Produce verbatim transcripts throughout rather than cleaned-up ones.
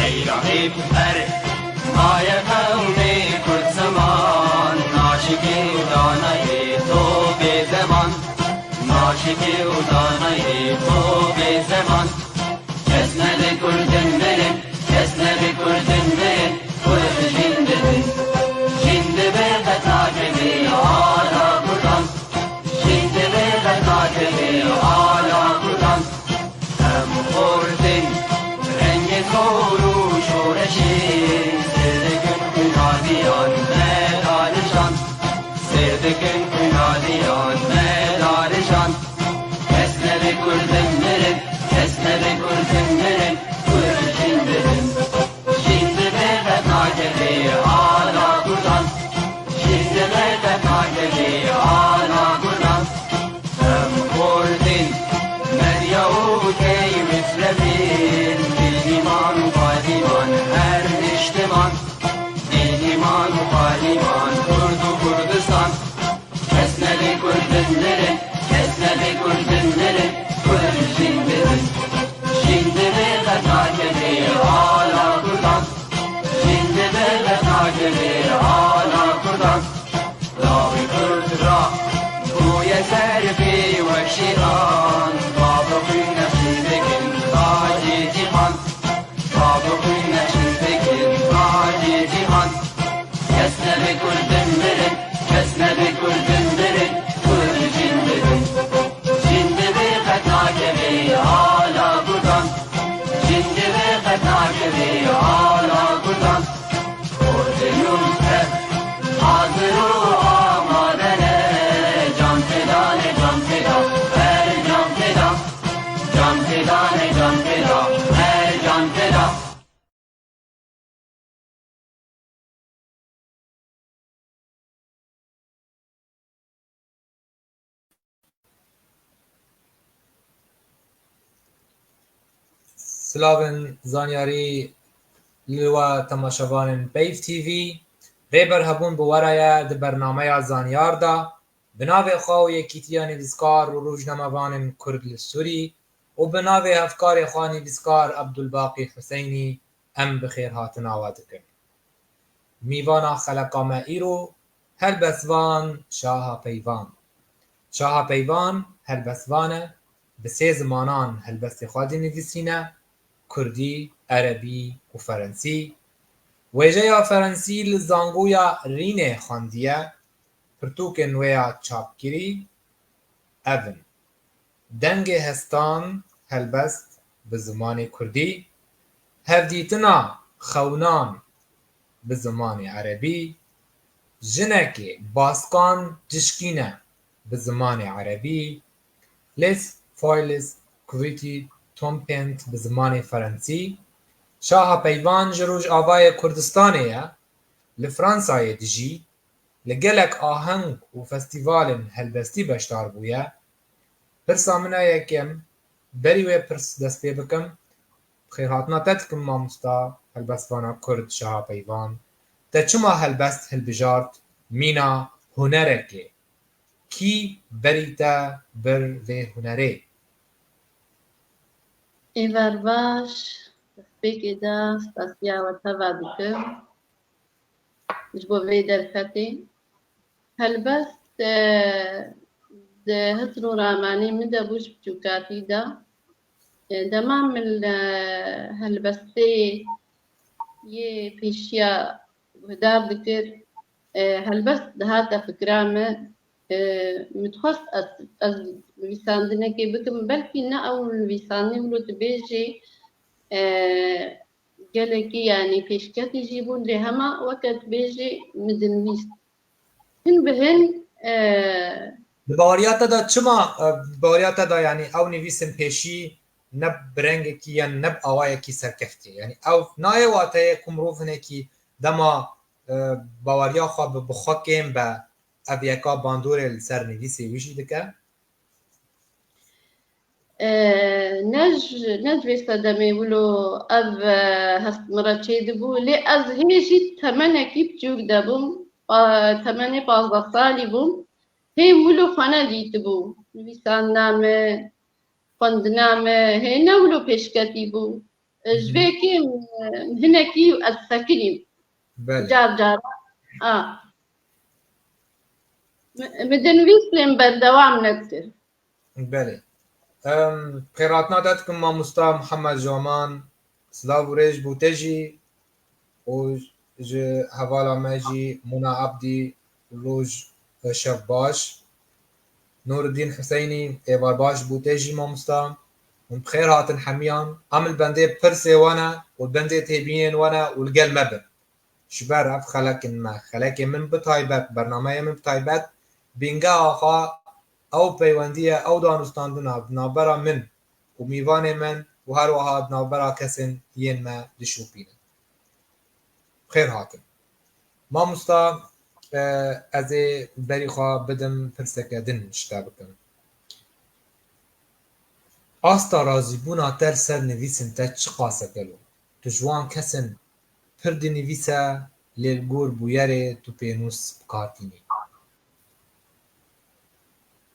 Ey Rahîb, her maye qewmê Kurd ziman, naşikî û danayê to bê zeman, naşikî û danayê to bê zeman. Kes nebe Kurdin mirin, kes nebe Kurdin mirin, Kurd jîn dibin. Jîn dibe qet nakeve ala Kurdan, jîn dibe qet nakeve ala Kurdan. Em xortin rengê kor û şoreşê, sêr dikin xwîna diyan me danişan, sêr dikin xwîna diyan me danişan. Kes nebe Kurdin mirin, kes nebe Kurdin mirin, Kurd jîn dibin. Jîn dibe qet nakeve ala Kurdan, jîn dibe qet nakeve ala Kurdan. Em xortin medya û key mislevin, dîn îman û payîman her niştiman, dîn îman û payîman Kurd û Kurdistan. Kes nebe Kurdin mirin, kes nebe Kurdin mirin, Kurd jîn dibin. Jîn dibe qet nakeve ala Kurdan, jîn dibe qet nakeve ala Kurdan. Lawê Kurd ra bûye ser pê wek şêran, bavê xwîn nexşîn dikin tacê cîhan. Bavê xwîn nexşîn dikin tacê cîhan. Kes nebe Kurdin mirin, kes nebe Kurdin mirin, Kurd jîn dibin. Jîn dibe qet nakeve ala Kurdan, jîn dibe qet nakeve ala Kurdan. Kurdê nû ev hazir û amade ne, can feda ne, can feda, her can feda. Can feda ne, can feda, her can feda. Silavên zanyarî li we temaşevanên Peyv T V. Rêber Hebûn bi we re ye di bernameya Zanyar de. Bi navê xwe û Yekîtiya Nivîskar û Rojnamevanên Kurd li Sûrî û bi navê hevkarê xwe nivîskar Ebdulbaqî Huseynî em bi xêrhatina we dikin. Mîvana xeleka me îro helbestvan Şaha Peyvan. Şaha Peyvan helbestvan e, bi sê zimanan helbestê xwe dinivîsîne, kurdî, erebî û ferensî. Wêjeya ferensî li zangoya Rînê xwendiye, pirtûkên wê ya çapkirî ev in: Dengê Hestan, helbest bi zimanê kurdî, Hevdîtina xewnan bi zimanê erebî, Jinekê baskan tişkîne bi zimanê erebî, Les Foiles Quittietompent bi zimanê ferensî. Şaha Peyvan ji Rojavayê Kurdistanê ye, li Fransayê dijî, li gelek aheng û festîvalên helbestî beşdar bûye. Pirsa min a yekem, berî wê pirs dest pê bikim, bi xêrhatina te dikim mamosta helbestvana Kurd Şaha Peyvan. Te çima helbest hilbijart mîna hunerekê? Kî berî te bir vê hunerê? Êvar baş, destpêkê de spasiya we teva dikim ji bo vê derfetê. Helbest, e, di hisr û ramanî min de bû ji biçûkatî de. E, dema min, e, helbestê yê pêşiya guhdar dikir, e, helbest dihate fikra min, e, min dixwest ez, ez nivîsandinekê bikim. Belkî ne ew nivîsandin wilo tu bêjî, e, gelekî, yanî pêşketî jî bûn, lê hema weke tu bêjî min dinivîst. Hin bi hin, e, Di baweriya te de çima, e, di baweriya te de, yanî ew nivîsên pêşî ne bi rengekî yan ne bi awayekî serkeftî ye? Yanî ew nayê wateyê ku mirov hinekî dema, e, baweriya xwe bi, bi xwe kêm be, ev yeka bandorê li ser nivîsê wî jî dike? E, ne ji, ne ji vê sedemê wilo ev, e, hest min re çêdibû, lê ez hê jî temenekî biçûk de bûm, pa-, temenê pazdeh salî bûm. Hê wilo xwe nedîtibû. Nivîsandina me, xwendina me, hê ne wilo pêşketî bû. E, ji vê kêm, e, hinekî ez sekinîm. Belê. Car car. A. Mi, mi dinivîst lê min berdewam nedikir. Belê. Em, xêrhatina te dikim mamosta Mihemed Joman, silav û rêz bo te jî û ji hevala me jî Mona Abdî, roj, e, şev baş. Nûreddîn Huseynî, êvar baş bo te jî mamosta. Hûn bi xêr hatin hemiyan. Em li bendê pirsê we ne û bendê têbînên we ne û li gel me bin. Ji ber ev xelekên me, xelekê min bi taybet, bernameyê min bi taybet, bîngeha xwe ew peywendiye, ew danûstandina di navbera min û mîvanê min û her wiha di navbera kesên yên me dişopîne. Xêr hatin. Mamosta, e, ez ê berî xwe bidim pirseke din ji te bikim. Asta razîbûna te li ser nivîsên te çiqas e gelo? Tu ji wan kesên pir dinivîse, lê li gor bûyerê tu pênûs bi kar tînî?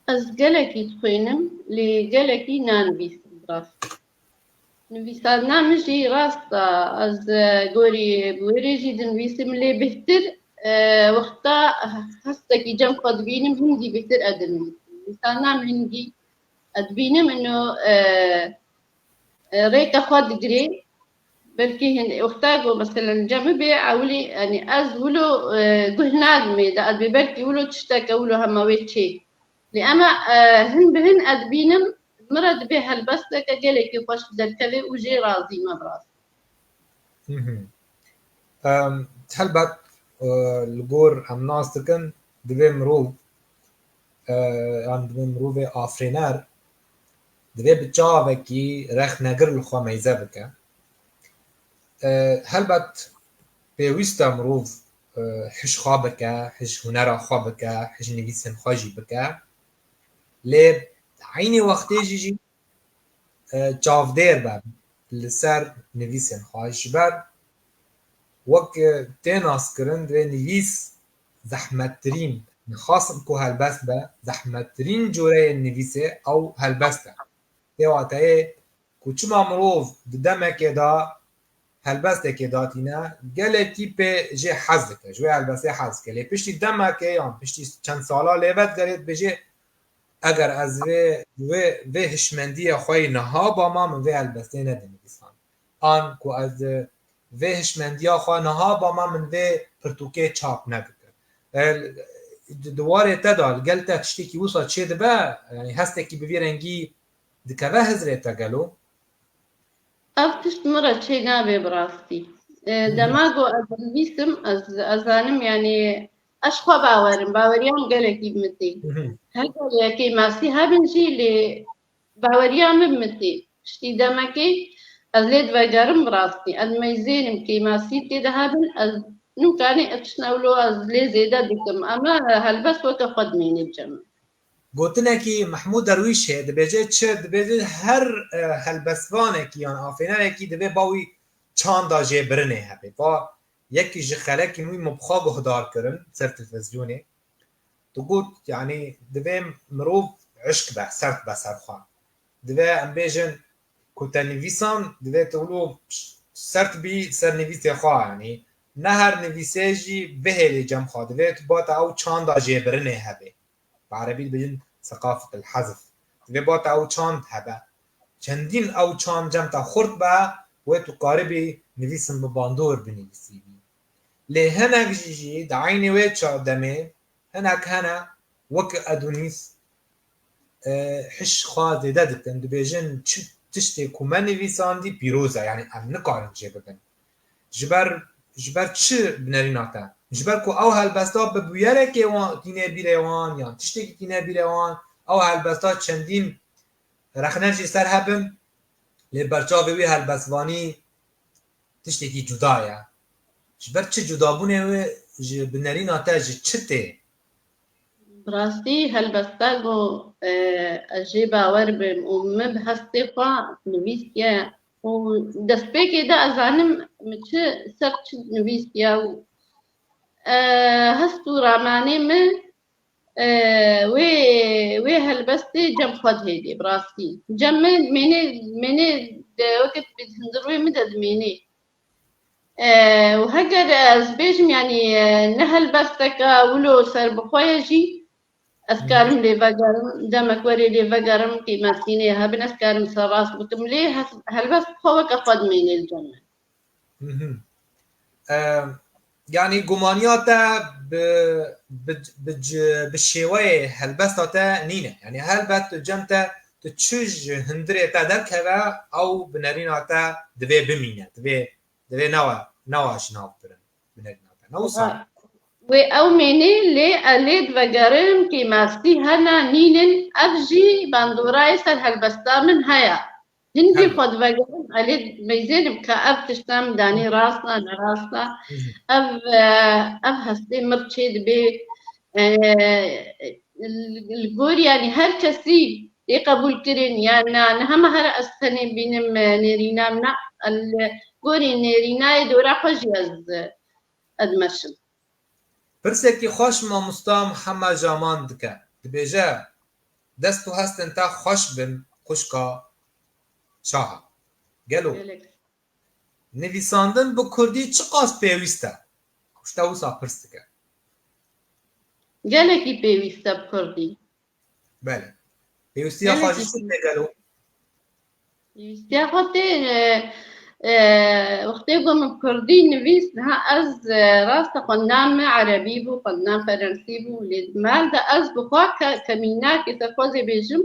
Ez gelekî dixwînim, lê gelekî nanivîsim, bi rast. Nivîsandina min jî rast e, ez, e, gorî bûyerê jî dinivîsim, lê bêhtir, e, wexta hestekî cem xwe dibînim, hingî bêhtir ez dinivîsim. Nivîsandina min hingî ez dibînim, ino, e, e, rêka xwe digirê. Belkî hin-, wexta ku, meselen, cem bê ewilî, yanî ez wilo, e, guh nadim ê de, ez bê belkî wilo tişteke wilo hema wê çê. Lê ema, e, hin bi hin ez dibînim, min re dibê helbesteke gelekî xweş derkeve û jê razî me bi rastî. Mhm. Em, helbet, e, li gor em nas dikin, divê mirov, e, yan divê mirovê afirîner, divê bi çavekî rexnegir li xwe meyze bike. E, helbet pêwîst e mirov, e, hij xwe bike, hij hunera xwe bike, hij nivîsên xwe jî bike. Lê eynî wextê jî jî e, çavdêr be li ser nivîsên xwe. Ji ber wek, e, tê naskirin, divê nivîs zehmettirîn, nixasim ku helbest be, zehmettirîn coreyên nivîsê ew helbest e. Tê wateyê ku çima mirov di demekê de helbestekê datîne, gelekî pê jê hez dike, ji wê helbestê hez dike. Lê piştî demekê yan piştî çend sala lê vedigerê dibêjê, eger ez vê, vê, vê hişmendiyê xwe yî niha bama min vê helbestê nedinivîsand. An ku ez vê hişmendiya xwe niha bama min vê pirtûkê çap nedikir. E, di, di warê te de li gel te tiştekî wisa çêdibe, yanî hestekî bi vî rengî dikeve hizrê te gelo? Ev tişt min re çênabe bi rastî. E, dema ku ez dinivîsim, ez, ez zanim, yanî ez xwe bawerim, baweriya min gelekî bi min tê. Heger ya kêmasî hebin jî, lê baweriya min bi min tê. Piştî demekê ez lê divegerim bi rastî. Ez meyzênim, kêmasî tê de hebin, ez nûkanê ev tiştine wilo ez lê zêde dikim. Ema helbest weke xwe dimêne cem min. Gotinekî Mehmûd Derwîş heye, dibêje çi? Dibêje her, e, helbestvanekî yan afênerekî divê ba wî çanda jêbirinê hebe. Va yekî ji xelekên wî min bi xwe guhdar kirin ser televîzyonê. Digot, yanî divê mirov hişk be, sert be ser xwe. Divê em bêjin ku te nivîsan, divê tu wilo sert bî ser nivîsê xwe, yanî ne her nivîsê jî bihêlî cem xwe. Divê tu bate ew çanda jêbirinê hebe. Bi erebî dibêjin seqafet el hezf. Divê bate ew çand hebe. Çendîn ew çand cem te xurt be, wê tu karibî nivîsin bi bandor binivîsîbî. Lê hinek jî jî di eynî wê ça demê hinek hene wek Edonîs, e, hiş xwe zêde dikin, dibêjin çi tiştê ku me nivîsandî pîroz e, yanî em nikarin jê bibin. Ji ber, ji ber çi bi nerîna te? Ji ber ku ew helbesta bi bûyerekê wan tîne bîrê wan, yan tiştekî tîne bîrê wan, ew helbesta çendîn rexne jî ser hebin, lê berçavê wî helbestvanî tiştekî cuda ye. Ji ber çi cudabûnê wê ji bi nerîna te ji çi tê? Bi rastî helbesta ku, e, ez jê bawer bim û min bi hestê xwe nivîsiye û destpêkê de ez zanim min çi ser çi nivîsiye û, e, hest û ramanê min, e, wê, wê helbestê cem xwe dihêdê bi rastî. Cem min mênê, mênê de weke bi hundir wê min de dimênê. E, û heger ez bêjim, yanî, e, ne helbesteke wilo serbixwe ye jî, ez karim lê vegerim, demek werê lê vegerim, qîmetînê hebin, ez karim ser rast bikim. Lê hes-, helbest xwe weke xwe dimênê li cem min. Mhm. E, yanî gumaniya te bi, bi, bi, ci- bi şêweyê helbesta te nîne. Yanî helbet tu cem te, tu çi ji hundirê te derkeve, ew bi nerîna te divê bimîne, divê, divê newe, newe ji nav birin, bi nerîna te. Ne wisa? Wê ew mênê lê ez lê divegerim, kêmastî hene nînin, ev jî bandorayê ser helbesta min heye. Hindî Hebe. Xwe divegerim, ez lê meyzênim ka ev tişta min danî rast e, ne rast e. Hı hı. Ev, e, ev hestê mir çê dibê, e, li, li gorî, yanî her kesî tê qebûl kirin, yan na, niha me here ez tenê bînim, e, nêrîna min, na, li gorî nêrînayê dora xwe jî ez, e, ez dimeşim. Pirsekî xweş mamosta Mihemed Caman dike. Dibêje, dest û hestên te xweş bin xwişka Şaha. Gelo Gelek. Nivîsandin bi kurdî çiqas pêwîst e? Ji te wisa pirs dike. Gelekî pêwîst e bi kurdî. Belê. Pêwîstiya xwe Gelekî jî çi tê gelo? Pêwîstiya xwe tê, e, e, wextê ku min kurdî nivîs, niha ez, e, rast e xwendina min erebî bû, xwendina ferensî bû, lê di mal de ez bi xwe ke-, kemînakê te xwezê bêjim,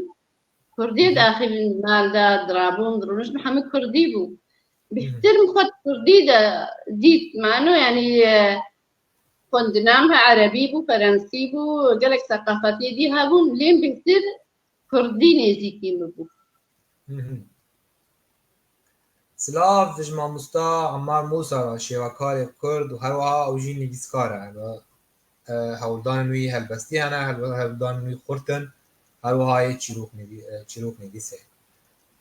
kurdiyê Hı hı. diaxivîm di mal de, dirabûm, dirûniştim, hemî kurdî bû. Hı hı. Bêhtir min xwe di kurdî de dît, mano, yanî, e, xwendina min erebî bû, ferensî bû, gelek seqafetiyê dî hebûn, lê bêhtir kurdî nêzîkî min bû. Hı hı. Silav ji mamosta Ammar Musa re, şêwekarê kurd û her wiha ew jî nivîskar e. E, hewldanên wî helbestî hene, helbe-, hewldanên wî xurt in, her wiha yê çîrok nivî-, e, çîroknivîs e.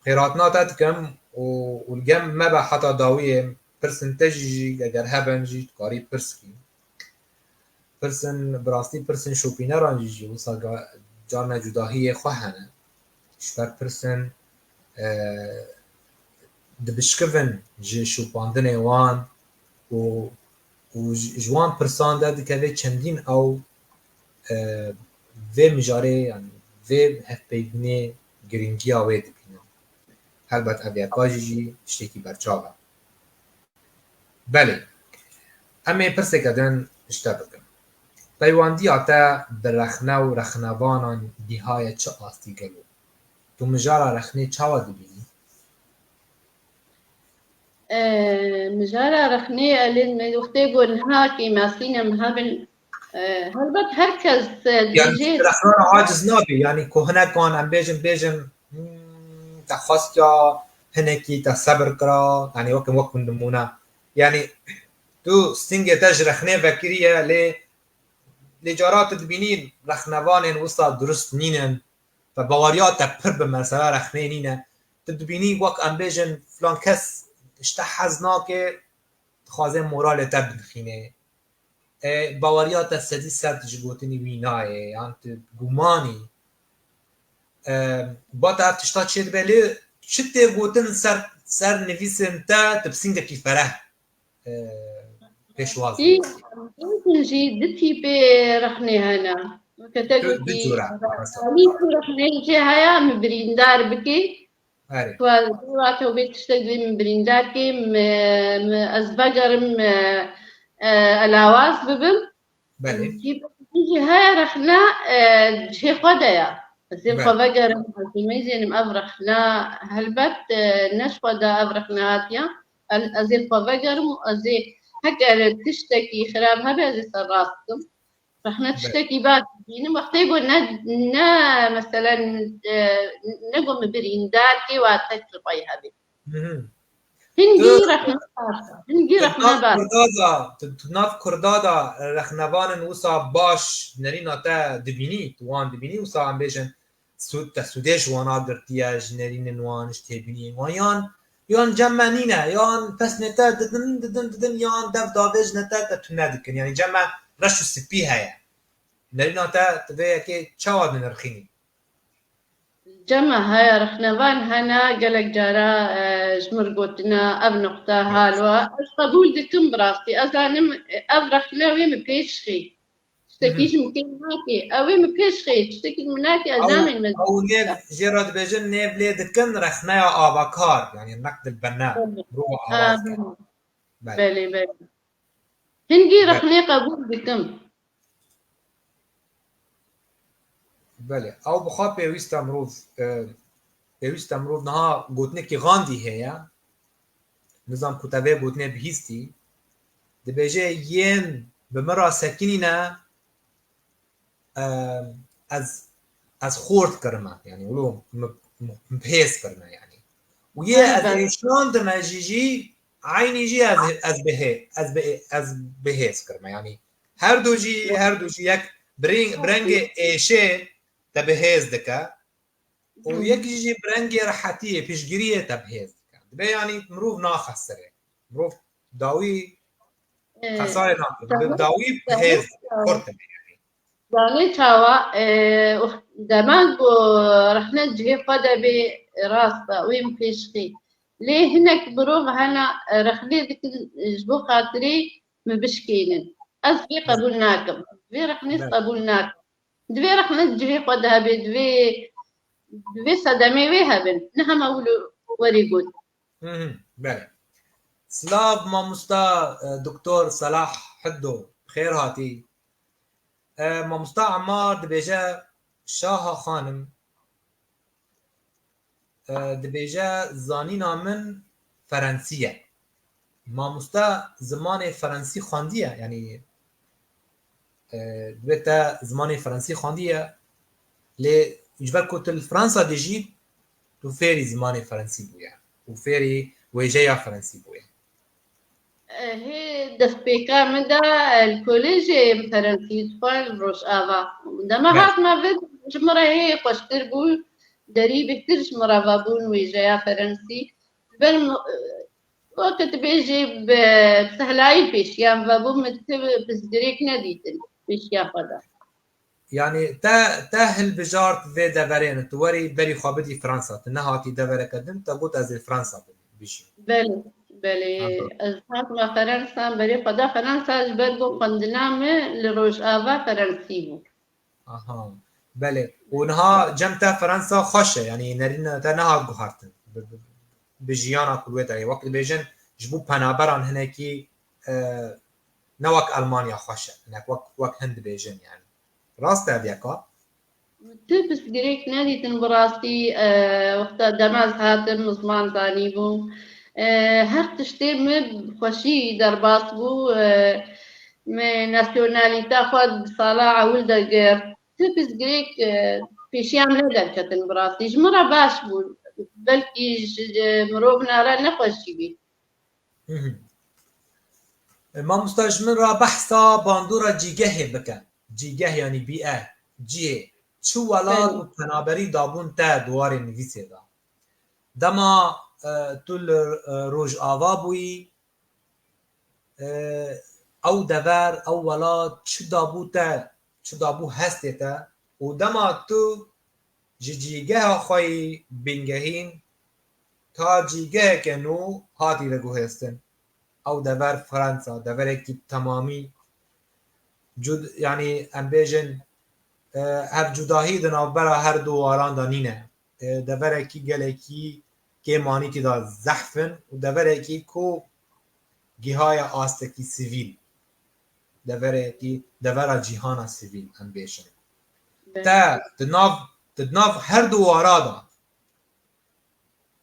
Xêrhatina te dikim û, û li gem me be heta dawiyê, pirsên te jî, jî eger hebin jî dikarî pirs bikî. Pirsên, bi rastî pirsên şopîneran jî, jî wisa ga-, carna cudahiyê xwe hene. Ji ber pirsên, e, dibişkivin ji şopandinê wan û, û ji, ji wan pirsan de dikeve çendîn ew, e, vê mijarê, yanî vê hevpeyvînê girîngiya wê dibîne. Helbet ev yeka jî, jî tiştekî berçav e. Belê. Em ê pirseke din ji te bikin. Peywandiya te bi rexne û rexnevanan dîhaye çi astî gelo? Tu mijara rexnê çawa dibînî? E, mijara rexnê, elê me wextê ku niha kêmasîne min hebin, e, helbet her kes, e, Yani dibêje rexnana aciz nabî, yani ku hinekan em bêjin, bêjin, hmm, te xwestiya hinekî, te sebir kira, yani wek, wek nimûne. Yani tu stingê te ji rexnê vekiriye, lê, lê cara tu dibînî rexnevanên wisa durust nînin, ve baweriya te pir bi mesela rexnê nîne. Tu dibînî wek em bêjin filan kes ji te hez nake, dixwaze moralê te binixîne. E, baweriya te sedî sed ji gotinî wî nayê, yan tu gumanî. E, ba te ev tişta çêdibe, lê çi tê gotin ser, ser nivîsên te, tu bi singekî fereh, e, pêşwaz Î, dibî. Gotin jî du tîpê rexnê hene. Weke te Du, du gotî, cûre, mesela. Alî ku rexnê jê heye, min birîndar bikî. Erê. Ku ez dora te û vê tiştek divê min birîndar kê, min, min, ez vegerim, e, e, elawaz bibim. Belê. Jî, jî heye rexne, e, cihê xwe de ye. Ez ê Belê. xwe vegerim, ez ê meyzênim ev rexne, helbet, e, ne ji xwe de ev rexne hatiye. El-, ez ê xwe vegerim û ez ê heger tiştekî xirab hebe, ez ê ser rast bikim. Rexne Be- tiştekî baş dibînim. Wextê ku ne, ne, meselen, e, ne ku min birîndar kê, wa tek li xwe yê hebê. Mhm. Hingî rexne baş e. Hingî rexne baş e. Tu nav Kurda da, tu, tu nav Kurda da rexnevanên wisa baş nerîna te dibînî, tu wan dibînî, wisa em bêjin sûd, te sûdê ji wana girtiye, ji nerînên wan, ji têbîniyên wan, yan, yan cem me nîne, yan pesnê te didin, didin, didin, yan dev davêjine te, te tune dikin. Yanî cem me reş û spî heye. Nerîna te, tu vê yekê çawa dinirxînî? Cem me heye, rexnevan hene, gelek cara, e, ji mir gotine, ev nuqte hal we. Ez qebûl dikim bi rastî. Ez zanim, e, ev rexne wê min pêş xî. Tiştekî ji min kêm nake. Ew ê min pêş xê. Tiştekî ji min nake, ez namên me. Ew nêv jê re dibêjin, nêv lê dikin rexneya avakar. Yanî neqdil bena. Mirova avaz kir. Belê, belê. Hingî rexnê qebûl dikim. Belê. Ew bi xwe pêwîst e mirov, e, pêwîst e mirov niha gotinekî Gandî heye. Nizam ku te vê gotinê bihîstî. Dibêje yên bi min re sekinîne, e, ez, ez xort kirime. Yanî wilo min, min, min bi hêz kirime yanî. Û yê ez êşandime jî jî eynî jî ez, ez bi hê, ez bi, ez bi hêz kirime. Yanî her du jî, her du jî yek birîng-, birengê êşê te bi hêz dike. Û yek jî bi rengê rehetiyê, piştgiriyê te bi hêz dike. Dibe yanî mirov naxe serê. Mirov dawî, e, qesayê nake. Bi dawî bi hêz xurt dibe yanî. Zanê çawa, e, dema ku rexne cihê xwe de bê, rast e, wê min pêş xî. Lê hinek mirov hene, e, rexnê dikin, e, ji bo xatirê min bişkênin. Ez vê qebûl nakim. Vê rexnê qebûl nakim. Divê rexne cihê xwe de hebe, divê, divê sedemê wê hebin. Ne hema wilo werî got. Hı hı, belê. Silav mamosta, e, Doktor Selah Hiddo. Xêr hatî. E, mamosta Emmar dibêje, Şaha xanim, e, dibêje, zanîna min Ferensî ye. Mamoste zimanê Ferensî xwendiye, yanî, e, dibe te zimanê Ferensî xwendiye, lê ji ber ku tu li Fransa dijî, tu fêrî zimanê Ferensî bûye û fêrî wêjeya Ferensî bûye. Hê destpêka min de, e, li kolêjê em Ferensî dixwar li Rojava. Dema hatime vir ji min re hê xweştir bû, derî bêhtir ji min re vebûn wêjeya Ferensî. Ji ber min, e, weke tu bêjî bi sehlayî pêşiya min vebû, min ti pirsgirêk nedîtin pêşiya xwe de. Yanî te, te hilbijart vê deverê ne, tu werî berî xwe bidî Fransa, tu nehatî devereke din, te got ez ê Fransa bim-, bijîm. Belê, belê. Aha. Ez hatime Ferensa, berê xwe da Ferensa ji ber ku xwendina min li Rojava Ferensî bû. Aha, belê. Û niha cem te Ferensa xweş e, yanî nerîna te nehat guhartin. Bi, bi, bi jiyana ku wê de ye. Wek dibêjin, ji bo penaberan hinekî, e, ne wek Elmanya xweş e. Hinek wek, wek hin dibêjin yanî. Rast e ev yeka? Tu pirsgirêk nedîtin bi rastî, e, wexta dema ez hatim, min ziman zanîbû. E, her tiştê min bi xweşî derbas bû. E, min nasyonalîta xwe di sala ewil de girt. Tu pirsgirêk, e, pêşiya min nederketin bi rastî. Ji min re baş bû. Belkî ji, ji mirovna re nexweşî bî. Hı hı. E, mamosta, ji min re behsa bandora cîgehê bike. Cîgeh yanî bîe, cihê. Çi welat û penaberî dabûn te di warê nivîsê de? Dema, e, tu li, e, Rojava bûyî, e, ew dever, ew welat çi dabû te, çi dabû hestê te û dema tu ji cîgeha xwe yî bingehîn ta cîgeheke nû hatî veguhêstin. Ew dever Fransa, deverekî temamî cud-, yanî em bêjin, e, ev cudahî di navbera her du waran de nîne. E, deverekî gelekî kêmanîtî de zehf in û deverekî ku gihaye astekî sivîl. Deverekî, devera cîhana sivîl em bêjin. Belê. Te di nav, di nav her du wara de,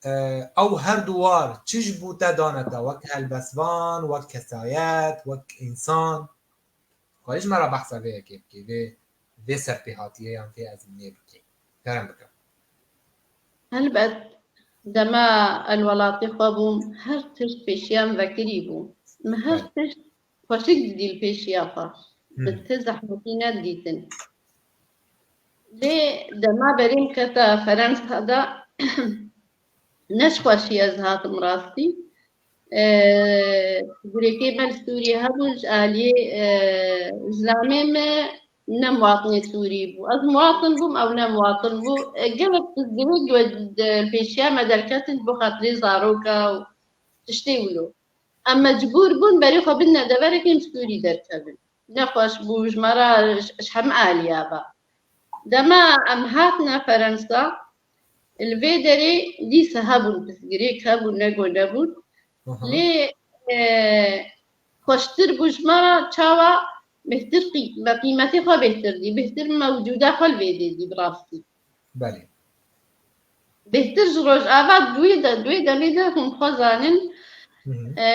e, ew her du war çi ji bo te dane te, wek helbestvan, wek kesayet, wek însan? Xwedî ji me re behsa vê yekê bikê, vê, vê serpêhatiyê yan vê ezmûnê bikê. Kerem bike. Helbet. Dema el welatê xwe bûm, her tişt pêşiya min vekirî bû. Min her tişt xweşik didî li pêşiya xwe. Min ti zehmetî nedidîtin. Lê dema berê min kete Ferensa de, ne ji xweşî ez hatim rastî. E, Girêkê me li Sûriyê hebûn ji aliyê, e, zilamê me ne muwatinê Sûrî bû. Ez muwatin bûm, ew ne muwatin bû. E, gelek pirsgirêk we, e, pêşiya me derketin ji bo xatirê zaroka û tiştê wilo. Em mecbûr bûn berê xwe bidine deverekê em ji Sûrî derkevin. Nexweş bû ji me re ji, ji hemî aliya ve. Dema em hatine Ferensa, li vê derê dîsa hebûn pirsgirêk hebûn, ne ku nebûn. Aha. Lê, e, xweştir bû ji me re çawa bêhtir qî-, me qîmetê xwe bêhtir dî, bêhtir mewcûda xwe li vê dê dî bi rastî. Belê. Bêhtir ji Rojava di wê de, di wê demê de hûn xwe zanin, Hı hı. e,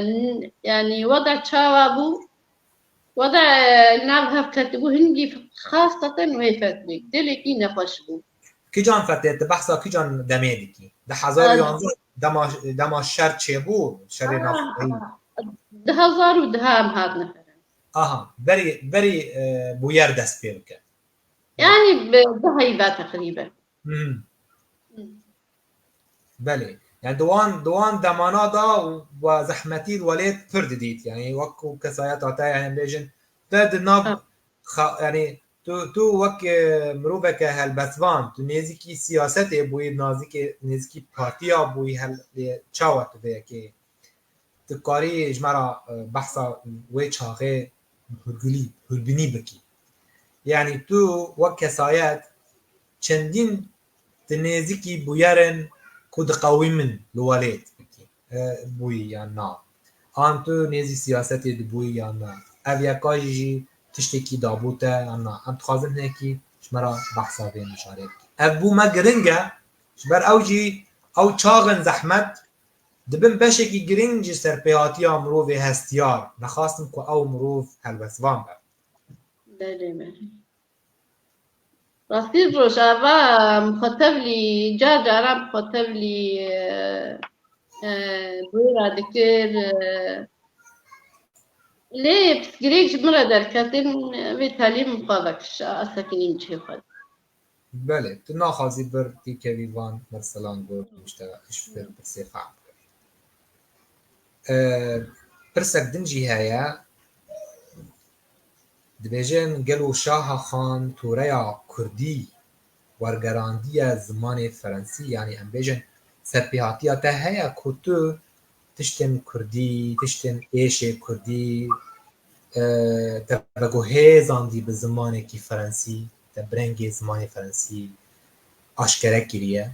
n-, yanî weda çawa bû, weda, e, nav hev ketibû, hingî xaseten wê fetrê gelekî nexweş bû. Kican fetrê, tu behsa kican demê dikî? Di hezar û yanzdeh dema, dema şer çêbû, şerê navxweyî. Di hezar û deh em hatine Ferensa. Aha, berî, berî, e, bûyer dest pê bike. Yanî bi, bi heyva teqrîben. Hmm. Hmm. Belê. Yani di wan, di wan demana da we zehmetî li welêt pir didît. Yani wek ku kesayeta te, yani bêjin, te di nav Ha. xa-, yani tu, tu wek, e, miroveke helbestvan, tu nêzîkî siyasetê bûyî, nazîkê, nêzîkî partiya bûyî, hel-, lê çawa tu vê yekê Tu karî ji me re, e, behsa wê çaxê hûrgulî, hûrbînî bikî. Yanî tu wek kesayet çendîn tu nêzîkî bûyer in ku diqewîmin li welêt bikî, e, bûyî yan na. An tu nêzî siyasetê dibûyî yan na. Ev yeka jî jî tiştekî dabû te yan na. Em dixwazin hinekî ji me re behsa vê mijarê bikî. Ev bo me giring e, ji ber ew jî ew çaxên zehmet Dibin beşekî giring ji serpêhatiya mirovê hestiyar, nexastin ku ew mirov helbestvan be. Belê, belê. Rastî Rojava, em xwe tevlî, car caran em xwe tevlî, e, e, bûra dikir, e, lê pirsgirêk ji min re derketin, vê talî min xwe vekişa, ez sekinîm cihê xwe. Belê, tu naxwazî bir tîkevî van merselan got, işte, ji vir pirsê fehm kir. E, pirsek din jî heye, dibêjin, gelo Şaha Xan toreya kurdî wergerandiye zimanê ferensî, yanî em bêjin, serpêhatiya te heye ku tu tiştên kurdî, tiştên êşê kurdî, e, te veguhêzandî bi zimanekî ferensî, te bi rengê zimanê ferensî aşkere kiriye.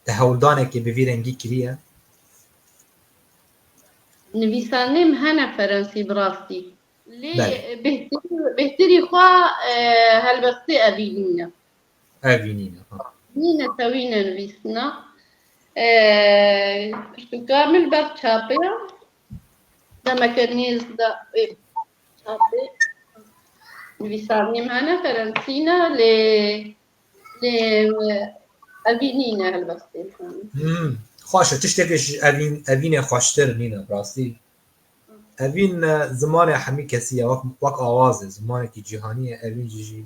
Te hewldanekê bi vî rengî kiriye. Nivîsandinê min hene ferensî bi rastî. Lê Belê. bêhtir-, bêhtirî xwe, e, helbestê evî nîne. Evî nîne, ha. Nîne, tewî ne nivîsina. E, pirtûka min li ber çapê ye. Demeke nêz de, e, çapê. Nivîsandinê min hene ferensî ne, lê, lê, e, evî nîne helbestê min. Hmm. Xweş e, tiştekê ji evîn-, evînê xweştir nîne, bi rastî. Evîn, e, zimanê hemî kesî ye, wek, wek awazê, zimanekî cîhanî ye, evîn jî jî.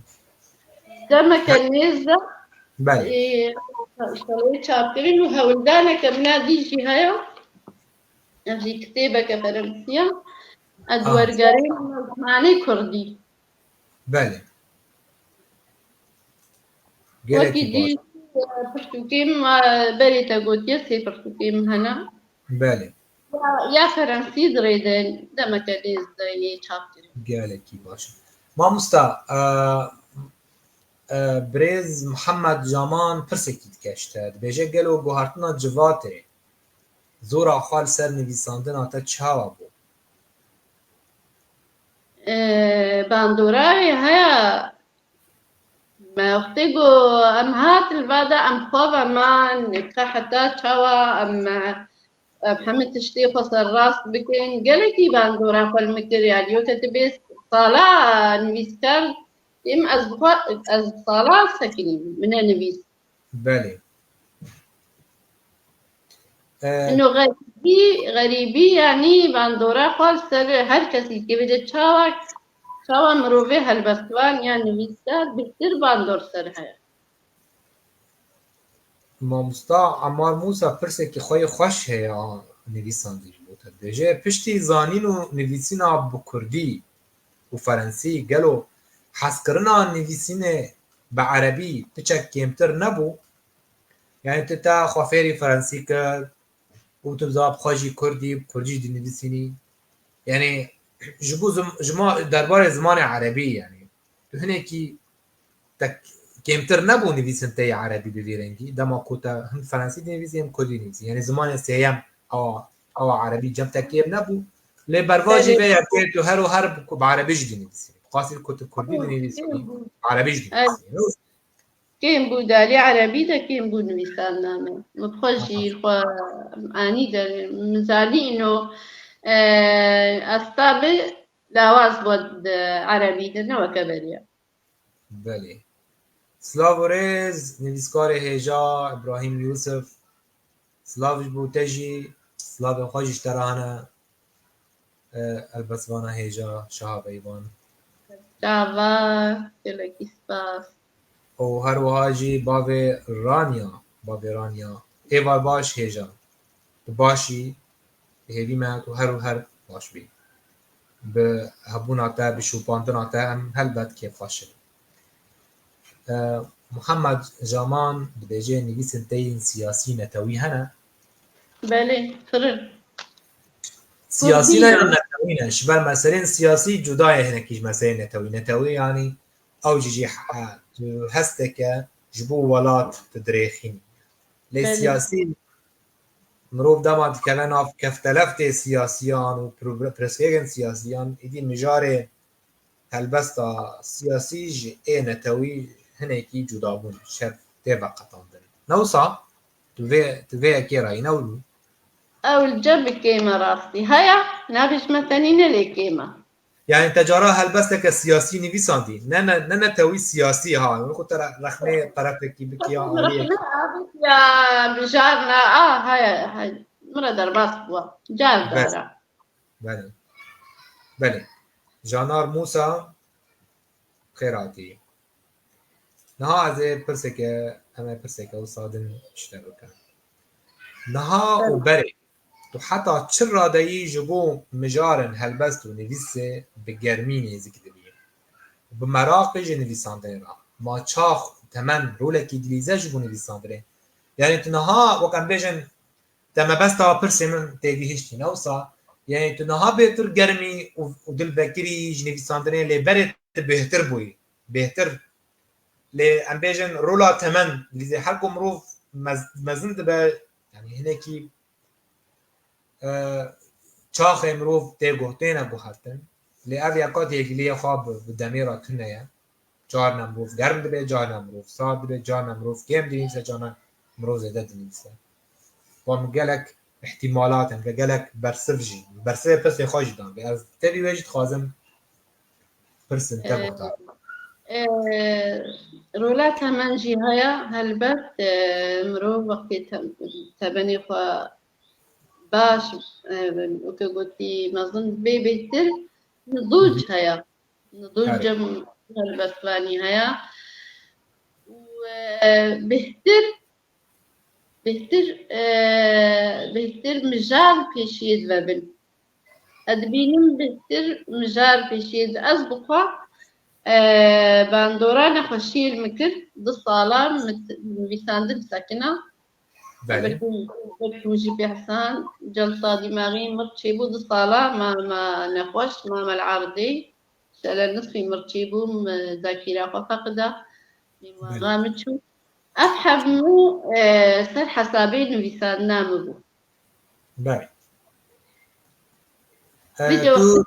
Demeke nêz de, Belê. e, şalê çapkirin û hewldaneke min a dî jî heye. Ev jî kitêbeke ferensî ye. Ez Ah. wergerînim zimanê kurdî. Belê. Gelekî Wekî dî, baş. e, pirtûkê min, e, berê te gotiye, sê pirtûkê min hene. Belê. Ya, ya ferensî di rê de demeke nêz de yê çap kirin. Gelekî baş. Mamosta, e, e, birêz Mihemed Caman pirsekî dike ji te. Dibêje, gelo guhertina civatê zora xwe li ser nivîsandina te çawa bû? E, bandora wê heye. Me wextê ku em hat li va de em xwe ve man, ka heta çawa em, em hemî tiştê xwe serrast bikin. Gelekî bandora xwe li min kir, yanî weke tu bê sala nivîskar, êm ez bi xwe, ez sala sekinîm, min e nivîs. Belê. Ino xerîbî, xerîbî, yanî bandora xwe li ser her kesî dike bêje çawa, çawa mirovê helbestvan yan nivîskar bêhtir bandor ser heye. Mamosta Ammar Mûsa pirsekî xwe yê xweş heye a nivîsandî ji bo te. Dibêje, piştî zanîn û nivîsîna bi kurdî û ferensî gelo hezkirina nivîsînê bi erebî piçek kêmtir nebû? Yanî tu te xwe fêrî ferensî kir û tu bi zaf xwe jî kurdî, bi kurdî jî dinivîsînî. Yanî ji bo zim-, ji ma derbarê zimanê erebî yanî tu hinekî te kêmtir nebû nivîsîn te yê erebî bi vî rengî. Dema ku te hin ferensî dinivîsî hem kurdî dinivîsî. Yanî zimanê sêyem awa, awa erebî cem te kêm nebû. Lê bervajî vê yekê tu her û her bi ku-, bi erebî jî dinivîsî. Qasî ku tu kurdî dinivîsî, bi erebî jî dinivîsî. Kêm bû, dalê erebî de kêm bû nivîsandina me. Min bi xwe jî xwe anî de, min zanî îno, e, asta bi lawaz bû di erebî de, ne weke beriya. Belê. Silav û rêz, nivîskarê hêja, Îbrahîm Yûsif. Silav ji bo te jî, silavê xwe jî ji te re hene. E, helbestvana hêja, Şaha Beyvan. Çava, gelekî spas. Û her wiha jî bavê Ranya, bavê Ranya. Êvar baş hêja. Tu baş î, hêvî me tu her û her baş bî. Bi hebûna te, bi şopandina te em helbet kêfxweş in. E, Muhammed Jaman dibêje, nivîsên te yên siyasî netewî hene? Belê, pir in. Siyasî ne yan netewî ne. Ji ber meselên siyasî cuda ye hinekî ji meselên netewî. Netewî yanî ew jî jî he-, tu hesteke ji bo welat tu dirêxînî. Lê siyasî mirov dema dikeve nav kefteleftê siyasiyan û pro-, pirsgirêkên siyasiyan, êdî mijarê helbesta siyasî ji ê netewî hinekî cuda bûn, şev tê veqetandin. Ne wisa? Tu vê, tu vê yekê re yî, ne wilo? Ew li cem bi kêm e rastî. Heye, nabêjime tenî ne lê kêm e. Yanî te cara helbesteke siyasî nivîsandî? Ne, ne, ne netewî siyasî ha. Wekî te re-, rexnê terefekî bikî ya aliyekî. Rexne a bikî ya mijarna a, heye, heye. Min re derbas bû. Car dara. Belê. Belê. Janar Mûsa, xêr hatî. Niha ez ê pirseke, em ê pirseke wisa din ji te bikim. Niha û berê, tu heta çi radeyî ji bo mijarên helbest û nivîsê bi germî nêzik dibî? Bi meraqê ji nivîsandinê re. Ma çax û temen rolekî dilîze ji bo nivîsandinê? Yanî tu niha, wek em bêjin, te mebesta pirsê min têgihiştî, ne wisa? Yanî tu niha bêtir germî û, û dilvekirî ji nivîsandinê, lê berê tu bêhtir bûyî. Bêhtir. Lê em bêjin rola temen, dilîze her ku mirov mez-, mezin dibe, yanî hinekî, e, çaxê mirov tê guh-, têne guhertin. Lê ev ya qet yekîliyê xwe bi, bi demê re tune ye. Carna mirov germ dibe, carna mirov sar dibe, carna mirov kêm dinivîse, carna mirov zêde dinivîse. Wa min gelek îhtîmalat in, gelek bersiv jî, bersivê pirsê xwe jî dan. Ez tevî wê jî dixwazim pirsin te guhdar. E, rola temen jî heye, helbet, e, mirov wextê te-, tebenê xwe baş, e, weke gotî mezin bê bêhtir, nidûc heye. Nidûc cem helbestvanî heye. Û, e, bêhtir, bêhtir, e, bêhtir mijar pêşiyê dive bin. Ez dibînim bêhtir mijar pêşiyê di. Ez bi xwe, e, bandora nexweşiyê li min kir. Du sala min nivîsandin sekina. Belê. Belkû, belkû jî pê Hesan, celsa dîmaxî mir çêbû du sala, ma, ma nexweş, ma me li erdê. Şele nisfî mir çêbû, min zakîra xwe feqida. Dîmaxa min çû. Ev hemû, e, ser hesabê nivîsandina min bû. Belê. E, Vîdeo tu,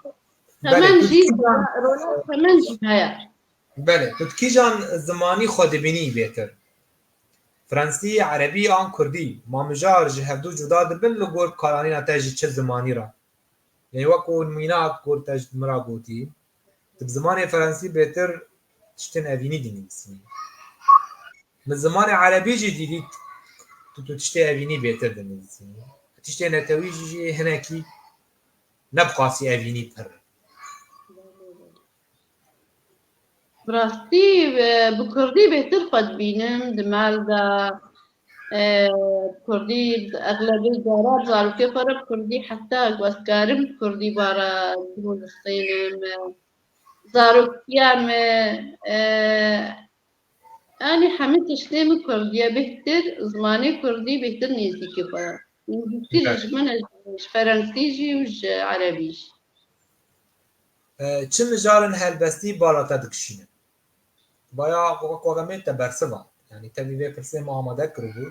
temen belê, tu jî, kîjan, rola temen jî heye. Belê, tu kîjan zimanî xwe dibînî bêtir? Fransî, erebî an kurdî, ma mijar ji hevdu cuda dibin li gor karanîna te ji çi zimanî re? Yanî wek ku nimûna ku te ji min re gotî, tu bi zimanê fransî bêtir tiştên evînî dinivîsî. Bi zimanê erebî jî dîdî tu, tu tiştê evînî bêtir dinivîsî. tiştê netewî jî jî hinekî ne bi qasî evînî pir in. Bi rastî, e, bi kurdî bêhtir xwe dibînim di mal de. E, bi kurdî exlebê cara bi zarokê xwe re bi kurdî heta ku ez karim bi kurdî bara dimûnistênim. E, zarokiya me, e, yanî hemî tiştê min kurdî ye. Bêhtir zimanê kurdî bêhtir nêzîkî xwe ye. Nêzîktir ji min ji ferensî jî û ji erebî jî. Çi mijarên helbestî bala te dikişînin? Baya wek wexemê te bersiva. Yanî te vî vê pirsê me amade kiribû.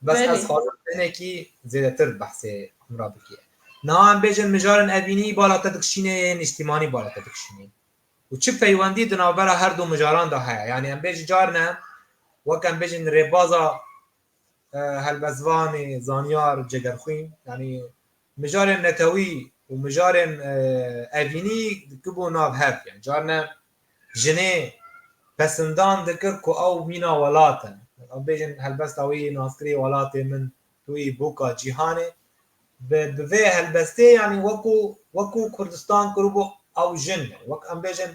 Bes ez xwazim hinekî zêdetir behsê min re bikî. Niha em bêjin mijarên evînî bala te dikişîne yê niştîmanî bala te dikişîne. Û çi peywendî di navbera her du mijaran de heye? Yanî em bêjin carine wek em bêjin rêbaza e, helbestvanê, zanyar, cegerxwîn, yanî mijarên netewî û mijarên e, evînî dikibû nav hev. Yani carine jinê pesindan dikir ku ew mîna welat e. Em bêjin helbesta wî naskirî welatê min, tu yî bûka cîhanê. Bi, bi vê helbestê yani wekû, wekû Kurdistan kiribû ew jin. Wek em bêjin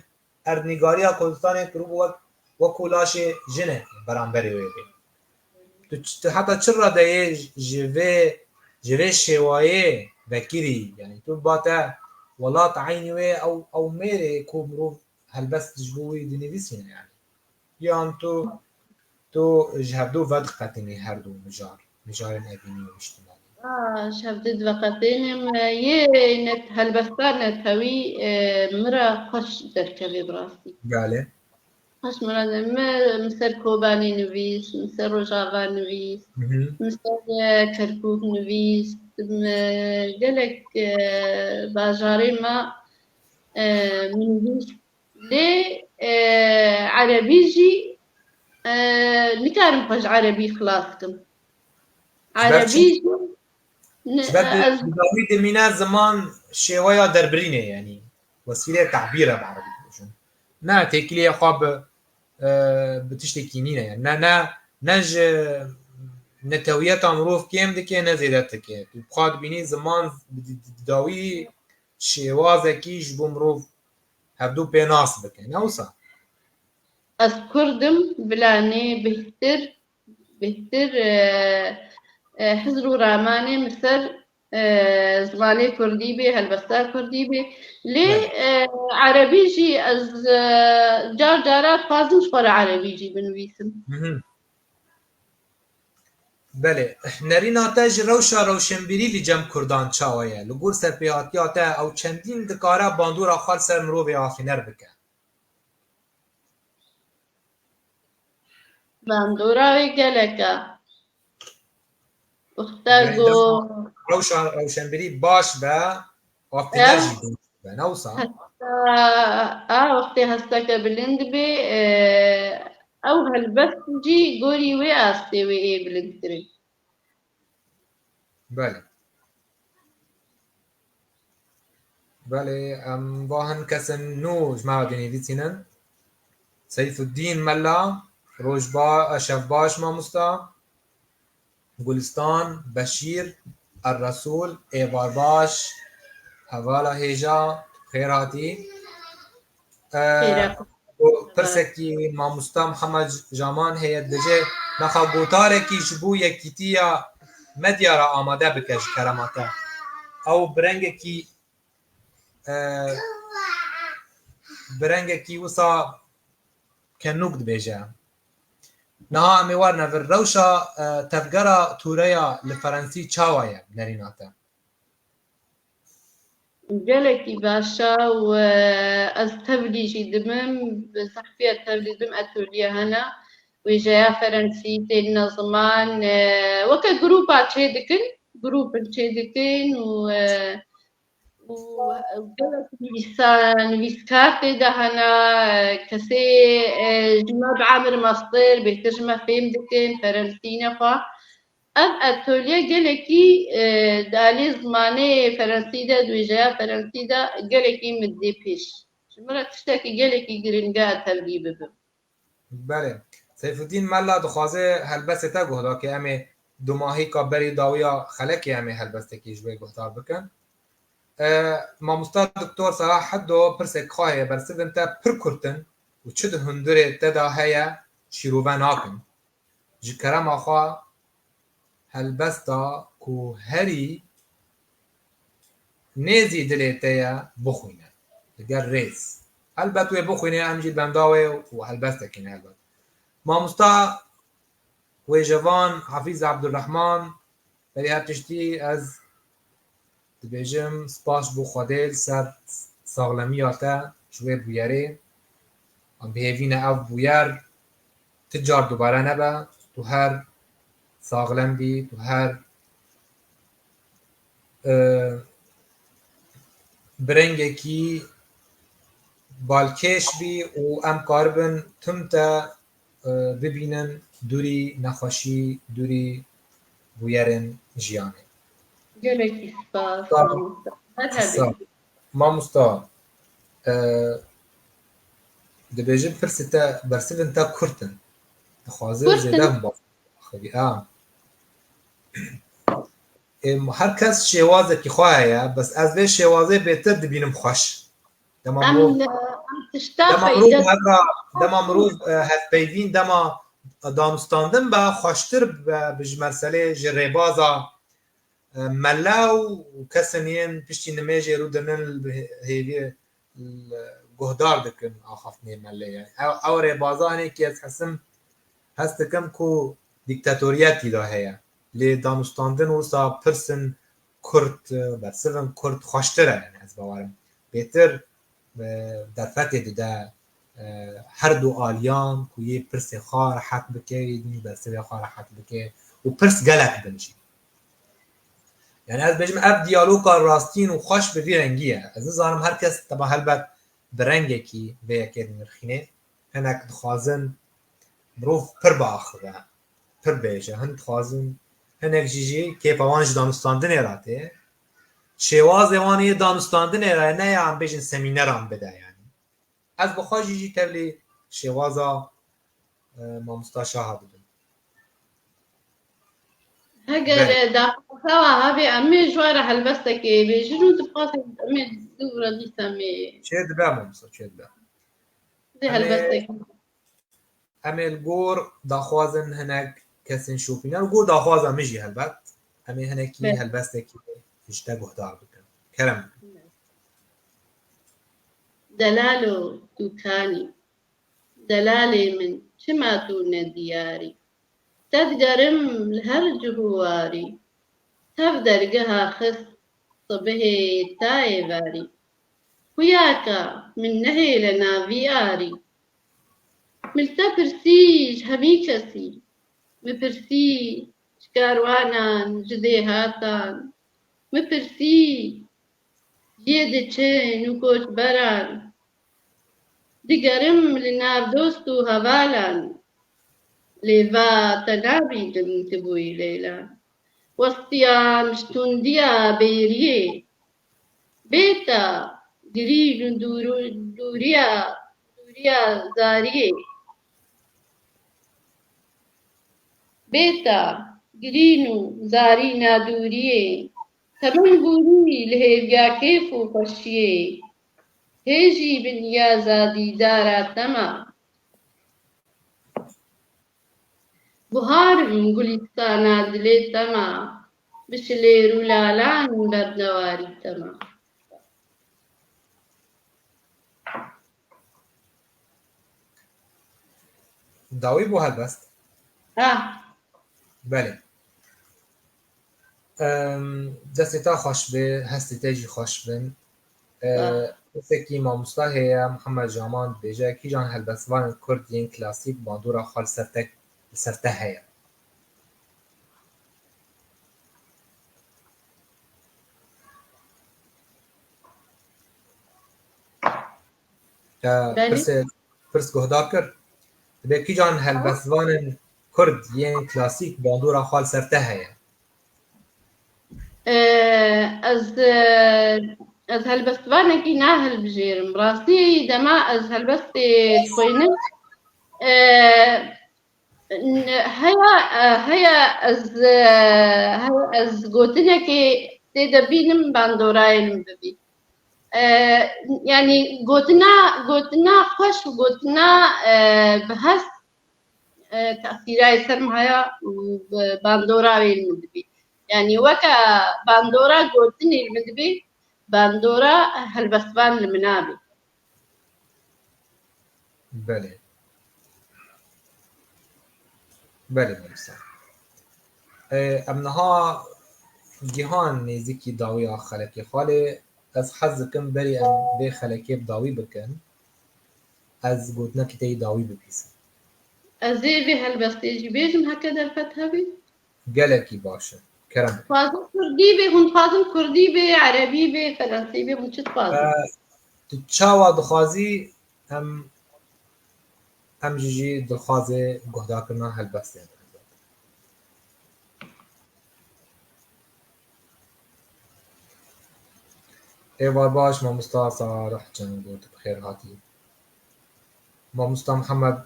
erdnîgariya Kurdistanê kiribû wek, wekû laşê jinê beramberê wê bê. Tu, tu heta çi radeyê ji vê, ji vê şêwayê vekirî? Yani tu bate welat eynî wê ew, ew mêrê ku mirov helbest ji bo wî dinivîsîne yani. Yan tu, tu ji hevdu vediqetînî her du mijar, mijarên evînî û niştimanî? A, ji hevdu diveqetînim. Yê net, helbesta netewî, e, min re xweş derkeve bi rastî. Belê. Xweş min re de, min, min ser Kobanê nivîs, min ser Rojava nivîs, Hı hı. min ser, e, Kerkûk nivîs, min gelek, e, bajarê me, e, min nivîs. Lê, e, erebî jî, e, nikarim xwe ji erebî xilas kim. Ji ber Erebî çi? jî ne, Ji ber di, ez di dawî dimîne ziman şêweya derbirînê, yanî wesîleyê tehbîr e bi erebî dibêjin. Ne têkiliyê xwe bi, e, bi tiştekî nîne, yani ne, ne, ne ji netewiyeta mirov kêm dike, ne zêde dike. Tu bi xwe dibînî ziman bi di, di, di dawî şêwazekî ji bo mirov hevdu pê nas bike. Ne wisa? Ez Kurd im, bila nê bêhtir, bêhtir, e, e, hizr û ramanê min ser, e, zimanê Kurdî bê, helbesta Kurdî bê. Lê, Evet. e, Erebî jî ez, e, car cara dixwazim ji xwe re Erebî jî binivîsim. Hı hı. Belê, nerîna te ji rewşa rewşenbîrî li cem Kurdan çawa ye? Li gor serpêhatiya te ew çendîn dikare bandora xwe li ser mirovê afîner bike? Bandora wê gelek e. Wexta Yani go dema rewşa rewşenbîrî baş be, afîner Ev jî baş be, ne wisa? Hesta, a wextê hesteke bilind bê, e, ew helbest jî gorî wê astê wê ê bilindtir e. Belê. Belê, em va hin kesên nû ji me ve dinivîsînin. Seyfuddîn Mela, roj ba, şev baş mamosta. Gulistan, Beşîr, Er Resûl, êvar baş, hevala hêja, xêr hatî. E, Xêr e. Pirsekî mamosta Mihemed Jaman heye, dibêje, nexa gotarekî ji bo yekîtiya medya re amade bike ji kerema te. Ew bi rengekî, e, bi rengekî wisa kenûk dibêje. Niha em ê werine vir. Rewşa, e, tevgera Tûreya li Ferensî çawa ye, nerîna te? Gelekî baş e û, e, ez tevlî jî dibim, bi zehfiya tevlî dibim, etolye hene, wêjeya ferensî têdine ziman, e, weke grûpa çêdikin, grûpin çêdikin û, e, û gelek nivîsa-, nivîskar tê de hene, e, kesê, e, ji me bi emir mestir, bêhtir ji me fêm dikin, ferensî ne xwe. Ev etolye gelekî, e, di alî zimanê ferensî de, di wêjeya ferensî de gelekî min dê pêş. Ji min re tiştekî gelekî giring e ez tevlî bibim. Belê. Seyfuddîn Mella dixwaze helbestê te guh da ke em ê dumahîka berî dawiya xelekê em ê helbestekî ji wê guhdar bikin. E, Mamosta Doktor Salah Heddo pirsek xwe heye, bersivên te pir kurt in û çi di hundirê te de heye şîrove nakin. Ji kerema xwe helbesta ku herî nêzî dilê te ye bixwîne. Li gel rêz. Helbet wê bixwîne, em jî benda wê û helbestekî ne helbet. Mamosta wêjevan Hafîz Abdurrahman, berî her tiştî ez dibêjim spas bo Xwedê li ser saxlemiya te ji wê bûyerê. Em bi hêvî ne ev bûyer ti car dubare nebe, tu her saxlem bî, tu her, e, bi rengekî balkêş bî û em karibin tim te, e, bibînin dûrî nexweşî, dûrî bûyerên jiyanê. Gelekî spas, Sağ ol. Mamosta. Her hebî. Sağ ol. Mamosta, e, dibêjin pirsê te, bersivên te kurt in. Dixwazin zêde in. Kurt in. Xwedî, a. Ê, her kes şêwazekî xwe heye, bes ez vê şêwazê bêtir dibînim xweş. Dema Em, mirov, em tişta dema mirov feyde hevra, dema mirov, e, hevpeyvîn, dema danûstandin be, xweştir be, bi ji meselê ji rêbaza, e, mele û kesên yên piştî nimêjê rûdinin li hê-, hêviyê li guhdar dikin axaftinê mele. Yani ew, ew rêbaza hinekî ez hesim, hes dikim ku dîktatoriyetî de heye. Lê danûstandin wisa pirsin kurt, bersivin kurt xweştir e. Yani ez bawerim bêtir, e, derfetê dide, e, her du aliyan ku yê pirsê xwe rehet bike, yê din jî bersivê xwe rehet bike û pirs gelek bin jî. Yani ez bêjim ev diyaloga rastîn û xweş bi vî rengî ye. Ez nizanim her kes teba helbet bi rengekî vê yekê dinirxînê. Hinek dixwazin mirov pir biaxive, pir bêje. Hin dixwazin, hinek jî jî kêfa wan ji danûstandinê re tê. Şêwazê wan yê danûstandinê re ne ya em bêjin semîneran bide yani. Ez bi xwe jî jî tevlî şêwaza, e, mamosta Şaha dibim. Heger, belê, e, daxwaza we hebe, em ê ji we re helbestekê bêjin û dixwazin em ê dû re dîsa em ê Çê dibe mamosta, çê dibe. Dê Em ê, helbestekê. Em ê li gor daxwazin hinek kesên şopîner û gor daxwaza min jî helbet. Em ê hinekî, belê, helbestekî ji te guhdar bikin. Kerem bikin. Belê. Delalo tu kanî. Delalê min, çima tu nediyarî? Te digerim li her cih û warî. Tev dergeha xist sibihê ta êvarî. Xuyaka min nehêle navî arî. Min li te pirsî ji hemî kesî. Min pirsî ji karwanan, ji dêhatan. Min pirsî Cihê diçin û koçberan, digerim li nav dost û hevalan, lê va te nabînim tu bûyî Leyla. Westiyam ji tundiya bêriyê, bê te girîn û dûrû-, dûriya, dûriya zariyê. Bê te girîn û zarîna dûriyê, temen bûrî li hêviya kêf û xweşiyê. Hê jî bin niyaza dîdara te me. Buhar im gulîstana dilê te me, bi şilêr û lalan bernewarî te me. Dawî bû helbest? Ha. Belê. Em, destê te xweş be, hestê te jî xweş bin. E, ha. Pirsekî mamosta heye, Mihemed Jaman dibêje, kîjan helbestvanên kurd yên klasîk bandora xwe li ser te, li ser te heye? Te, belê, pirsê, pirs guhdar kir? Dibê kîjan helbestvanên kurd yên klasîk bandora xwe li ser te heye? Ee, ez, e, ez helbestvanekî nahilbijêrim. Rastî dema ez helbestê dixwînim, e, N-, heya, e, heya ez, e, heya ez gotinekê tê de bînim bandorayê min bibî. E, yanî gotina, gotina xweş û gotina, e, bi hest, e, tesîrayê ser min haya û bi bandora wê min dibî. Yanî weke bandora gotinê li min dibî, bandora helbestvan li min nabî. Belê. Belê, belê, sağ ol. Ee, em niha gihan nêzîkî dawiya xelekê xalê. Ez hez dikim berî em vê xelekê bi dawî bikin. Ez gotinekî te yî dawî bibîsim. Ez ê vê helbestê jî bêjim heke derfet hebî. Gelekî baş e. Kerem. Dixwazim kurdî bê, hûn dixwazin kurdî bê, erebî bê, ferensî bê, hûn çi dixwazin? Ee, tu çawa dixwazî em, em jî jî dilxwazê guhdarkirina helbestê ne. Êvar baş, mamosta Salih Can, got bi xêr hatî. Mamosta Mihemed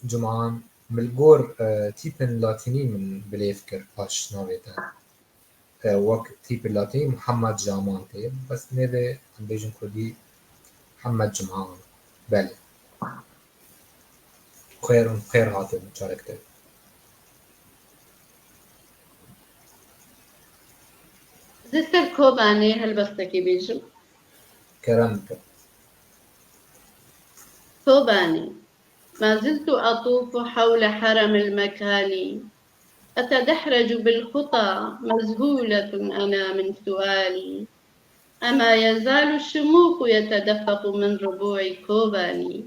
Cuman, min li gor, e, tîpin latînî min bilêv kir paş navê te. E, wek tîpê latînî Muhammed Jaman tê. Bes nêvê em bêjin kurdî Mihemed Cuman. Belê. Xêr û xêr hatin çarektir. Ji ser Kobanê helbestekê bêjim. Kerem bike. Kobanê. ما زلت أطوف حول حرم المكان، أتدحرج بالخطى، مذهولة أنا من سؤالي. أما يزال الشموخ يتدفق من ربوع كوباني؟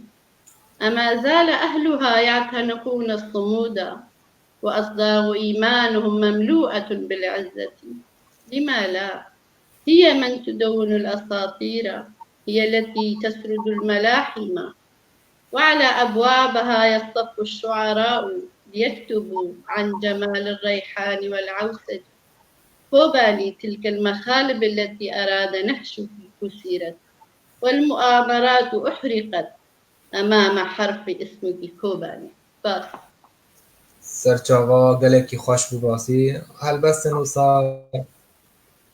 أما زال أهلها يعتنقون الصمود وأصداغ إيمانهم مملوءة بالعزة؟ لما لا؟ هي من تدون الأساطير، هي التي تسرد الملاحم، وعلى أبوابها يصطف الشعراء ليكتبوا عن جمال الريحان والعوسج. كوباني تلك المخالب التي أراد نهشك كسرت، والمؤامرات أحرقت أمام حرف اسمك كوباني. Spas. Serçava gelekî xweş bû rastî. Helbestên wisa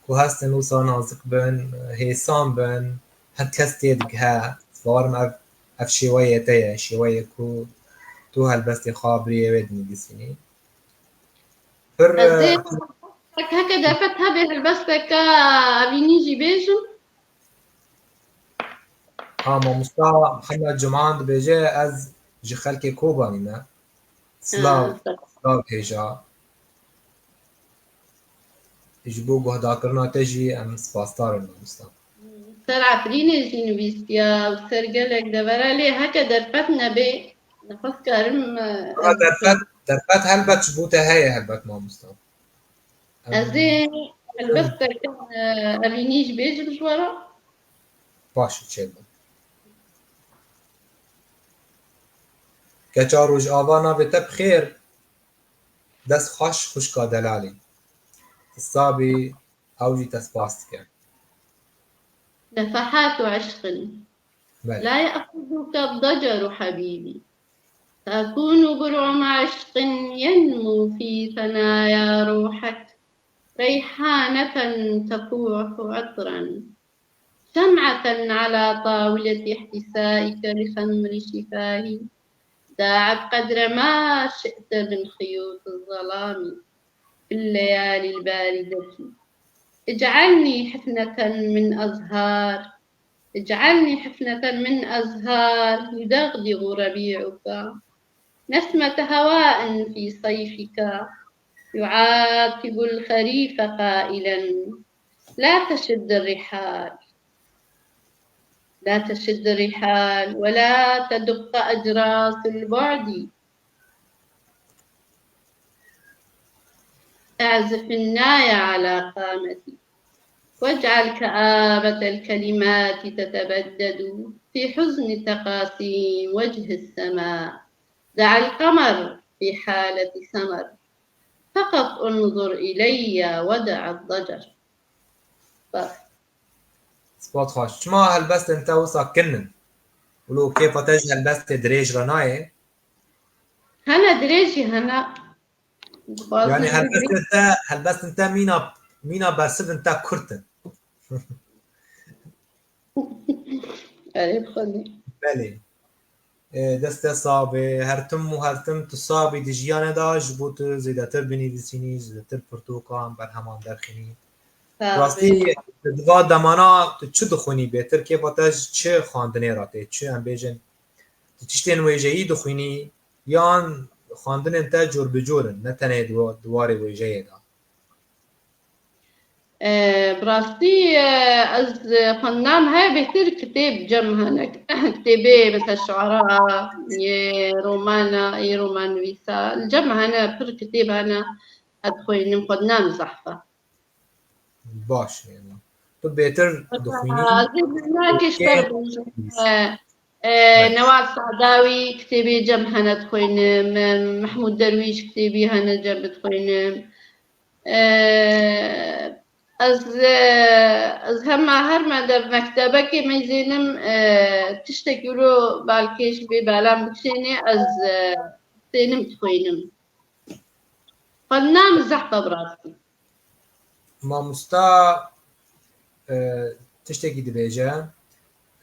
ku hestin wisa nazik bin, hêsan bin, her kes tê digihe. Bawerim ev, ev şêweyê te ye, şêweyê ku tu helbestê xwe bi rêyê wê dinivîsînî. Pir, Ez ê heke derfet hebe helbesteke evînî jî bêjim. Ha, mamosta Mihemed Cuman dibêje, ez ji xelkê Kobanî me. Silav, Ha, silav hêja. Ji bo guhdarkirina te jî em spasdar in, mamosta. Ser Efrînê jî nivîstiya û ser gelek devera, lê heke derfet nebê, nexwes karim, e, Ha, derfet, derfet helbet ji bo te heye, helbet, mamosta. Em Ez ê helbesteke, e, evînî jî bêjim ji we re. Baş û çêbû. Keça Rojava, navê te bi xêr. Dest xweş xwişka delalî. Ti sabî, ew jî te spas dike. نفحات عشق. Belê. لا يأخذك الضجر حبيبي، تكون برعم عشق ينمو في ثنايا روحك، ريحانة تفوح عطرا، شمعة على طاولة احتسائك لخمر شفاهي، داعب قدر ما شئت من خيوط الظلام في الليالي الباردة، اجعلني حفنة من أزهار، اجعلني حفنة من أزهار يدغدغ ربيعك، نسمة هواء في صيفك يعاتب الخريف قائلا: لا تشد الرحال، لا تشد الرحال ولا تدق أجراس البعد. اعزف الناي على قامتي، واجعل كآبة الكلمات تتبدد في حزن تقاسيم وجه السماء. دع القمر في حالة سمر، فقط انظر إلي ودع الضجر. Spas. Spas xweş. Çima helbestên te wisa kin in? Wilo kêfa te ji helbestê dirêj re nayê? Hene dirêj jî hene. Dixwazim Yani dirêj- helbestên te, helbestên te mîna, mîna bersivin te kurt in. Erê, bi xwedê. Belê. E, dest te sax be, her tim û her tim tu sax bî di jiyanê de, ji bo tu zêdetir binivîsînî, zêdetir pirtûkan, berheman derxînî. Sağ ol. Rastî, di va demana tu çi dixwînî bêtir, kêfa te ji çi xwendinê re tê, çi em bêjin, tu tiştên wêjeyî dixwînî, yan xwendinên te cor bi cor in, ne tenê di wa-, di warê wêjeyê de? E, bi rastî, e, ez, e, xwendinam heye bêhtir kitêb cem hene. Kitêbê, mesela, şuara, yê romana, yê romannivîsa. Li cem hene, pir kitêb hene. Ez dixwînim, xwendinam zehf e. Baş e. Tu bêtir dixwînî? Ez ê bi nakê ji te re bêjim. E, e, Newal Sadawî kitêbê cem hene dixwînim. E, Mehmûd Derwîş kitêbî hene cem dixwînim. E, ez, e, ez hema her me de mektebekê meyzênim, e, tiştekî wilo balkêş bê belam bikişênê, ez, e, tênim dixwînim. Xwendina min zehf e bi rastî. Mamosta, e, tiştekî dibêje.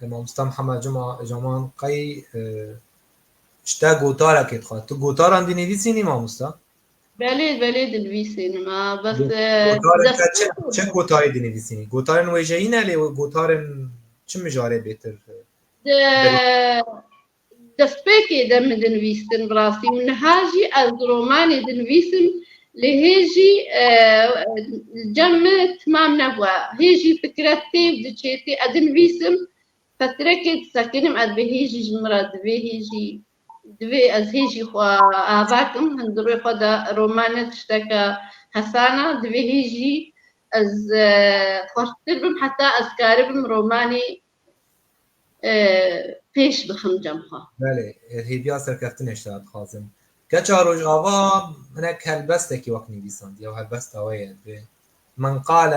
E, mamosta Mihemed Cuma, Caman qey, e, ji te gotarekê dixwest. Tu gotaran dinivîsînî mamosta? Belê, belê dinivîsînim. Ha, bes, Go-, e, gotarên te dest- çi, çi gotarê dinivîsînî? Gotarên wêjeyî ne lê gotarên çi mijarê bêtir? De-, destpêkê de min dinivîstin bi rastî û niha jî ez romanê dinivîsim, lê hê jî, e, cem min timam nebûye. Hê jî fikret tê û diçê tê. Ez dinivîsim, fetrekê disekinim, ez divê hê jî ji min re, divê hê jî, divê ez hê jî xwe ava kim, hundirê xwe de roman ne tişteke hesan e, divê hê jî ez, e, xweştir bim, heta ez karibim romanê e, pêş bixim cem xwe. Belê, e, hêviya serkeftinê ji te dixwazim. Keça Rojava hinek helbestekî wek nivîsandiye û helbesta we ye, dibê: من قال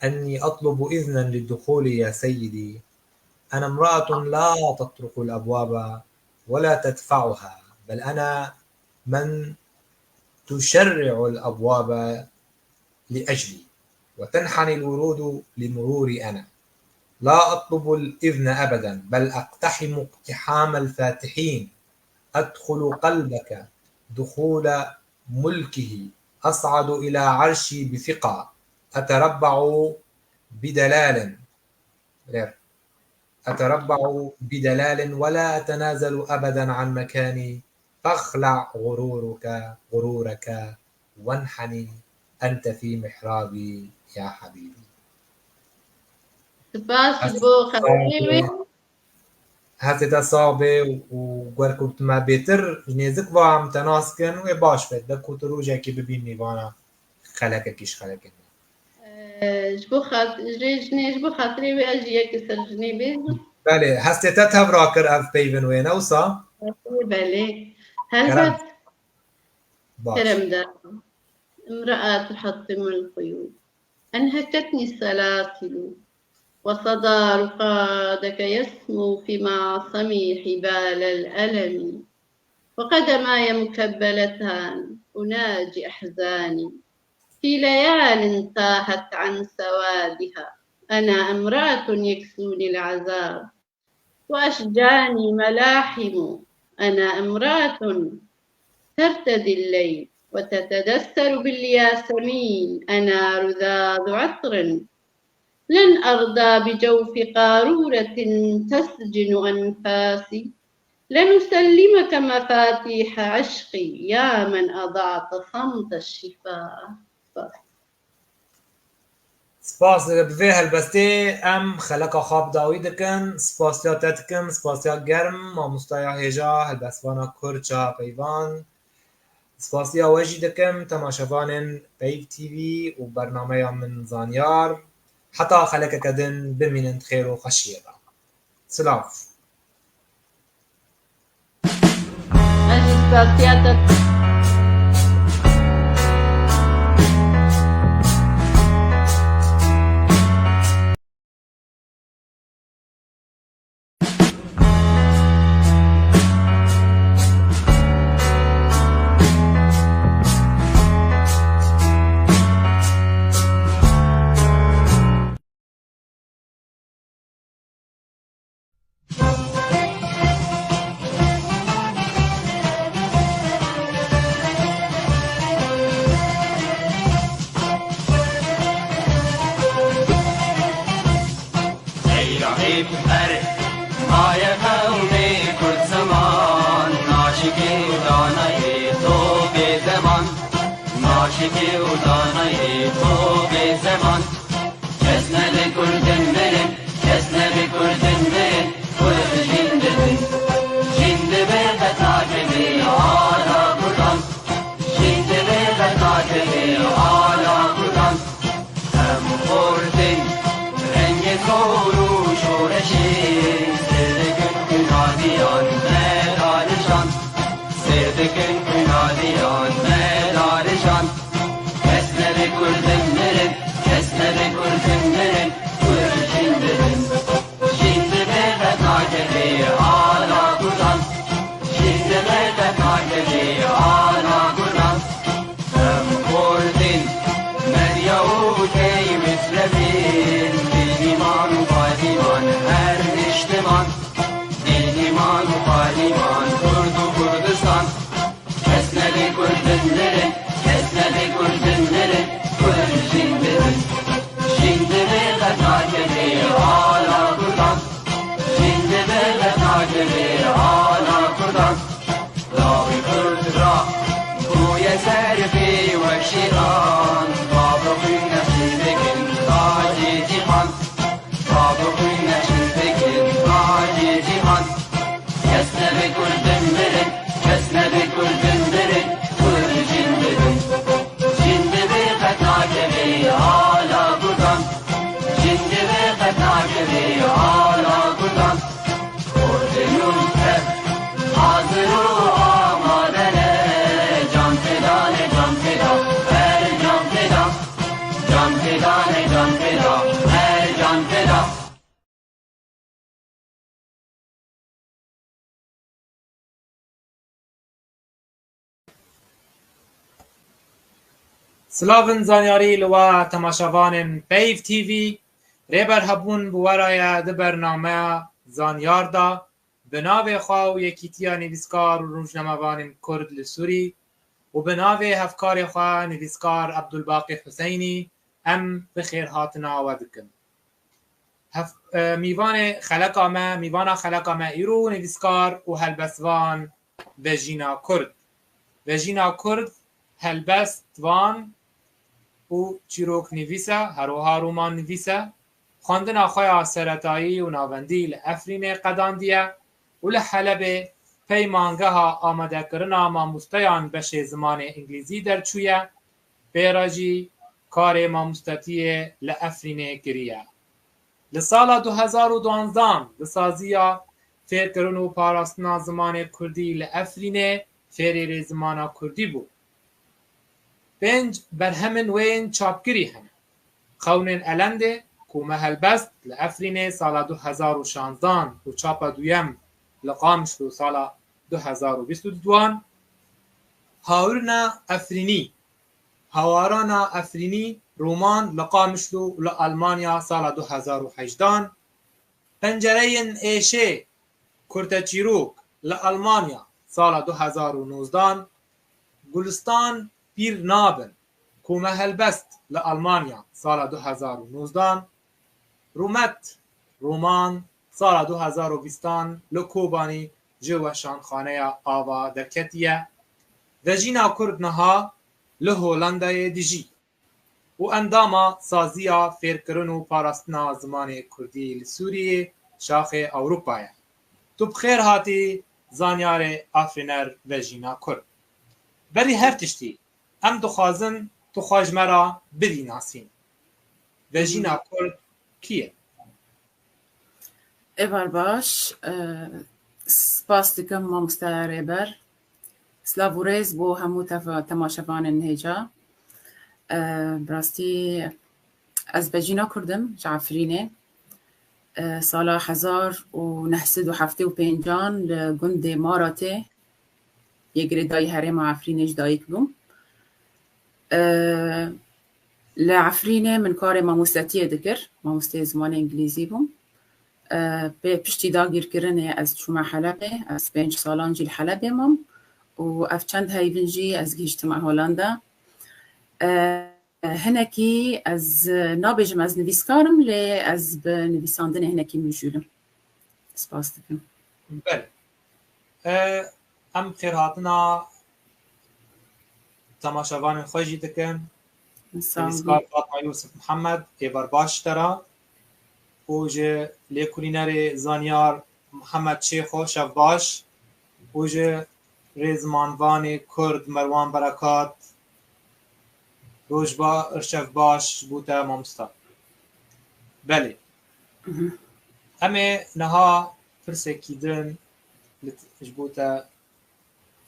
أني أطلب إذنا للدخول يا سيدي، أنا امرأة لا تطرق الأبواب ولا تدفعها، بل أنا من تشرع الأبواب لأجلي، وتنحني الورود لمروري أنا. لا أطلب الإذن أبدا، بل أقتحم اقتحام الفاتحين، أدخل قلبك دخول ملكه، أصعد إلى عرشي بثقة، أتربع بدلال، غير، أتربع بدلال ولا أتنازل أبدا عن مكاني، فاخلع غرورك، غرورك، وانحني أنت في محرابي يا حبيبي. Spas ji bo xebatê wê. Hestê te sax bê û wer ku tu me bêtir ji nêzik ve em te nas kin, wê baş be. De ku tu rojekê bibînî vana xelekekî ji xelekên me. Ee, ji bo xat-, ji jinê, ji bo xatirê wê ez jî yekê ser jinê bêjim. Belê, hestê te tevra kir ev peyvên wê, ne wisa? Belê, belê. Kerem. Helbet. Baş. Kerem de. امرأة تحطم القيود. أنهكتني السلاسل، وصدى رقادك يسمو في معصمي حبال الألم، وقدماي مكبلتان أناجي أحزاني، في ليال تاهت عن سوادها، أنا امرأة يكسوني العذاب، وأشجاني ملاحم، أنا امرأة ترتدي الليل وتتدثر بالياسمين، أنا رذاذ عطر، لن أرضى بجوف قارورة تسجن أنفاسي، لن أسلمك مفاتيح عشقي يا من أضعت صمت الشفاه. Spas, bi vê helbestê em xeleka xwe bi dawî dikin. Spasiya te dikim, spasiya germ, mamostaya hêja, helbestvana Kurça Peyvan. Spasiya we jî dikim, temaşevanên Peyv T V û bernameya Min Zanyar. Heta xelekeke din bimînin di xêr û xweşiyê de. Silav. Ez jî spasiya te dikim. Erê, maye qewmê Kurd ziman, naşikê û danayê to bê zeman, naşikê û danayê to bê zeman. Kes nebe Kurdin mirin, kes nebe Kurdin mirin, Kurd jîn dibin. Jîn dibe qet nakeve ala Kurdan, jîn dibe qet nakeve ala Kurdan. Em xortin rengê zor û şoreşê, sêr dikin xwînaliyan me darijan, sêr dikin xwînaliyan me darijan. Kes nebe Kurdin mirin, kes nebe Kurdin mirin, Kurd jîn dibin. Jîn dibe qet nakeve ala Kurdan, jîn dibe qet nakeve ala Kurdan. Em Kurdin, Medya û Tey Mislevin, Dîniman û Padiman her niştiman, Dîniman û Padiman, Kurd û Kurdistan. Kes nebe Kurdin mirin, kes nebe Kurdin mirin, Kurd jîn dibin. Jîn dibe qet nakeve ala Kurdan, jîn dibe qet nakeve ala Kurdan. Lawê Kurd ra bûye ser pê wek şêtan, bavê xwîn neşî dikin tacê cîhan, bavê xwîn neşî dikin tacê cîhan. Kes nebe Kurdin mirin, kes nebe Kurdin mirin, Kurd jîn dibin. Jîn dibe qet nakeve ala Kurdan, jîn dibe qet nakeve ala Kurdan. Kurdê nû tev hazir û amade ne, can feda ne, can feda, her can feda. Can feda ne, can feda, her can feda. Silavin zanyarî li we temaşevanên Peyv T V. Rêber Hebûn bi we re ye di bernameya Zanyar de, bi navê xwe û Yekîtiya Nivîskar û Rojnamevanên Kurd li Sûrî û bi navê hevkarê xwe nivîskar Ebdulbaqî Huseynî em bi xêrhatina we dikin. Hef-, e, mîvanê xeleka me, mîvana xeleka me îro nivîskar û helbestvan Vejîna Kurd. Vejîna Kurd helbestvan û çîroknivîs e, her wiha romannivîs e. Xwendina xwe ya seretayî û navendî li Efrînê qedandiye û li Helebê peymangeha amadekirina mamosteyan beşê zimanê îngilîzî derçûye, pê re jî karê mamostetiyê li Efrînê kiriye. Li sala du hezar û duanzan di saziya fêrkirin û parastina zimanê kurdî li Efrînê fêrê rêzimana kurdî bû. Pênc berhemên wê yên çapkirî hene. Xewnên Elendê, ku me helbest li Efrînê sala du hezar û şanzdan û çapa duyem li Qamişlo sala du hezar û bîst û duan, Hawirina Efrînî, Hawarana Efrînî, roman li Qamişlo û li Almanya sala du hezar û hejdan, Pencereyên Êşê, kurteçîrok li Almanya sala du hezar û nozdan, Gulistan Pîr Nabin, ku me helbest li Almanya sala du hezar û nozdan, Rûmet, roman sala du hezar û bîstan li Kobanî ji Weşanxaneya Ava derketiye. Vejîna Kurd niha li Holandayê dijî û endama Saziya Fêrkirin û Parastina Zimanê Kurdî li Sûriyê, Şaxê Ewropa ye. Tu bi xêr hatî, zanyarê afirîner Vejîna Kurd. Berî her tiştî, em dixwazin tu xwe ji me re bidî nasîn. Vejîna Kurd kî ye? Êvar baş, e, spas dikim mamoste Rêber. Silav û rêz bo hemû tefa-, temaşevanên hêja. E, bi rastî ez Vejîna Kurd im, ji Efrînê. E, sala hezar û neh sed û heftê û pêncan li gundê Maratê yê girêdayî herêma Efrînê ji dayik bûm. E, li Efrînê min karê mamostetiyê dikir, mamosteyê zimanê îngilîzî bûm. E, pê piştî dagîrkirinê ez çûme Helebê, ez pênc salan jî li Helebê mam û ev çend heyvin jî ez gihîştime Holanda. E, hinekî ez nabêjim ez nivîskar im, lê ez bi nivîsandinê hinekî mijûl im. Spas dikim. Belê. E, em xêrhatina temaşevanên xwe jî dikin. Sağ olun. Nivîskar Fatma Yusuf Muhammed, êvar baş ji te re. Û ji lêkolînerê zanyar Muhammed Şêxo, şev baş. Û ji rêzimanvanê Kurd Merwan Berekat, roj ba-, şev baş ji bo te mamosta. Belê. Mhm. Em ê niha pirsekî din li t-, ji bo te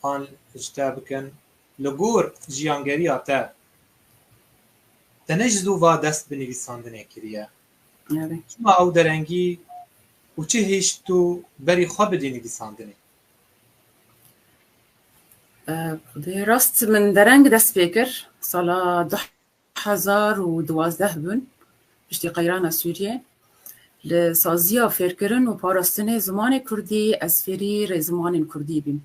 an ji te bikin. Li gor jiyangeriya te, te ne ji zû va dest bi nivîsandinê kiriye. Evet. Çima ew derengî û çi hêşt tu berî xwe bidî nivîsandinê? E, Xwedê rast min dereng dest pê kir. Sala du hezar û duwazdeh bûn, piştî qeyrana Sûriyê. Li saziya fêrkirin û parastinê zimanê kurdî ez fêrî rêzimanên kurdî bîm.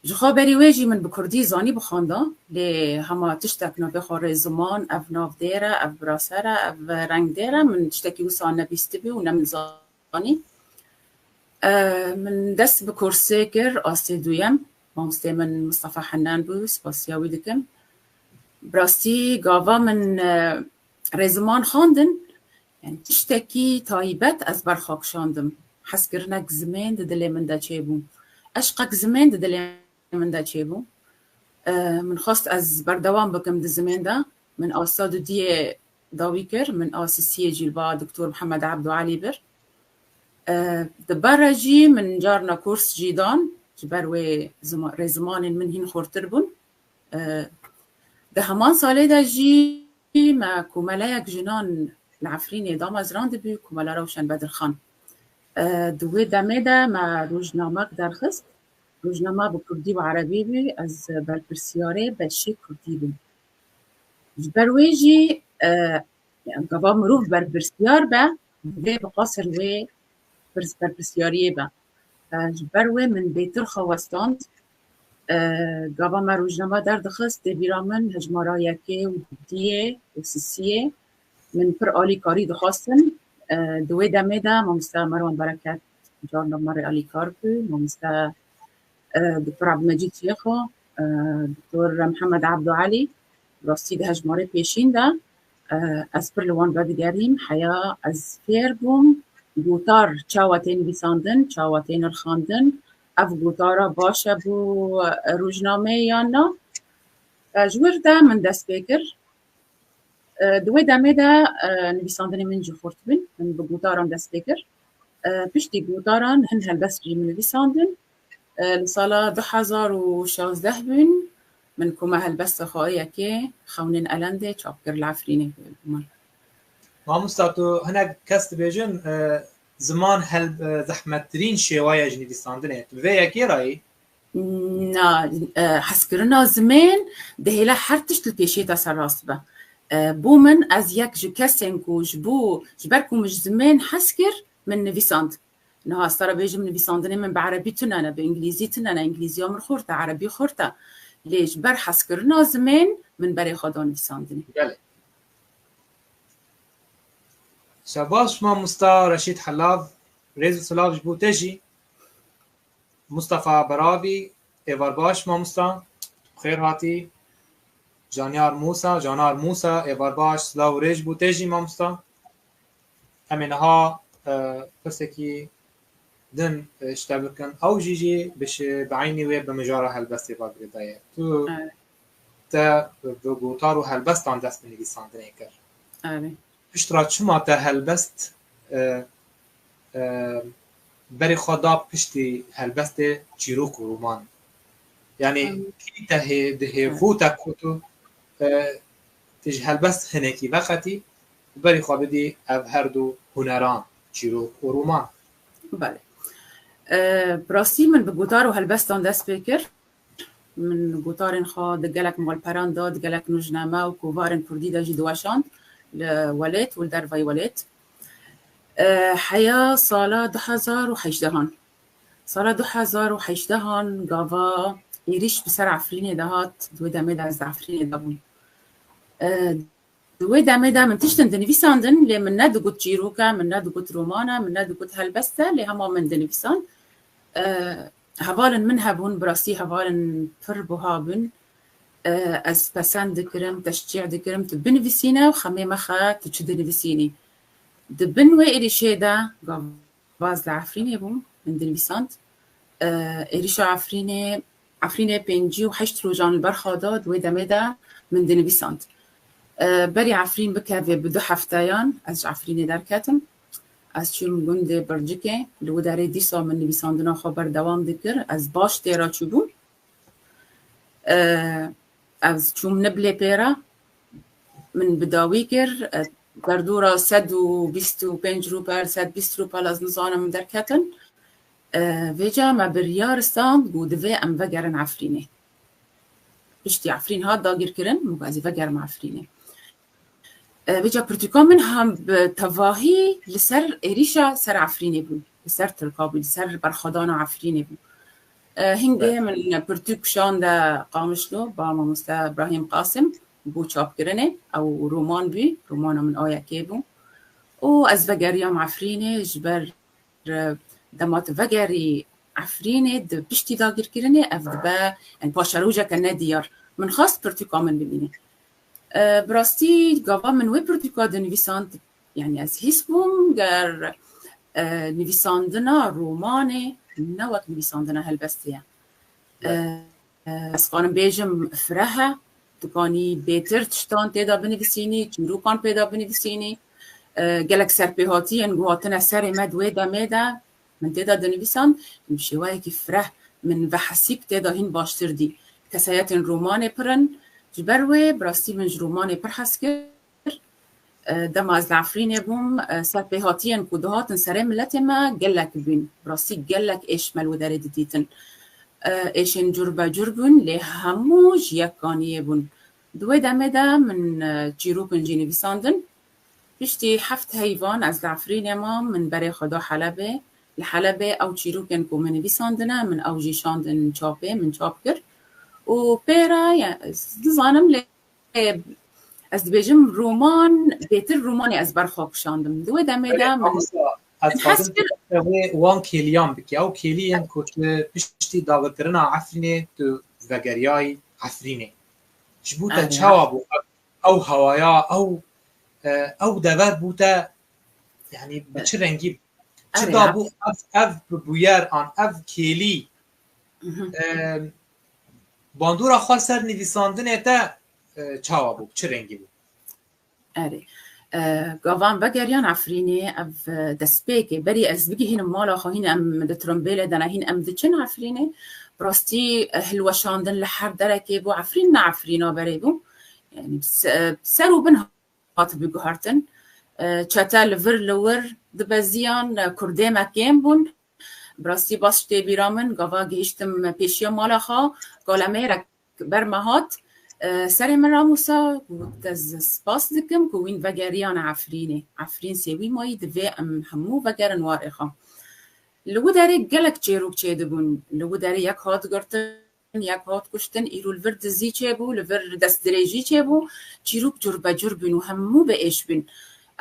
Ji xwe berî wê jî min bi kurdî zanî bixwanda, lê hema tiştek navê xwe rêziman, ev navdêr e, ev biraser e, ev rengdêr e, min tiştekî wisa nebîstibû û ne min zanî. E, min dest bi kursê kir, astê duyem. Mamostê min Mistefa Henan bû, spasiya wî dikim. Bi rastî gava min, e, rêziman xwendin, yani tiştekî taybet ez berxwe kişandim. Hezkirinek zimên di dilê min de çêbû. Eşqek zimên di dilê min de çêbû. E, min xwest ez berdewam bikim di zimên de. Min asta dudiyê dawî kir, min a sisiyê jî li ba Doktor Mihemed Ebdû Elî bir. E, di ber re jî min carna kurs jî dan, ji ber wê zima-, rêzimanên min hîn xurtir bûn. E, di heman salê de jî me komeleyek jinan li Efrînê damezrandibû, Komela Rewşen Bedirxan. E, di wê demê de me rojnamek derxist. Rojnama bi kurdî û erebî bû, ez berpirsiyarê beşê kurdî bûm. Ji ber wê jî, e, yani, gava mirov berpirsiyar be, divê bi qasir wê pirs-, berpirsiyariyê be. E, ji ber wê min bêtir xwe westand. E, gava me rojnama derdixist, tê bîra min hejmara yekê û duyê û sisiyê min pir alîkarî dixwastin. E, di wê demê de mamoste Merwan Bereket carna me rê alîkar bû, mamoste, e, Doktor Ebdulmecîd Şêxo, e, Doktor Mihemed Ebdû Elî, rastî di hejmarê pêşîn de, e, ez pir li wan vedigerîm. Heya ez fêr bûm, gotar çawa tê nivîsandin, çawa tê nirxandin, ev gotara baş e bo, e, rojnameyê yan na. E, ji wir de min dest pê kir. E, di wê demê de, e, nivîsandinê min jî xurt bûn, min bi gotaran dest pê kir. E, piştî gotaran hin helbest jî min nivîsandin. E, li sala du hezar û şazdeh bûn, min koma helbesta xwe yekê Xewnên Elendê çap kir li Efrînê. Mamosta, tu hinek kes dibêjin, e, ziman hel-, e, zehmettirîn şêwaye ji nivîsandinê. Tu bi vê yekê re yî? Na, e, hezkirina zimên dihêle her tişt li pêşê te serrast be. E, bo min, ez yek ji kesên ku ji bo, ji ber ku min ji zimên hez kir, min nivîsand. Niha ez te re bêjim, nivîsandinê min bi erebî tune ne, bi îngilîzî tune ne, îngilîziya min xurt e, erebî xurt e. Lê ji ber hezkirina zimên min berê xwe da nivîsandinê. Belê. Şebaş mamosta Reşîd Helav, rêz û silav ji bo te jî. Mustafa Beravî, êvar baş mamosta, xêr hatî. Janyar Mûsa, Janar Mûsa, êvar baş, silav û rêz ji bo te jî mamosta. Em ê niha, e, pirsekî din, e, ji te bikin. Ew jî jî bi şi-, bi eynî wê bi mijara helbestê ve girêdaye. Tu, Evet. te bi gotar û helbestan dest bi nivîsandinê kir. Evet. Pişt re çima te helbest, e, e, berê xwe da piştî helbestê çîrok û roman? Yani, Em, kî te hê, di hêv Evet. te ku tu, e, tu ji helbest hinekî veqetî û berî xwe bidî ev her du huneran, çîrok û roman? Belê. E, bi rastî min bi gotar û helbestan dest pê kir. Min gotarên xwe di gelek malperan de, di gelek nûjname û kovarên kurdî de jî diweşand li welêt û li derveyî welêt. E, heya sala du hezar û hejdeh an. Sala du hezar û hejdeh an gava êrîş bi ser Efrînê de hat, di wê demê de ez di Efrînê de bûm. E, Di wê demê de min tiştin dinivîsandin, lê min nedigot çîroke, min nedigot romane, min nedigot helbeste, lê hema min dinivîsand. E, hevalin min hebûn, bi rastî hevalin pir buha bûn. E, ez pesend dikirim, teşcî dikirim, tu binivîsîne û xemê mexe, tu çi dinivîsînî. Di bin wê êrîşê de, gava ez li Efrînê bûm, min dinivîsand. E, êrîşa Efrînê, Efrînê pêncî û heşt rojan li ber xwe da, di wê demê de min dinivîsand. E, berî Efrîn bikeve bi du hefteyan ez ji Efrînê derketim. Ez çûm gundê Bircikê, li wê derê dîsa min nivîsandina xwe berdewam dikir. Ez baş têra çûbûm. E, ez çûm Niblê pêra, min bi dawî kir. E, derdora sed û bîst û pênc rûpel, sed bîst rûpel, ez nizanim derketin. E, vêca me biryar stand ku divê em vegerin Efrînê. Piştî Efrîn hat dagirkirin, min got ez ê vegerim Efrînê. E, vêca pirtûka min hem bi tevahî li ser êrîşa ser Efrînê bû, li ser Tirka bû, li ser berxwedana Efrînê bû. E, hingê Evet. min pirtûk şande Qamişlo, ba mamoste Ibrahîm Qasim, bû çapkirinê, ew roman bû, romana min a yekê bû. Û ez vegeriyam Efrînê, ji ber, e, dema tu vegerî Efrînê, di piştî dagirkirinê, ev dibe, yani, paşerojeke nediyar. Min xwest pirtûka min bibîne. E, bi rastî gava min wê pirtûka dinivîsand, yani ez hîs bûm, ger, e, nivîsandina romanê ne wek nivîsandina helbestê ye. E, ez kanim bêjim fireh e, dikanî bêtir tiştan tê de binivîsînî, çîrokan pê de binivîsînî. E, gelek serpêhatiyên ku hatine serê me di wê demê de min tê de dinivîsand, bi şêweyekî fireh, min vehesîk tê de hîn baştir dî. Kesayetên romanê pir in, ji ber wê bi rastî min ji romanê pir hes kir. E, dema ez li Efrînê bûm, e, serpêhatiyên ku dihatin serê miletê me gelek bûn. Bi rastî gelek êş me li wê derê didîtin. E, êşên cur be cur bûn, lê hemû ji yek kaniyê bûn. Di wê demê de min, e, çîrokin jî nivîsandin. Piştî heft heyvan ez li Efrînê mam, min berê xwe da Helebê. Li Helebê ew çîrokên ku min nivîsandine, min ew jî şandin çapê, min çap kir. Û pê re, ya, ez dizanim lê ez dibêjim roman, bêtir romanê ez ber xwe kişandim. Di wê demê de Belê, min mamosta, ez min hez xwazim kir. Tu wê wan kêliyan bike. Ew kêliyên ku tu piştî dagirkirina Efrînê tu vegeriyayî Efrînê. Ji bo te Erê, çawa bû ew, ew hewaya, ew, e, ew dever bû te, yani bi Evet. çi rengî bû? Çi Erê, dabû ev, ev bi bûyer an, ev kêlî, Mhm. e, bandora xwe ser nivîsandinê te, e, çawa bû, çi rengî bû? Erê. E, gavan vegeriyan Efrînê, ev, e, destpêkê. Berî ez bigihînim mala xwe, hîn em di trombêlê de ne, hîn em diçin Efrînê. Bi rastî, e, hilweşandin li her derekê bû. Efrîn ne Efrîna berê bû. Yani, se-, ser û bin hatibû guhertin. E, çete li vir li wir dibeziyan, e, kurdê me kêm bûn. Bi rastî baş tê bîra min, gava gihiştim pêşiya mala xwe, kalemêrek ber me hat. E, serê min ramûsa, got, ez spas dikim ku wîn vegeriyan Efrînê. Efrîn sêwî mayî, divê em hemû vegerin warê xwe. Li wî derê gelek çêrok çêdibûn. Li wî derê yek hat girtin, yek hat kuştin, îro li vir dizî çêbû, li vir destdirêjî çêbû, çîrok cur be cur bûn û hemû bi êş bûn.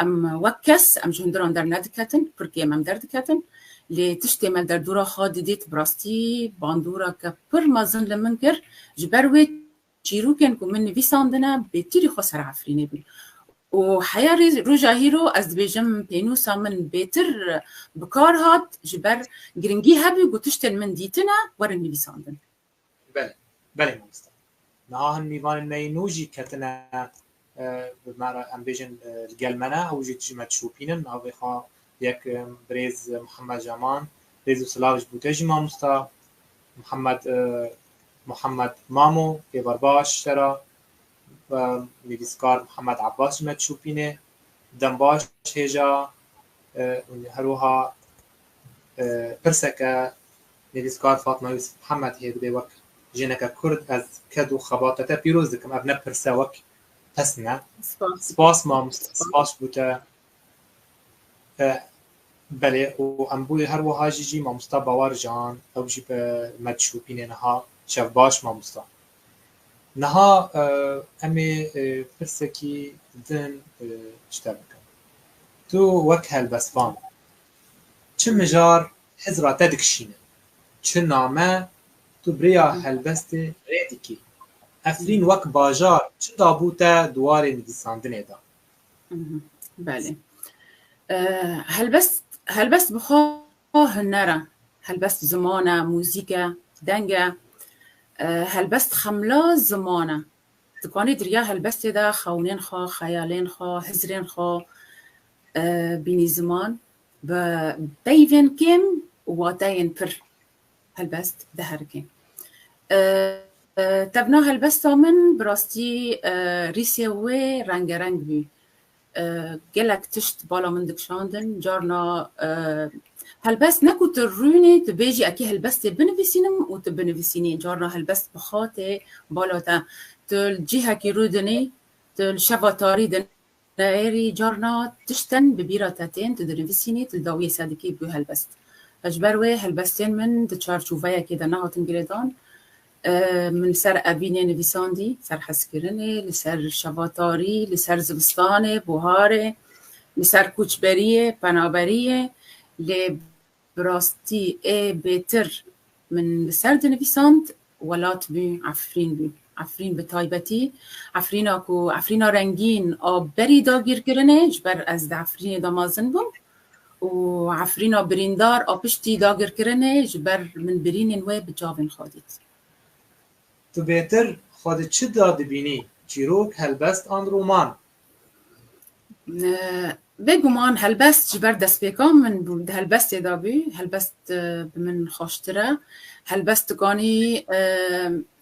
Em wek kes, em ji hundiran dernediketin, pir kêm em derdiketin. Lê tiştê me li derdora xwe didît, bi rastî bandoreke pir mezin li min kir. Ji ber wê çîrokên ku min nivîsandine, bêtirî xwe ser Efrînê bûn. Û heya rê-, roja hîro, ez dibêjim, pênûsa min bêtir bi kar hat, ji ber giringî hebû ku tiştên min dîtine werin nivîsandin. Belê, belê mamoste. Niha hin mîvanên me yê nû jî ketine, e, bi me re, em bêjin, e, li gel me ne, ew jî ji me dişopînin. Navê xwe yek, e, birêz Mihemed Ceman, rêz û silav ji bo te jî mamosta. Mihemed, e, Mihemed Mamo, êvar baş te re, e, nivîskar Mihemed Abbas ji me dişopîne. Dem baş hêja, e, û her wiha, e, pirseke nivîskar Fatma Yusuf Mihemed heye, dibê wek jineke Kurd ez ked û xebata te pîroz dikim. Ev ne pirse wek pesn e. Spas. Spas mamoste, spas bo te. E, belê, û em bûyî her wiha jî, jî mamosta Bawar Can, ew jî bi me dişopîne niha. Şev baş mamosta. Niha e, em ê e, pirsekî din e, ji te bikin. Tu wek helbestvan çi mijar hizra te dikişîne? Çi name tu bi rêya helbestê rê dikî? Efrîn wek bajar çi dabû te di warê nivîsandinê de? Belê. Helbest, helbest bi xwe huner e. Helbest ziman e, muzîk e, deng e. Helbest xemla ziman e. Dikanî di riya helbestê de xewnên xwe, xeyalên xwe, hizrên xwe bînî ziman bi peyvên kêm û wateyên pir helbest diherikê. Tevna helbesta min bi rastî rîsê wê rengereng bû. Gelek tişt bala min dikişandin. Carna helbest ne ku tu rûnî, tu bêjî ekî helbestê binivîsînim û tu binivîsînî. Carna helbest bi xwe tê bala te. Tu li cihekî rûdinî, tu li şeva tarî din. Erî carna tiştin bi bîra te tên, tu dinivîsînî, tu li dawiyê ser dikî bû helbest. Ji ber wê helbestên min di çarçoveyekê de nehatin girêdan. Min li ser evînê nivîsandî, ser hezkirinê, li ser şeva tarî, li ser zivistanê, buharê, li ser koçberiyê, penaberiyê. Lê bi rastî ê bêtir min li ser dinivîsand, welat bû, Efrîn bû. Efrîn bi taybetî, Efrîna ku, Efrîna rengîn a berî dagîrkirinê, ji ber ez di Efrînê de mezin bûm û Efrîna birîndar a piştî dagirkirinê, ji ber min birînên wê bi çavên xwe dît. Tu bêtir xwe di çi de dibînî? Çîrok, helbest an roman? Bêguman helbest ji ber destpêka min bû, di helbestê de bû. Helbest bi min xweştir e. Helbest dikanî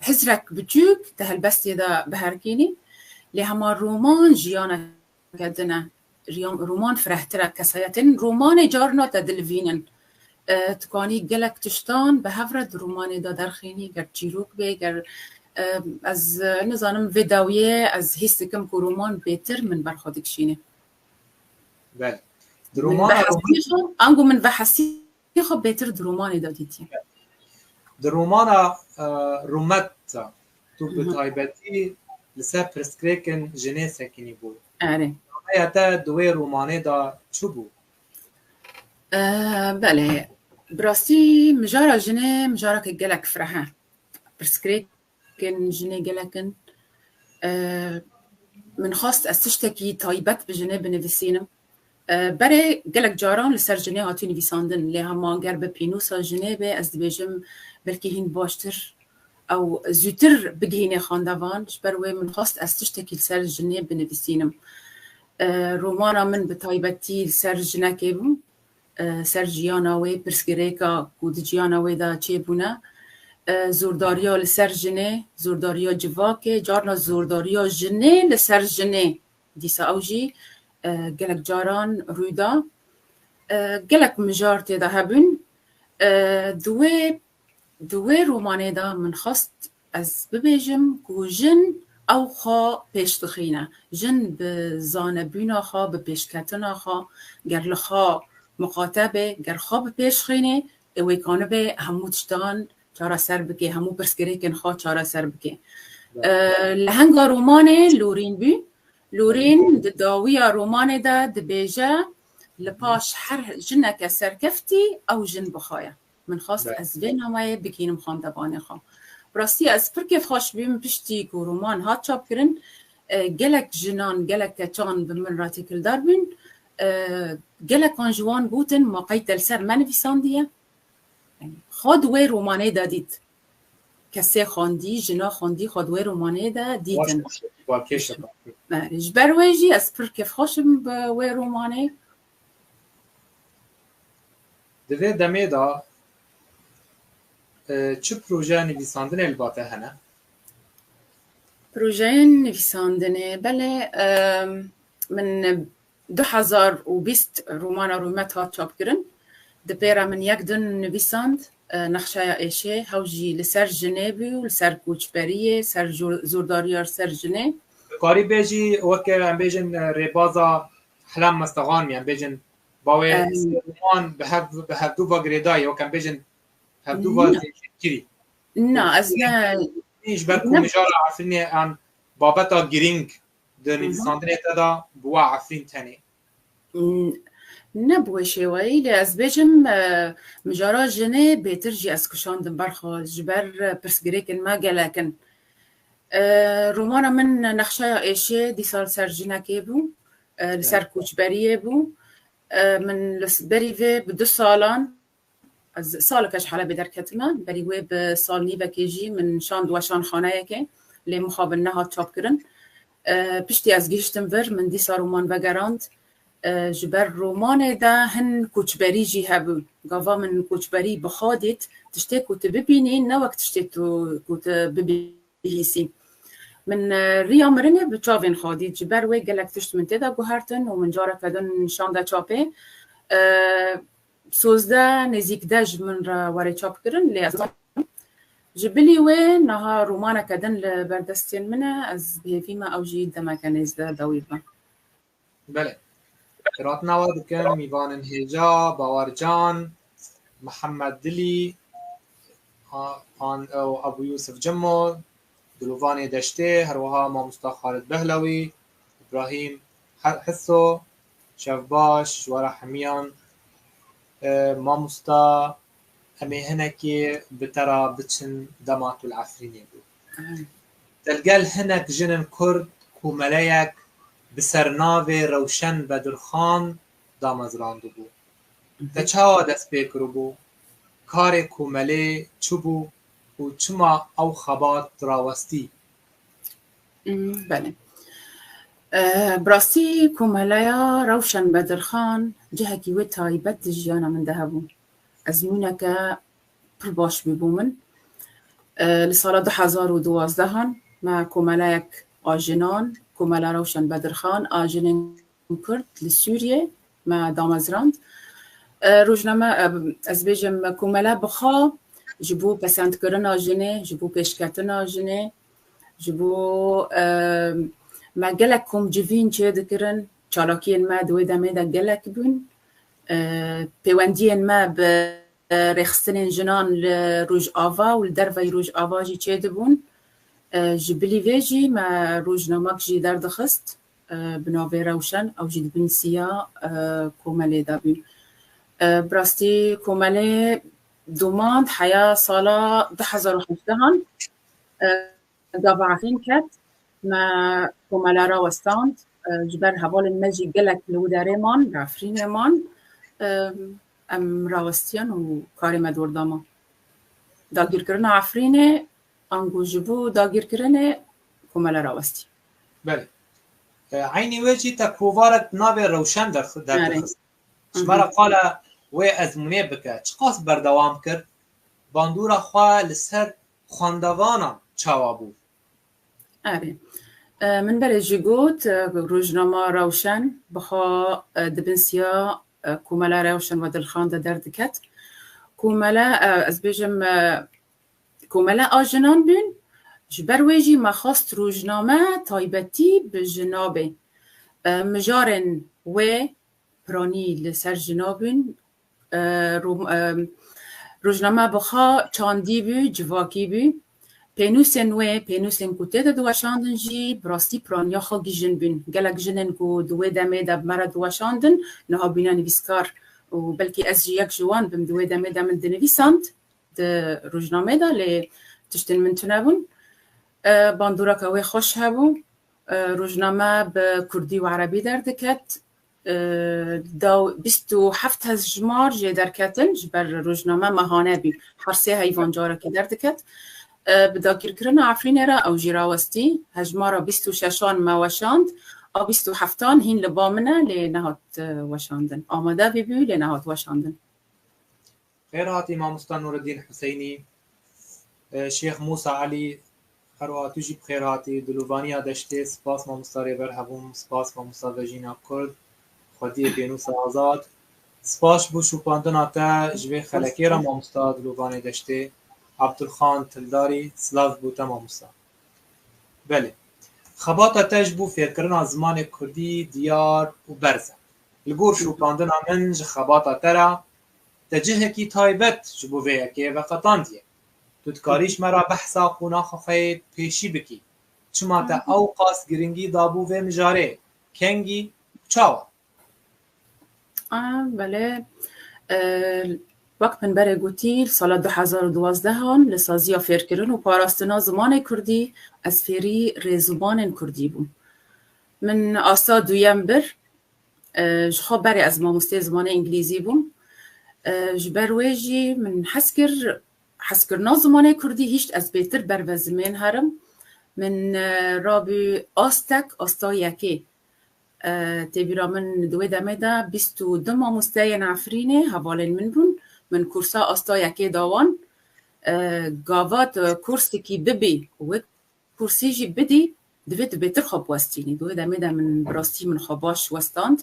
hizrek biçûk di helbestê de biherkînî. Lê hema roman jiyaneke din e. Roman firehtir e. Kesayetên romanê carna te dilivînin. Dikanî gelek tiştan bi hev re di romanê de derxînî, ger çîrok bê, ger ez nizanim vê dawiyê ez hîs dikim ku roman bêtir min ber xwe dikişîne. Belê. Di romana ango min vehesî xwe bêtir di romanê de dîtiye. Di romana Rûmet de tu bi taybetî li ser pirsgirêkên jinê sekinî bû. Erê. Nameya te di wê romanê de çi bû? Belê. Bi rastî mijara jinê mijareke gelek fireh e. Pirsgirêk Kên jinê gelek in. Min xwest ez tiştekî taybet bi jinê binivîsînim. Berê gelek caran li ser jinê hatî nivîsandin, lê hema ger bi pênûsa jinê be, ez dibêjim belkî hîn baştir ew zûtir bigihîne xwendevan. Ji ber wê min xwest ez tiştekî li ser jinê binivîsînim. Romana min bi taybetî li ser jinekê bû. Ser jiyana wê, pirsgirêka ku di jiyana wê de çêbûne, zordariya li ser jinê, zordariya civakê, carna zordariya jinê li ser jinê, dîsa ew jî gelek caran rû da. Gelek mijar tê de hebûn. Di wê Di wê romanê de min xwest ez bibêjim ku jin ew xwe pêş dixîne. Jin bi zanebûna xwe, bi pêşketina xwe, ger li xwe miqate be, ger xwe bi pêş xînê, ê wê kanibe hemû tiştan çareser bike, hemû pirsgirêkên xwe çareser bike. Lehenga romanê Lorîn bû. Lorîn di dawiya romanê de dibêje, li paş her jineke serkeftî ew jin bi xwe ye. Min xwest ez vê nameyê bigihînim xwendevanê xwe. Bi rastî ez pir kêfxweş bûm piştî ku roman hat çapkirin. Gelek jinan, gelek keçan bi min re têkildar bûn. Gelekan ji wan gotin, ma qey te li ser me nivîsandiye? Xwe di wê romanê de dît. Kesê xwendî, jina xwendî xwe di wê romanê de dîtin. Ji ber wê jî ez pir kêfxweş im bi wê romanê. Di vê demê de e, çi projeya nivîsandinê li ba te hene? Projeyên nivîsandinê, belê, e, min du hezar û bîst romana Rûmet hat çapkirin. Di pê re min yek din nivîsand, e, Nexşeya Êşê, hew jî li ser jinê bû, li ser koçberiyê, ser jor-, zordariya ser jinê. Dikarî bêjî weke em bêjin, e, rêbaza Helen Mestegan mî, em bêjin bawê roman bi hev, bi hevdû ve girêdayî, weke em bêjin hevdû ve zêdî kirî. Na, ez ne, Efrînê, ji ber ku Ne- mijara Efrînê em babeta girîng di Hı hı. nivîsandinê te de bi we Efrîn tenê. Hmm, ne bi wê şêweyî, lê ez bêjim, e, mijara jinê bêtir jî ez kişandim ber xwe, ji ber, e, pirsgirêkên me gelek in. E, romana min Nexşeya Êşê dîsa li ser jinekê bû, e, li ser Evet. koçberiyê bû. E, min li s-, berî vê bi du salan, ez saleke ji Helebê derketime, berî wê bi sal nîvekê jî min şand weşanxaneyekê, lê mixabin nehat çapkirin. E, piştî ez gihiştim vir, min dîsa roman vegerand. E, ji ber romanê de hin koçberî jî hebû. Gava min koçberî bi xwe dît, tiştê ku tu bibînî, ne wek tiştê tu, ku tu bibînî. bihîsî. Min, e, riya mirinê bi çavên xwe dît. Ji ber wê gelek tişt min tê de guhertin û min careke din şande çapê. E, sozdeh nêzîk deh ji min re were çap kirin, lê ez ji bilî wê niha romaneke din li ber destên min e, ez bi hêvî me ew jî demeke nêz de dawî bibe. Belê. Xêrhatina we dikim mîvanên hêja, Bawer Can, Mihemed Dilî, a-, an-, ew Ebû Yûsif Cimo, Dilovanê Deştê, her wiha mamosta Xalid Behlewî, Îbrahîm He-, Hiso, Şevbaş, ji we re hemiyan, e, mamosta, em ê hinekê bi te re biçin dema tu li Efrînê bû. Te li gel hinek jinên Kurd komeleyek bi sernavê Rewşen Bedirxan damezrandibû. Te çawa dest pê kiribû? Karê komelê çi bû û çima ew xebat rawestî? Hmm, belê. Eh, bi rastî komeleya Rewşen Bedirxan cihekî wê taybet di jiyana min de hebû. Ezmûneke pir baş bû bo min. Eh, li sala du hezar û duwazdehan me komeleyek a jinan, Komela Rewşen Bedirxan a jinên Kurd li Sûriyê me damezrand. Eh, rojname, eh, ez bêjim, komele bi xwe ji bo pesendkirina jinê, ji bo pêşketina jinê, ji bo, eh, me gelek komcivîn çêdikirin, çalakiyên me di wê demê de gelek bûn. Eh, pêwendiyên me bi rêxistinên jinan li Rojava û li derveyî Rojava jî çêdibûn. E, ji bilî vê jî me rojnamek jî derdixist, e, bi navê Rewşen, ew jî di bin siya, e, komelê de bû. E, bi rastî komelê domand heya sala du hezar û hevdehan, e, gava Efrîn ket, me komela rawestand, e, ji ber hevalên me jî gelek li wî derê man, li Efrînê man, e, em rawestiyan û karê me dor da me. Dagirkirina Efrînê, ango ji bo dagirkirinê komela rawestî. Belê. E, eynî wê jî te kovarek navê Rewşen derx-, Erê. derdixist. Ji me re qala wê ezmûnê bike. Çiqas berdewam kir? Bandora xwe li ser xwendevanan çawa bû? Erê. E, min berê jî got, e, rojnama Rewşen bi xwe, e, di bin siya, e, komela Rewşen Bedirxan de derdiket. Komele, e, ez bêjim, e, komele a jinan bûn, ji ber wê jî me xwest rojname taybetî bi jina bê. E, mijarên wê piranî li ser jina bûn. E, ro-, e, rojname bi xwe çandî bû, civakî bû. Pênûsên wê, pênûsên ku tê de diweşandin jî bi rastî piraniya xwe gî jin bûn. Gelek jinên ku di wê demê de bi me re diweşandin, niha bûne nivîskar û belkî ez jî yek ji wan bim, di wê demê de min dinivîsand di rojnamê de, lê tiştên min tune bûn. E, bandoreke wê xweş hebû. E, rojname bi kurdî û erebî derdiket. E, da bîst û heft hezmar jê derketin, ji ber rojname mehane bî. Her sê heyvan carekê derdiket. E, bi dagirkirina Efrînê re ew jî rawestî. Hejmara bîst û şeşan me weşand, a bîst û heftan hîn li ba min e, lê nehat, e, weşandin. Amade bîbû, lê nehat weşandin. Xêr hatî mamosta Nûreddîn Huseynî. E, Şêx Mûsa Elî, her wiha tu jî bi xêr hatî. Dilovaniya Deştê, spas mamosta Rêber Hebûn, spas mamosta Vejîna Kurd, xwediyê pênûsa Azad. Spas ji bo şopandina te ji vê xelekê re mamosta Dilovanê Deştê. Ebdulxan Tildarî, silav ji bo te mamosta. Belê. Xebata te ji bo fêrkirina zimanê kurdî diyar û berz e. Li gor şopandina min ji xebata te re, te cihekî taybet ji bo vê yekê veqetandiye. Tu dikarî ji me re behsa qonaxa xwe yê pêşî bikî? Çima te ew qas giringî dabû vê mijarê? Kengî û çawa? A, belê. E, wek min berê gotî, li sala du hezar û duwazdeh an li saziya fêrkirin û parastina zimanê kurdî ez fêrî rêzimanên kurdî bûm. Min asta duyem bir, e, ji xwe berê ez mamosteyê zimanê îngilîzî bûm. E, ji ber wê jî min hez kir, hezkirina zimanê kurdî hişt ez bêtir ber vê zimên herim. Min, e, rabû astek, asta yekê. E, tê bîra min di wê demê de bîst û du mamosteyên Efrînê hevalên min bûn. Min kursa asta yekê da wan. E, gava tu kursekî bibî û wê kursî jî bidî, divê tu bêtir xwe biwestînî. Di wê demê de min bi rastî min xwe baş westand.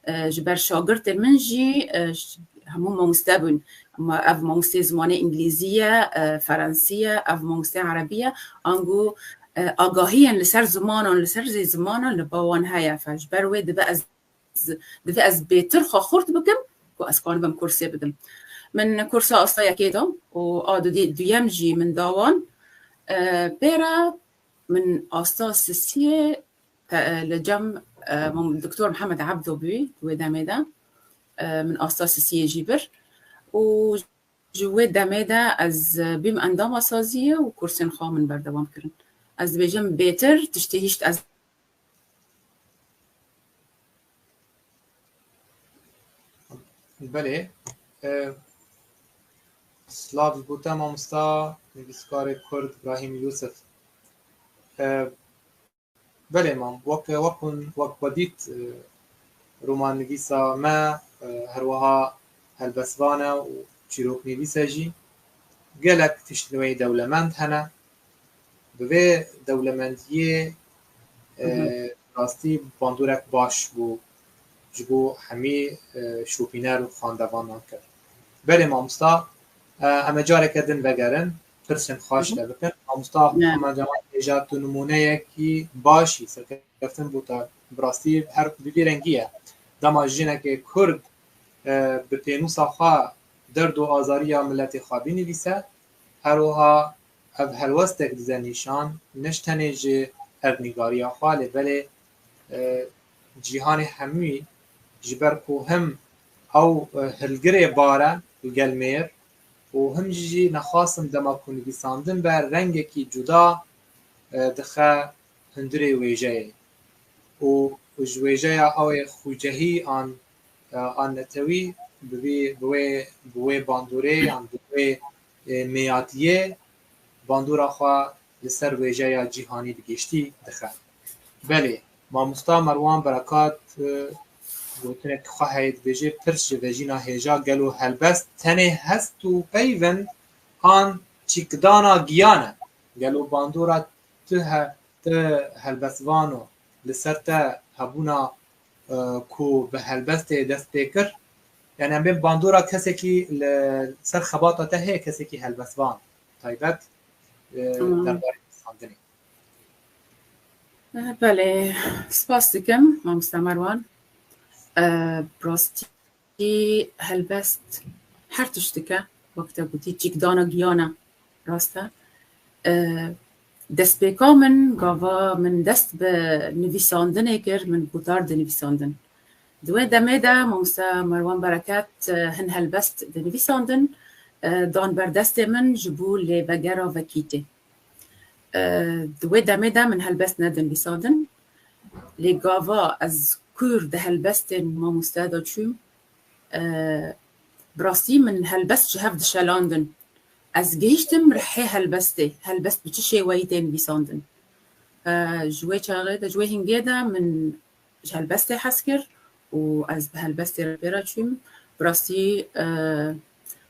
E, ji ber şagirtên min jî, e, ş-, hemû mamoste bûn. Ma ev mamosteyê zimanê îngilîzî ye, e, ferensî ye, ev mamosteyê erebî ye. Ango, e, agahiyên li ser zimanan, li ser zê zimanan li ba wan heye. Fe ji ber wê dibe ez, divê ez bêtir xwe xurt bikim ku ez kanibim kursê bidim. Min kursa asta yekê da û a du-, duyem jî min da wan. E, pê re min asta sisiyê te-, li cem, e, Mem-, Doktor Mihemed Ebdo bû di wê demê de. E, min asta sisiyê jî bir û ji wê demê de ez bîm endama saziyê û kursên xwe min berdewam kirin. Ez dibêjim bêtir tiştê hişt ez Belê. E, silav ji bo te mamosta nivîskarê kurd Brahîm Yûsif. E, belê mam, wek, wek hûn, wek xwe dît, e, romannivîsa me, e, her wiha helbestvan e û çîroknivîs e jî. Gelek tişt li wê dewlemend hene. Bi vê dewlemendiyê, e, Hı hı. rastî bandorek baş bû ji bo hemî, e, şopîner û xwendevanan kir. Belê mamosta, e, em ê careke din vegerin, pirsên xwe ji te bikin. Mamosta Hema Cemal hêja tu nimûneyekî baş î, serkeftin bû te. Bi rastî her bi vî rengî ye. Dema jinekê kurd, e, bi pênûsa xwe derd û azariya miletê xwe binivîse, her wiha ev helwestek dide nîşan, ne ji tenê ji erdnîgariya xwe, lê belê, e, cîhanê hemûyî, ji ber ku him ew, e, hilgirê bar e li gel mêr û him jî nexwasim dema ku nivîsandin be rengekî cuda, e, dixe hundirê wêjeyê û ji wêjeya ew ê xwecehî an, e, an netewî bi vî, bi wê, bi wê bandorê yan bi wê, e, mêyatiyê bandora xwe li ser wêjeya cîhanî bi giştî dixe. Belê, mamosta Merwan Berekat, e, gotinek xwe heye dibêje, pirs ji vejîna hêja gelo helbest tenê hest û peyvin an çîkdana giyan e? Gelo bandora tu he, tu helbestvan o, li ser te hebûna, e, ku bi helbestê dest pê kir? Yani em bên bandora kesekî li ser xebata te heye, kesekî helbestvan taybet, e, Tamam. derbarê nivîsandinê. Belê, spas dikim, mamosta Merwan. E, bi rastî helbest her tişt dike, wek te gotî, çîkdana giyan e, rast e. E, destpêka min, gava min dest bi nivîsandinê kir, min gotar dinivîsandin. Di wê demê de mamoste Merwan Bereket, e, hin helbest dinivîsandin, e, dan ber destê min ji bo lêvegera vekîtê. E, di wê demê de min helbest nedinivîsandin. Lê gava ez kûr di helbestên mamoste de çûm, e, bi rastî min helbest ji hev dişelandin. Ez gihiştim rihê helbestê, helbest bi çi şêweyî tê nivîsandin. E, ji wê çaxê de, ji wê hingê de min ji helbestê hez kir û ez bi helbestê re pê re çûm. Bi rastî, e,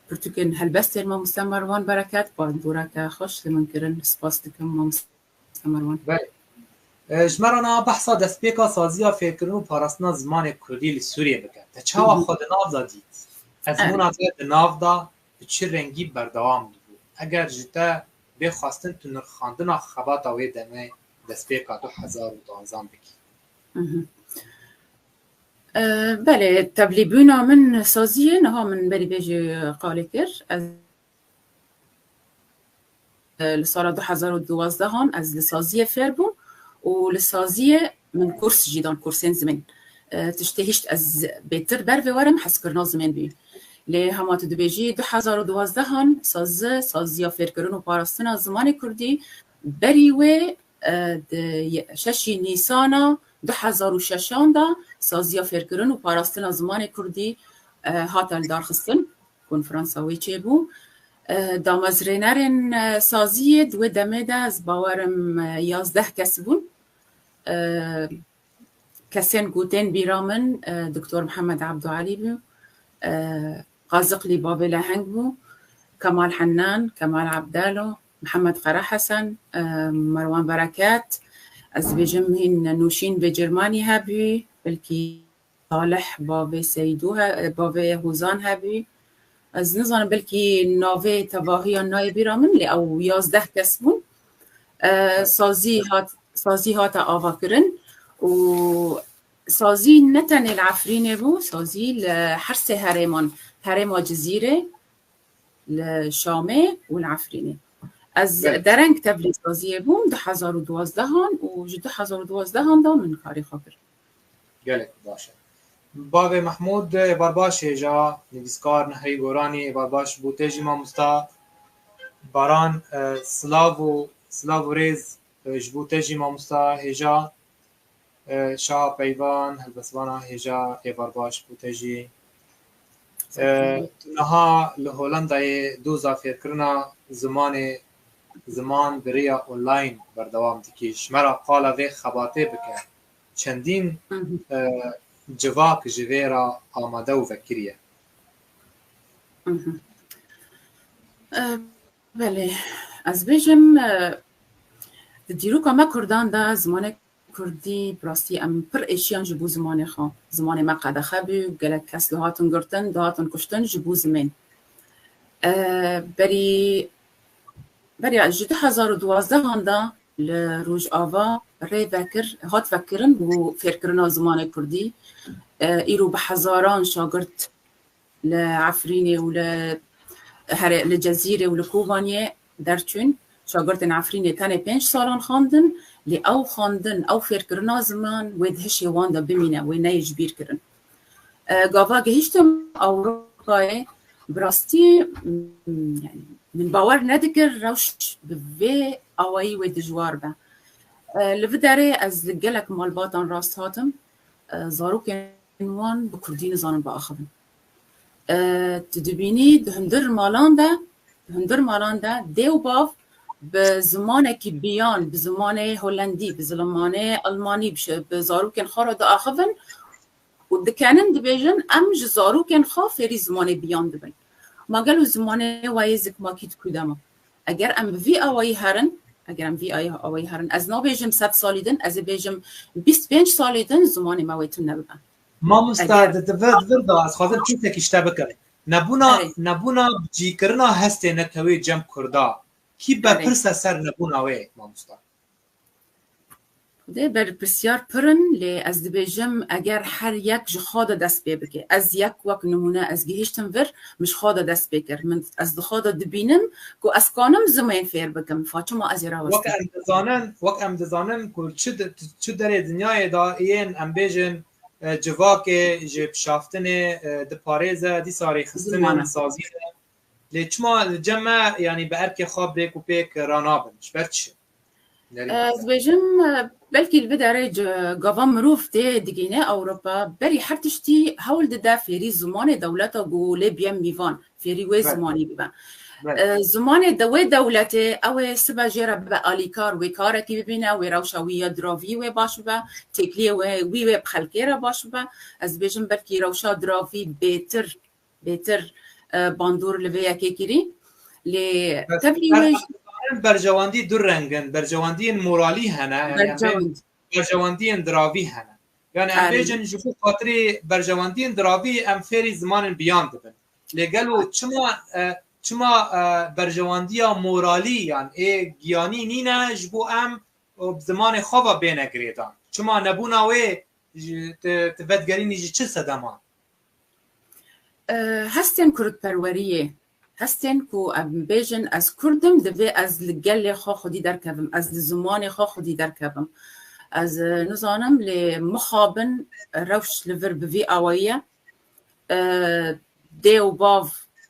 pirtûkên helbestên mamoste Merwan Bereket, bandoreke xweş li min kirin. Spas dikim mamoste Merwan. Belê. E, ji me re niha behsa destpêka saziya fêrkirin û parastina zimanê kurdî li Sûriyê bike. Te çawa Hı hı. xwe di nav de dît? Ezmûna Evet. te di nav de bi çi rengî berdewam dibû? Eger ji te bê xwestin tu nirxandina xebata wê demê destpêka du hezar û duwazdeh bikî. Mhm. E, belê, tevlîbûna min saziyê niha min berî vê jî qalê kir. Ez li sala du hezar û duwazdeh an ez li saziyê fêr bûm û li saziyê min kurs jî dan, kursên zimên. E, tiştê hişt ez bêtir ber vê werim hezkirina zimên bû. Lê hema tu dibêjî du hezar û duwazdeh an sazi, saziya fêrkirin û parastina zimanê kurdî berî wê, e, di ye-, şeşî Nîsana du hezar û şeş an de saziya fêrkirin û parastina zimanê kurdî, e, hate lidarxistin. Konferansa wê çêbû. E, damezrênerên, e, saziyê di wê demê de ez bawerim, e, yazdeh kes bûn. E, kesên ku tên bîra min, e, Doktor Mihemed Ebdûelî bû, e, Qaziqlî Bavê Leheng bû, Kemal Hennan, Kemal Ebdalo, Mihemed Qerehesen, e, Merwan Bereket, ez dibêjim hîn Nûşîn Bêcirmanî hebû, belkî Salih Bavê Seydû he-, Bavê Hozan hebû. Ez nizanim, belkî navê tevahiya nayê bîra min, lê ew yazdeh kes bûn. E, sazî hat, sazî hate avakirin û sazî ne tenê li Efrînê bû, sazî li her sê herêman, herêma Cizîrê, li Şamê û li Efrînê. Ez Belê. dereng tevlî saziyê bûm du hezar û duwazdeh an û ji du hezar û duwazdeh an da min karê xwe kir. Gelek baş e. Bavê Mehmûd, ê Barbaş hêja, nivîskar Nehrî Goranî, ê Barbaş bû tê jî mamosta. Baran, e, silav û, silav û rêz, e, ji bo te jî mamosta hêja, e, Şaha Peyvan, helbestvana hêja, ê Barbaş bû te jî. E, tu niha li Holandayê doza fêrkirina zimanê, ziman bi rêya online berdewam dikî. Ji me re qala vê xebatê bike. Çendîn, Hı hı. e, civak ji vê re amade û vekirî ye. Hı hı. E, belê, ez bêjim, e, di dîroka me Kurdan de zimanê Kurdî, bi rastî em pir êşiyan ji bo zimanê xwe. Zimanê me qedexe bû, gelek kes dihatin girtin, dihatin kuştin ji bo zimên. E, berî, beriya ji du hezar û duwazdeh an de li Rojava rê vekir, hat vekirin bo fêrkirina zimanê Kurdî. E, îro bi hezaran şagirt li Efrînê û li here-, li Cezîrê û li Kobaniyê derçûn. Şagirtên Efrînê tenê pênc salan xwendin, lê ew xwendin, ew fêrkirina ziman wê di hişê wan de bimîne, wê neyê ji bîr kirin. E, gava gihiştim Ewropayê, bi rastî, m, yani, min bawer nedikir rewş bi vê awayî wê dijwar be. E, li vê derê ez li gelek malbatan rast hatim, e, zarokên wan bi kurdî nizanin biaxivin. E, tu dibînî di hundir malan de, di hundir malan de dê û bav bi zimanekî biyan, bi zimanê holendî, bi zimanê almanî, bi şe-, bi zarokên xwe re diaxivin û dikenin dibêjin, em ji zarokên xwe fêrî zimanê biyan dibin. Ma gelo zimanê we yê zikmakî di ku de ma? Eger em bi vî awayî herin, eger em vî ay-, awayî herin, ez nabêjim sed salî din, ez ê bêjim bîst pênc salî din zimanê me wê tune bibe. Mamosta, Eger di, di vir, di vir de ez xwazim pirsek ji te bikim. Nebûna, Erê. nebûna bicîkirina hestê netewê cem Kurda, kî Erê. berpirs e ser nebûna wê, mamosta? Dê berpirsiyar pir in, lê ez dibêjim, eger her yek ji xwe de dest pê bike. Ez yek wek nimûne, ez gihiştim vir, min ji xwe de dest pê kir. Min, ez di xwe de dibînim ku ez kanim zimên fêr bikim. Fa çima ez ê Wek rawistim? em dizanin, wek em dizanin ku çi di, çi derê dinyayê de yên, em bêjin, e, civakê ji pişaftinê, e, diparêze, dîsa rêxistinê Ziman e. li sazî de. Lê çima li cem me, yanî bi erkê xwe bi rêk û pêk ranabin? Ji ber çi? Nerî Ez bêjim, e, belkî li vê derê ci-, gava mirov tê digihîne Ewropa, berî her tiştî hewl dide fêrî zimanê dewleta ku lê biye mîvan, fêrî wê Belê. zimanî bibe. Belê. E, zimanê de wê dewletê, ew ê sibe jê re bibe alîkar, wê karekî bibîne, wê rewşa wî ya diravî wê baş bibe, têkiliyê wê, wî wê bi xelkê re baş bibe. Ez dibêjim belkî rewşa diravî bêtir bêtir, e, bandor li vê yekê kirî. Lê Bes tevlî her wê em dizanin berjewendî du reng in. Berjewendiyên moralî hene, yani em bê Berjewend. berjewendiyên diravî hene. Yani em Erê. bêjin ji bo xatirê berjewendiyên diravî em fêrî zimanên biyan dibin. Lê gelo çima, e, çima, e, berjewendiya moralî yan ê giyanî nîne ji bo em û bi zimanê xwe ve bêne girêdan? Çima nebûna wê ji, ti, ti vedigerînî ji çi sedema? E, hestên kurdperweriyê, hestên ku em bêjin, ez Kurd im, divê ez li gelê xwe xwedî derkevim, ez li zimanê xwe xwedî derkevim. Ez, e, nizanim, lê mixabin rewş li vir bi vî awayî ye. E, dê û bav,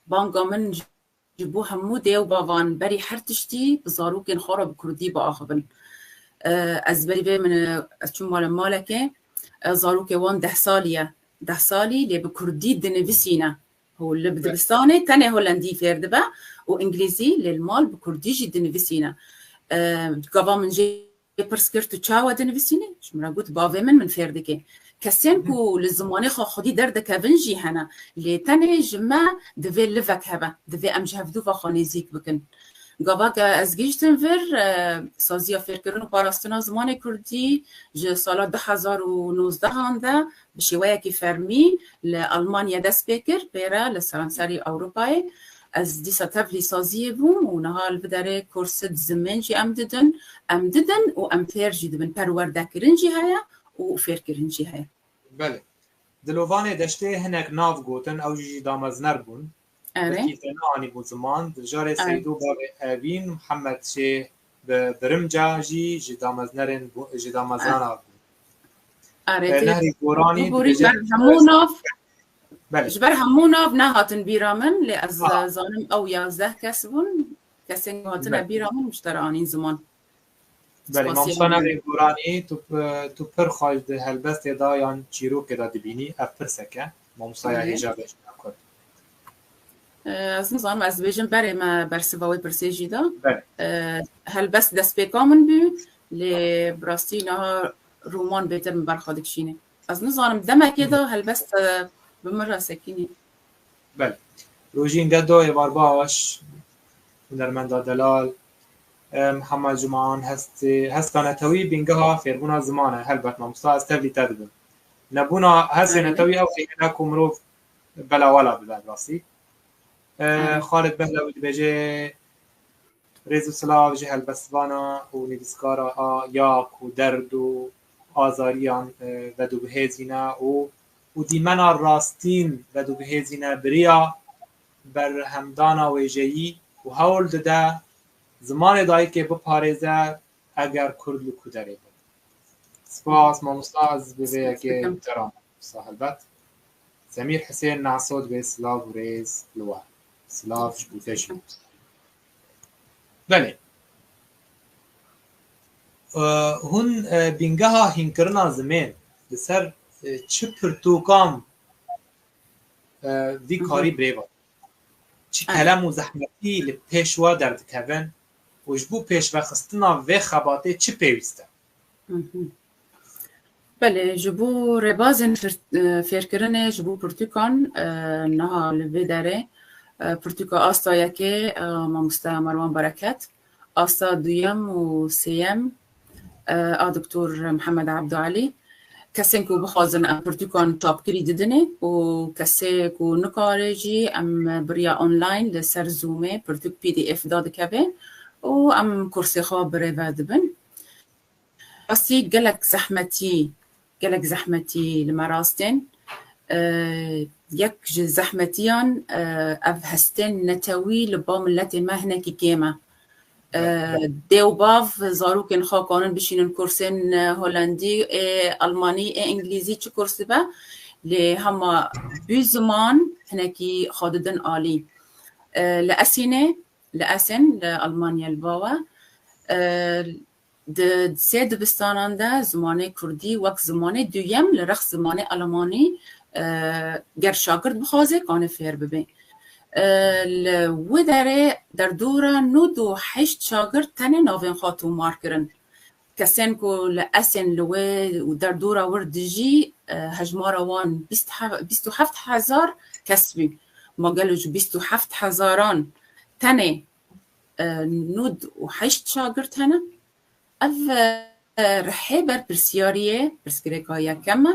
banga min ji bo hemû dê û bavan berî her tiştî bi zarokên xwe re bi kurdî biaxivin. E, ez berî vê min, e, ez çûm mala malekê, e, zarokê wan deh salî ye. Deh salî lê bi kurdî dinivîsîne. Ho-, li dibistanê tenê holendî fêr dibe û îngilîzî, lê li mal bi kurdî jî dinivîsîne. E, gava min jê pirs kir, tu çawa dinivîsînî? Ji min re got, bavê min min fêr dike. Kesên ku li zimanê xwe xwedî derdikevin jî hene. Lê tenê ji me divê livek hebe. Divê em ji hevdûva xwe nêzîk bikin. Gava ke ez gihîştim vir, e, saziya fêrkirin û parastina zimanê kurdî ji sala du hezar û nozdehan de bi şêweyekî fermî li Almanya dest pê kir, pê re li seranserî Ewropayê. Ez dîsa tevlî saziyê bûm û niha li vê derê kursê di zimên jî em didin, em didin û em fêr jî dibin. Perwerdekirin jî heye û fêrkirin jî heye. Belê. Dilovanê Deştê hinek nav gotin, ew jî damezner bûn. Erê. Belkî te neanîbû ziman, di mijarê Erê. Seydo Bavê Evîn, Mihemed Şêh bi Birimca jî ji dameznerên bû-, ji damezrana bûn. Erê, E, tê Nehrî Goranî Bû borî dibêje ber hemû nav, Belê. Ji ber hemû nav nehatin bîra min, lê ez Aha. zanim ew yazdeh kes bûn. Kesên ku hatine Belê. bîra min, ji te re anîn ziman. Belê, Spasiya mamosta min. Nehrî Goranî, tu p-, tu pir xweş di helbestê de yan çîrokê de dibînî, ev pirsek e. Mamostaya Belê. hêja be ji me Kurd. E, ez nizanim, ez dibêjim berê me bersiva wê pirsê jî da. Belê. E, helbest destpêka min bû, lê bi rastî niha roman bêtir min ber xwe dikişîne. Ez nizanim, demekê de helbest, e, bi min re sekînî. Belê. Rojîn Gedo, Êvar Baş, hunermenda delal, e, Mihemed Cuman, hestê, hesta netewî bîngeha fêrbûna ziman e. Helbet mamosta, ez tevlî te dibim. Nebûna hestê Erê. netewî ew xêne ku mirov belawela bibe bi rastî. E, Erê. Xalid Behlewî dibêje, Rêz û silav ji helbestvana û nivîskara a ya ku derd û azariyan, e, vedûbihêzîne û, û dîmena rastîn vedûbihêzîne, bi riya berhemdana wêjeyî û hewl dide zimanê dayikê biparêze, eger Kurd li ku derê be. Spas, mamosta, ez bi vê yekê Spas dikim. te re mamosta helbet. Semîr Hisên Naso dibê silav û rêz li we. Silav ji bo te jî. Belê. E, hûn, e, bîngeha hînkirina zimên li ser, e, çi pirtûkan, e, vî Hı hı. karî birêve? Çi Aynen. kelem û zehmetî li pêş we derdikevin û ji bo pêşvexistina vê xebatê çi pêwîst e? Hı hı. Belê, ji bo rêbazên fir-, e, fêrkirinê, ji bo pirtûkan, e, niha li vê derê, e, pirtûka asta yekê, e, mamoste Merwan Bereket, asta duyem û sêyem, e, a Doktor Mihemed Ebdalî. Kesên ku bixwazin em pirtûkan çapkirî didinê û kesê ku nikare jî em bi riya online li ser Zoomê pirtûk P D F dadikeve û em kursê xwe birêve dibin. Rastî gelek zehmetî, gelek zehmetî li me rastên. E, yek ji zehmetiyan, e, ev hestên netewî li ba miletê me hinekî kêm e. E, Evet, evet. Dê û bav zarokên xwe kanin bişînin kursên, e, holendî, ê almanî, ê îngilîzî, çi kurs dibe. Lê hema dû ziman hinekî xwe didin alî. E, li Esînê, li Esên, li Almanya li bawe. E, di sê dibistanan de zimanê kurdî wek zimanê duyem li rex zimanê almanî, e, ger şagirt bixwaze, kane fêr bibe. E, li wê derê derdora nod û heşt şagirt tenê navên xwe tomar kirin. Kesên ku li Esên li wê û derdora wir dijî, e, hejmara wan bîst he-, bîst û heft hezar kes bû. Ma gelo ji bîst û heft hezaran tenê, e, nod û heşt şagirt hene? Ev, e, rihê berpirsiyariyê, pirsgirêka yekem e.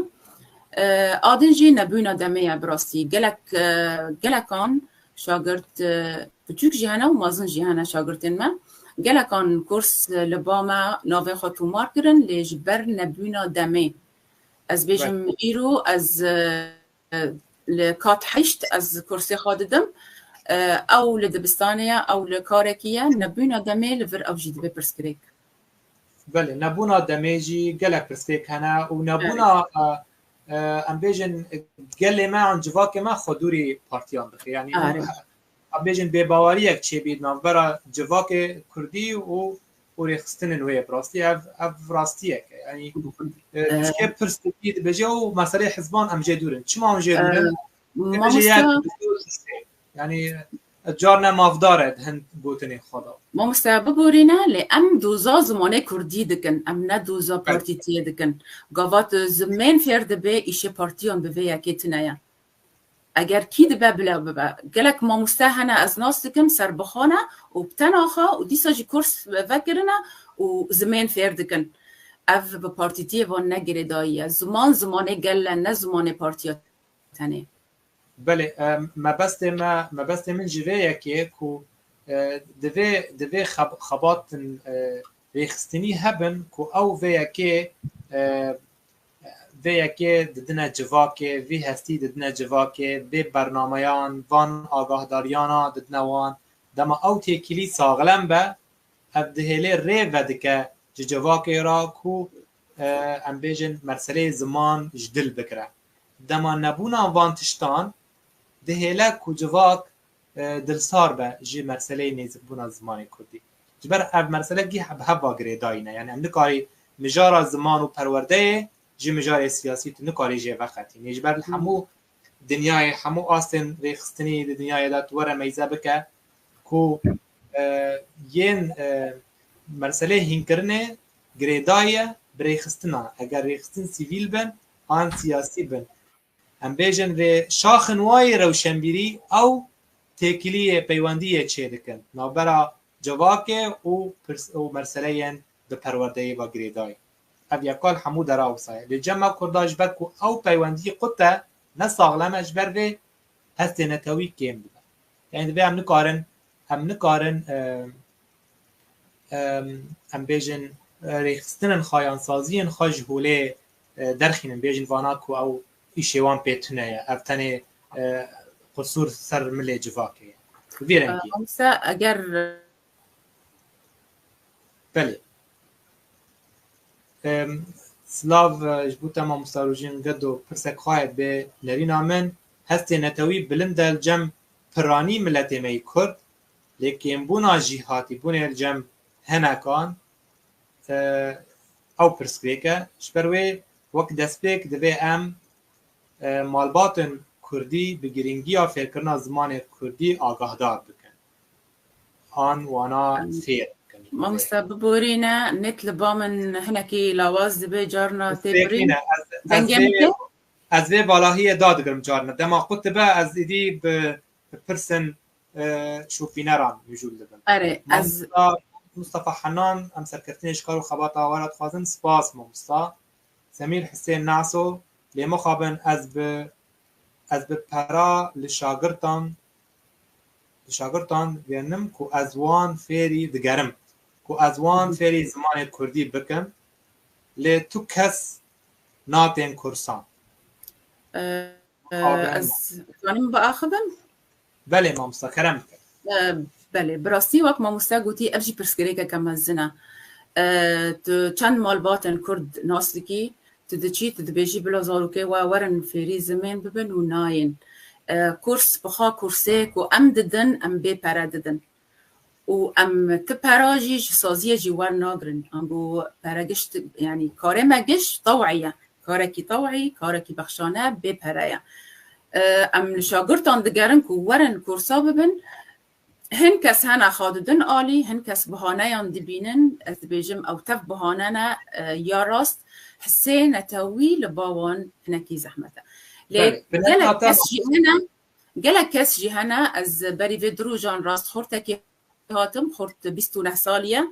E, a din jî nebûna demê ye bi rastî. Gelek, e, gelekan şagirt, e, piçûk jî hene û mezin jî hene şagirtên me. Gelekan kurs, e, li ba me navê xwe tomar kirin, lê ji ber nebûna demê. Ez bêjim Belê. îro ez, e, li kat heşt ez kursê xwe didim. e, ew li dibistanê ye, ew li karekî ye, nebûna demê li vir ew jî dibe pirsgirêk. Belê, nebûna demê jî gelek pirsgirêk hene û nebûna, e, e, em bêjin gelê me an civakê me xwe dûrî partiyan dixe. Yanî Are. em bêjin bêbaweriyek çêbî navbera civakê kurdî û, û rêxistinên wê. Bi rastî ev, ev rastiyek e. Yanî, e, E, tişkê pirs dibî dibêje û meseleyê hizban em jê dûr in. Çima em jê dûr in? E, Dibêje yek, mamosta, bi dû sê. Yanî, carna mafdar e di hin gotinên xwe de. Mamoste, biborîne, lê em doza zimanê kurdî dikin, em ne doza Belê. partîtiyê dikin. Gava tu zimên fêr dibe, îşê partiyan bi vê yekê tune ye. Eger kî dibe, bila bibe. Gelek mamoste hene, ez nas dikim, serbixwe ne û bi tena xwe û dîsa jî kurs vekirine û zimên fêr dikin. Ev bi partîtiyê van ne girêdayî ye. Ziman, zimanê gel e, ne zimanê partiya tenê. Belê, e, mebestê me, mebestê min ji vê yekê ku, e, divê, divê xeb-, xebatin, e, rêxistinî hebin ku ew vê yekê, e, vê yekê didine civakê, vî hestî didine civakê, vê bernameyan, van agahdariyana didine wan. Dema ew têkilî saxlem be, ev dihêlê rê vedike ji civakê re ku, e, em bêjin merseleyê ziman ji dil bikire. Dema nebûna van tiştan dihêle ku civak, e, dilsar be ji merseleyê nêzikbûna zimanê kurdî. Ji ber ev mersele gî he-, bi hev ve girêdayî ne. Yanî em nikarî mijara ziman û perwerdeyê ji mijarê siyasî tu nikarî jê veqetînî. Ji ber li Hmm. hemû dinyayê, hemû astên rêxistinî di dinyayê de tu were meyze bike ku, e, yên, e, merselê hînkirinê girêdayî ye bi rêxistina. Eger rêxistin sivîl bin an siyasî bin, em bêjin vê şaxin wayê rewşenbîrî ew têkiliyê, peywendiyê çêdikin navbera civakê û pirs-, û merseleyên bi perwerdeyê ve girêdayî. Ev yeka li hemû dera wisa ye. Lê cem me Kurda ji ber ku ew peywendî qut e, ne saxlem e, ji ber vê hestê netewî kêm dibe. Yanî divê em nikarin, em nikarin, e, e, em bêjin, e, rêxistinên xwe yan saziyên xwe ji holê, e, derxînin, bêjin vana ku ew îşê wan pê tune ye. Ev tenê, e, qusûr ser milê civakê ye. Bi vî rengî. Mamoste, eger Belê. Em, silav, e, ji bo te mamosta Rojîn, Gedo, pirsek xwe ye bê nerîna min. Hestê netewî bilind e li cem piranî miletê me yî Kurd, lê kêmbûna jîhatîbûnê li cem hinekan, e, ew pirsgirêk e. Ji ber wê wek destpêk divê em, e, malbatên Kurdî bi girîngiya fêrkirina zimanê Kurdî agahdar bikin. An wana fêr bikin. Mamoste, biborîne, net li ba min hinekî lawaz dibe, carna tê birîn. Dengê min tê? Ez vê valahiyê dadigirim carna. Dema qut dibe, ez êdî bi, bi pirsin, e, şopîneran mijûl dibim. Erê, ez Mamosta Mustafa Henan, em serkeftinê ji kar û xebata we re dixwazin. Spas, mamosta. Semîr Hisên Naso, lê mixabin ez bi, ez bi pera li şagirtan, li şagirtan genim ku ez wan fêrî digerim, ku ez wan fêrî zimanê kurdî bikim, lê tu kes natên kursan. E, Mixabin ez dikarim biaxivim? Belê mamosta, kerem bike. E, belê, bi rastî wek mamoste gotî, ev jî pirsgirêkeke mezin e. E, tu çend malbatên Kurd nas dikî, tu diçî, tu dibêjî bila zarokê we werin fêrî zimên bibin û nayên. E, kurs bi xwe kursê ku em didin, em bê pere didin. Û em ti pera jî ji saziyê jî wernagirin. Ango pere giş, yanî karê me giş tew'î ye. Karekî tew'î, karekî bexşane bê pere ye. E, em li şagirtan digerin ku werin kursa bibin. Hin kes hene xwe didin alî, hin kes bihaneyan dibînin. Ez dibêjim ew tev bihane ne, e, ya rast hisê netewî li ba wan hinekî zehmet e. Lê Belê, bi gelek neta te kes jî hene, gelek kes jî hene, ez berî vê du rojan rast xortekê hatim, xort bîst û neh salî ye.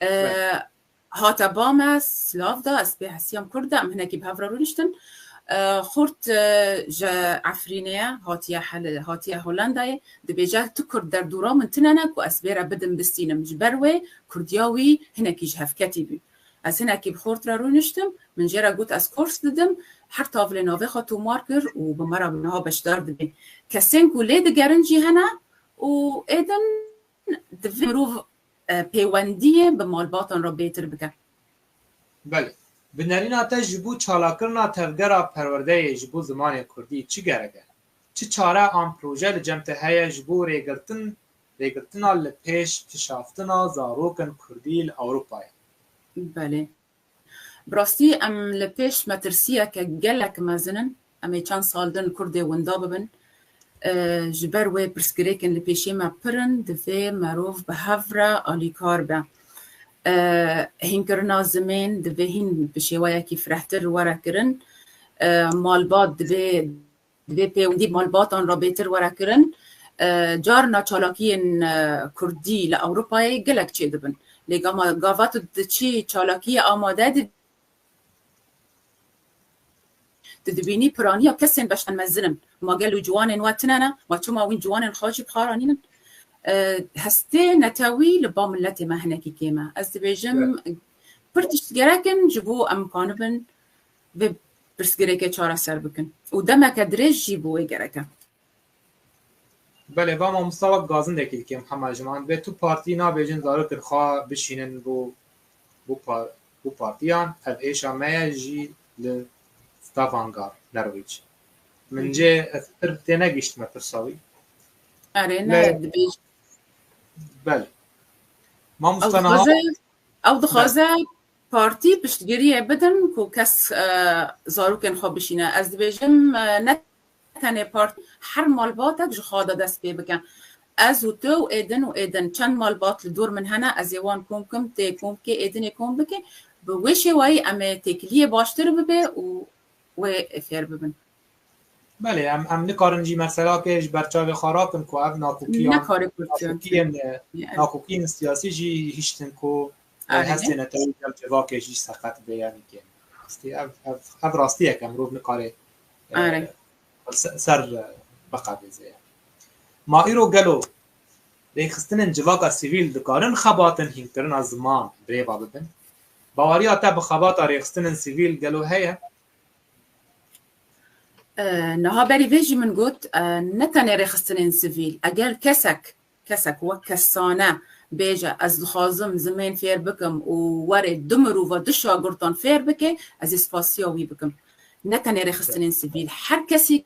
E, Belê. Hate ba me, silav da, ez pê hesiyam Kurd e, em hinekî bi hev re rûniştin. E, xort, e, ji Efrînê ye, hatiye Hel-, hatiye Hollandayê. Dibêje, tu Kurd derdora min tune ne ku ez vê re bidim bistînim. Ji ber wê Kurdiya wî hinekî ji hev ketî bû. Ez hinekî bi xort re rûniştim, min jê re got, ez kurs didim, her tavlê navê xwe tomar kir û bi me re niha beşdar dibê. Kesên ku lê digerin jî hene, û êdin divê mirov, e, pêwendiyê bi malbatan re bêtir bike. Belê. Bi nerîna te ji bo çalakirina tevgera perwerdeyê ji bo zimanê kurdî çi gerek e? Çi çare an proje li cem te heye ji bo rêgirtin, rêgirtina li pêş kişaftina zarokên kurdî li Ewropayê? Belê. Bi rastî em li pêş metirsiyeke gelek mezin in. Em ê çend sal din Kurdê winda bibin. E, ji ber wê pirsgirêkên li pêşê me pir in, divê merov bi hev re alîkar be. E, hînkirina zimên divê hîn bi şêweyekî firehtir were kirin. E, malbat divê, divê pêwendî malbatan re bêtir were kirin. E, carna çalakiyên, e, kurdî li Ewropayê gelek çêdibin. Lê gama, gava tu diçî çalakiyê amade dibî, tu dibînî piraniya kesên beşan mezin in. Ma gelo ciwanên we tune ne? Ma çima wîn ciwanên xwe jî bi xwe re nînin? E, hestê netewî li ba miletê me hinekî kêm e. Ez dibêjim, pir tişt gerek in ji bo em kanibin vê pirsgirêkê çareser bikin. Û demeke dirêj jî bo wê gerek e. Belê, va mamosta wek gazindekî dike, Mihemed Jiman. Divê tu partî nabêjin zarokên xwe bişînin bo, bo par-, bo partiyan. Ev êşa me ye jî li Stavanger, Norwich. Min cê ez pir tênegihiştime pirsa wî. Erê, ne dibêj. Belê. Mamosta niha. Ew dixwaze partî piştgiriyê bidin ku kes, e, zarokên xwe bişîne. Ez dibêjim, e, ne tenê partî, her malbatek ji xwe de dest pê bike. Ez û tu û êdin û êdin. Çend malbat li dor min hene, ez ê wan kom kim, tê kom bike, êdinê kom bike. Bi wê şêwayî em ê têkiliyê baştir bibe û wê fêr bibin. Belê, em, em nikarin jî meselakê ji ber çavê xwe rakin ku ev nakokiyên, nakokiyên, e, nakokiyên siyasî jî hiştin ku, e, hestê netewî gel civakê jî seqet bê, yanî kêm. Rastî ev, ev, ev rastiyek e, mirov nikare, e, ser, ser, e, biqevêze. Ma îro gelo rêxistinên civaka sivîl dikarin xebatên hînkirina ziman birêve bibin? Baweriya te bi xebata rêxistinên sivîl gelo heye? E, niha berî vê jî min got, e, ne tenê rêxistinên sivîl, eger kesek, kesek wek kesane bêje, ez dixwazim zimên fêr bikim û were du mirova, du şagirtan fêr bike, ez ê spasiya wî bikim. Ne tenê rêxistinên sivîl, her kesî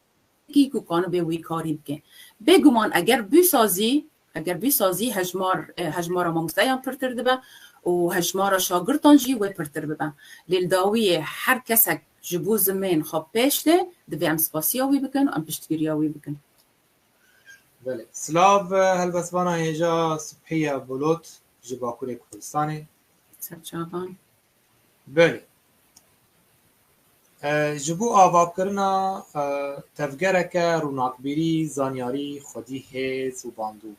ku kanibe wî karî bike. Bêguman eger bîsazî, eger bîsazî hejmar, e, hejmara mamosteyan pirtir dibe û hejmara şagirtan jî wê pirtir bibe. Lê li dawiyê her kesek ji bo zimên xwe pêş de, divê em spasiya wî bikin û em piştgiriya wî bikin. Belê. Silav, e, helbestvana hêja Subhiye Bolot ji Bakurê Kurdistanê. Serçavan. Belê. E, ji bo avakirina, e, tevgereke rûnakbîrî, zanyarî, xwedî hêz û bandor,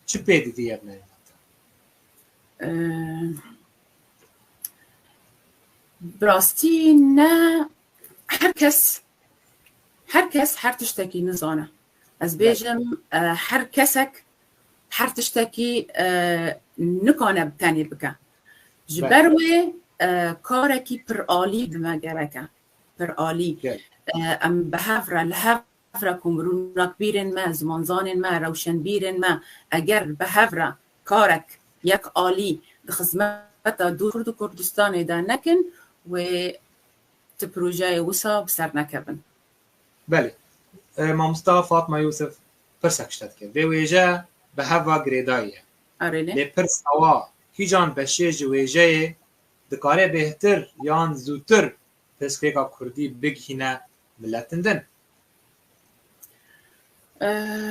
çi pêdivî ye bi nerîna te? E, bi rastî ne her kes, her kes her tiştekî nizane. Ez bêjim, e, her kesek her tiştekî, e, nikane bi tenê bike. Ji ber wê, e, karekî piralî bi me gerek e. Piralî. E, em bi hev re, li hev re ku rûnakbîrên me, zimanzanên me, rewşenbîrên me, eger bi hev re karek yek alî di xizmeta dûr Kurd û Kurdistanê de nekin, wê ti projeyê wisa bi ser nekevin. Belê. E, mamosta Fatma Yûsif pirsek ji te dike. Vê wêje bi hev ve girêdayî ye. Erê ne? Lê pirs ew a, kîjan beşê ji wêjeyê dikare bêhtir yan zûtir pirsgirêka kurdî bigihîne miletên din? E,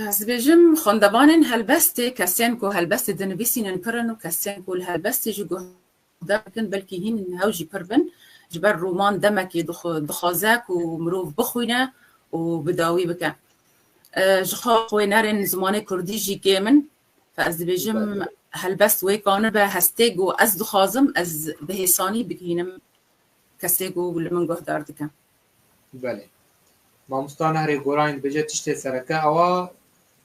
ez dibêjim, xwendevanên helbestê, kesên ku helbestê dinivîsînin pir in û kesên ku li helbestê jî guh dikin, belkî hîn hew jî pir bin. Ji ber roman demekê dixwe-, dixwaze ku mirov bixwîne û bi dawî bike. E, ji xwe xwênerên zimanê kurdî jî kêm in. Fe ez dibêjim, helbest wê kanibe hestê ku ez dixwazim, ez bi hêsanî bigihînim kesê ku li min guhdar dike. Belê. Mamosta Nehrê Gorayn dibêje tiştê sereke ew a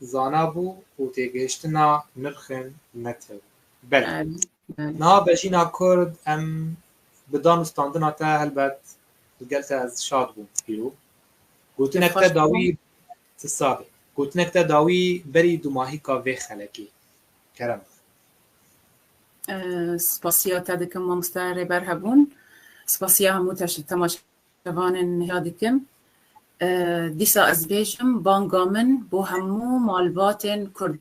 zana bû û têgihiştina nirxên netewî. Belê. Niha bejîna Kurd em bi dan û standina te helbet li gel te ez şad bûm îro. Gotinek te dawî tu sax bî. Gotinek te dawî berî dûmahîka vê xelekê. Kerem. Spasiya te dikim mamoste Rêber Hebûn. Spasiya hemû teş- temaşevanên hêja dikim. Dîsa ez bêjim, banga min bo hemû malbatên Kurd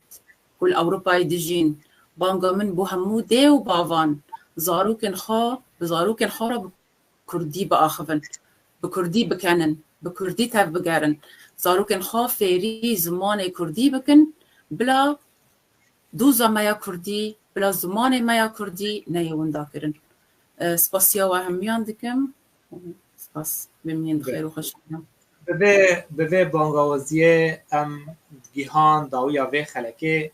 ku li Ewropayê dijîn, banga min bo hemû dê û bavan, zarokên xwe, bi zarokên xwe re bi Kurdî biaxivin, bi Kurdî bikenin, bi Kurdî tevbigerin, zarokên xwe fêrî zimanê Kurdî bikin, bila doza me ya Kurdî, bila zimanê me ya Kurdî neyê winda kirin. Spasiya we hemiyan dikim. Spas. Bimînin di xêr û xweşiya. Bi vê, bi vê bangawaziyê em gihan dawiya vê xelekê.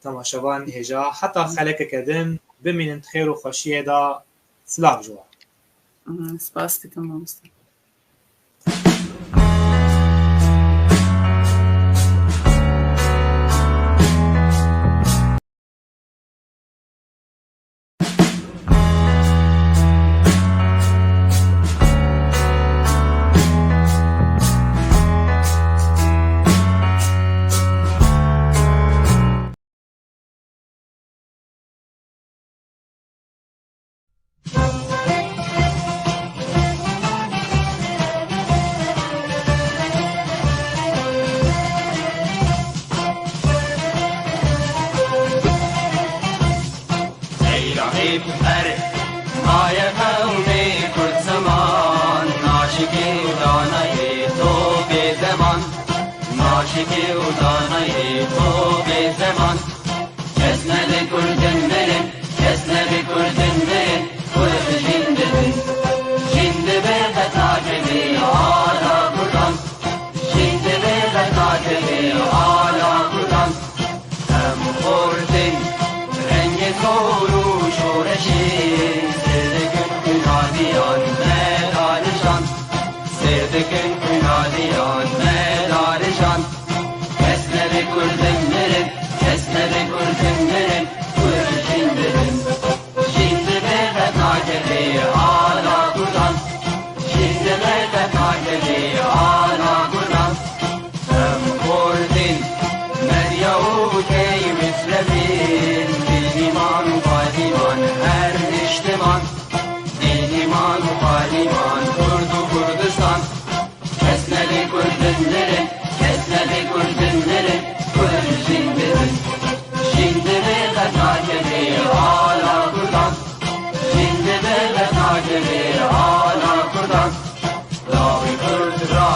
Temaşevan hêja heta xelekeke din bimînin di xêr û xweşiyê de. Silav ji we. Spas dikim mamoste. Ey Rabî, her maye qewmê Kurd ziman, naşikî û danayê to bê zeman, naşikî û danayê to bê zeman. Kes nebe Kurdin mirin, kes nebe Kurdin mirin, Kurd jîn dibin. Jîn dibe qet nakevê ala Kurdan, jîn dibe qet nakevê ala Kurdan. Em xortin rengê zor û şoreşê, sêr dikin xwînadiyan me darijan, sêr dikin xwînadiyan me darijan. Kes nebe Kurdin mirin, kes nebe Kurdin mirin, Kurd jîn dibin. Jîn dibe qet nakevê ala Kurdan, jîn dibe qet nakevê ala Kurdan. Em xortin medya û key mislevîn, dîn, îman û padîman her niştiman, dîn, îman û padîman Kurd û Kurdistan. Kes nebe Kurdin mirin, kes nebe Kurdin mirin, Kurd jîn dibin. Jîn dibe qet nakevê ala Kurdan, jîn dibe qet nakevê ala Kurdan. Lawê Kurd ra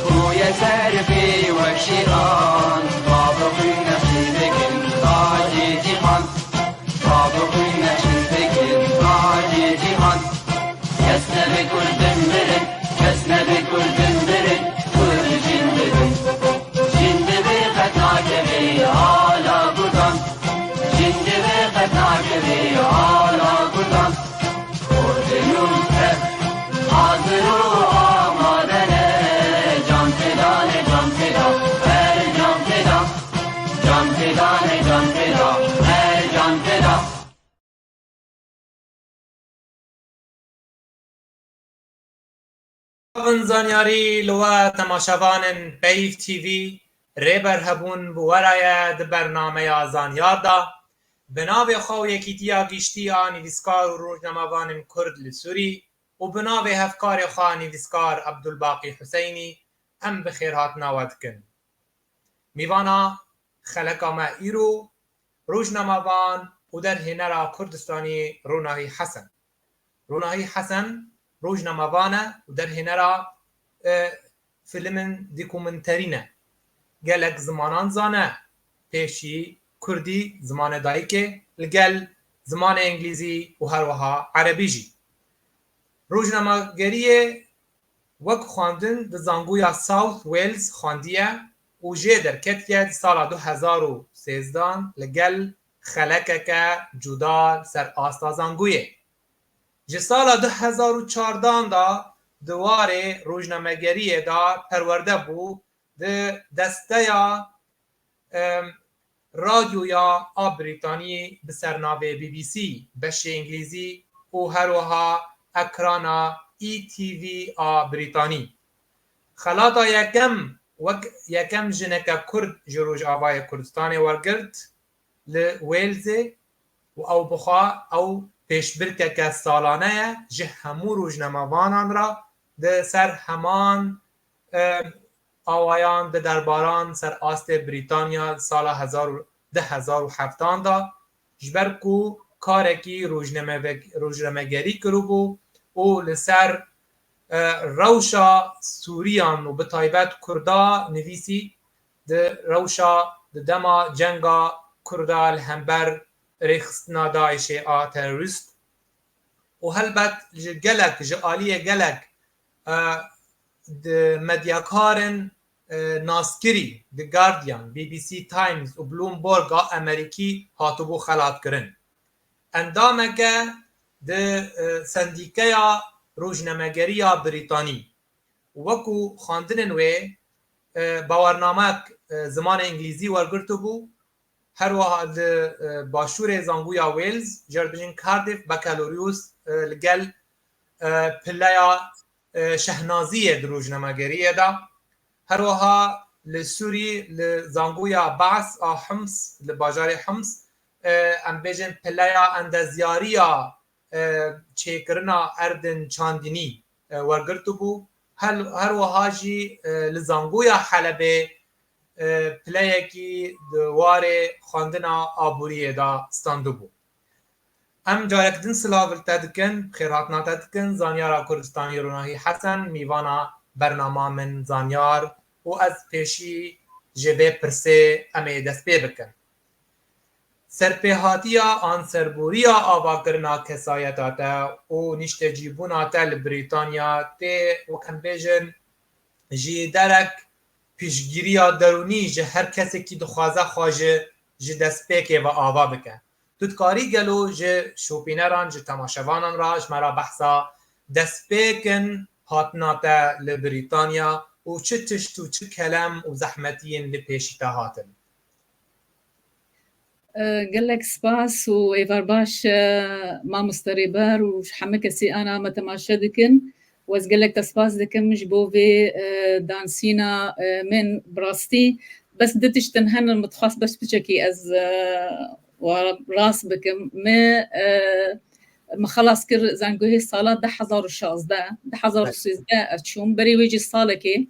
bûye ser pê wek şîran, bavê xwîn neşî dikin tacê cîhan. Bavê xwîn neşî dikin tacê cîhan. Kes nebe Kurdin mirin, kes nebe Kurdin mirin, Kurd jîn dibin. Jîn dibe qet nakevê ala Kurdan, jîn dibe qet nakevê ala Kurdan. Kurdê nû tev hazir û amade ne, can feda ne, can feda, her can feda. Can feda ne, can feda, her can feda. Bin zanyarî li we temaşevanên Peyv T V, Rêber Hebûn bi we re ye di bernameya Zanyar de. Bi navê xwe û Yekîtiya Giştî ya Nivîskar û Rojnamevanên Kurd li Sûrî û bi navê hevkarê xwe nivîskar Ebdulbaqî Huseynî em bi xêrhatina we dikin. Mîvana xeleka me îro rojnamevan û derhênera Kurdistanî Ronahî Hesen. Ronahî Hesen rojnamevan e û derhênera, e, filmên dokumenterî ne. Gelek zimanan zane, pêşî kurdî, zimanê dayikê, li gel zimanê îngilîzî û her wiha erebî jî. Rojnamegeriyê wek xwendin di zangoya South Wales xwendiye û jê derketiye di sala du hezar û sêzdehan li gel xelekeke cuda li ser asta zangoyê. Ji sala du hezar û çardehan de di warê rojnamegeriyê de perwerde bû, di desteya, em, radyoya a Brîtanî bi sernavê B B C, beşê îngilîzî û her wiha ekrana E T V a Brîtanî. Xelata yekem wek yekem jineke Kurd ji Rojavayê Kurdistanê wergirt li Walesê û ew bixwe ew pêşbirkeke salane ye ji hemû rojnamevanan re di ser heman, e, awayan di derbaran ser astê Brîtanya sala hezar û, du hezar û heftan de, ji ber ku karekî rojnamevek-, rojnamegerî kiribû û li ser, e, rewşa Sûriyan û bi taybet Kurda nivîsî, di rewşa, di dema cenga Kurda li hember rêxistina DAIŞê a terorîst û helbet ji gelek, ji aliyê gelek, e, di medyakarên, e, naskirî, The Guardian, B B C Times û Bloomberg a Amerîkî hatibû xelatkirin. Endameke di, e, Sendîkeya Rojnamegeriya Brîtanî. Wekû xwendinên wê, e, bawernamek, e, zimanê îngilîzî wergirtibû. Her wiha li, e, başûrê zangoya Wales, jê re dibêjin Cardiff, Baccalaureus, e, li gel, e, pileya, e, şehnaziyê di rojnamegeriyê de. Her wiha li Sûrî, li zangoya Ba's a Hims, li bajarê Hims, e, em bêjin pileya endezyariya, e, çêkirina erdên çandinî, e, wergirtibû. Her, her wiha jî, e, li zangoya Helebê, e, pileyekî di warê xwendina aboriyê de standibû. Em carek din silav li te dikin, xêrhatina te dikin, zanyara Kurdistanî Ronahî Hesen, mîvana bernama min Zanyar û ez pêşî ji vê pirsê em ê dest pê bikin. Serpêhatiya an serbûriya avakirina kesayeta te û niştecîbûna te li Brîtanya tê, wek em bêjin, ji derek piştgiriya derûnî ji her kesekî dixwaze xwe ji, ji destpêkê ve ava bike. Tu dikarî gelo ji şopîneran, ji temaşevanan re ji me re behsa destpêkin hatina te li Brîtanya û çi tişt û çi kelem û zehmetiyên li pêşî te hatin? E, gelek spas û êvar baş, e, mamoste Rêber û ji hemû kesê ana me temaşe dikin. Û ez gelek te spas dikim ji bo vê, e, dansîna, e, min bi rastî. Bes du tiştin hene min dixwast bes piçekî ez, e, wa rast bikim. Me, e, me xelas kir zangoyê sala du hezar û şazdeh, du hezar û sêzdeh ez çûm. Berê wê jî salekê,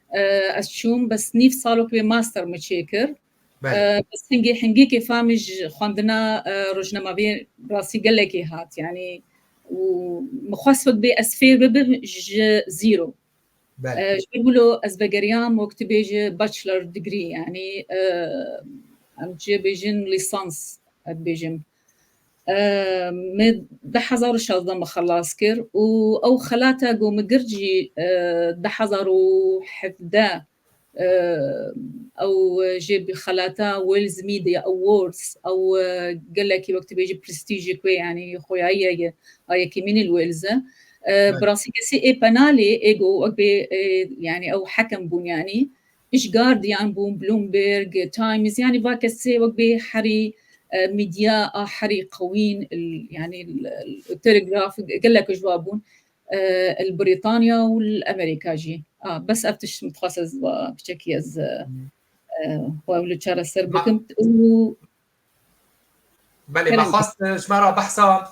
e, ez çûm, bes nîv salok wê master me çêkir. Belê. E, bes hingê, hingê kêfa min ji xwendina, e, rojnamaviyê rastî gelekê hat, yanî û min xwest wek bê ez fêr bibim ji zero. Belê. E, ji ber wilo ez vegeriyam wek tu bêjî bachelor degree, yanî, e, em jê bêjin lîsans, ez dibêjim. E, me du hezar û şazdeh me xelas kir û ew xelata ku me girt jî, e, du hezar û hevdeh, e, ew jê bi xelata Wales Media Awards, ew, e, gelekî wek tu bêjî prestîjê ku, yanî, xoyayî ye, a yekemînî li Wales e. E, Evet. Bi rastî kesê ê penalê, ê ku wek bê, e, yanî ew hekem bûn, yanî ji Guardian bûn, Bloomberg, Times, yanî va kesê wek bê herî, e, medya a herî qewîn, il-, yanî il-, il-, Telegraph, gelek ji wa bûn, e, li Brîtanya û li Amerîka jî. A, bes ev tişt min dixwest ez va piçekî ez, e, Hmm. e, xwe li çareser Ma- bikim û Belê, Kerem. Me xwest, e, ji me re behsa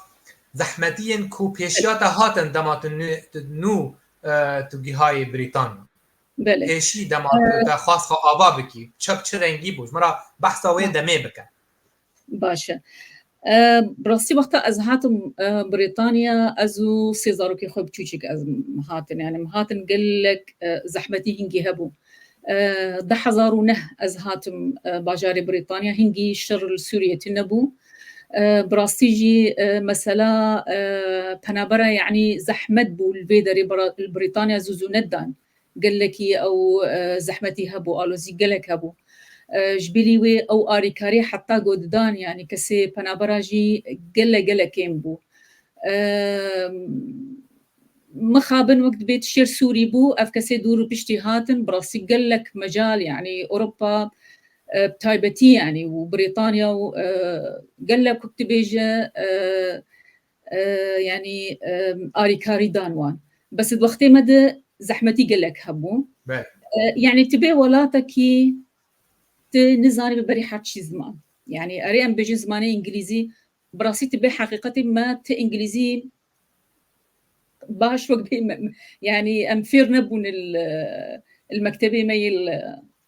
zehmetiyên ku pêşiya te hatin dema tu nû, tu nû, e, tu gihayî Brîtanya. Belê. Pêşî dema tu, e, te xwest xwe ava bikî, çi, çi rengî bû? Ji me re behsa wê Ha. demê bike. Baş e. E, bi rastî wexta ez hatim, e, Brîtanya, ez û sê zarokê xwe biçûçik ez hatin. Yanî em hatin gelek, e, zehmetî hingî hebû. E, du hezar û neh ez hatim, e, bajarê Brîtanya, hingî şer li Sûriyê tune bû. E, bi rastî jî, e, mesela, e, penabera, yanî zehmet bû li vê derê bira-, li Brîtanya zû zû nedan. Gelekî ew, e, zehmetî hebû, alozî gelek hebû. E, ji bilî wê ew arîkarî heta ku didan, yanî kesê penabera jî gelek, gelek kêm bû. E, mixabin wek dibê tu şêr Sûrî bû, ev kesê dûr û piştî hatin, bi rastî gelek mecal, yanî Ewropa, e, bi taybetî, yanî û Brîtanya û, e, gelek wek dibêje, e, e, yanî, e, arîkarî dan wan. Bes di wextê me de zehmetî gelek hebû. Belê. E, yani tu bê welatekî tu nizanî bi berî her çî ziman. Yani erê em bêjin zimanê îngilîzî, bi rastî tu bê heqîqetê me tu îngilîzî baş wek bê me, yani em fêr nebûn il, il mektebê me yê il,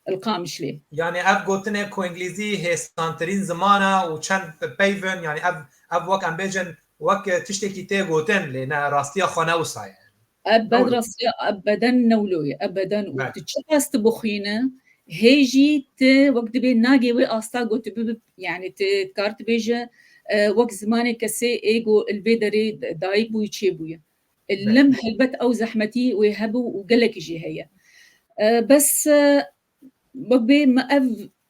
il Qamişlê. Yani ev gotinê ku îngilîzî hêsantirîn ziman e û çend peyv in, yani ev, ev wek em bêjin wek tiştekî tê gotin, lê ne, rastiya xwe ne wisa ye. Ebed rastiya ebeden ne wilo ye, ebeden. Û tu çiqas tu bixwîne, hê jî tu wek dibê nagê wê asta got tu bibi, yani tu kar tu bêje, e, wek zimanê kesê ê go il vê derê dayik bûyî çêbûye. Lem helbet ew zehmetî wê hebû û gelekî jî heye. E, bes, e, wek bê me ev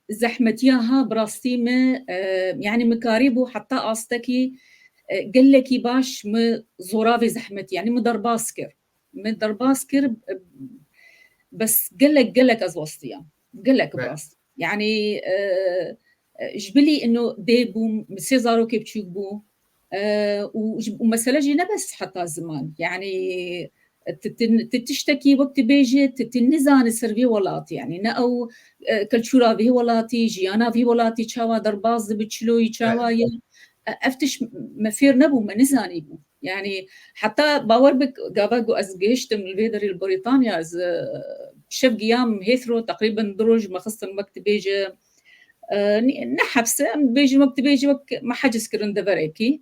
zehmetiya ha bi rastî me, e, yani min karîbû heta astekî, e, gelekî baş min zora vê zehmetî, yani min derbas kir. Min derbas kir, e, bes gelek, gelek ez westiyam. Gelek bi rast. Yani, e, e, ji bilî ino dê bûm, min sê zarokê biçûk bû. E, û ji, û mesele jî ne bes heta ziman. Yani, e, ti, ti, ti tiştekî wek tu bêjî, ti, ti nizanî ser vî welatî. Yani, ne ew, e, kultura vî welatî, jiyana vî welatî çawa derbas dibi, çiloyî çawa ye. E, ev tişt me fêr nebû, me nizanîbû. Yani, heta bawer bik, gava ku ez gihiştim li vê derê li Brîtanya, ez, e, şev giyam Heathrow, teqrîben du roj me xistin wek tu bêjî, e, ne, ne hepse, em bêjin wek tu bêjî wek me heciz kirin deverekî.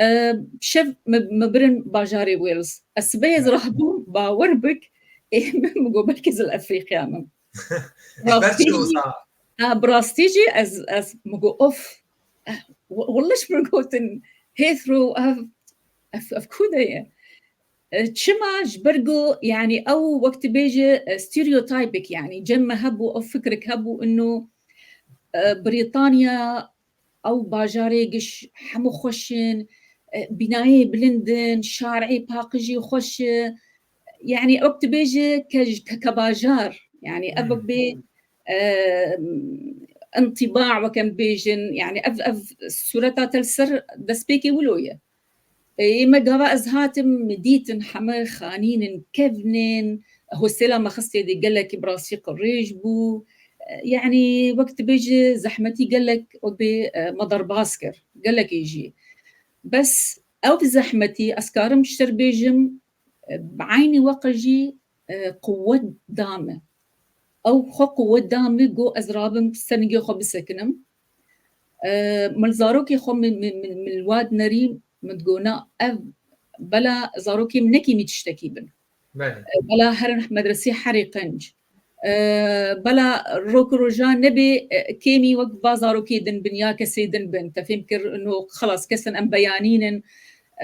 E, şev me, me birin bajarê Wales. Ez sibê ez rahbûm, bawer bik, ê min, min got belkî ez li Efrîqiya me. Rastî jî, ha, bi rastî jî ez, ez min got, of, eh, we-, wele ji min gotin, Heathrow, ev, ev, ev ku de ye? E, çima? Ji ber ku, yani, ew wek tu bêjî, e, stereotypek, yani, cem me hebû, ew fikrik hebû, ino, e, Brîtanya, ew bajarê giş hemû xweş in, e, bînayê bilind in, şarê paqijî xweş e. Yani, wek tu bêjî ke, ke, ke bajar, yani, ev wek bê, e, intîba, wek em bêjin, yani, ev, ev sureta te li ser destpêkê wilo ye. Ê me gava ez hatim, min dîtin heme xanîn in, kevn in, hostêla me xistê dê gelekî bi rastî qirêj bû. E, yani, wek tu bêjî zehmetî gelek wek bê, e, me derbas kir, gelekî jî. Bes ew zehmetî, ez karim ji te re bêjim, e, bi eynî weqt jî, e, quwet da me. Ew xwe quwet da min, got ez rabim ser ningê xwe bisekinim. E, min zarokê xwe min, min, min, min li wa dinerî, min digot na ev bela zarokê min nekîmî tiştekî bin. Belê. E, bela herin medresê herî qenc. E, bela rok roja nebê, e, kêmî wek va zarokê din bin ya kesê din bin. Te fêm kir, no xelas kesin em beyanîn in.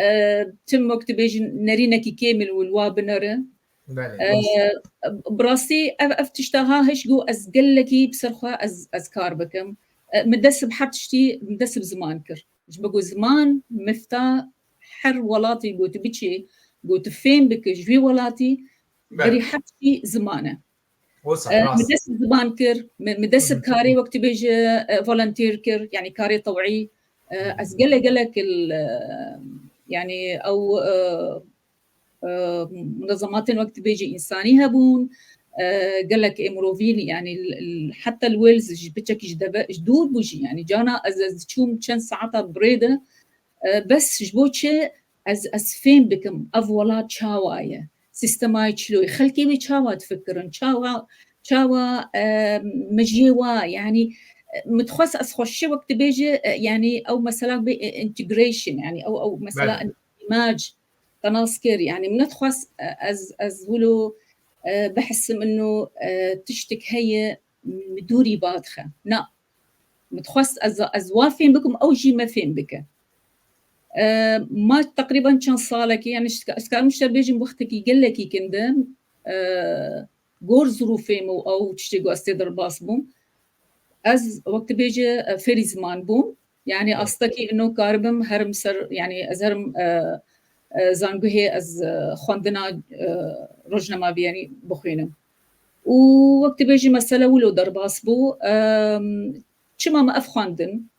E, tim wek tu bêjin nerînekî kêmil û li wa binere. Belê, e, bi rastî ev, ev tişta ha hiş got ez gelekî bi ser xwe ez, ez kar bikim. E, min dest bi her tiştî, min dest bi ziman kir. Ji bo ku ziman mifta her welatî ku tu biçî, ku tu fêm bikî ji wî welatî, berî her tiştî ziman e. E, min dest bi ziman kir, min, min dest bi karê wek tu bêjî, e, volunteer kir, yani karê tewî. E, ez gelek, gelek il, e, yani ew, e, e, munezematên wek tu bêjî însanî hebûn, e, gelek ê mirovî, yani l-, l-, heta li Wales ji piçekî ji deve, ji dûr bû jî, yani cana ez, ez diçûm çend saeta bi rê de, e, bes ji bo çi ez, ez fêm bikim ev welat çawa ye, sîstemayê çilo ye, xelkê wê çawa difikirin, çawa, çawa, e, mejiyê wa, yani, e, min dixwest ez xweşî wek tu bêjî, e, yani ew mesela bê, e, integration, yani ew, ew mesela îmac, te nas kir. Yani min nedixwest, e, ez, ez wilo, e, bihisim ino, e, tiştek heye min dûrî badixe. Na. Min dixwest ez, ez wa fêm bikim, ew jî me fêm bike. E, ma teqrîben çend salekî, yani ez karim ji te bêjim wextekî gelekî kin de, e, gor zirûfê min û ew tiştê ku ez tê derbas bûm. Ez wek tu bêjî, e, fêrî ziman bûm. Yani astekî ino karibim herim ser, yani ez herim, e, e, zanguhê ez, e, xwendina, e, rojnamavî, yani bixwînim. Û wek tu bêjî mesele wilo derbas bû. E, çima me ev xwendin?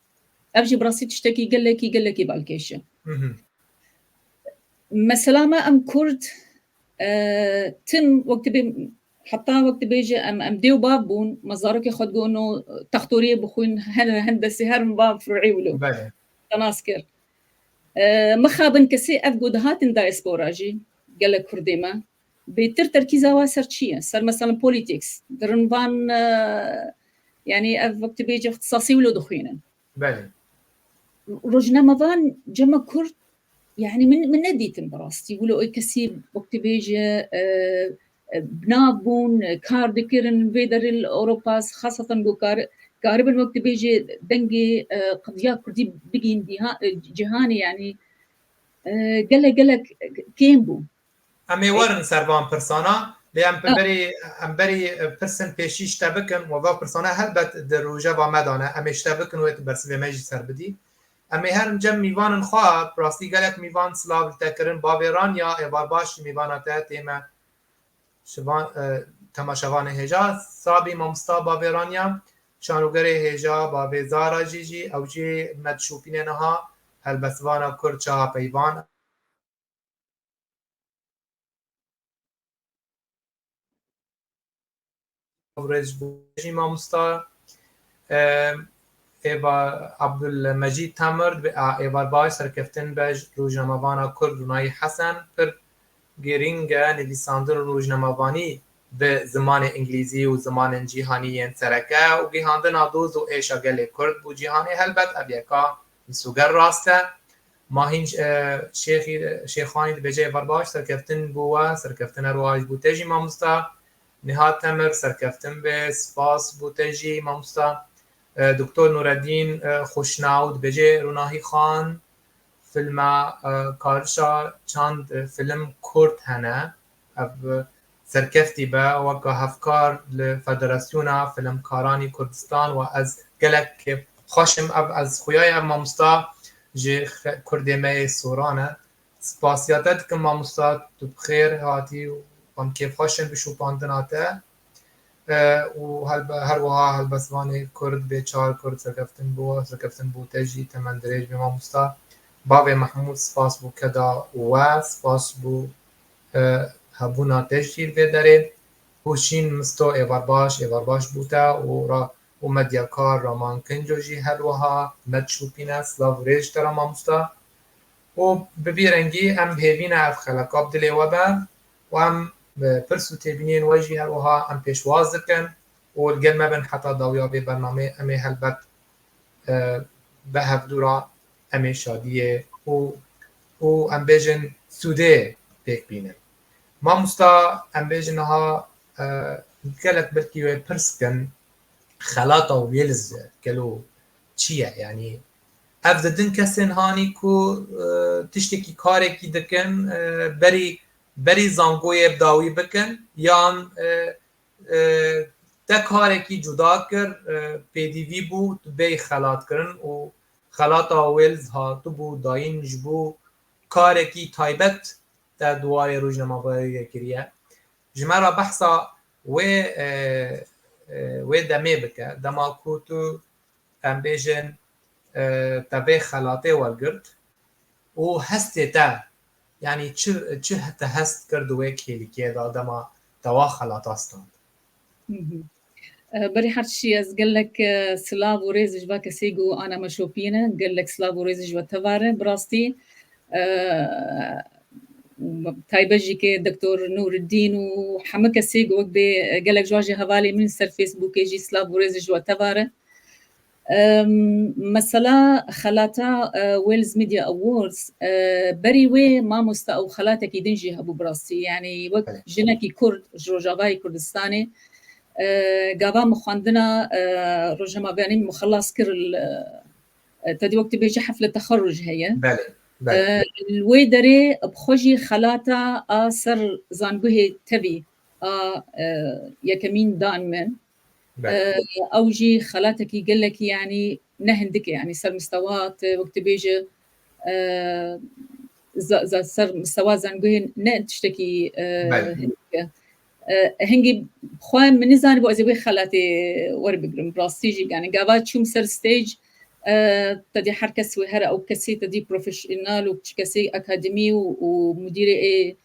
Ev jî bi rastî tiştekî gelekî, gelekî balkêş e. Mesela me em Kurd, e, tim wek tu bê Heta wek dibêje em, em dê û bav bûn, me zarokê xwe digot, no, textoriyê bixwîn, her hendesê her min ba firûî wilo. Belê. Te nas kir. E, mixabin kesê ev ku dihatin diaspora jî, gelek Kurdê me, bêtir terkîza wa ser çi ye? Ser, meselen, politics. Dirin van, e, yanî ev wek dibêje ixtisasî wilo dixwînin. Belê. Rojnamevan cema Kurd, yanî min, min nedîtin bi rastî. Wilo ê kesî wek dibêje, e, e, bi nav bûn, e, kar dikirin vê derê li Ewropa, xaseten ku kar-, karibin wek dibêje dengê, e, qediya Kurdî bigihîn dîha-, e, cîhanê, yanî, e, gelek, gelek kêm bû. Em ê werin ser van pirsana, lê em berî, em berî, e, pirsên pêşî ji te bikin, we va pirsana helbet di rojeva me de ne. Em ê ji te bikin wê tu bersivê me jî ser bidî. Em ê herin cem mîvanên xwe, bi rastî gelek mîvan silav li te kirin. Bavê Ranya, êvar baş ji mîvana te tê me. Şivan, e, temaşevanê hêja, sabî mamosta bavê Ranya, şanogerê hêja bavê Zara jî jî, ew jî me dişopîne niha, helbestvana Kurd Çaha Peyvan. Rêz ji bo jî mamosta, e, êva Abdulmecîd Temir, dibe, a, êvar baş serkeftin be ji rojnamevana Kurd Runayî Hesen, pir girîng e nivîsandin û rojnamevanî bi zimanê îngilîzî û zimanên cîhanî yên sereke û gihandina doz û êşa gelê Kurd bo cîhanê, helbet ev yeka misoger rast e. Mahîn, e, Şêxî, Şêxanî dibêje, êvar baş serkeftin bo we, serkeftin her wiha ji bo te jî mamosta. Nihat Temir, serkeftin be, spas bo te jî mamosta. E, Doktor Nureddîn, e, Xweşnaw dibêje, Ronahî Xan, filma, e, Karişa çand, e, film Kurd hene. Ev, e, serkeftî be weka hevkar li Federasyona Filmkaranî Kurdistan, we ez gelek kêfxweş im. Ev, ez xuya ye, ev mamosta ji xe-, Kurdê me yê soran e. Spasiya te dikim mamosta, tu bi xêr hatî û em kêfxweş in bi şopandina te. E, û helbe-, her wiha helbestvanê Kurd, bê çar Kurd, serkeftin bo, serkeftin bo te jî, temendirêj bê mamosta. Bavê Mehmûd, spas bo keda we, spas bo, e, hebûna te jî li vê derê. Hûşîn Misto, êvar baş, êvar baş bo te û ra-, û medyakar Raman Kinco jî her wiha me dişopîne, silav û rêz ji te re mamosta. Û bi vî rengî em hêvî ne ev xeleka bi dilê we be û em, e, pirs û têbîniyên we jî her wiha em pêşwaz dikin û li gel me bin heta dawiya vê bernameyê. Em ê helbet, e, bi hevdû re em ê şadiyê û, û em bêjin sûdê pêk bînin. Mamosta, em bêjin niha, e, gelek belkî wê pirs kin, xelata Wêliz gelo çi ye? Yanî ev didin kesên hanî ku, e, tiştekî karekî dikin, e, berî, berî zangoyê bi dawî bikin, yan, e, e, te karekî cuda kir, e, pêdivî bû, tu bêyî xelatkirin û xelata Wêliz hatibû dayîn ji bo karekî taybet te di warê rojnamevaniyê de kiriye. Ji me re behsa wê, e, e, wê demê bike, dema ku tu, em bêjin, e, te vê xelatê wergirt û hestê te, yanî çi, çi te hest kir di wê kêlîkiyê de dema te wa xelata stand? Hı hı. E, berî her tiştî ez gelek, e, silav û rêz ji va kesê ku ana me şopiyê ne, gelek silav û rêz ji we tevare, bi rastî, e, taybet jî ke Doktor Nûreddîn û hemû kesê ku wek bê, e, gelek ji wan jî hevalê min ser Facebookê jî silav û rêz ji we tevare. Em, mesela xelata, e, Wales Media Awards, e, berî wê mamosta ew xelatekî din jî hebû bi rastî. Yanî wek Belê. jinekî Kurd ji Rojavayê Kurdistanê, e, gava min xwendina, e, rojnamevanî min xelas kir li, e, te dî wek tu bêjî hefle texerruc heye. Belê, belê. E, li wê derê bi xwe jî xelata a ser zanguhê tevî a, e, yekemîn dan min. Belê. E, ew jî xelatekî gelekî, yanî ne hindik e, yanî ser mistewa te, wek tu bêje, e, za-, za-, ser mistewa zanguhê ne tiştekî, e, Belê. hindik e. E, hingî xwe min nizanîbû ez ê wê xelatê werbigrim, rastî jî, yanî gava çûm ser stage, e, te dî her kes wê here, ew kesê te dî profesyonel û çi kesê akademî û, û mudîrê ê,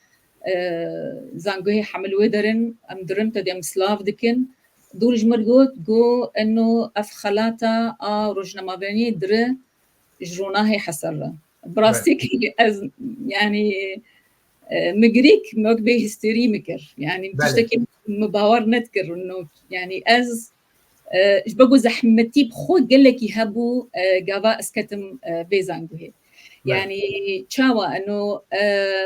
e, zanguhê hemil wê derin, em dirin te dê em silav dikin. Dûr ji mir got, got, eno ev xelata a rojnamevaniyê dire ji ronahê heser re. Bi rastî ki ez, yani, e, mi girîk, mi wek bê hîsterî mi kir. Yani, tiştekî mi bawer nedikir. No, yani, ez, e, ji bo ku zehmetî bi xwe gelekî hebû, e, gava ez ketim, e, vê zanguhê. Yani, çawa eno, e,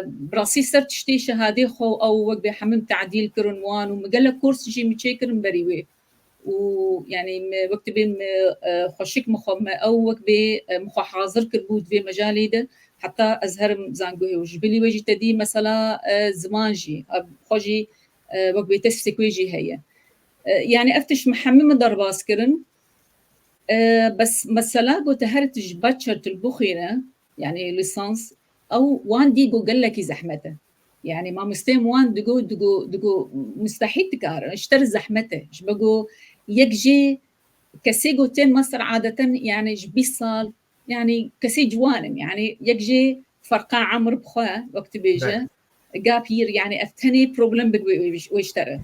bi rastî ser tiştê şehadê xwe û ew wek bê hemim tadîl kirin wan û mi gelek kurs jî mi çêkirin berî wê. Û, yani, me wek dibê me, e, xweşik mi xwe me ew wek bê, e, mi xwe hazir kiribû di vê mejalê de, heta ez herim zanguhê û ji bilî wê jî te dî mesela, e, ziman jî, e, xwe jî, e, wek bê tespîtê wê jî heye. E, yani, ev tişt mi hemî min derbas kirin. E, bes mesela ku te her tişt bachelor tu bixwîne, yani, lisans, ew wan dî ku gelekî zehmet e. Yani, mamosteyên wan digo, digo, digo, mustehîl dikarin. Ji te re zehmet e. Ji bo ku yek jê kesê ku tên master adeten, yani, ji bîst sal, yani, kesê ciwan in. Yani, yek jê ferqa emr bi xwe, wek tu bêje, gap year, yani, ev tenê problem bi wê, wê, wê ji te re.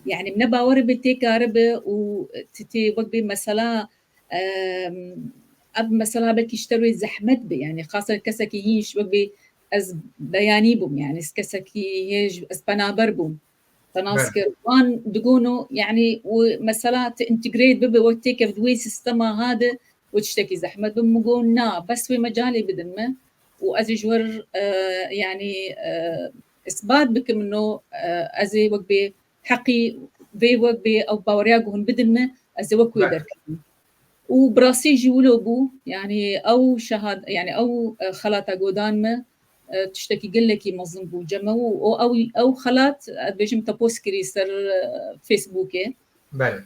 Yani, ne bawer bi tê karibe û ti tê wek bê mesela, em, ev mesela belkî ji te re zehmet be, yani, xasen kesekî yî ji wek bê ez beyanî bûm, yani, ez kesekî hêj, ez penaber bûm. Te nas kir. Wan digono, yani, û mesela tu integrate bibe, wek têkev di wê sistema ha de, û tiştekî zehmet be, min got, na, bes wê mecalê bidin me. Û ez ê ji wir, e, yani, e, isbat bikim, no, e, ez ê wek bê heqî vê wek bê ew baweriya ku hûn bidin me, ez ê wek wê derketim. Û bi rastî jî wilo bû, yani ew şehad-, yani ew, e, xelata godan me, e, tiştekî gelekî mezin bû ceme û o ew, ew xelat, e, bêjim te post kirî ser, e, Facebookê. Belê.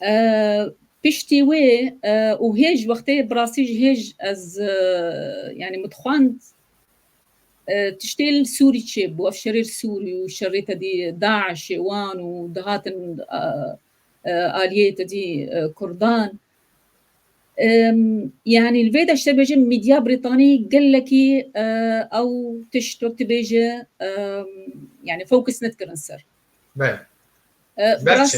E, piştî wê, e, û hêj wextê bi rastî jî hêj ez, e, yani min dixwend, e, tiştê li Sûrî çêbû, ev şerê li Sûrî û şerê te dî DAIŞê wan û dihatin, e, e, aliyê te dî, e, Kurdan. Em, yani li vê de ji te bêjim, medya Brîtanî gelekî, e, ew tişt wek tu bêje, em, yani fokus nedikirin ser. Belê. E, ji ber çi?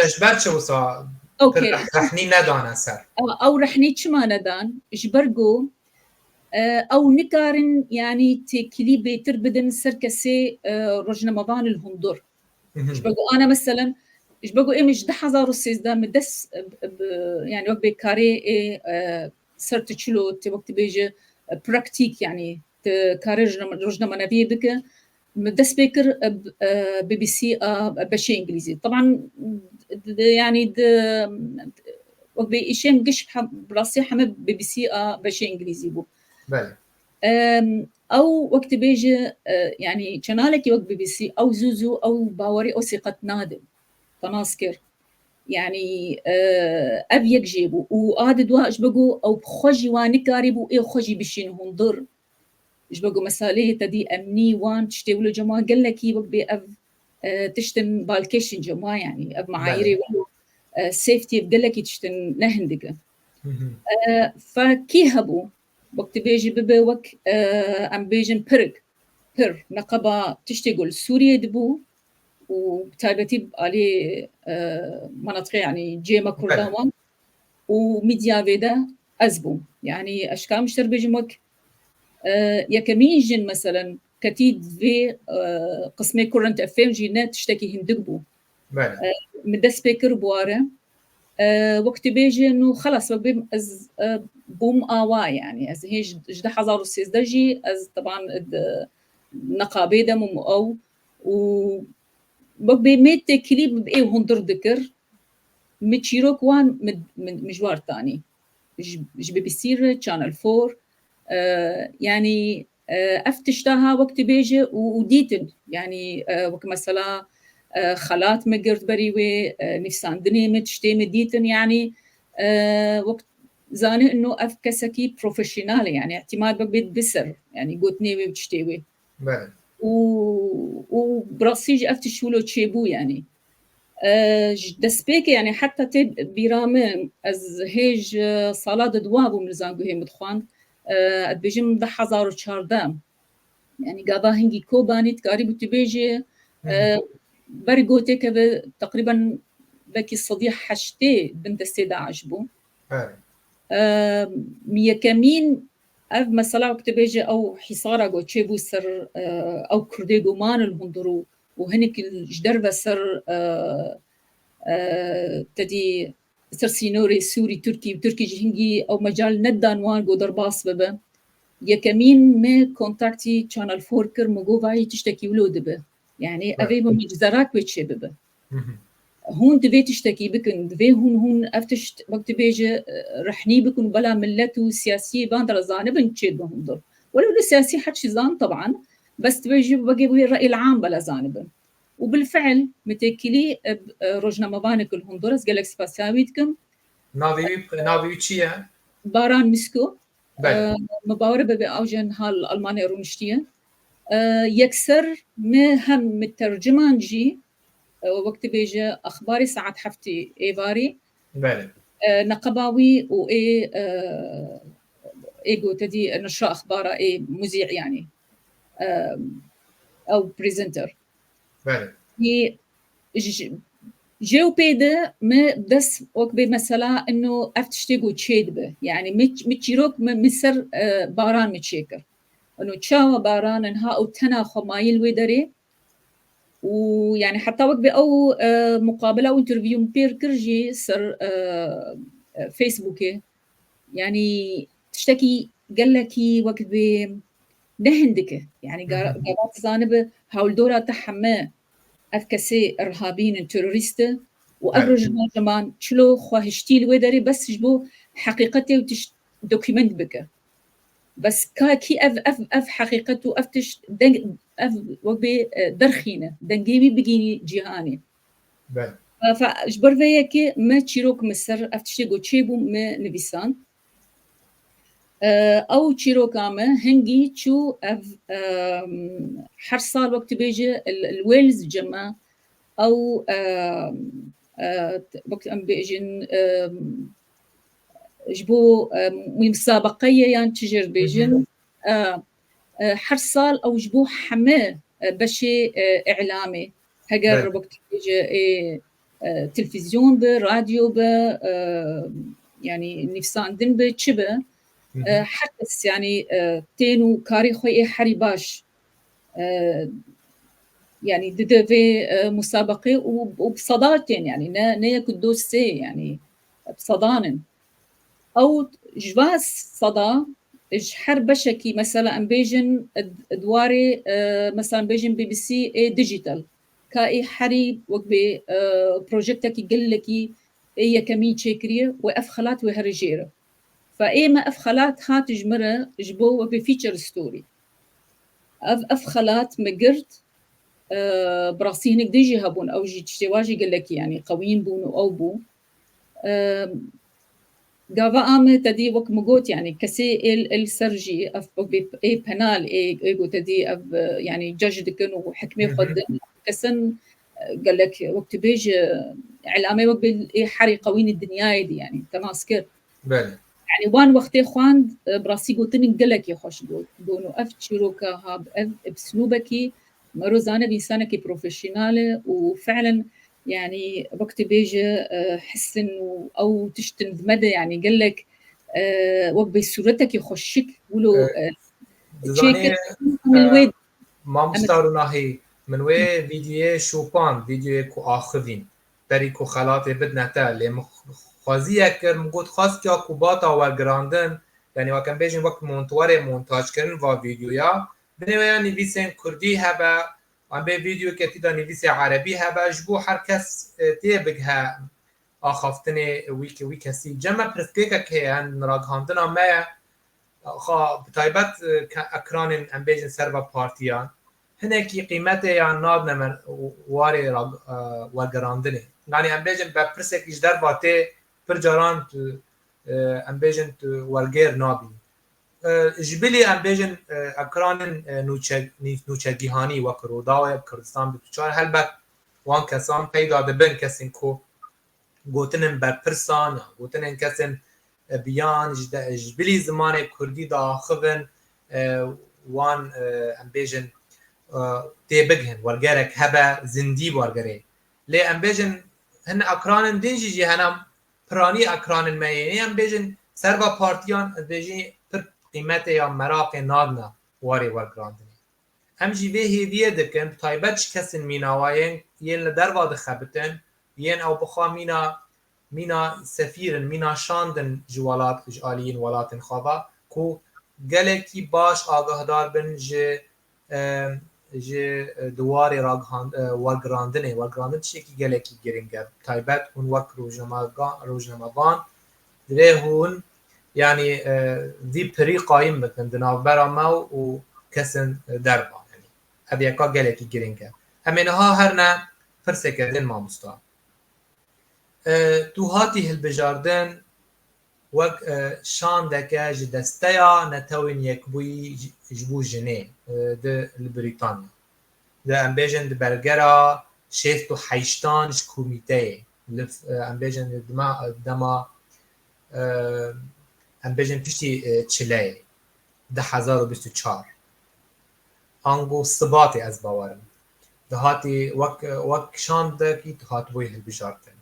Ji ber çi wisa pir rehnî nedane ser? Ew rehnî çima nedan? Ji ber ku, e, ew nikarin, yani têkilî bêtir bidin ser kesê, e, rojnamevan li hundir. Ji ber ku ana meselen, ji ber ku êm ji du hezar û sêzdeh min dest, e, bi, yani wek bê karê ê, e, ser tu çilo, tu wek tu bêje, e, praktîk, yani tu karê rojname-, rojnamevaniyê bike, min dest pê kir, e, b-, e, B B C a, e, beşê îngilîzî. Teban, d-, d-, yani di, wek bê îşên giş hem, bi rastî heme B B C a beşê îngilîzî bû. Belê. Em, ew wek tu bêje, e, yani çenalekî wek B B C, ew zû zû ew bawerî ew sîqet nade. Te nas kir. Yani, e, ev yek jê bû. Û a di dua ji bo ku ew bi xwe jî wan nikarîbû ê xwe jî bişîn hundir. Ji bo ku meseleyê te dî emnî wan tiştê wilo cema gelekî wek bê ev, e, tiştin balkêşin cema, yani ev meayîrê wilo, e, safety ev gelekî tiştin ne hindik e. E, fe kî hebû? Wek tu bêjî bibe wek, e, em bêjin pirik, pir, neqeba tiştê ku li Sûriyê dibû û bi taybetî alî, e, menatiqê, yani cihê me Kurdan wan û medya vê de ez bûm. Yani ez karim ji te re bêjim wek, e, yekemîn jin meselen ketî vê, e, qismê Current F M jî ne tiştekî hindik bû. E, min dest pê kir bi ware. E, wek tu bêjî, nû xelas, wek bêm ez, e, bûm awa, yani. Ez hê ji, ji du hezar û sêzdeh jî, ez teban di neqabê de bûm ew û wek bê mê têkilî bi ê hundir dikir. Min çîrok wan min, min, min ji war tanî. Ji, ji B B C re, Channel four, e, yani, e, ev tişta ha wek tu bêje û, û dîtin. Yani, e, wek mesela, e, xelat me girt berî wê, e, nivîsandinê me, tiştê me dîtin. Yani, e, wek zanî ino ev kesekî profesyonel e. Yani, îhtîmal wek bê biser. Yani, gotinê wê û tiştê wê. Belê. Û, û bi rastî jî ev tişt wilo çêbû, yani. E, ji destpêkê, yani, heta tê bîra min, ez hê ji sala di dua bûm li zanguhê min dixwand. E, ez dibêjim du hezar û çardeh. Yani gava hingî Kobanî dikarî bû tu bêjê, e, ber gotê keve teqrîben belkî sedî heştê bin destê DAIŞ bû. E, yekemîn ev mesela wek tu bêjê ew hîsara ku çêbû ser, e, ew Kurdê ku man li hundir û, û hinek ji derve ser, e, e, tedî ser sînorê Sûrî, Tirkî û Tirkî ji hingî ew mecal nedan wan ku derbas bibe. Yekemîn me kontaktî Channel Four kir, min got vayî tiştekî wilo dibe. Yani ev ê bi meczerak wê çê bibe. Hûn divê tiştekî bikin, divê hûn, hûn ev tişt, wek dibêje, e, rehnî bikin û bela millet û siyasiyê van de re zanibin çê dibe hundir. Welew li siyasî her çî zan teban, bes dibêje weke wê reyê am bela zanibin. Û bilfiil, min têkilî, e, e, rojnamevanek li hundir, ez gelek spasiya wî dikim. Navê wî, navê wî çi ye? Baran Misko. Belê. E, min bawer e bibê ew jî niha li Almanya rûniştiye. E, yekser me hem min terciman jî, e, wek dibêje, exbarê saet heftê êvarî, Belê. e, neqeba wî û ê, e, ê gote dî neşra exbara ê muzî, yanî, e, ew presenter. Belê. Yê ji, ji ew pê de me dest wek bê mesela ino ev tiştê ku çê dibe. Yani me, me çîrok me, me ser, e, Baran me çêkir. Ino çawa Baran niha ew tena xwe mayî li wê derê û yani heta wek bê ew, e, muqabela û interview min pêr kir jî ser, e, e, Facebookê. Yani tiştekî gelekî wek bê ne hindik e. Yani ga-, Hı hı. gava tu zanibe hewldora te heme ev kesê irhabîn in, terorîst e û ev Evet. rojnamevan çilo xwe hiştî li wê derê bes ji bo heqîqetê û tişt dokument bike. Bes ka kî ev, ev, ev heqîqet û ev tişt deng, ev wek bê, e, derxîne, dengê wî bigînî cîhanê. Belê. Fa-, ji ber vê yekê me çîrok me ser ev tiştê ku çêbû me nivîsand. E, ew çîroka me hingî çû ev, e, her sal wek tu bêje li, li Wales cem e, ew, e, e, wek em bêjin, e, ji bo, e, musabeqeyê yan çi jê re bêjin, Hı hı. e, e, her sal ew ji bo heme, e, beşê, e, îlamê, heger Belê. wek tu bêje, ê, e, televîzyon be, radyo be, e, yanî nivîsandin be, çi be, Hı hı. e, her kes yanî, e, tên û karê xwe ê herî baş, e, yanî dide vê, e, musabeqê û, û bi sedan tên, yanî ne, ne yek û du sê, yanî bi sedan in. Ew ji va seda ji her beşekî, mesela em bêjin, d-, di warê, e, mesela em bêjin B B C ê digital, ka ê herî wek bê, e, projektekî gelekî ê yekemîn çêkiriye û ev xelat wê here jêr e. Fe ê me ev xelat hat ji me re ji bo wek bê feature story. Ev, ev xelat me girt, e, bi rastî hinek din jî hebûn, ew jî tiştê wa jî gelekî, yanî qewîn bûn û ew bû. E, gava a me te dî wek min got, yanî kesê ê, ê li ser jî, ev wek bê, ê penal, ê, ê got te dî ev, e, yanî cej dikin û hikmê Hı xwe hı. din, kesin, e, gelek wek tu bêje, îlamê wek bê ê herî qewînî dinyayê dî, yanî temas kir. Belê. Yani wan wextê xwend, e, bi rastî gotin gelekî xweş got. Gono ev çîroka ha, ev, ev bi silûbekî mero zane bi însanekî profesyonel e û fiilen, yani wek tu bêje, e, hisin û ew tiştin di me de, yani gelek, e, wek bê sûretekî xweşik wilo, E, e, dizanî, çêkir, em li e, wê Mamosta Rûnahî, min wê vîdyoyê şopand, vîdyoyê ku axivîn, berî ku xelatê bidne te, lê min xwezî yek kir, min got, xwestiya ku bata wergirandin, yanî wek em bêjin, wek montuwarê montajkirin va vîdyoya, binê wê ya nivîsên kurdî hebe, an bê vîdyoyeke tî de nivîsê erebî hebe, ji bo her kes, e, tê bighe axaftinê wî, wî kesî. Cem me pirsgirêkek heye, em ragihandina me ye. Xa, bi taybet, e, ke-, ekranên, em bêjin, ser va partiyan, hinekî qîmetê yan nadine me warê ra-, e, wergerandinê. Yanî em bêjin, berpirsekî ji derva tê, pir caran tu, e, em bêjin, tu wergêr nabî. E, ji bilî em bêjin, e, ekranên, e, nûçe-, nî-, nûçegîhanî wek Rûdaw e, Kurdistan bi tu çar, helbet wan kesan peyda dibin, kesên ku gotinên berpirsan, gotinên kesên, e, biyan ji de, ji bilî zimanê kurdî diaxivin, e, wan, e, em bêjin, e, tê bigihin, wergerek hebe zindî wergerê. Lê em bêjin hin ekranin din jî jî hene piranî ekranin me yê. Em bêjin serva partiyan, ez bêjî pir qîmetê ya meraqê nadine warê wergirandinê. Em jî vê hêviyê dikin, bi taybet ji kesên mîna wa yên, yên li derva dixebitin, yên ew bixwe mîna, mîna sefîr in, mîna şand in ji welat, ji aliyên welatên xwe ve, ku gelekî baş agahdar bin ji, e, ji, e, di warê ragihan-, e, wergirandinê. Wergirandin tiştekî gelekî giring e. Taybet hûn wek rojnamegan-, rojnamevan divê hûn, yanî, e, vî pirî qayîm bikin di navbera me û kesên derva. Yanî ev yeka gelekî giring e. Em ê niha herne pirseke din, mamosta. E, tu hatî hilbijardin wek, e, şandeke ji Desteya Netewên Yekbûyî ji, ji bo jinê, e, di, li Brîtanya. Di, em bêjin, di bergera şêst û heştan ji komîteyê, li, e, em bêjin, di dema, dema, e, em bêjin piştî, e, çileyê, du hezar û bîst û çar. Ango sibatê ez bawer im. Dihatî wek, wek şandekî dihatibûyî hilbijartin.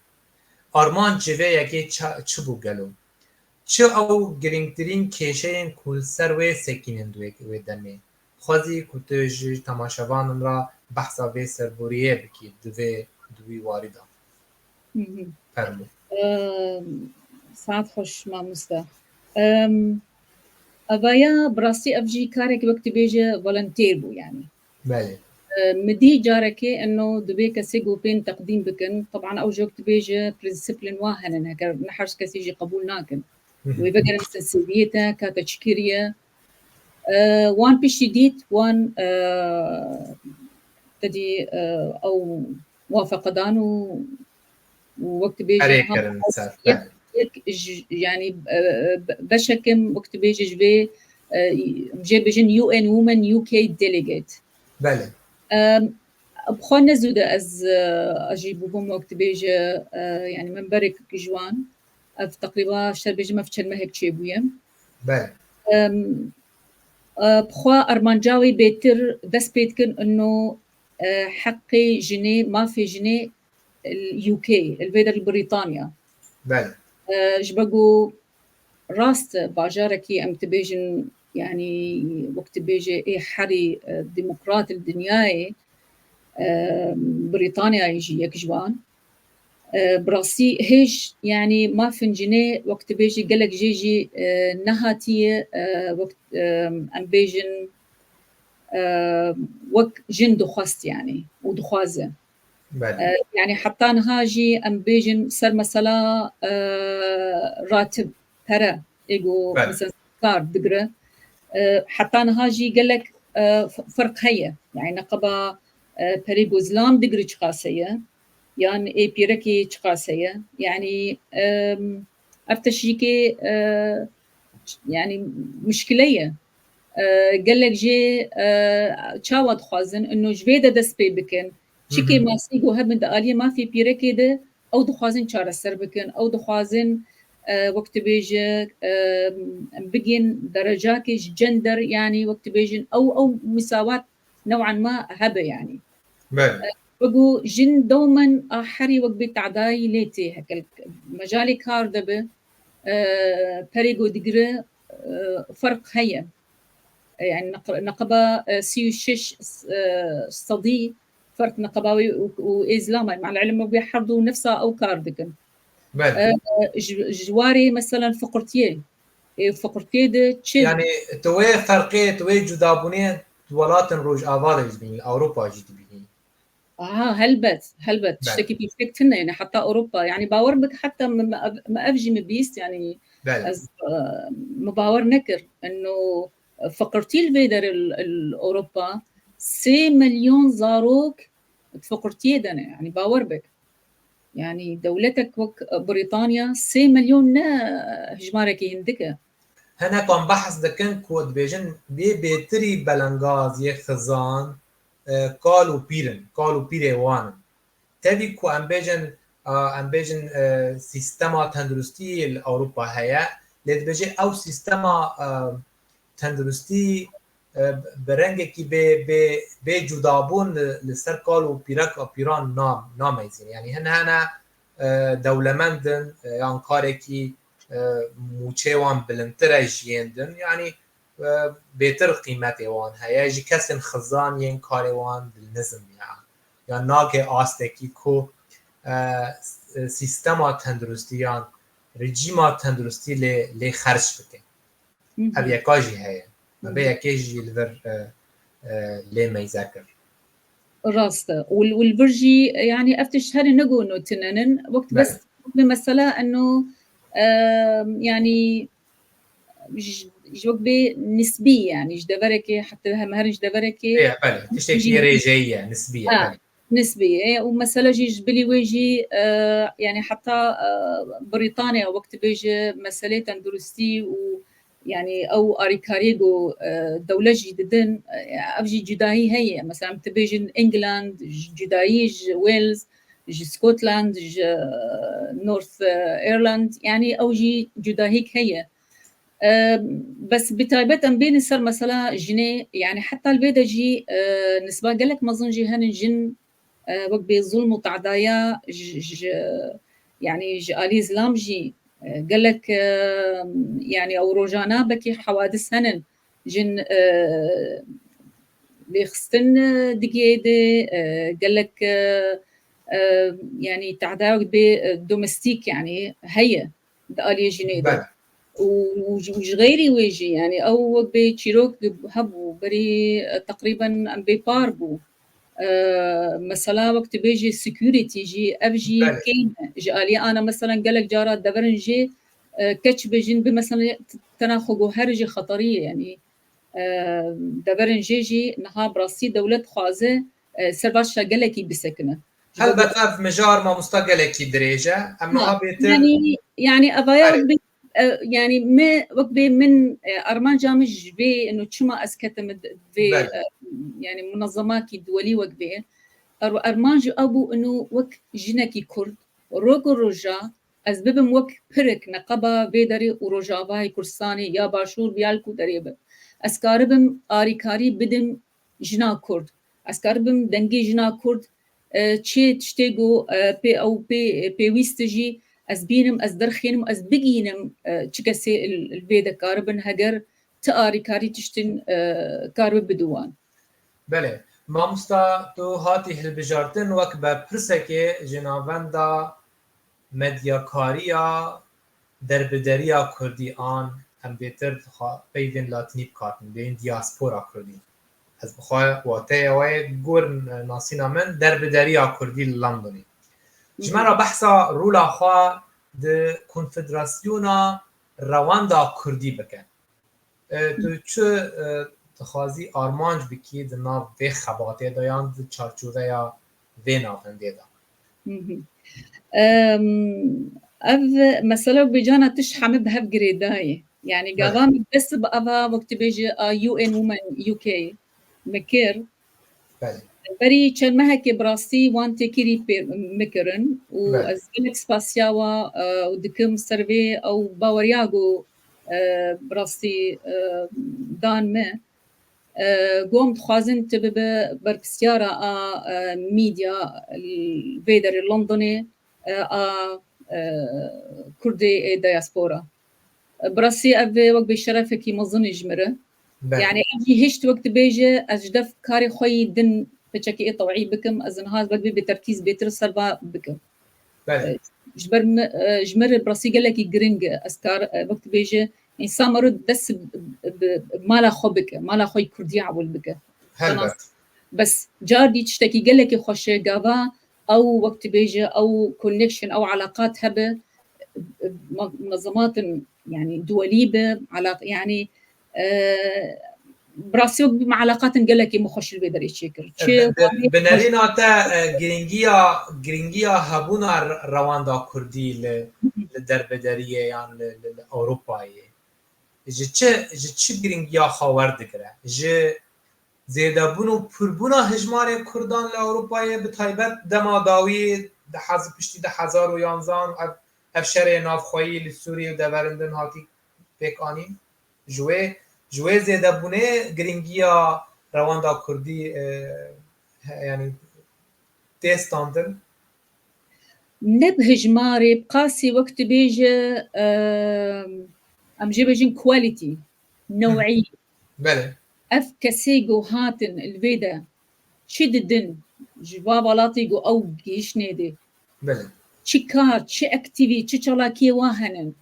Armanc ji vê yekê ça-, çi bû gelo? Çi ew girîngtirîn kêşeyên ku li ser wê sekînin di wê, wê demê? Xwezî ku tu ji temaşevanan re behsa vê serboriyê bikî di vê, di wî warî de. Mhm. Fermû. Ehm, saet xweş, mamoste. Ehm, evaya, bi rastî ev jî karek wek tu bêje volunteer bû, yanî. Belê. Ehm, min dî carekê eno divê kesê ku bên teqdîm bikin. Teban ew jî wek tu bêje prensîplên wa hene, heger ne her kesî jî qebûl nakin. Mhm. Wê vegerin ser C V'yê te, ka te çi kiriye. Ehm, wan piştî dît, wan, ehm, te dî, ehm, ew muwafeqedan û, û wek tu bêjî, erê ha, kirin ser, yek, belê, yek ji, yanî, e, e, be-, beşekim wek tu bêjî ji vê, e, jê bêjin U N Women U K Delegate. Belê. Em, bi xwe ne zû de ez, e, ez jî bûbûm wek tu bêjî, e, yanî min berek ji wan, ev teqrîba ji te bêjim ev çend mehek çêbûye. Belê. Em, e, bi xwe armanca wê bêtir dest pê dikin ino, e, heqê jinê, mafê jinê li U K, li vê der li Brîtanya. Belê. E, ji ber ku rast e, bajarekî em dibêjin, yanî wek dibêje ê herî, e, demokrat li dinyayê, e, Brîtanyayê jî yek ji wan. E, bi rastî hêj, yanî mafên jinê wek dibêjî gelek jê jî, e, nehatiye, e, wek, e, em bêjin, e, wek jin dixwest, yanî, û dixwaze. Belê. E, yanî heta niha jî em bêjin ser mesela, e, ratib, pere, ê ku, belê, mesela kar digire. E, heta niha jî gelek, e, f-, ferq heye. Yanî neqeba, e, perê ku zilam digire çiqas heye, yan ê pîrekê çiqas heye. Yanî, e, ev teşrîkê, e, yanî mişkile ye. E, gelek jê, e, çawa dixwazin ino ji vê de dest pê bikin? Çi, hı hı, kêmasî ku hebin di aliyê mafê pîrekê de, ew dixwazin çareser bikin, ew dixwazin, e, wek tu bêje, e, bigên derecakê ji gender, yanî wek tu bêjin, ew, ew misawat new'an ma hebe, yanî. Belê. E, wek ku jin dewmen a herî wek bê tadayî lê tê, hekel mejalê kar de be, e, perê ku digire, e, ferq heye. E, yanî neq-, neqeba, e, sî û şeş, e, sedî ferq neqeba wê û, û ê zilamay. Ma'el ilm wê her du nefsa ew kar dikin. Belê. E, ji, ji warê meselen fiqirtiyê. Ê fiqirtiyê de çi? Yanî tu wê ferqê, tu wê cudabûnê di welatên Rojava de jî dibînî, li Ewropa jî dibînî. Aha, helbet, helbet. Belê. Tiştekî pîfek tune, yanî heta Ewropa. Yanî bawer bik, heta me, me ev, me ev jî me bîst, yanî, belê, ez, e, me bawer nekir. Eno, e, feqirtî li vê derê li, li Ewropa sê milyon zarok di feqirtiyê de ne. Yanî bawer bik. Yanî dewletek wek, e, Brîtanya sê milyon ne, e, hijmarekî hindik e. Hinekan behs dikin ku dibêjin bê bêtirî belengaz yê xizan, e, kal û pîr in, kal û pîrê wan in. Tevî ku em bêjin, e, em bêjin, e, sîstema tenduristî li Ewropa heye, lê dibêje ew sîstema, e, tenduristî, e, bi rengekî bê, bê, bê cudabûn li, li ser kal û pîrek, pîran nam, nameyzîne. Yanî hin hene, e, dewlemend in, e, yan karekî, e, mûçê wan bilindtir e ji yên din. Yanî, e, bêtir qîmetê wan heye. Ji kesên xizan yên karê wan dilnizm ya. Ya nake astekî ku, e, s-, sîstema tenduristiyan, rejîma tenduristî lê, lê xerc bike. Ev yeka jî heye. Me vê yekê jî li vir, e, e, lê meyze kir. Rast e. Û, û li vir jî, yanî ev tişt herî ne ku no tune nin. Wek Belê. Bes wek bê mesela eno, e, yanî ji, ji wek bê nisbî, yanî ji deverekê, heta hem herin ji deverekê. Ê, belê. Tiştekî Jî- rêjeyî ye, nisbî ye, Ha. belê. Nisbî ye û mesele jî ji bilî wê jî, e, yanî heta, e, Brîtanya wek tu bêjî meselê tenduristî û yanî ew arîkariyê ku, e, dewlet jî didin, e, ev jî cudahî heye. Mesela em tu bêjin England, ji cudahî ji Wales, ji Scotland, ji, e, North, e, Ireland, yanî ew jî cudahîk heye. E, bes bi taybet em bênin ser mesela jinê, yanî heta li vê de jî, e, nisba gelek mezin jî henin jin, e, wek bê zulm û tadaya ji, ji, yanî ji alî zilam jî, e, gelek, e, yanî ew rojana belkî hewadis henin. Jin, e, lêxistin, e, digihê de, e, gelek, e, e, yanî tadaya wek bê, e, domestîk yanî heye di aliyê jinê de. Belê. Û, û ji, û ji xeyrî wê jî, yanî ew wek bê çîrok hebû, berî, e, teqrîben em bê par bû. E, mesela wek tu bêjî security jî, ev jî Belê. Kêm e. Ji aliyê ana mesela gelek cara deverin jê, e, keç bêjin bi mesela t-, tena xwe guher jî xeterî ye, yanî, e, deverin jê jî niha bi rastî dewlet dixwaze, e, ser va tişta gelekî bisekine. Ji bo Helbet ev mijar mamosta gelekî dirêj e. Em Ha, niha bêtir yanî, yanî evaya Erê. Wek bê, e, yanî me wek bê min, e, armanca min ji vê, ino çima ez ketim di vê, Belê. E, yanî munezemakî duwelî wek bê. Er-, armanc ew bû ino wek jinekî Kurd, rok û roja ez bibim wek pirik neqeba vê derê û Rojavayê Kurdistanê ya Başûr bi ya li ku derê be. Ez karibim arîkarî bidim jina Kurd. Ez karibim dengê jina Kurd, e, çi tiştê ku, e, pê ew pê, pêwîst e jî ez bînim, ez derxînim, ez bigînim, e, çi kesê li, li vê de karibin heger ti arîkarî tiştin, e, karibe bidin wan. Belê. Mamosta, tu hatî hilbijartin wek berpirsekê ji navenda medyakariya derbideriya kurdî an em bêtir xwe peyvên latînî bikatin, bêyîn diaspora kurdî. Ez bi xwe wateyê wê gur nasîna min derbideriya kurdî li Londonê. Ji me re behsa rola xwe di Konfederasyona Rewenda Kurdî bike. E, tu çi, e, dixwazî armanc bikî di nav vê xebatê de yan di çarçoveya vê navendê de? Hı hı. Em, ev mesele bi cana tişt hemî bi hev girêdayî. Yanî Evet. Gava min dest bi eva wek tu bêjî a U N Women U K min kir. Belê. Berî çend mehekê bi rastî wan têkilî pê min kirin û Belê. Ez gelek spasiya wa, e, û dikim ser vê ew baweriya ku, e, bi rastî, e, dan me. E, ku em dixwazin tu bibe berpirsiyara a, e, medya li vê derê Londonê, e, a, e, Kurdê ê diaspora. Bi rastî ev ê wek bê şerefekî mezin e ji min re. Belê. Yanî ev jî hişt wek dibêje, ez ji def karê xwe yî din piçekî ê tewî bikim, ez niha wek bê bê terkîz bêtir ser va bikim. Belê. E, ji ber min, e, ji min re bi rastî gelekî giring e. Ez kar, e, wek dibêje, însan mero dest bi, bi, bi mala xwe bike, mala xwe yî kurdî ewil bike. Helbet. Bes car dî tiştekî gelekî xweş e, gava ew wek tu bêje, ew connection, ew eleqat hebe, ma-, munezematên, yanî duwelî be, eleq-, yanî, e, bi rastî wek me eleqatên gelekî min xweş li vê derê çêkir. Çi Bi, bi, bi nerîna te, e, giringiya, giringiya hebûna re-, rewanda kurdî li, li derbederiyê yan li, li, li Ewropayê ji çi, ji çi giringiya xwe werdigire? Ji zêdebûn û pirbûna hejmarê Kurdan li Ewropayê, bi taybet dema dawî di hez-, piştî du hezar û yanzan ev, ev şerê navxweyî li Sûriyê û deverên din hatî pêk anîn. Ji wê Ji wê zêdebûnê girîngiya rewanda kurdî, e, he-, yanî tê standin? Ne bi hijmarê, bi qasî wek tu bêje, e, em jê bêjin quality, newî. Belê. Ev kesê ku hatin li vê de çi didin ji va welatê ku ew gihiştnê dê? Belê. Çi kar, çi aktîvî, çi çalakiyê wa henin?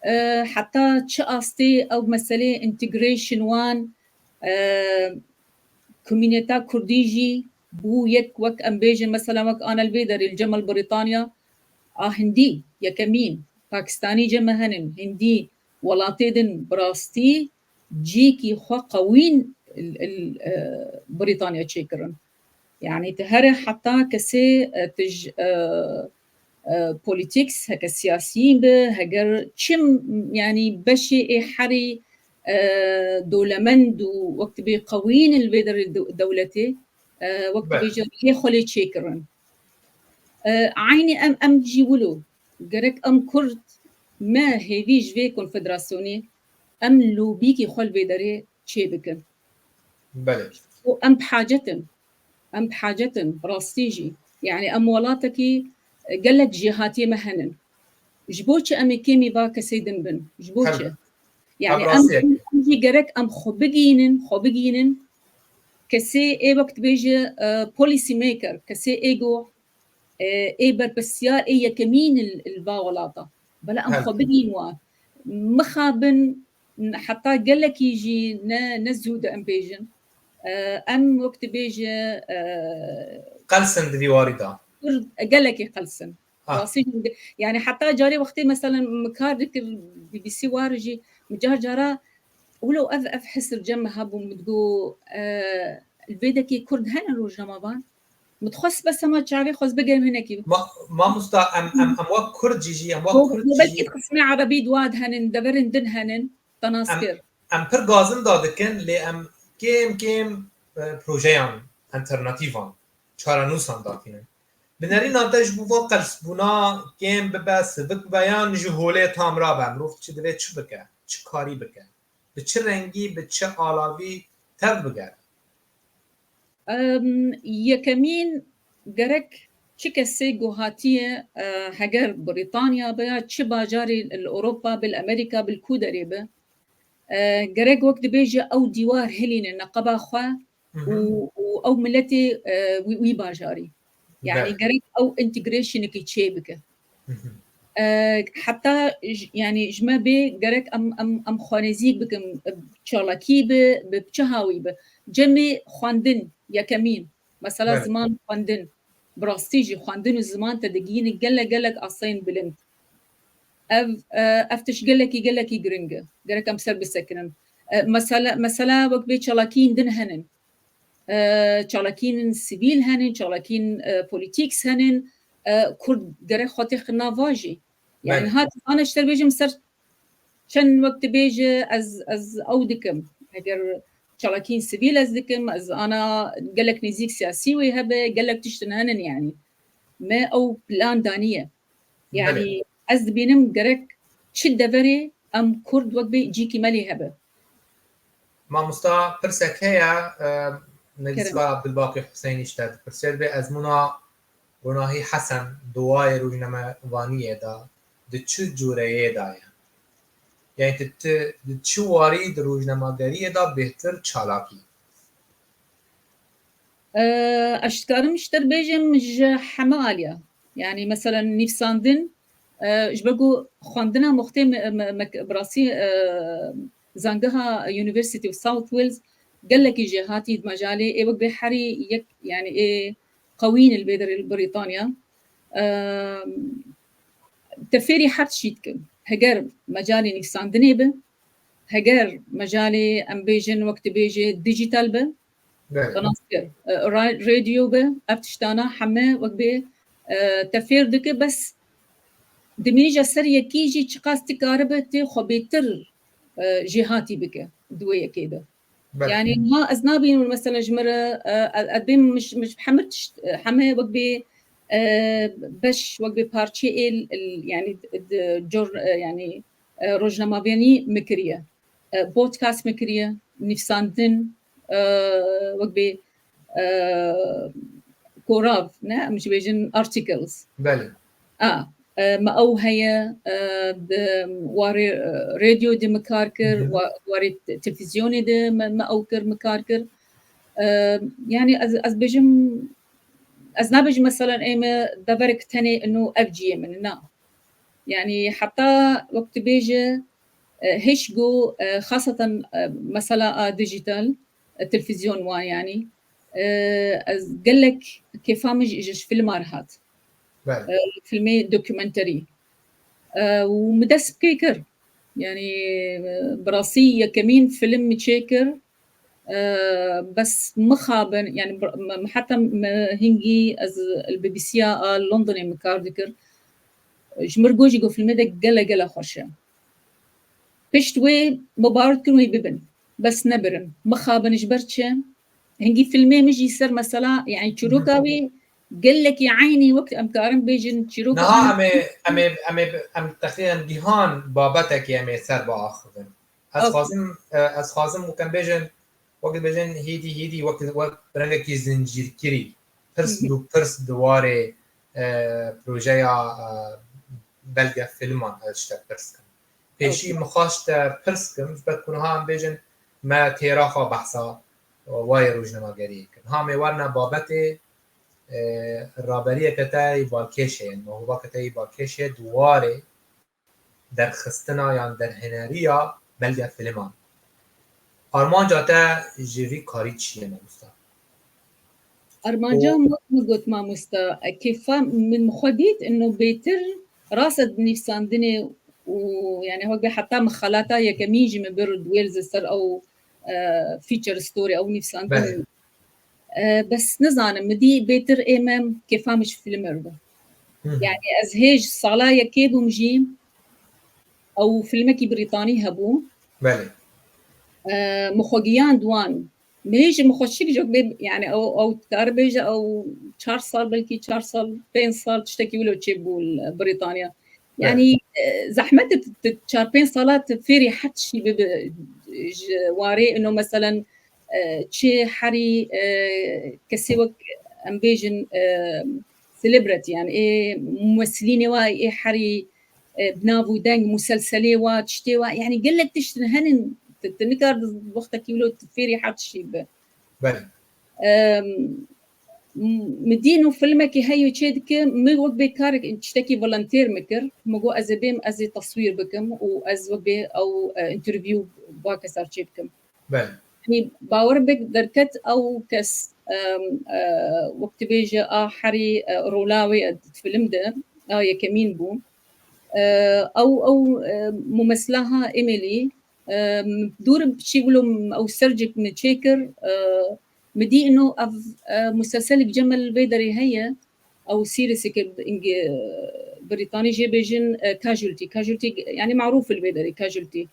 E, heta çi astê ew meselê integration wan, e, komîneta kurdî jî bû yek, wek em bêjin, mesela wek ana li vê derê li cem li Brîtanya a Hindî, yekemîn, Pakistanî cem me henin, Hindî, welatê din bi rastî cîkî xwe qewîn il, il, e, Brîtanya çêkirin. Yanî tu here heta kesê, e, tu ji, e, e, politiks, heke siyasiyî bi, heger çi, yanî beşê ê herî, e, dolemend û wek tu bê qewîn li vê derê de-, dewletê, e, wek tu Belê. bêje riyê xwe lê çêkirin. E, eynî em, em jî wilo, gerek em Kurd me hêvî ji vê konfederasyonê, em lobîkî xwe li vê derê çê bikin. Belê. Û em bi hacet in. Em bi hacet in, bi rastî jî. Yanî em welatekî, e, gelek jêhatiyê me henin. Ji bo çi em ê kêmî va kesê din bin? Ji bo çi? Helbet. Yanî Ev em, rastiyek. em jî gerek em xwe bigihînin, xwe bigihînin. Kesê ê wek dibêje, e, policy maker, kesê ê ku, e, ê berpirsiyar, ê yekemîn li, li va welata. Bela em Helbet. Xwe bigihîn wan. Mixabin heta gelekî jî ne, ne zû de em bêjin. E, em wek dibêje, e, Qels in di vî warî de. Kur gelekî qels in. Ah. Rastî jî, yanî heta carê wextê mesela min kar dikir B B C war jî, min car cara wilo ev, ev his li cem min hebû, min digo, e, li vê dekê Kurd hene rojnamevan? Min dixwest bes hema çavê xwe ez bigerim hinekî. Ma-, mamosta, em, em, em wek Kurd jî, jî, em wek Bo, Kurd bo jî, belkî qismê erebî di wa de henin, deverin din henin, te nas Em- kir. em pir gazin dadin lê em kêm kêm, e, projeyan alternatîvan, çarenûsan datînin. Bi nerîna te ji bo va qelsbûna kêm bibe, sivik bibe yan ji holê tam rabe, mirov çi divê çi bike, çi karî bike, bi çi rengî, bi çi alavî tev bigere? Em, yekemîn, gerek çi kesê ku hatiye, e, heger Brîtanya be ya çi bajarê li Ewropa be, li Amerîka be, li ku derê be, e, gerek wek dibêje ew dîwar hilîne neqeba xwe û, û ew miletê, e, wî, wî bajarî. Yanî Belê. Gerek ew integrationekî çê bike. Hı hı. E, heta j-, yanî ji me bê gerek em, em, em xwenêzîk bikin, e, çalakî bi, bi çi hawî bi. Cemê xwendin, yekemîn. Mesela Belê. Ziman xwendin. Bi rastî jî xwendin û ziman te digihîne gelek, gelek asteyên bilind. Ev, e, ev tişt gelekî, gelekî giring e. Gerek em ser bisekinin. E, mesela, mesela wek bê çalakiyên din henin. E, çalakiyên sivîl henin, çalakiyên, e, polîtîks henin. E, Kurd gerek xwe têxin nav va jî. Yanî Belê. Hat, ana ji te bêjim ser çend wek dibêje ez, ez ew dikim. Heger çalakiyên sivîl ez dikim, ez ana gelek nêzîk siyasî wê hebe, gelek tiştin henin yanî. Me ew plan daniye. Yanî Belê. Ez dibînim gerek çi deverê em Kurd wek bê cîkî me lê hebe. Mamosta, pirsek heye, e, nivîskar Abdulbaqî Huseynî ji te dipirse, dibê ezmûna Ronahî Hesen di wayê rojnamevaniyê de di çi cûreyê de ye? Yanî tu, tu di çi warî di rojnamegeriyê de bêhtir çalakî? E, ez dikarim ji te bêjim ji heme aliya. Yanî mesela nivîsandin, e, ji ber ku xwendina muxtê me, me, me, bi rastî, e, zangeha University of South Wales gelekî jêhatî di mejalê ê wek bê herî yek, yanî ê qewîn li vê derê li Brîtanya. E, te fêrî her tiştî dikim. Heger mejalê nivîsandinê be, heger mejalê em bêjin wek tu bêjê dijital be, Belê. Te nas kir. E, ra-, radyo be, ev tiştana heme wek bê, e, te fêr dike, bes dimînî ji ser yekî jî çiqas tu karibe tê xwe bêtir, e, jêhatî bike di wê yekê de. Belê. Yanî niha ez nabînim mesela ji me re, e, ez, ez bêm min ji, min ji hemir tişt, e, heme wek bê, e, beş, wek bê parçeyê êl, êl, yanî di, di cor, e, yanî, e, rojnamevanî me kiriye. e, podcast me kiriye, nivîsandin, e, wek bê, e, korav, ne? Em jî bêjin articles. Belê. A, e, me ew heye, e, di warê, e, radyo de me kar kir, wa-, warê te-, televîzyonê de me, me ew kir, me kar kir. E, yanî ez, ez bêjim, ez nabêjim meselen ê me deverek tenê ino ev ciyê min, na. Yanî heta wek tu bêje, e, hêj ku, e, xaseten, e, mesela a dijital, e, televîzyon wan yanî, e, ez gelek kêfa min ji, ji filmar hat. Belê. E, filmê dokumenterî. E, û min dest pê kir. Yanî, e, bi rastî yekemîn film min çêkir. E, bes mixabin, yanî bi-, me, me heta me hingî ez li B B C ya a Londonê min kar dikir. Ji mir got jî got filmê de gele, gele xweş e. Pişt wê me bawer dikin wê bibin. Bes nebirin. Mixabin ji ber çi? Hingî filmê min jî ser mesela, yanî çîroka wê gelekî eynî wek em karin bêjin çîroka Niha em ê, em ê, em ê, em teqrîben gihan babetekê em ê ser biaxivin. Ez xwazim, e, ez xwazim wek em bêjin, wek dibêjin hêdî, hêdî wek, wek rengekî zincîrkirî. Pirs û pirs di warê, e, projeya, e, belge filman ez ji te pirs kim. Pêşî min xwest te pirs kim, ji ber ku niha em bêjin me têra xwe behsa wayê rojnamegeriyê kir. Niha em ê werine babetê, e, raberiyeke te yî balkêş heye, mewhibeke te yî balkêş heye di warê derxistina yan derhêneriya belge filiman. Armanca te ji vî karî çi ye, mamosta? Armanca min, min got mamosta, kêfa min xwe dît, ino bêtir rast e di nivîsandinê û, yanî, wek bê heta min xelata yekemîn jî min bir di Wales ser ew, e, feature story, ew nivîsandin. Belê. E, bes nizanim, min dî bêtir ê me kêfa min ji filmer bû. Hı hı. Yanî ez hêj sala yekê bûm jî, ew filmekî Brîtanî hebû. Belê. E, min xwe giyand wan. Min hêj min xwe şik jok bê, yanî ew, ew dikare bêje ew çar sal, belkî çar sal, pênc sal tiştekî wilo çêbû li Brîtanya. Yanî, e, zehmet e tu, tu çar pênc sala tu fêrî her tiştî bibe, ji warê ino meselen, e, çi herî, e, kesê wek em bêjin, e, celebrity, yanî ê mumessilînê wa ê herî, e, bi nav û deng, muselselê wa, tiştê wa, yanî gelek tişt hene tu, tu nikar di wextekî wilo tu fêrî her tiştî bibe. Belê. Em, m-, min dîn û filmekî heye çê dike, min wek bê karek tiştekî volunteer min kir. Min got ez ê bêm, ez ê teswîr bikim û ez wek bê ew, e, interview ba kesar çê bikim. Belê. Yanî bawer bik derket ew kes, em, e, wek tu bêje a herî, e, rola wê, e, di film de, a yekemîn bû. E, ew, ew, e, mumesla ha Emily, e, dûr çî wilo ew sercik min çêkir, e, min dî ino ev, e, muselselik cem li vê derê heye, ew seriesekê ing-, Brîtanî jê bêjin, e, Casualty. Casualty, yanî marûf li vê derê Casualty.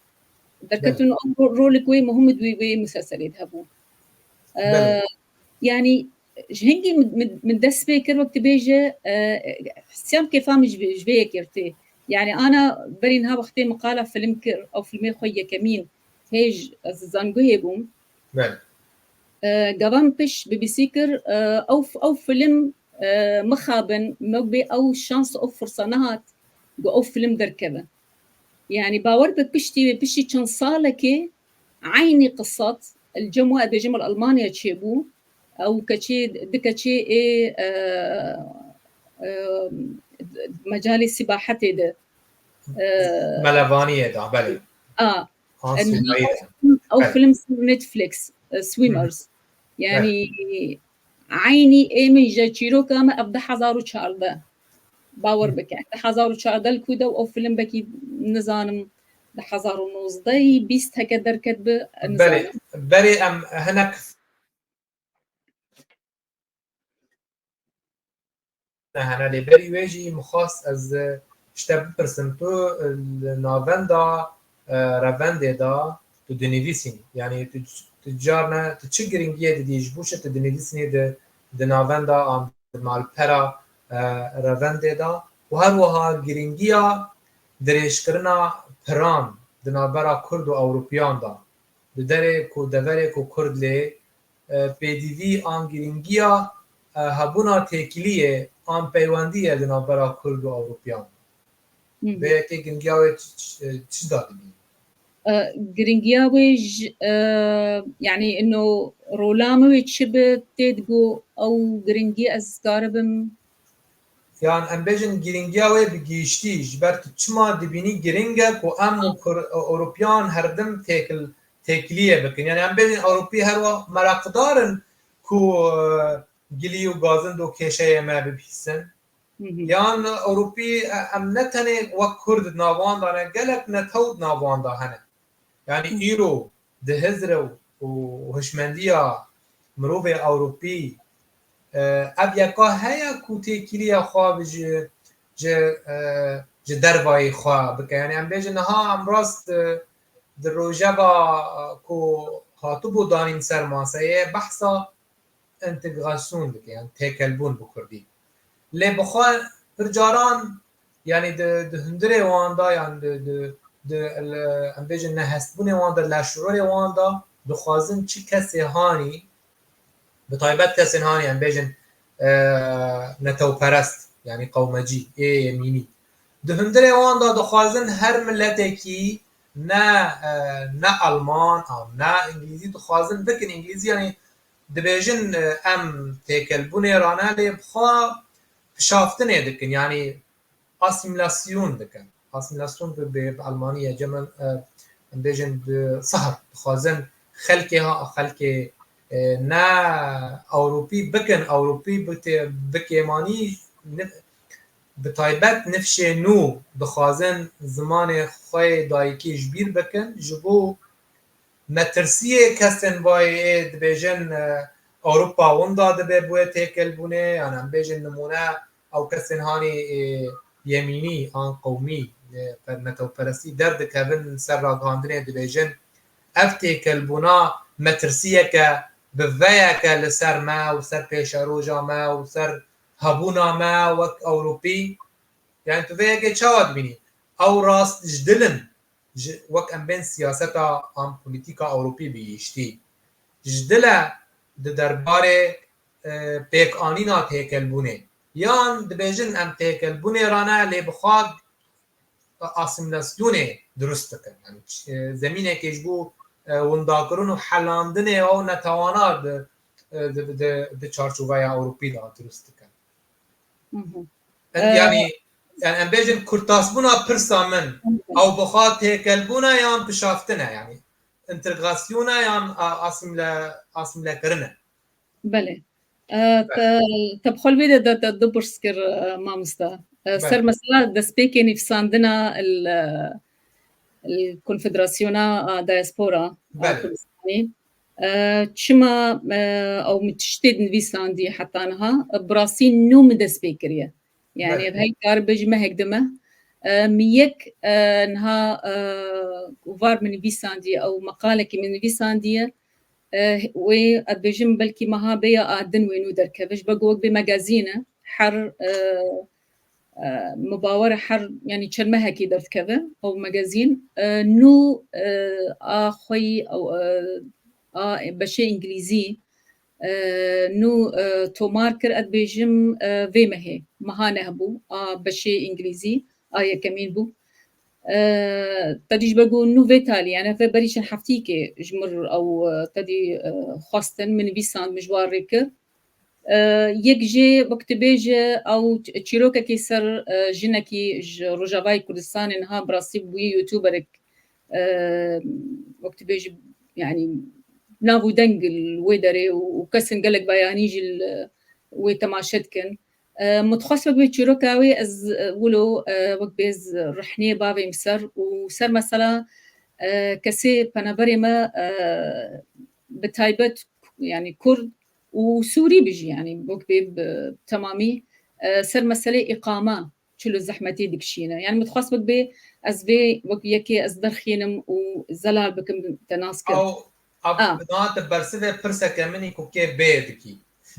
Derketin ew ro-, rolik wê muhim di wê, wê muselselê de hebû. E, Belê. Yanî ji hingî min, min, min dest pê kir wek tu bêje, e, hisiyan kêfa min ji vê, ji vê yekê tê. Yanî ana berî niha wextê min qala film kir, ew filmê xwe yekemîn hêj ez zanguhê bûm. Belê. E, gava min pişt B B C kir, e, ew, ew film, e, mixabin, me bê ew şans, ew firsa nehat, ku ew film derkeve. Yanî bawer be piştî wê, piştî çend salekê eynî qisat, li cem we, ez bêjim li Almanya çêbû, ew keçê, du keçê ê, e, e, mecalê sîbahetê de, e, Melevaniyê de, belê. A, An e, niha Sûmayî de. Ew Belê. Film ser Netflix, e, Swimmers. Hı hı. Yanî eynî ê min ji çîroka me ev du hezar û çardeh. Bawer Hı. bike. Du hezar û çardeh li ku de ew film belkî nizanim du hezar û nozdeh, bîst heke derket bi, Belê, nizanim. Berê em hinek ne hene lê berî wê jî min xwest ez ji te bipirsim, tu li navenda, e, revendê de tu dinivîsînî. Yanî tu, tu carna, tu çi giringiyê didî ji bo çi tu dinivîsînî di, di navenda an di malpera, e, revendê de û her wiha giringiya dirêjkirina piran di navbera Kurd û Ewropiyan de. Di derê ku deverê ku Kurd lê, e, pêdivî an girîngiya, e, hebûna têkiliyê an peywendiyê di navbera Kurd û Ewropiyan. Vê yekê girîngiya wê çi, çi, çi dadibî? E, girîngiya wê ji, e, yanî ino rola min wê çi bi tê digo ew girîngî ez karibim? Yan em bêjin girîngiya wê bi gihiştî, ji ber tu çima dibînî giring e ku em û Kur-, Ewropiyan herdim têkil-, têkiliyê bikin? Yanî em bêjin Ewropî her wext meraqdar in ku, e, gilî û gazind û kêşeyê me bibîsin. Yan Ewropî, e, em ne tenê wek Kurd di nav wan de ne, gelek netew di nav wan de hene. Yanî îro di hizr û, û hişmendiya mirovê Ewropî, e, ev yeka heye ku têkiliya xwe bi ji, ji, e, ji dervayê xwe bike. Yanî em bêjin niha em rast, e, di rojeva, e, ku hatibû danîn ser maseyê behsa entegrasyon dike, yan têkelbûn bi kurdî. Lê bi xwe pir caran, yanî di, di hundirê wan de, yan di, di, di, em bêjin nehestbûnê wan de, leşrorê wan de, dixwazin çi kesê hanî, bi taybet kesên hanî, em bêjin, e, netewperest, yanî qewmecî, ê yemînî. Di hundirê wan de dixwazin her miletekî ne, e, ne Alman, an ne Îngilîzî dixwazin bikin. Îngilîzî, yanî dibêjin, e, em têkelbûnê rane lê bi xwe pişaftinê dikin, yanî asîmîlasyon dikin. Asîmîlasyon bi, bi, bi Almanî ye, cem, e, em bêjin bi sihr, dixwazin xelkê ha, xelkê, e, ne Ewropî bikin, Ewropî bi tê-, bi kêmanî, ni-, bi taybet nifşê nû dixwazin zimanê xwe yê dayikî ji bîr bikin, ji bo metirsiyê kesên vayê ê dibêjin, e, Ewropa winda dibe bi wê têkelbûnê, yan em bêjin nimûne ew kesên hanî, e, yemînî an qewmî, e, per-, netewperestî derdikevin ser ragihandinê dibêjin, ev têkelbûna metirsiyeke bi veyeke li ser me û ser pêşeroja me û ser hebûna me wek Ewropî. Yani tu vê yekê çawa dibînî? Ew rast ji dil in, ji, wek em bên siyaseta an polîtîka Ewropî bi giştî. Ji dil e di derbarê, e, pêkanîna têkelbûnê. Yan dibêjin em têkelbûnê rane lê bi xwe asîmîlasyonê dirust dikin. Yani, e, zemînekê ji bo, e, windakirin û helandinê ew netewana di, e, di, di, di çarçoveya Ewropî de dirust dikin. Mhm. E, Yani, yani em bêjin kurtasbûna pirsa min, ew bi xwe têkelbûn e yan pişaftin e, yani, întegrasyona yan a-, asîmle-, asîmlekirin e. Belê. E, te, te bi xwe li vê de, de, te du pirs kir, e, mamosta. E, ser Belê. Mesela destpêkê nivîsandina li, li Konfederasyona, a, Diaspora a Belê. Kurdistanê. E, çima, e, ew min tiştê nivîsandî heta niha, e, bi rastî nû min dest pê kiriye. Yani Belê. Ev hey kar bêjî mehek dime. E, min yek, e, niha, e, war min nivîsandiye, ew meqalekî min nivîsandiye. E, wê ez dibêjim belkî meha bê ya a din wê nû derkeve. Ji ber ku wek bê magazîn e, her, e, e, min bawer e her, yani çend mehekî derdikeve ew magazîn. E, nû, e, a xweyî, ew, e, a beşê îngilîzî, e, nû, e, tomar kir, ez dibêjim, e, vê mehê, meha neh bû, a beşê îngilîzî, a yekemîn bû. E, te dî ji ber ku nû vê talî, yani, vê berî çend heftîkê ji mir ew, e, te dî, e, xwestin, min nivîsand, min ji wan rê kir. E, yek jê wek tu bêje, ew ç-, çîrokekî ser, e, jinekî ji Rojavayê Kurdistanê niha bi rastî bûye YouTuberek, e, wek tu bêjî, yani, nav û deng li wê derê û, û kesên gelek beyanî jî li wê temaşe dikin. E, min dixwest wek bê çîroka wê ez, e, wilo, e, wek bê ez rehniyê bavêm ser û ser mesela, e, kesê penaberê me, e, bi taybet, yani, Kurd û Sûrî bijî, yani, wek bê bi temamî, e, ser meselê îqama çilo zehmetî dikişîne. Yani, min dixwest wek bê ez vê wek yekê ez derxînim û zelal bikim te nas kir. Ew, ev, Ah. Niha te bersivê pirseke min î ku kê bê dikî.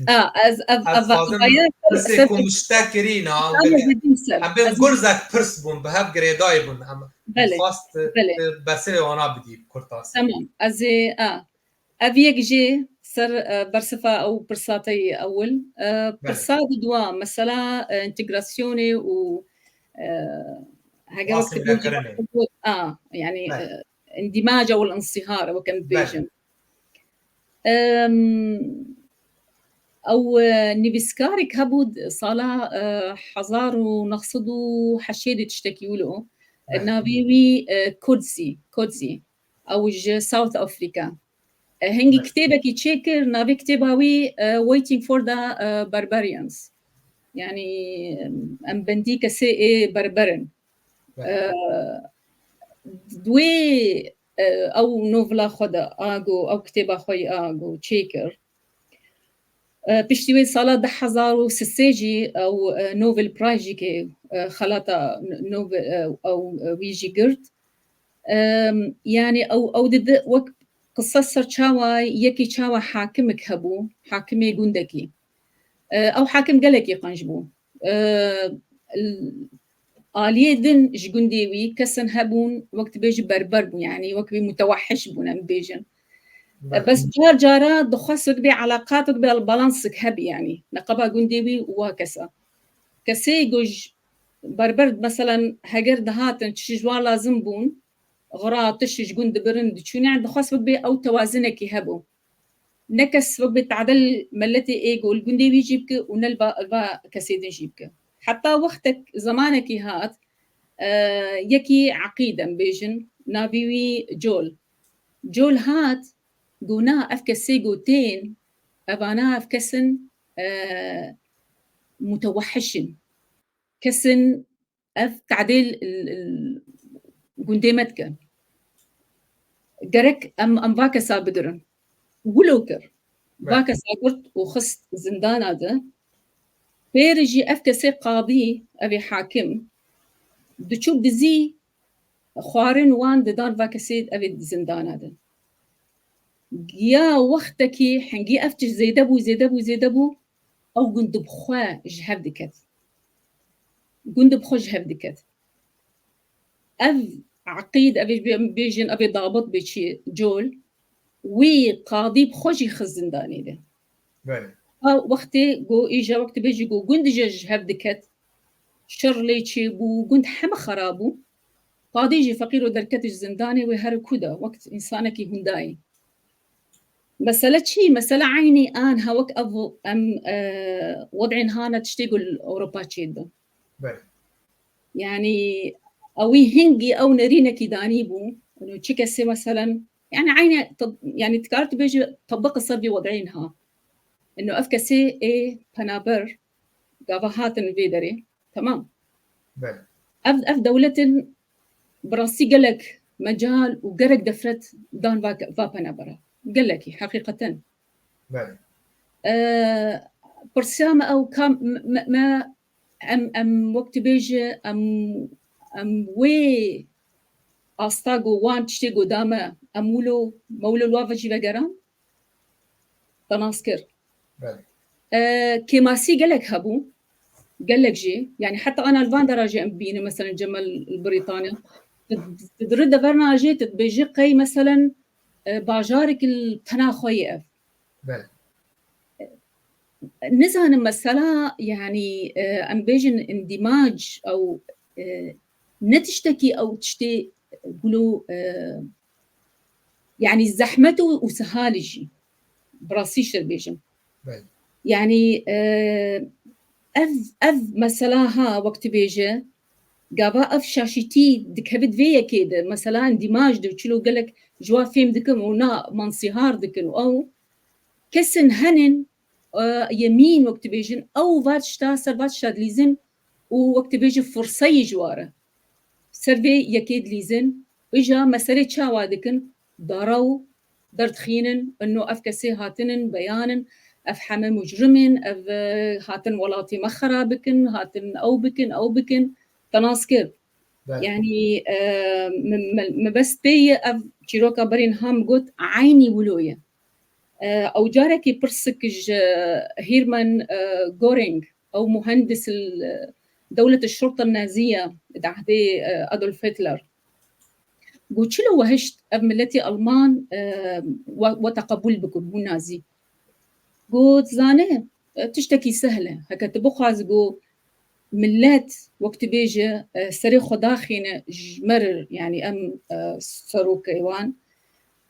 A, ez ev Ez ev xwazim vaya pirsê ser ku min ji te kirî na, Tamam, dedim sen. em bên Ez- gurzek pirs bûn, bi hev girêdayî bûn, em Belê, xwast belê. tu bersivê wana bidî bi kurtasî. Tamam. Ez ê a. Ev yek jê ser e, bersifa ew pirsa te yê ewil. E, pirsa di dua mesela e, entegrasyonê û e, heger wek Asîmîlekirinê. a, yani Belê. e, indimac ew insihar wek em Belê. dibêjin. Em, ew e, nivîskarek hebû d- sala e, hezar û neh sed û heştê de tiştekî wilo. E, Belê. Navê wî e, Coetzee, Coetzee. Ew ji South Africa. E, hingî Belê. kitêbekî çêkir, navê kitêba wî e, Waiting for the e, Barbarians. Yani em bendî kesê ê berber in. Belê. E, Wê e, ew novela xwe de a go, ew kitêba xwe yî a go çêkir. E, Piştî wê sala du hezar û sisê jî ew e, Nobel Prize jî kê e, xelata Nobel e, ew e, wî jî girt. Em, Yani ew ew didi wek qise ser çawa yekî çawa hakimik hebû, hakimê gundekî. E, Ew hakim gelekî qenc bû. E, l- Aliyê din ji gundê wî kesin hebûn wek dibêjî berber bûn, yani wek wî mutewehiş bûn em bêjin. E, Belê. Bes car cara dixwest wek bê eleqat wek bê balansik hebî, yani neqeba gundê wî û wa kesa. Kesê ku ji berber meselen heger dihatin çi ji wan lazim bûn, xira tiş ji gund dibirin diçûn, yani dixwest wek bê ew tewazinekî hebû. Ne kes wek bê tadil milletê ê ku li gundê wî jî bike û ne li va, va kesê din jî bike. Heta wextek zemanekî hat, e, yekî eqîd em bêjin, navê wî Col. Col hat, got na ev kesê ku tên, evana ev kesin e, mutewehiş in. Kesin ev tadil gundê me dike. Gerek em, em va kesa bigirin. Wilo kir. Va Right. kesa girt û xist zindana de. Pêr jî ev kesê qadî, ev ê hakim, diçû dizî xwarin wan didan va kesê ev ê zindana de. Ya wextekî hingî ev tişt zêde bû, zêde bû, zêde bû, ew gund bi xwe ji hev diket. Gund bi xwe ji hev diket. Ev eqîd, ev ê bê-, bêjin, ev ê dabit bê çi Col, wî qadî bi xwe jî xist zindanê de. Belê. Ha wextê ku îja wek tu bêjî ku gund jî ji hev diket, şer lê çêbû, gund heme xera bû. Qadî jî feqîr û derket ji zindanê wê her ku de wek însanekî hûn dayî. Mesele çi? Mesele eynî an ha wek ev em, e, wed'ên hana tiştê ku li Ewropa çêdibe. Belê. Yani ewî hingî ew nerînekî danî bû. Eno çi kesê meselen, yani eyne tab-, yani dikar tu bêjî tebiq ser vî wed'ên ha. Eno ev kesê ê penaber gava hatin vê derê. Tamam. Belê. Ev, ev dewletin bi rastî gelek mecal û gerek defret dan va, va penabera. Gelekî, heqîqeten. Belê. E, Pirsiya me ew ka me, me, em, em wek tu bêjî, em, em wê asta ku wan tiştê ku da me, em wilo, me wilo li wa ve jî vegeran? Te nas kir. Belê. E, Kêmasî gelek hebû. Gelek jî. Yani heta ana li van dera jî em bînin, meselen Cemel li Brîtanya. Tu, tu diri deverna jê, tu dibêjî qey meselen, e, bajarek li tena xwe ye ev. Belê. Nizanim mesela, yani, e, em bêjin indimac ew, e, ne tiştekî ew tiştê gulo, e, yani zehmet û, û sehal jî. Bi rastî ji te bêjim. Belê. Yani, e, ev, ev mesela ha wek tu bêje, gava ev şaşîtî dikevit vê yekê de, mesela indîmaj de çilo gelek ji wa fêm dikim û na mansîhar dikin û ew kesin henin, e, yemîn wek tu bêjin, ew va tişta ser va tişta dilîzin û wek tu bêjin firseyî ji wa re. Ser vê yekê dilîzin, îja meselê çawa dikin, dara û derdixînin, ino ev kesê hatinin, beyanin, ev heme mujrim in, ev, e, hatin welatê me xera bikin, hatin ew bikin, ew bikin, te nas kir. Belê. Yani, e, me, me, me bes pê ye ev çîroka berî niha min got, eynî wilo ye. E, ew carekî pirsik ji Hermann, e, Göring, ew muhendis li dewlet şurta naziye di ehdê, e, Adolf Hitler. Got, çilo we hişt ev miletê Alman, e, we, we teqebûl bikir bû nazî? Got, zane, e, tiştekî sehl e. Heke tu bixwaz got, milet, wek tu bêje, e, serê xwe daxîne ji me re, yanî em, e, serokê wan,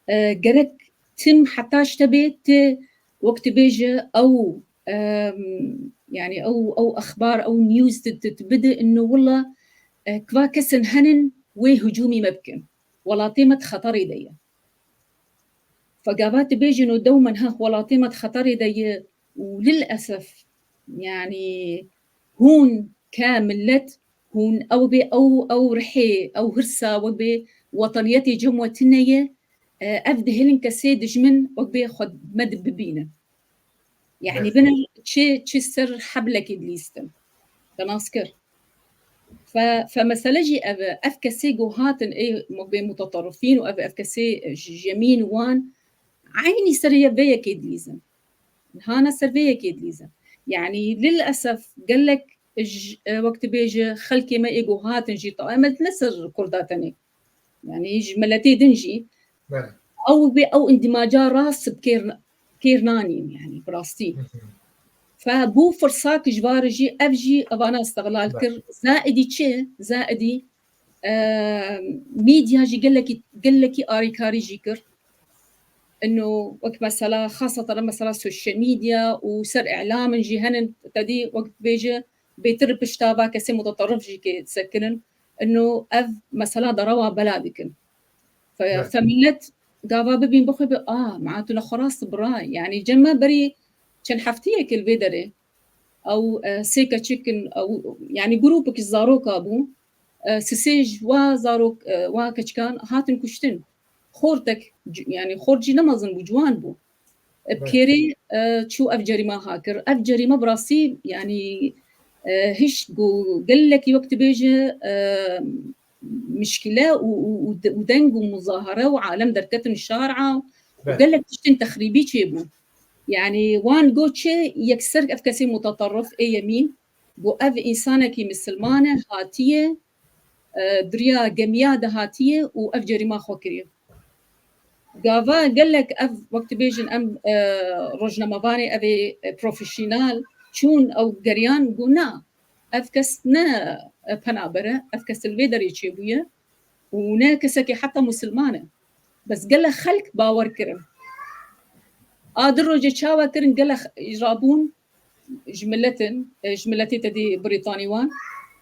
e, gerek tim heta ji te bê, tu, wek tu bêje, ew, em, yanî ew, ew exbar, ew news tu, tu, tu bide, ino willa, e, kiva kesin henin wê hicûmî me bikin. Welatê me di xeterê de ye. Fe gava tu bêjin û dewmen, heh, welatê me di xeterê de ye û lilesef, yanî hûn ke milet, hûn ew bê, ew, ew rihê, ew hirsa wek bê wetaniyetê cem we tune ye, e, ev dihêlin kesê dijmin wek bê xwe me di bibînin. Yanî Evet. bine çi, çi ser heblekê dilîstin. Te nas kir. Fe, fe mesele jî ev e. Ev kesê ku hatin ê bê muteterifîn û ev, ev kesê ji jemîn wan eynî ser ye vê yekê dilîzin. Hana ser vê yekê dilîzin. Yanî lilesef gelek ji, e, wek tu bêje xelkê me ê ku hatin jî ta-, em ne ser Kurda tenê. Yanî ji miletê din jî Belê. ew bê ew îndîmaca rast bi kêr, kêr nanîn, yanî bi rastî. Hı hı. Fe bû firsak ji var jî, ev jî evana istiqlal Belê. kir. Zaidî çi? Zaidî, e, medya jî gelekî, gelekî arîkarî jî kir. Ino wek mesela, xaseten mesela sosyal medya û ser îlam in jî henin, te dî wek bêje bêtir pişta va kesê muteterif jî kê sekinin. Ino ev mesela derewa bela dikin. Fe, Evet. fe millet gava bibîn bixwe bi, a, ma tu li xwe rast birayî. Yanî cem me berî çend hefteyek li vê derê, ew, e, sê keçik in, ew, yanî grûpek ji zaroka bû. E, sisê ji wa zarok, e, wa keçikan hatin kuştin. Xortek, c-, yanî xort jî ne mezin bû, ciwan bû. E, bi Evet. kêrê, e, çû ev cerîma ha kir. Ev cerîma bi rastî, yanî, e, hiş ku gelekî wek tu bêje, e, mişkile û, û, û de-, û deng û muzahare û alem derketin şara û Belê. gelek tiştên texrîbî çêbû. Yanî wan got çi yekser ev kesê muteterif ê yemîn, got ev însanekî misilman e, hatiye, e, diriya gemiya de hatiye û ev cerîma xwe kiriye. Gava gelek ev, wek tu bêjin em, e, rojnamevanê ev ê, e, profesyonel çûn ew geriyan got na, ev kes ne, e, penaber e, ev kes li vê derê çêbûye û ne kesekê heta musilman e. Bes gelek xelk bawer kirin. A di roje çawa kirin gelek rabûn ji miletin, e, ji miletê te dî Brîtanî wan.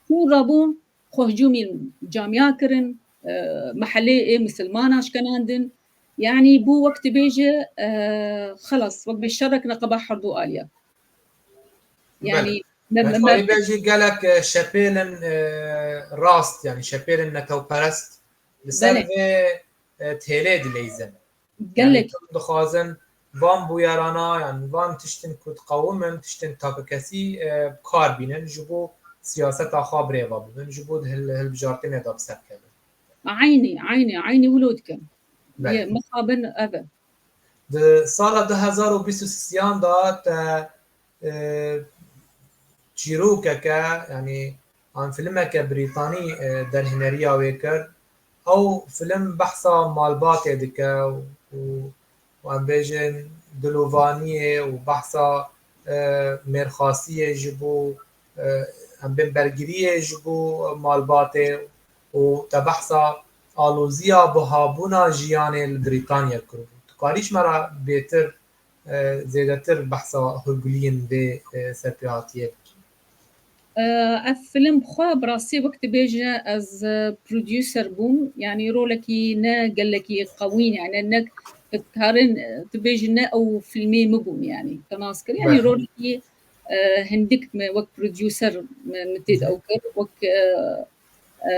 Hûn rabûn xwe hicûmî camiya kirin, e, mehelê ê misilmana şkenandin. Yanî bû wek tu bêje, e, xelas, wek bê şerek neqeba herdu aliya. Yanî Belê. me, me, Meşwarî me bê jî gelek, e, şepêlin, e, rast, yanî şepêlin netewperest li ser Belê. vê, e, têlê dileyzin. Gelek. Yanî, hûn dixwazin van bûyerana, yanî van tiştin ku diqewimin, tiştin takekesî, e, bi kar bînin, ji bo siyaseta xwe birêve bibin, ji bo di hil-, hilbijartinê de bi ser kevin. Eynî, eynî, eynî wilo dikin. Belê. Yê mixabin ev e. Di sala du hezar û bîst û sêyan de te, e, çîrokeke, yanî an filmeke Brîtanî, e, derhêneriya wê kir. Ew film behsa malbatê dike û, û em bêjin dilovaniyê û behsa, e, mêrxasiyê ji bo, e, em bên bergiriyê ji bo malbatê û te behsa aloziya bihabûna jiyanê li Brîtanya kiribû. Tu karî ji me re bêtir, e, zêdetir behsa hûrguliyên vê, e, serpêhatiyê bikî? E, ev film xwe bi rastî wek dibêje ez, e, producer bûm, yanî rolekî ne gelekî qewîn, yanî ne, ne karin, e, dibêjin ne ew filmê min bûn, yanî te nas kir. Yanî Belê. rolekî, e, hindik me wek producer me, me tê de Hı hı. ew kir, wek, e, e,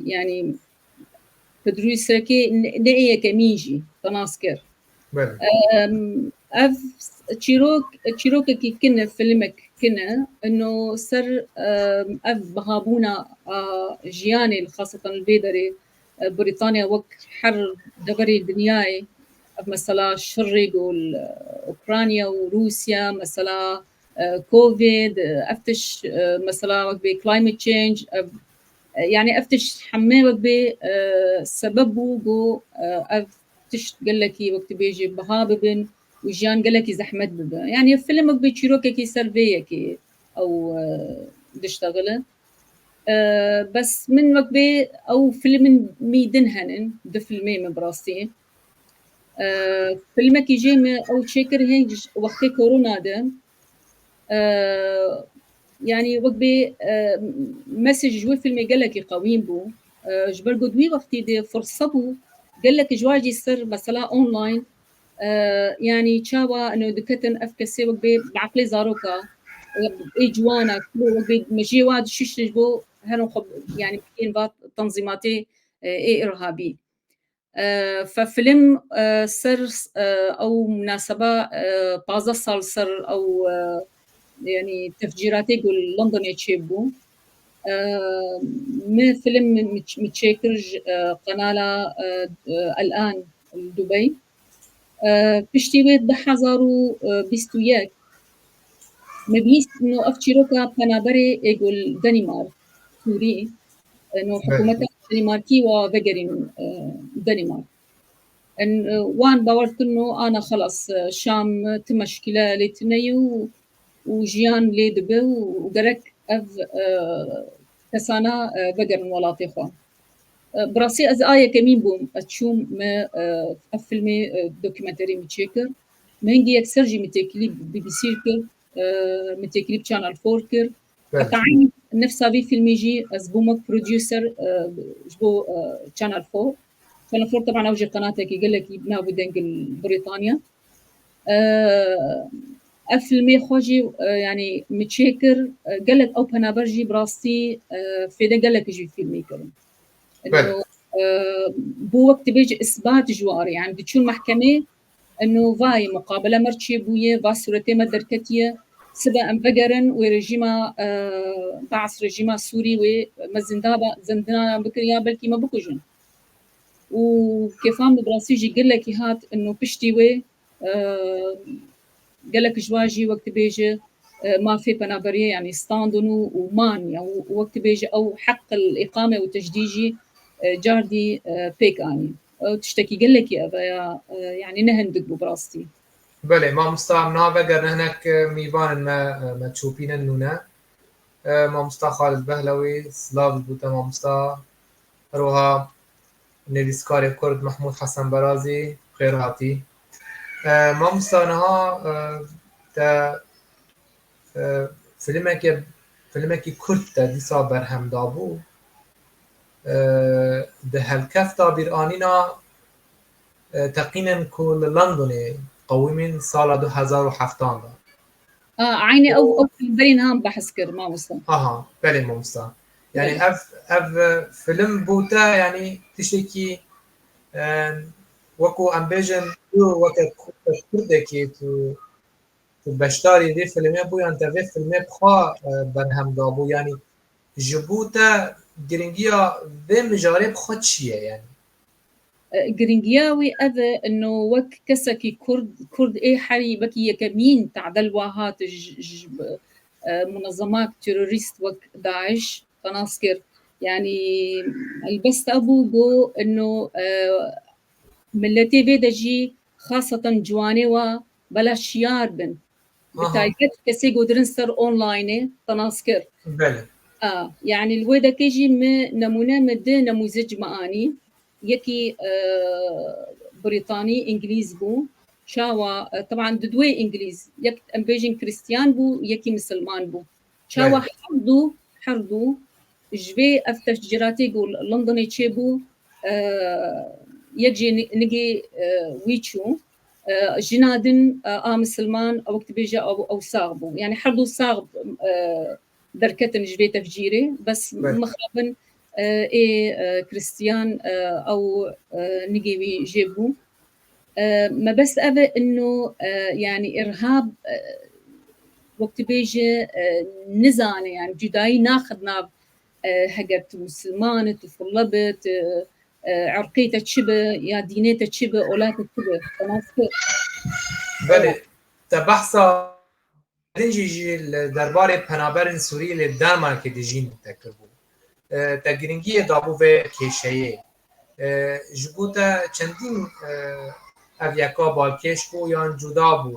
yanî producerekê ne, ne yekemîn jî te nas kir. Belê. Em, ev çîrok, çîrokekî kin e, filmek kin e. Ino ser, em, ev bihabûna a jiyanê, xaseten li vê derê, e, Brîtanya wek her deverê dinyayê, Mesela şerê ku li Ukrayna û Rûsya, mesela, e, Covid, e, ev tişt, e, mesela wek bê climate change, ev, e, yani ev tişt hemê wek bê, e, sebeb bû ku, e, ev tişt gelekî wek tu bêjî biha bibin û jiyan gelekî zehmet bibe. Yani film wek bê çîrokekî ser vê yekê ew, e, diştexile. E, bes min wek bê ew filmin mî din henin, du filmê min bi rastî. E, filmekî jê min ew çêkir hê ji wextê korona de. E, yani wek bê, e, mesaj ji wê filmê gelekî qewîn bû. E, ji ber ku di wî wextî de firse bû, gelek ji wan jî ser mesela online, e, yani çawa ino diketin ev kesê wek bê bi eqlê zaroka, e, ê ciwana, wek bê mejiyê wa dişiştin ji bo herin xwe, yani bikên va tenzîmatê, e, ê irhabî. E, fe film, e, ser, e, ew munaseba, e, pazdeh sal ser ew, e, yani tefcîratê ku li Londonê çêbû. E, min film min, min çêkir ji, e, kanala, e, e, El An li Dubey. E, piştî wê du hezar û bîst û yek min bihîst, no ev çîroka penaberê ê ku li Denîmark, Sûrî, e, no hikûmeta Denîmarkî wa vegerîn, e, Denîmark. En, e, wan bawer kirin û ana xelas, e, Şam, e, ti meşkîle lê tune ye û, û jiyan lê dibe û, û gerek ev, e, kesana, e, vegerin welatê xwe. E, bi rastî ez a yekemîn bûm, ez çûm me, e, ev filmê, e, dokumenterî min çêkir. Me hingî yekser jî min têkilî B B C kir, e, min têkilî bi Channel four kir. Belê. Heta eynî nefsa vî filmî jî ez bûm wek producer, e, ji bo, e, Channel four. Channel four teban ew jî qenatekî gelekî bi nav û deng li Brîtanya. E, ev filmê xwe jî, e, yani min çêkir, e, gelek ew penaber jî bi rastî, e, fêde gelek ji vî filmî kirin. Belê. Ino, e, bû wek dibêje isbat ji warê, yani diçûn mehkemê, ino vayê muqabele me çêbûye, va sûretê me derketiye, sibe em vegerin wê rejîma, e, Baas, rejîma Sûrî wê me zindaba-, zindana bikin ya belkî me bikujin. Û kêfa min bi rastî jî gelekî hat, ino piştî wê, e, gelek ji wan jî wek dibêje, e, mafê penaberiyê, yani standin û, û man, ya, û, û wek dibêje ew heq el îqame û tecdî jî, e, cardî, e, pêk anî. Ew tiştekî gelekî ev e ya, e, yani ne hindik bû bi rastî. Belê, mamosta, em niha vegerin hinek, e, mîvanên me, e, me çopînin nûne. E, mamosta Xalid Behlewî, silav ji bo te mamosta. Her wiha nivîskarê Kurd Mehmûd Hesen Berazî, xêr hatî. E, mamosta, niha, e, te, e, filmeke, filmekî Kurd te dîsa berhem dabû. E, di helkefta bîranîna, e, teqînên ku li Londonê qewimîn sala du hezar û heftan de. A, eynî ew, ew film berî niha behs kir, mamosta. Aha, belê mamosta. Yani belê. Ev, ev, e, film bo te, yani tiştekî, e, wekû em bêjin, tu weke Kur-, Kurdekî tu, tu beşdarî vê filmê bû, yan te vê filmê bi xwe, e, berhem dabû. Yani ji bo te giringiya vê mijarê bi xwe çi ye yani? E, giringiya wî ev e, ino wek kesekî Kurd, Kurd ê herî wekî yekemîn tadel wa hat ji, ji, e, munezemak terorîst wek DAIŞ qenas kir. Yani helbest ew bû ku ino, e, miletê vê de jî xaseten ciwanê wa bela şiyar bin. Bi taybet kesê ku dirin ser onlineê qenas kir. Belê. A, yani li wê dekê jî min nemûne min di nemûzec min anî. Yekî, e, Brîtanî, Îngilîz bû. Çawa, e, teban di duwê Îngilîz, yek em bêjin Krîstiyan bû, yekî Misilman bû. Çawa her du, her du ji vê ev tefcîratê ku Londonê çêbû, e, yek jê ni-, nigê, e, wî çû. E, jina din, e, a misilman, ew wek dibêje ew, ew sax bû. Yani her du sax, e, derketin ji vê tefcîrê. Bes mixabin, e, ê, e, Krîstiyan, e, ew, e, nigê wî jê bû. E, mebest ev e, ino, e, yani irhab, e, wek tu bêje, e, nizane, yani cudayî naxit nav, e, heger tu misilman e, tu fuleb e, tu, e, erqê te çi be ya dînê te çi be, ola te çi be, te nas kir. Belê, te behsa pêncî jî li derbarê penaberên Sûrî li Denmarkê dijîn te kiribû. E, te giringiyê dabû vê kêşeyê. E, ji bo te çendîn, e, ev yeka balkêş bû yan cuda bû?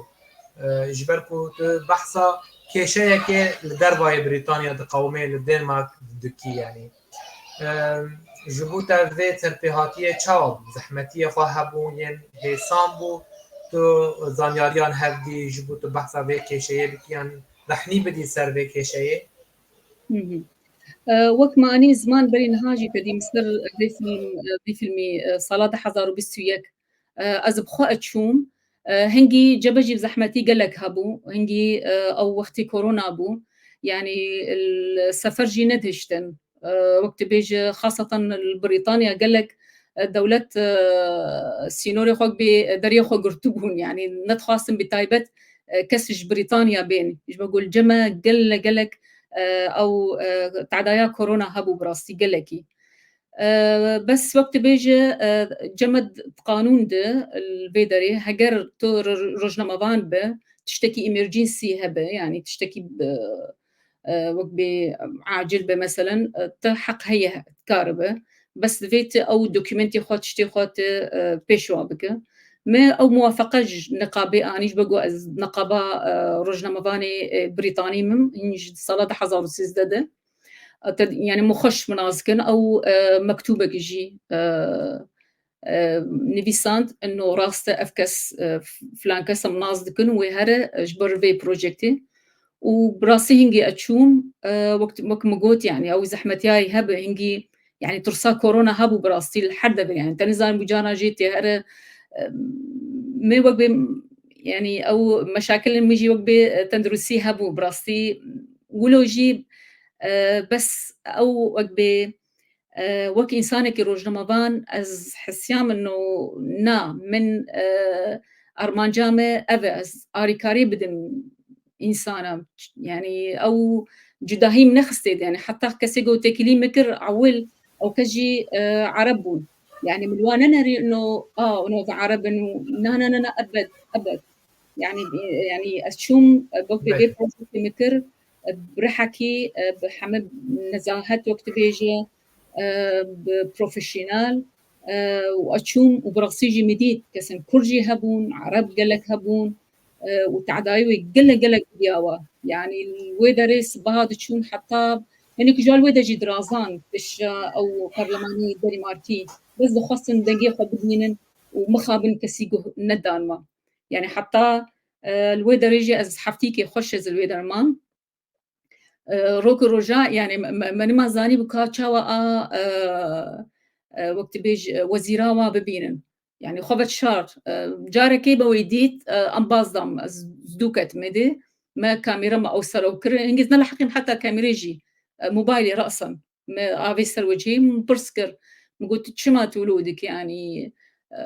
E, ji ber ku tu behsa kêşeyekê li dervayê Brîtanya diqewimê, li Denmark dikî, yanî. E, ji bo te vê serpêhatiyê çawa bû? Zehmetiyê xwe hebû, yên hêsan bû, tu zanyariyan hevdî ji bo tu behsa vê kêşeyê bikî, yan rehnî bidî ser vê kêşeyê? E, wek me anî ziman berî niha jî te dî min ser vê fîlm, vê fîlmî, e, sala du hezar û bîst û yek, e, ez bi xwe eçûm. E, hingî cebe jî zehmetî gelek hebû. Hingî, e, ew wextî korona bû. Yanî sefer jî nedihiştin. E, wek dibêje, xaseten li Brîtanya gelek, e, dewlet, e, sînorê xwe bi deriyê xwe girtibûn. Yanî nedixwastin bi taybet, e, kes ji Brîtanya bên. Ji bo ku li ceme gele gelek, e, ew, e, tedaya korona hebû bi rastî gelekî. E, bes wek dibêje, e, ceme qanûn de li vê derê, heger tu ro-, rojnamevan be, tiştekî emergency hebe, yanî tiştekî, e, e, wek bê acil be, meselen, e, te heq heye karibe. Bes divê tu ew dokumentê xwe, tiştê xwe tu, e, pêşwa bike. Me ew muwafeqe ji niqabê anî, ji bo ku ez niqaba, e, rojnamevanê, e, Brîtanî min, hîn ji sala du hezar û sêzdeh de. E, te, yanî min xweş min nas dikin, ew, e, mektûbek jî, e, e, nivîsand, ino rast e, ev kes, e, f-, filan kes em nas dikin, wê here, e, ji ber vê projektê. Û bi rastî hingî ez çûm, e, wek, wek min got, yanî ew zehmetiyayê hebe, hingî, yanî tirsa korona hebû bi rastî li her devê, yanî te nizanim bû cana jê tê here, e, me wek bê, yanî ew meşakilên min jî wek bê, e, tenduristî hebû bi rastî, wilo jî, e, bes ew wek bê, e, wek însanekî rojnamevan ez hisiya min û na, min, e, armanca me ev e, ez arîkarî bidim însana. Yanî ew cudahî min nexistê de. Yanî heta kesê ku têkilî min kir ewil, ew kes jî, e, Ereb bûn. Yanî min li wan nenerî ino, a, ino ev Ereb in û na, na, na, na, ebed, ebed. Yanî, e, yanî ez çûm, e, bi vê, vê projektê min kir, e, bi rihekî, e, bi heme nezahet wek dibêje, e, bi profesyonel, e, û ez çûm û bi rastî jî min dît kesên Kurd jî hebûn, Ereb gelek hebûn, e, û tedayî wê gelek, gelek diya we. Yanî li wê derê sibeha diçûn heta, hinekî ji wan li wê de jî dirazan pêşiya ew perlemanî Denîmarkî. Bes dixwestin dengê xwe bibînin û mixabin kesî guh nedan me. Yanî heta, e, li wê derê jî ez heftîkê xweş ez li wê der mam. E, rok û roja, yanî me, me, me nima zanî bû ka çawa a, e, e, wek dibêj, e, wezîra wa bibînin. Yanî xwe ve şart. E, carekê me wê dît, e, embaz da me, ez zû ketime dê. Me kamera me ew ser ew kir. Hingî ez nelehiqîm heta kamerê jî, e, mobaylê re'sen. Me avê ser wecihê min pirs kir. Min got, tu çima tu wilo dikî, yanî, e,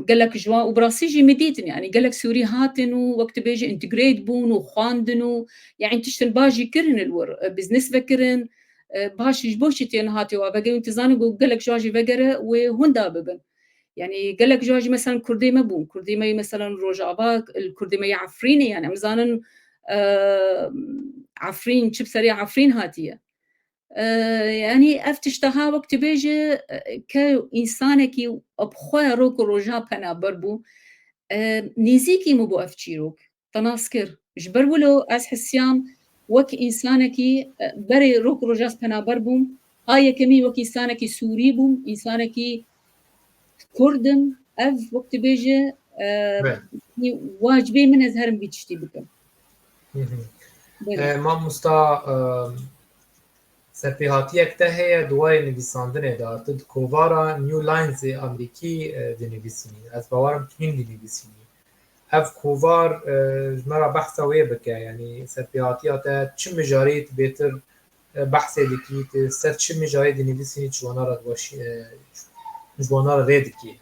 gelek ji wan û bi rastî jî min dîtin, yanî gelek Sûrî hatin û wek tu bêjî integrate bûn û xwendin û, yanî tiştin baş jî kirin li wir, e, biznes vekirin, e, baş ji bo çi tê niha tê wa vegerin, tu zanî ku gelek ji wan jî vegere wê hunda bibin. Yanî gelek ji wan jî mesela Kurdê me bûn, Kurdê me mesela Rojava, Kurdê me yê Efrînê, yanî em zanin, e, Efrîn, çi bi serê Efrîn hatiye. E, yanî ev tişta ha wek tu bêjî, e, ke însanekî bi xwe rok û roja penaber bû, e, nêzîkî min bû ev çîrok. Te nas kir. Ji ber wilo ez hesiyam wek însanekî, e, berê rok û roja ez penaber bûm. A yekemî wek însanekî Sûrî bûm, însanekî Kurd im. Ev wek tu bêjî, e, Be. wacibê min ez herim vî tiştî bikim. Hı hı. Belê. E, mamosta, e, serpêhatiyek te heye di warê nivîsandinê de, tu di kovara New Lines ê Amerîkî, e, dinivîsînî. Ez bawerim tu hîn dinivîsînî. Ev kovar, e, ji me re behsa wê bike, yanî serpêhatiya te çi mijarê tu bêtir, e, behsê dikî, tu ser çi mijarê dinivîsînî, ji wana re diweşî, e, ji wana re rê dikî.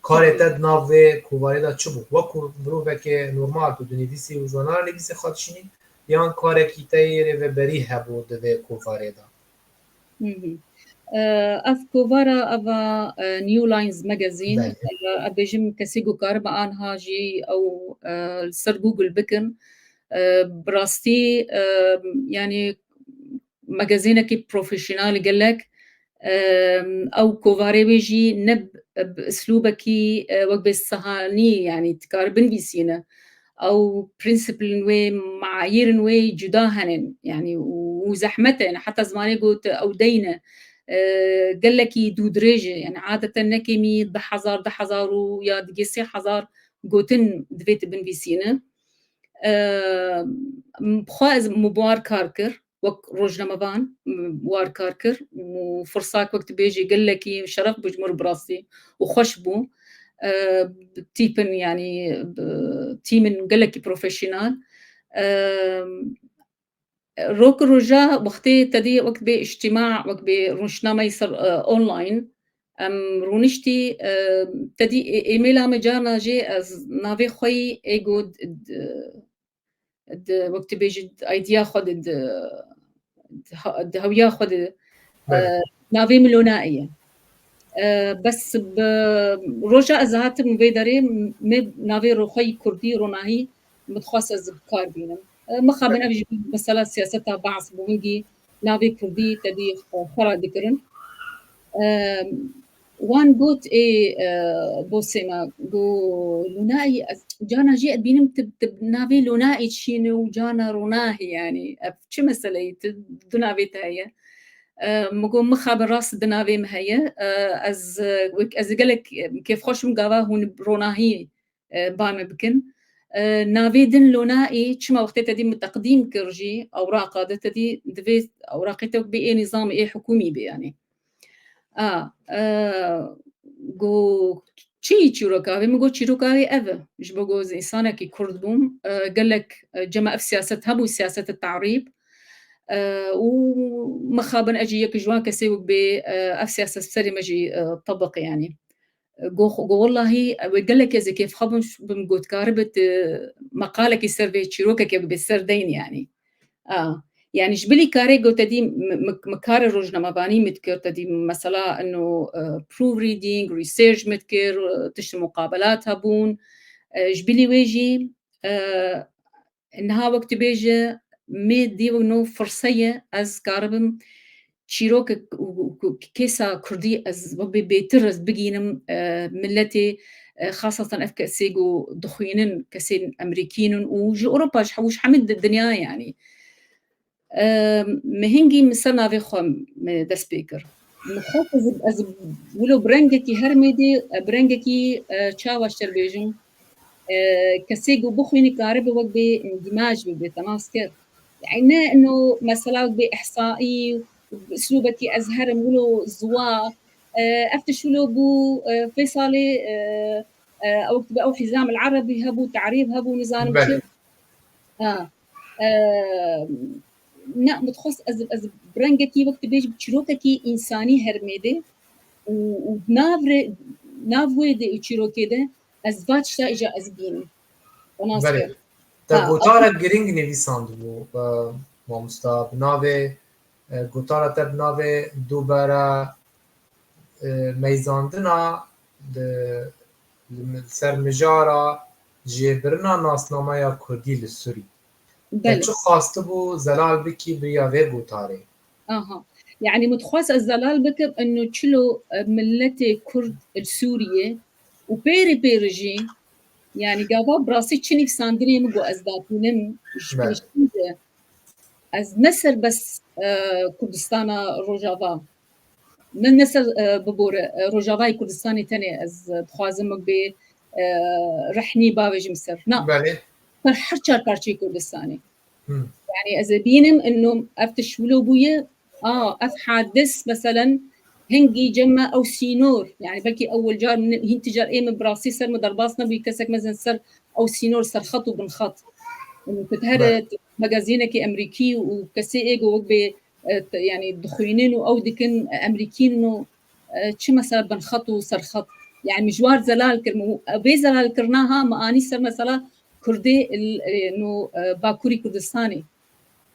Karê te di nav vê kovarê de çi bû? Wekû mirovekê normal tu dinivîsî û ji wana re nivîsê xwe dişînî, yan karekî te yê rêveberî hebû di vê kovarê de? Hı hı. Ev kovara eva, e, New Lines Magazine, Belê. E, ez bêjim kesê ku karibe anha jî ew, e, li ser Google bikin. E, bi rastî, e, yanî magazînekî profesyonel gelek, e, ew kovarê wê jî ne bi, bi îslûbekî, e, wek bê sahanî, yanî dikare binivîsîne. Ew prensîpên wê, meayîrên wê cuda hene, yanî û, û zehmet e, yanî heta zimanê got ew deyne. E, gelekî dûdirêj e, yanî adeten ne kêmî du hezar, du hezar û ya digê sê hezar gotin divê tu binivîsîne. E, xwe ez min bi war kar kir, wek rojnamevan, min war kar kir û firsak wek tu bêjî gelekî şeref bû ji min re bi rastî û xweş bû. E, tîpin, yanî, bi tîmin gelekî profesyonel. E, rok roja wextê te dî wek bê îctîma, wek bê rûniştnameyê ser, e, online, em rûniştî, e, te dî e-, êmêla me carna jê ez navê xwe yî ê got d-, d-, wek tu bêjî, di idea xwe de, di, di ha-, di hewiya xwe de, Belê. e, navê min Lona ye. E, bes bi roja ez hatim vê derê, me navê ro-, xwe yî kurdî, Ronahî, min dixwest ez bi kar bînim. E, mixabin ev jî mesela siyaseta Baas bû, hingî navê kurdî te dî xwe, xwe ra dikirin. E, Wan got, ê, e, bosê me, got, Lunayî, ez, cana jê ez bînim tu, tu navê Lunayî dişîne û cana Ronahî, yanî, ev çi meseleyî, tu du navê te heye? E, min got, mixabin rast du navê min heye. E, ez, e, wek, ez gelek, e, kêfxweş im gava hûn Ronahî, e, ba me bikin. E, navê din Lonayî, çima wextê te dî min teqdîm kir jî, ewraqa de te dî divê ewraqê te wek bê ê nîzamê, ê hikûmî bê, yanî. A, e, got, çi yî çîroka wê? Min got, çîroka wê ev e. Ji bo ku ez însanekî kurd bûm, e, gelek, e, cema ev siyaset hebû, siyaseta te'rîb. E, û mixabin ez jî yek ji wan kesê wek bê, e, ev siyaset serê me jî, e, tebiq, yanî. Got, got, wellahî, ew gelek ez ê kêfxwe bim, bim got karibe tu meqalekî ser vê, çîrokekê wek bê ser deyn, yanî. A, yanî ji bilî karê got te dî mi, mi, mi karê rojnamevanî min dikir, te dî mesela ino, e, proofreading, research min dikir, e, tişt muqabelat hebûn. E, ji bilî wê jî, e, niha wek tu bêje, me dî wek no firse ye, ez karibim çîrokek û, û, û kêsa kurdî ez wek bê bêtir ez bigînim, e, miletê, e, xasatan ev kesê ku dixwînin, kesên Emerîkînin û ji Ewropa, ji hew-, ji hemî di-, dinya, yanî. Em, min hingî min ser navê xwe min dest pê kir. Min xwest ez, ez wilo bi rengekî hermê dê, bi rengekî, e, çawa ji te bêjim, e, kesê ku bixwînî karibe wek bê îndîmaj bibe, temasker. Yani ne ino mesela wek bê ihsaî, bi uslûbekî ez herim wilo ziwa, e, ev tişt wilo bû, e, vê salê, e, e, ew, ew hîzam el erebî hebû, tarîf hebû, nizanim çi. Belê. Ha. E, ne, min dixwest ez, ez bi rengekî wek tu bêjî, bi çîrokekî însanî hermê de û, û nav re, nav wê de û çîrokê de ez va tişta îja ez bînim. Belê. Te gotarek girîng nivîsandibû, e, mamosta, bi navê, e, gotara te bi navê Dubara, e, meyzandina li, li mi-, ser mijara jêbirina nasnameya kurdî li Sûrî. Te çi xwestibû zelal bikî bi riya vê gotarê? Aha. Yani min dixwest ez zelal bikim, ino çilo, e, miletê kurd li Sûriyê û pêrê pêrê jî, yani gava bi rastî çi nivîsandinê min got ez datînim ji pêşî de. Ez ne ser bes, e, Kurdistana Rojava, ne, ne ser, e, bibore, e, Rojavayê Kurdistanê tenê ez, e, dixwazim wek bê, e, rehnî bavêjim ser. Na. Belê. Ser her çar parçeyê Kurdistanê. Hı. Yani ez ê bînim ino ev tişt wilo bûye, a, ev hadis meselen hingî cem me ew sînor, yani belkî ewil car min, hîn ti car ê min bi rastî ser min derbas nebûyî, kesek mezin ser ew sînor, serxet û binxet. Yani tu here magazînekî Emerîkî û kesê ê ku wek bê, e, te-, yani dixwînin û ew dikin, e, Emerîkînin û, e, çi mesela binxet û serxet. Yani min ji war zelal kir, min wê zelal kirina ha, min anî ser mesela Kurdê, e, no, e, Bakurî Kurdistanê.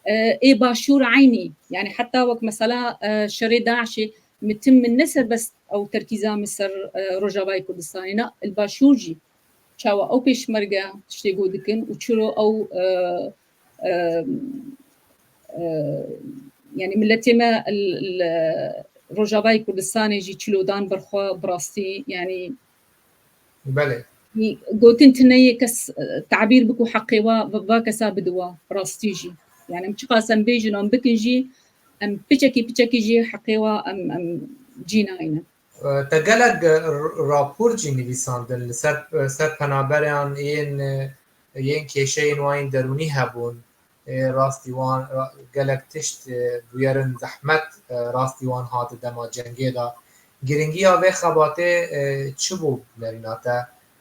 E, ê Başûr eynî. Yani heta wek mesela, e, şerê DAIŞê, min tim min ne serbest ew terkîza min ser, e, Rojavayê Kurdistanê, ne, li Başûr jî. Çawa ew pêşmerge tiştê got dikin û çiro ew, e, e, e, yani miletê me li, li Rojavayê Kurdistanê jî çilo dan ber xwe bi rastî, yani Belê. Gotin tune yê kes, e, tabîr bikû heqê wa, va kesa bide wa, rastî jî. Yani em çiqas em bêjin, em bikin jî, em piçekî piçekî jî heqê wa em, em cî nayînin. Te gelek, e, r-, rapor jî nivîsandin li ser, e, ser penaberan yên, e, yên kêşeyên wan yên derûnî hebûn. E, rastî wan, ra-, gelek tişt, e, bûyerin zehmet, e, rastî wan hate dema cengê de. Giringiya vê xebatê, e, çi bû nerîna te?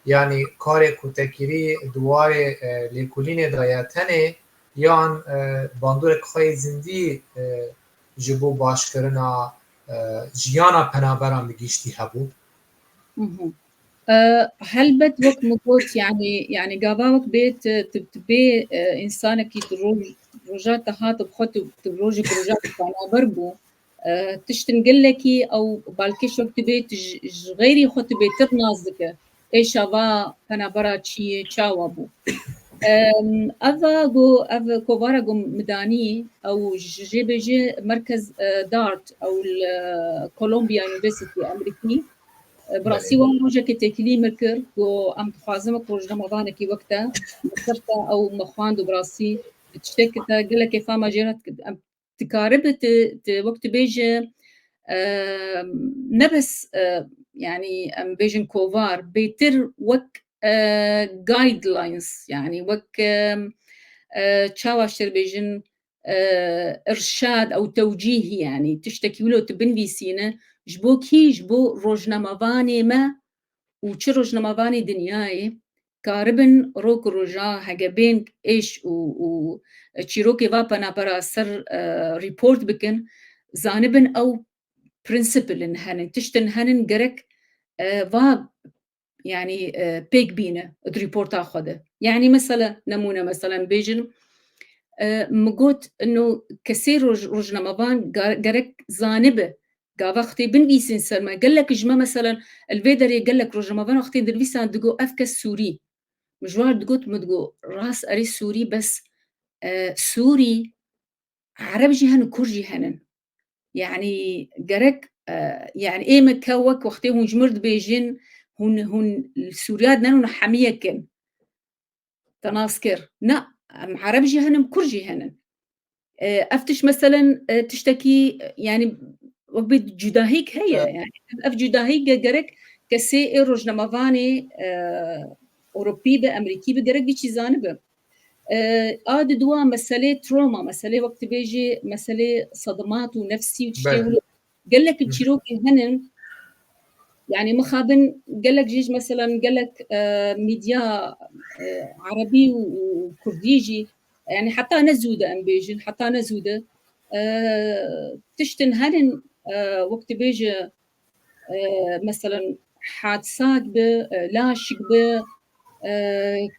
Yanî karê ku te kirî di warê, e, lêkolînê de ye tenê yan, e, bandorek xwe yê zindî, e, ji bo başkirina, e, jiyana penaberan bi giştî hebû? Mhm. E, helbet wek min got, yani, yani gava wek bê tu, tu, tu bê, e, însanekî tu roj-, roja te hat bi xwe tu, tu rojek roja te penaber bû. E, tiştin gelekî ew balkêş wek tu bê tu ji, ji xeyrî xwe tu bêtir nas dike. Êşa va penabera çi ye, çawa bû? Em, eva go, ev kovara go midanî, ew ji jê bêje merkez, e, dart, ew li, e, Columbia University Amerîkî. E, bi rastî wan rojekê têkilî min kir, go em dixwazin wek rojnamevanekî wek te, bi ser te ew me xwend û bi rastî tiştek te gelekê fama jê re em dikaribe tu, tu, wek tu bêje, e, ne bes, e, yani em bêjin kovar, bêtir wek, e, guidelines, yani wek, e, e, çawa şer bêjin, e, irşad ew tewcîh, yani tiştekî wilo tu binivîsîne, ji bo kî, ji bo rojnamevanê me û çi rojnamevanê dinyayê karibin rok û roja hege bên êş û, û çîrokê va penapera ser, e, report bikin, zanibin ew principle in henin, tiştin henin gerek, e, va, yani, e, pêk bîne di reporta xwe de. Yani mesela, nemûne mesela bêjin, e, min got, ino kesê roj-, rojnamevan ga-, gerek zanibe, gava xwetê binivîsîn ser me. Gelek ji me, meselen, li vê derê gelek rojnamevan wextê dinivîsan digo, ev kes Sûrî. Min ji wan digot, min digo, rast erê Sûrî, bes, e, Sûrî, Ereb jî henin, Kurd jî henin. Yani gerek, e, yani ê me ke wek wextê hûn ji mir dibêjin, hûn, hûn li Sûriya dinenin û hemiyek in. Te nas kir. Na, em Ereb jî henin, Kurd jî henin. E, ev tişt meselen, e, tiştekî, e, yani wek bê cudahîk heye. Evet. Yani ev cudahîk ge-, gerek kesê ê rojnamevanê, e, Ewropî be, Emerîkî be, gerek vî çî zanibe. E, a di dua meselê trauma, meselê wek tu bêjî, meselê sedimat û nefsî û tiştê Belê. wilo. Gelek Hı. çîrokê henin, yani mixabin gelek jî, meselen gelek, e, medya, e, erebî û, û kurdî jî, yani heta ne zû de em bêjin, heta ne zû de, e, tiştin henin, e, wek tu bêjî, e, meselen hadisak bi, e, laşik bi, e,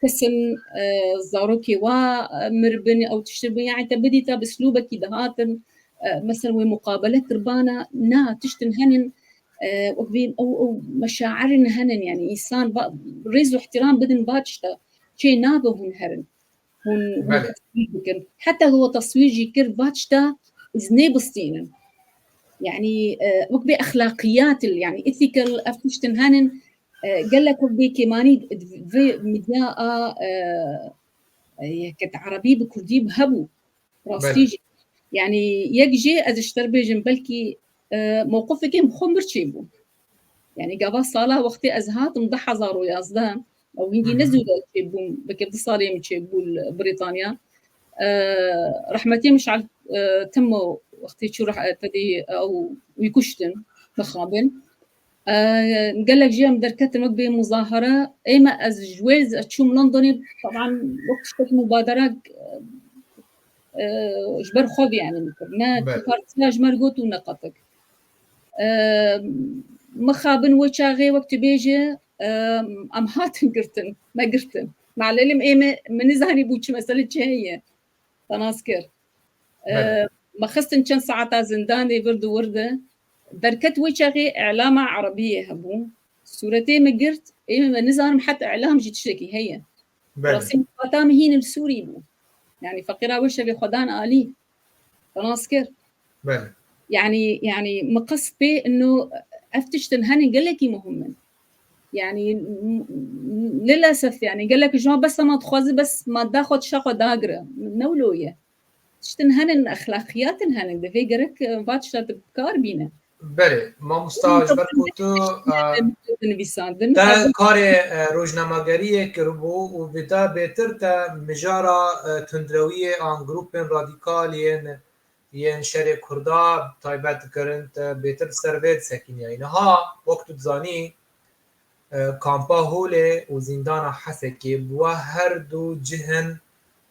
kesin, e, zarokê wa, e, mir bin, ew tiştir bin, yani te bidî te bi slûbekî dihatin, e, meselen wê muqabele kirbana, na, tiştin henin, e, wek vê ew, ew meşaerin henin, yani însan va-, rêz û ihtiram bidin va tişta çê nabe hûn herin. Hûn, hûn Belê. teswîr bikin. Heta ku we teswîr jî kir, va tişta îznê bistînin. Yani, e, wek bê exlaqiyat, yani ethical, ev tiştin henin, e, gelek wek bê kêmanî vê medya a, e, e, yeket erebî bi kurdî hebû. Rastî Belê. jî. Yani yek jê ez ji te re bêjim, belkî, e, mewqifekê min xwe mir çêbû. Yani gava sala wextê ez hatim du hezar û yazdeh, ew hingî Hı hı. ne zû de çêbûm, belkî du salê min çêbû li Brîtanya. E, rehmetî Mişal, e, Timo wextê çû reh-, tedî ew wî kuştin, mixabin. E, gelek jî em derketin wek bê muzahara. Ê me ez ji wê ez çûm Londonê, teban wek tiştek mubadera, e, ji ber xwe vî, yani min kir. Ne Belê. partiya ji me re got û ne qetik. E, mixabin wê çaxê wek tu bêjî, e, em hatin girtin, me girtin. Melelim ê me, min nizanî bû çi mesele çi heye. Te nas kir. E, Belê. me xistin çend saeta zindanê vir di wir de. Berket wê çaxê îlama erebiyê hebû. Sûretê me girt, ê me nizanim heta îlam jî tiştekî heye. Belê. Rastî, mixabata min hîn li Sûrî bû. Yanî feqîra wê şevê xwe dan alî. Xelas kir. Belê. Yanî, yanî min qest pê ino ev tiştin henin gelekî muhim in. Yanî, m-, m-, lilesef, yanî gelek ji wan bes dema dixwaze bes madda xwe tişta xwe dagire. Ne wilo ye. Tiştin henin, exlaqiyat in henin. Divê gerek, e, va tişta tu bi kar bîne. Belê, mamosta, ji ber ku tu, e, nivîsandin, te karê, e, rojnamegeriyê kiribû û bi te bêtir te mijara, e, tundrewiyê an grûpên radîkal yên, yên şerê Kurda taybet dikirin, te bêtir ser vê disekîniyayî. Niha, wek tu dizanî, e, kampa Holê û zîndana Hesekê bi we her du cih in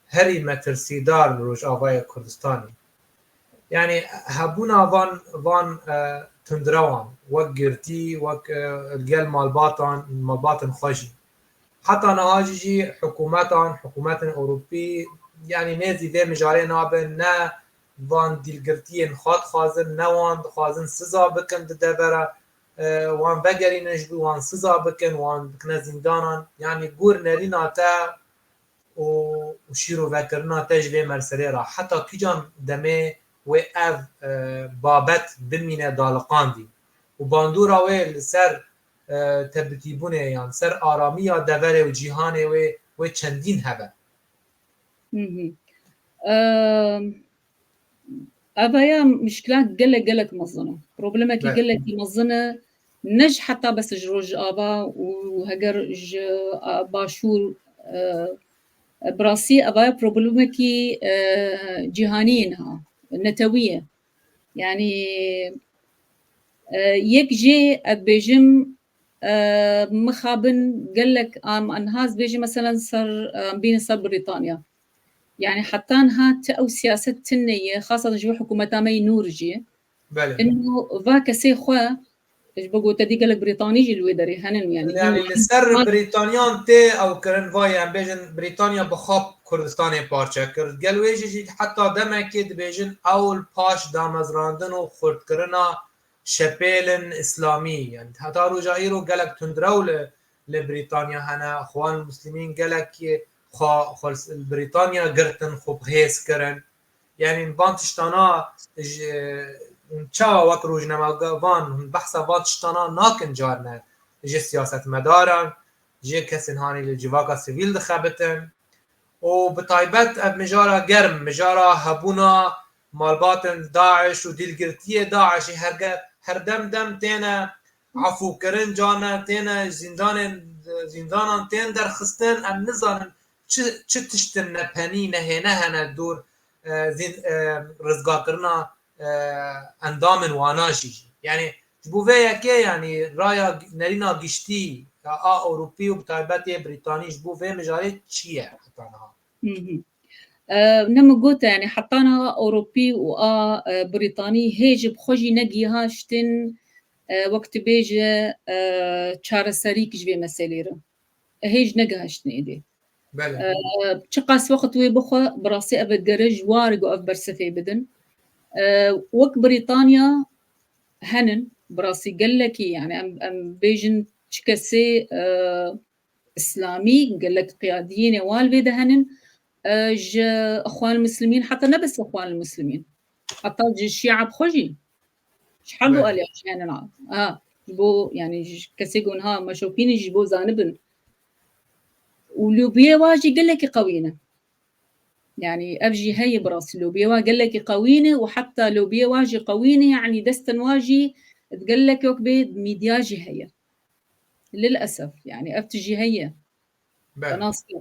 herî metirsîdar li Rojavayê Kurdistanê. Yanî hebûna van, van, e, tundrewan, wek girtî, wek, e, li gel malbatan, malbatên xwe jî. Heta niha jî, jî hikûmetan, hikûmetên Ewropî, yanî nêzî vê mijarê nabin, ne van dîlgirtiyên xwe dixwazin, ne wan dixwazin siza bikin di devera, e, wan vegerînin ji bo wan siza bikin, wan bikine zîndanan. Yanî gur nerîna te û, û şîrovekirina te ji vê meselê re. Heta kîjan demê wê ev, e, babet bimîne daliqandî? Û bandora wê li ser, e, tebitîbûnê yan ser aramiya deverê û cîhanê wê, wê çendîn hebe? Hı hı. Ehm, Evaya mişkila gelek, gelek mezin e. Problemekî gelekî mezin e. Ne ji heta bes ji Rojava û heger ji, a, Başûr, e, e, bi rastî evaya problemekî, e, cîhanî ye niha, netewî ye. Yanî, e, yek jê ez bêjim, e, mixabin gelek am, an niha ez bêjim, meselen ser, e, bînin ser Brîtanya. Yanî heta niha ti ew siyaset tune ye, xasatan ji bo hikûmeta me yê nû re jî. Belê. Ino va kesê xwe, ji bo gote dî gelek Brîtanî jî li wê derê henin, yanî. Yanî li ser Brîtaniyan tê ew kirin, va em bêjin Brîtanya bi xwe Kurdistanê parçe kir. Gel wê jî, jî heta demekê dibêjin ew li paş damezrandin û xurtkirina şepêlin îslamî, yanî heta roja îro gelek tundrew li, li Brîtanya hene, Ixwan Muslimîn gelek xwe, xwe li Brîtanya girtin, xwe bihêz kirin. Yanî van tiştana ji, çawa wek rojnamevan hûn behsa van tiştana nakin carine ji siyasetmedaran, ji kesên hanî li civaka sivîl dixebitin. Û bi taybet ev mijara germ, mijara hebûna malbatên DAIŞ û dîlgirtiyê DAIŞê herge-, her dem dem têne efûkirin, carna têne zîndanên, zîndanan tên derxistin. Em nizanin çi, çi tiştin nepenî, nehêne hene dûr, e, zîn-, e, rizgarkirina, e, endamên wana jî. Yanî ji bo vê yekê, yanî raya nerîna giştî ya a Ewropî û bi taybetê Brîtanî ji bo vê mijarê çi ye heta niha? Hı hı. E, ne min gote, yanî heta niha Ewropî û a, e, Brîtanî hê ji bi xwe jî negihaştin, e, wek tu bêje, e, çareserîk ji vê meselê re. Hê jî negihiştin êdî. Belê. E, çiqas wext wê bixwe, bi rastî ev digere ji war ku ev bersivê bidin. E, wek Brîtanya henin, bi rastî gelekî, yanî em, em bêjin çi kesê, e, îslamî, gelek qiyadiyên ê wan li vê de henin, e, ji Ixwan Muslimîn, heta ne bes Ixwan Muslimîn, heta ji Şîa bi xwe jî. Ji her du aliyê jî henin a. Ha, ji bo, yanî, ji kesê ku niha meşopînin ji bo zanibin. Û lobiyê wa jî gelekî qewî ne. Yanî, ev jî heye bi rastî lobiyê wa gelekî qewî ne û heta lobiyê wa jî qewî ne, yanî, destên wa jî di gelek wek bê mîdya jî heye. Lilesef, yanî, ev tişt jî heye. Belê. Te nas kir.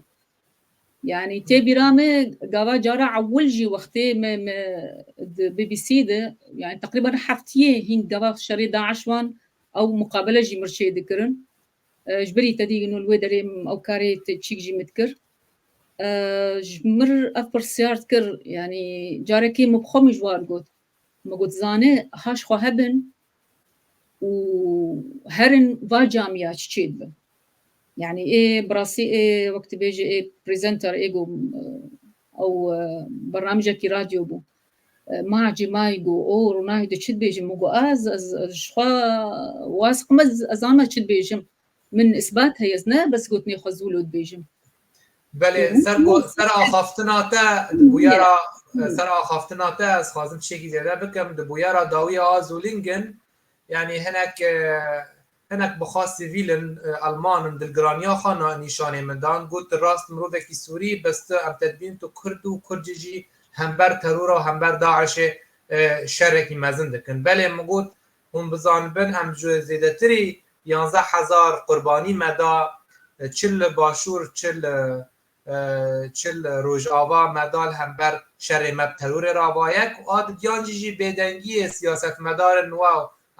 Yanî tê bîra me gava cara ewil jî wextê me, me di B B C de, yanî teqrîben heftiyê hîn gava şerê DAIŞ wan ew muqabele jî mir çê dikirin. E, ji birî te dî ino li wê derê ew karê te çîk jî min dikir. E, ji mir ev pirsyar dikir, yanî carekê min bi xwe min ji wan got. Me got, zane, haş xwe hebin û herin va camiya çi çê dibe. Yanî ê bi rastî ê wek tu bêjî ê presenter ê ku, e, ew, e, bernamijekî radyo bû. e, ma cî mayî got, o, Ronahî, tu çi dibêjim? Min got, ez, ez, ez ji xwe wasiq me, ez, ez zana çi dibêjim. Min isbat heye, ez ne bes gotinê xwe zûlo dibêjim. Belê, ser go-, ser axaftina te, di bûyera, ser axaftina te ez xwazim tiştekî zêde bikim. Di bûyera dawiya a Solingen, yanî hinek, e, hinek bixa sivîl in, e, Alman in, dilgiraniya xwe na-, nîşanê min dan. Got, tu rast mirovekî Sûrî, bes tu em te dibîn tu Kurd û Kurd jî hember terora, hember DAIŞê, e, şerekî mezin dikin. Belê min got, hûn bizanibin, em ji zêdetirî yanzdeh hezar qurbanî me da, e, çi li Başûr, çi li, e, çi li Rojava me da li hember şerê me bi terorê re. A yek, a didiyan jî jî bêdengiyê siyasetmedarên we,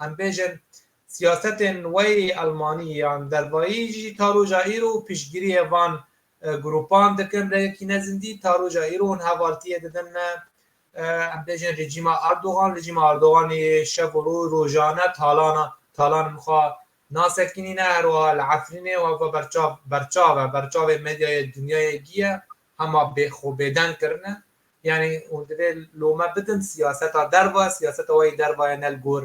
em bêjin, siyasetên we yê Elmanî yan dervayî jî ta roja îro piştgiriyê van, e, grûpan dikin, rêyekî ne zindî ta roja îro hûn hevaltiyê didin me. E, em bêjin rejîma Erdogan, rejîma Erdoganê şev û roj, rojane talana, talan min xwe nasekinîne, her wiha li Efrînê û heva berçav, berçav e, berçavê medyayê dinyayê giye, hema bê, xwe bêdeng kirine. Yanî hûn divê lome bidin siyaseta derva, siyaseta wê derva ye ne li gor,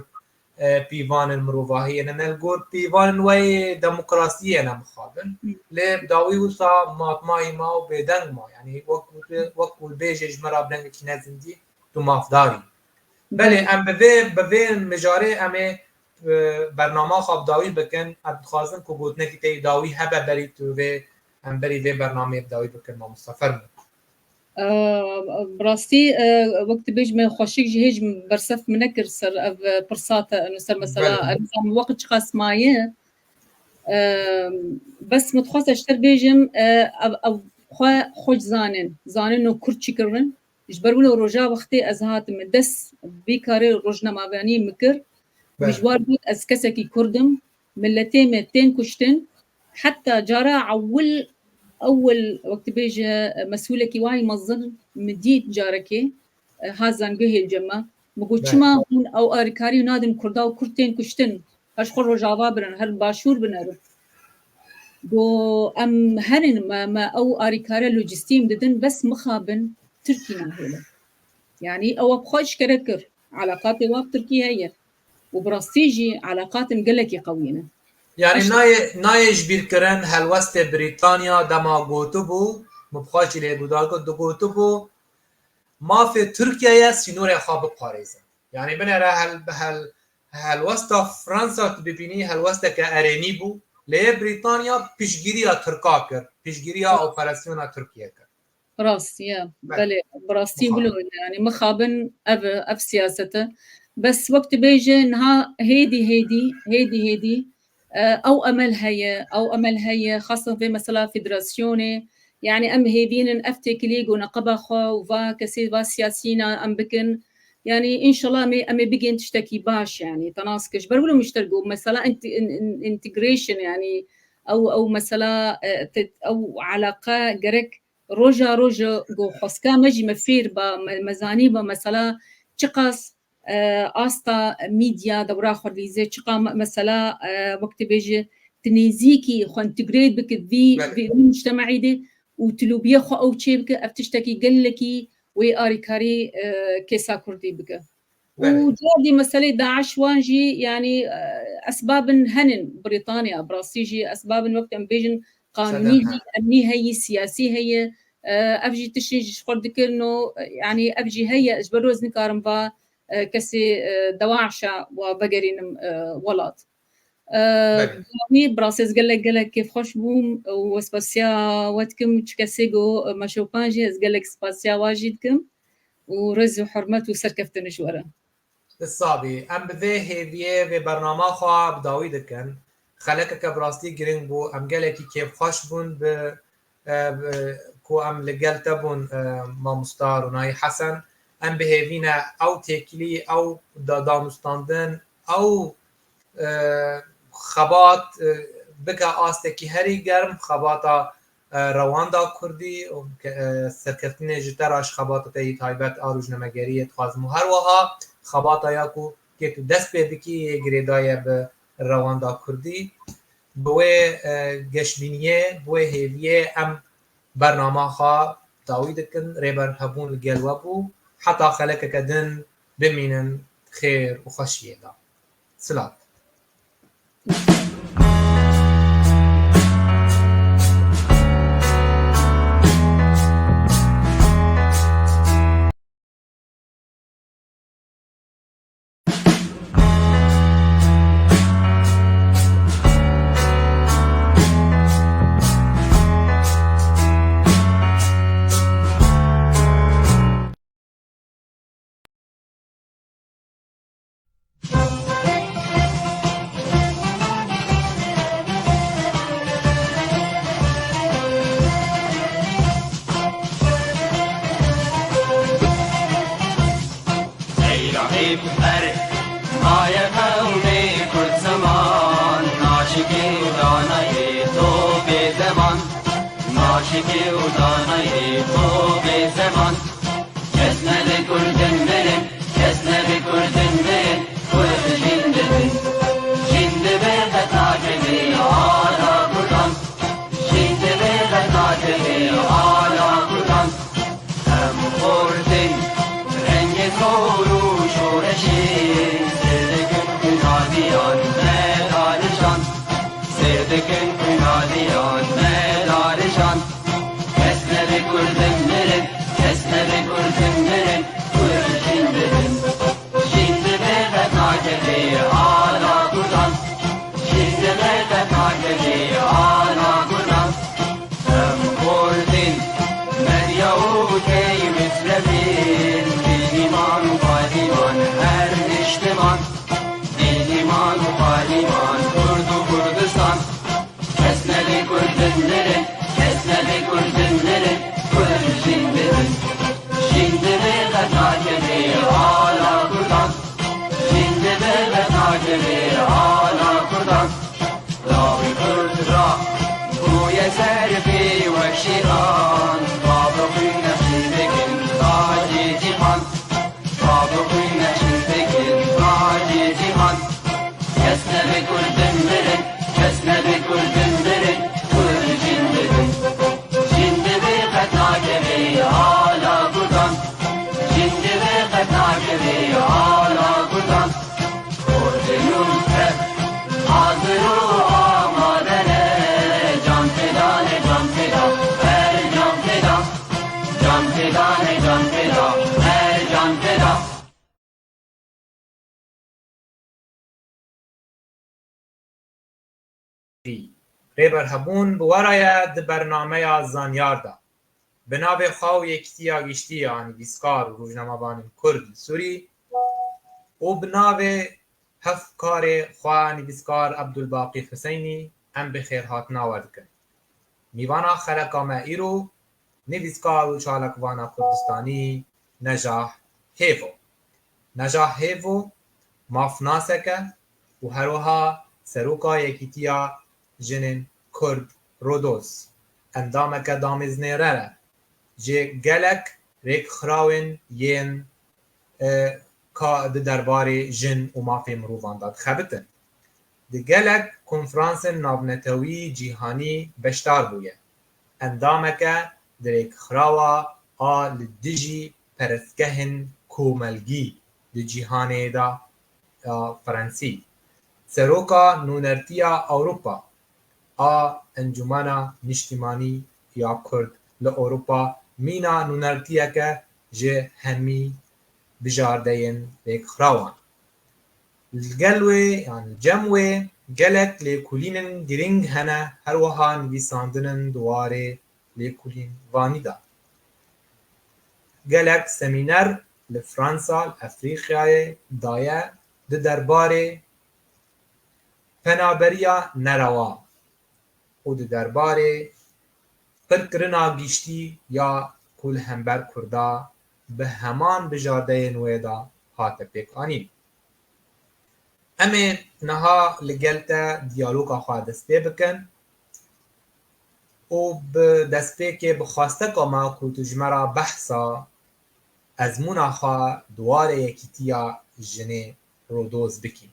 e, pîvanên mirovahiyê ne, ne li gor pîvanên wê demokrasiyê ne mixabin. Lê bi dawî wisa matmayî ma û bêdeng ma. Yanî wek ku, wek ku bêjê ji me re bi dengekî ne zindî, tu mafdar î. Belê, em bi vê, bi vê mijarê em ê, e, bernama xwe bi dawî bikin. Em dixwazin ku gotinekî te yê dawî hebe berî tu vê, em berî vê bernameyê bi dawî bikin, mamosta. Fermo. E, bi rastî, e, wek tu bêjî, me xweşik jî hêj bersiv min nekir ser ev, e, pirsa te, ser mesela, Belê. Ez nizanim weqt çiqas maye. E, bes min dixwest ez ji te bêjim, e, ev, ev xwe, xwe zanin. Zanin û Kurd çi kirin. Ji ber wilo roja wextê ez hatim, min dest vî karê rojnamevaniyê min kir. Min Belê. ji war got, ez kesekî Kurd im. Miletê me tên kuştin. Heta cara ewil, ewil wek tu bêje, mesûlekî wayî mezin min dît carekê, e, hat zanîngeha li cem me. Min got, Belê. Çima hûn ew alîkarî nadin Kurda û Kurd tên kuştin? Her ji xwe Rojava birin, her Başûr binerin. Got, em herin, me, me ew alîkare lojîstî em didin, bes mixabin Tirkî nahêlin. Yanî ew bi xwe eşkere kir. Alaqatê wa bi Tirkî heye. Û bi rastî jî alaqatên gelekî qewî ne. Yanî Eş- nayê, nayê ji bîr kirin helwestê Brîtanya dema gotibû, min bi xwe jî lê guhdar kir, digotibû, mafê Tirkiyeyê ye sînorê xwe biparêze. Yanî binêre hel, hel, helwesta Fransa tu bibînî helwesteke erênî bû, lê yê Brîtanya piştgiriya Tirka kir, piştgiriya operasyona Tirkiye kir. Rast, ya. Belê. Belê, bi rastî Mixabin. Wilo, yanî mixabin ev, ev siyaset e. Bes wek tu bêje niha hêdî, hêdî, hêdî, hêdî, e, ew emel heye, ew emel heye, xasan vê mesela federasyonê, yanî em hêvînin ev têkiliyê ku neqeba xwe û va kesê va siyasîna em bikin. Yanî înşallah em ê, em ê bigên tiştekî baş, yanî te nas kir. Ji ber wilo min ji te got, mesela int-, in-, in-, integration, yanî ew, ew mesela, e, te-, ew eleqe gerek roja roja ku xwestka me jî me fêr ba, me, me zanî ba, mesela çiqas, e, asta medya dewra xwe dilîze, çiqa me, mesela, e, wek tu bêjî, tu nêzîkî xwe întegrate bike vî, Belê. vî, vî mujtema'î de û tu lobiyê xwe ew çê bike, ev tiştekî gelekî wê alîkarî, e, kêsa Kurdî bike. Belê. Û cardî meselê DAIŞ wan jî, yanî, e, esbabin henin Brîtanya, bi rastî jî esbabin wek em bêjin qanûnî Sedef heye, hene. emnî heye, siyasî heye. E, ev jî tiştên ji xwe dikirin û, e, yanî ev jî heye, ji ber wê ez nikarim va, e, kesê, e, DAIŞa wa vegerînim, e, welat. E, Belê. Dawî, bi rastî ez gelek, gelek kêfxweş bûm û spasiya we dikim, çi kesê ku, e, me şopan jî ez gelek spasiya we jî dikim. û rêz û hurmet û serkeftin ji we re. Ti sabî. Em bi vê hêviyê vê bernama xwe bi dawî dikin. Xelekeke bi rastî giring bû. Em gelekî kêfxweş bûn bi, e, bi, ku em li gel te bûn, e, mamosta Ronahî Hesen. Em bi hêvî ne ew têkilî, ew da-, danûstandin, ew e, xebat, e, bike astekî herî germ, xebata, e, rewanda kurdî û ke-, e, serkeftinê ji te re ji xebata te yî taybet a rojnamegeriyê dixwazim û her wiha xebata ya ku kê tu dest pê bikî yê girêdaye bi rewanda kurdî. Bi wê, e, geşbîniyê, bi wê hêviyê em bernama xwe dawî dikin. Rêber Hebûn li gel we bû. Heta xelekeke din bimînin xêr û xweşiyê de. Silav. Seyra hêv ber, maye qewmê Kurd zeman, naşikê û danayê to bê zeman, naşikê û danayê to bê zeman. Kes nebe Kurdin mirin, kes nebe Kurdin mirin, Kurd jîn dibin. Jîn dibe qet nakevê ala Kurdan, jîn dibe qet nakevê ala Kurdan. Em xortin rengê zor û şoreşê, sêr dikin xwînaliyan me darijan, sêr dikin xwînaliyan me darijan. Kes nebe Kurdin mirin, kes nebe Kurdin mirin, Kurd jîn dibin. Jîn dibe qet nakevê ala Kurdan, jîn dibe qet nakevê ala Kurdan. Em xortin, medya û key misrefîn, dîn, îman û payîman her niştiman, dîn, îman û payîman Kurd û Kurdistan. Kes nebe Kurdin mirin, kes nebe Kurdin mirin, Kurd jîn dibin. Jîn dibe qet nakevê ala Kurdan, jîn dibe qet nakevê ala Kurdan. Lawê Kurd ra bûye serfê wek şêran, bavê xwîn nexşîn dikin tacê cîhan. Bavê xwîn nexşîn dikin tacê cîhan. Kes nebe Kurdin mirin, kes nebe Kurdin mirin, Kurd jîn dibin. Jîn dibe qet nakevê ala Kurdan, jîn dibe qet nakevê ala Kurdan. Kurdê nû tev hazir û amade ne, can feda ne, can feda, her can feda. Can feda ne, can feda, her can feda. Rêber Hebûn bi we re ye di bernameya Zanyar de. Bi navê xwe û Yekîtiya Giştî ya Nivîskar û Rojnamevanên Kurd li Sûrî û bi navê hevkarê xwe nivîskar Ebdulbaqî Huseynî em bi xêrhatina we dikin. Mîvana xeleka me îro nivîskar û çalakvana Kurdistanî Necah Hêvo. Necah Hêvo mafnasek e û her wiha seroka Yekîtiya Jinên Kurd Rodoz, endameke damêznêrer e ji gelek rêkxirawên yên e, ka di derbarê jin û mafê mirovan de dixebitin. Di gelek konferansên navnetewî cîhanî beşdar bûye. Endameke di rêkxirawa a li dijî perestgehên komelgî di cîhanê de ya Frensî. Seroka Nûnertiya Ewropa a Encûmena Niştimanî ya Kurd li Ewropa mîna nûnertiyeke ji hemî bijardeyên rêkxirawan. Li gel wê, yan li cem wê gelek lêkolînên girîng hene, her wiha nivîsandinên di warê lêkolînvanî de. Gelek semîner li Fransa, li Efrîqyayê daye di derbarê penaberiya nerewa û di derbarê qirkirina giştî ya ku li hember Kurda bi heman bijardeyên wê de hate pêkanîn. Em ê niha li gel te diyaloga xwe dest pê bikin û bi destpêkê bi xwesteka me ku tu ji me re behsa ezmûna xwe di warê yekîtiya jinê Rodoz bikî.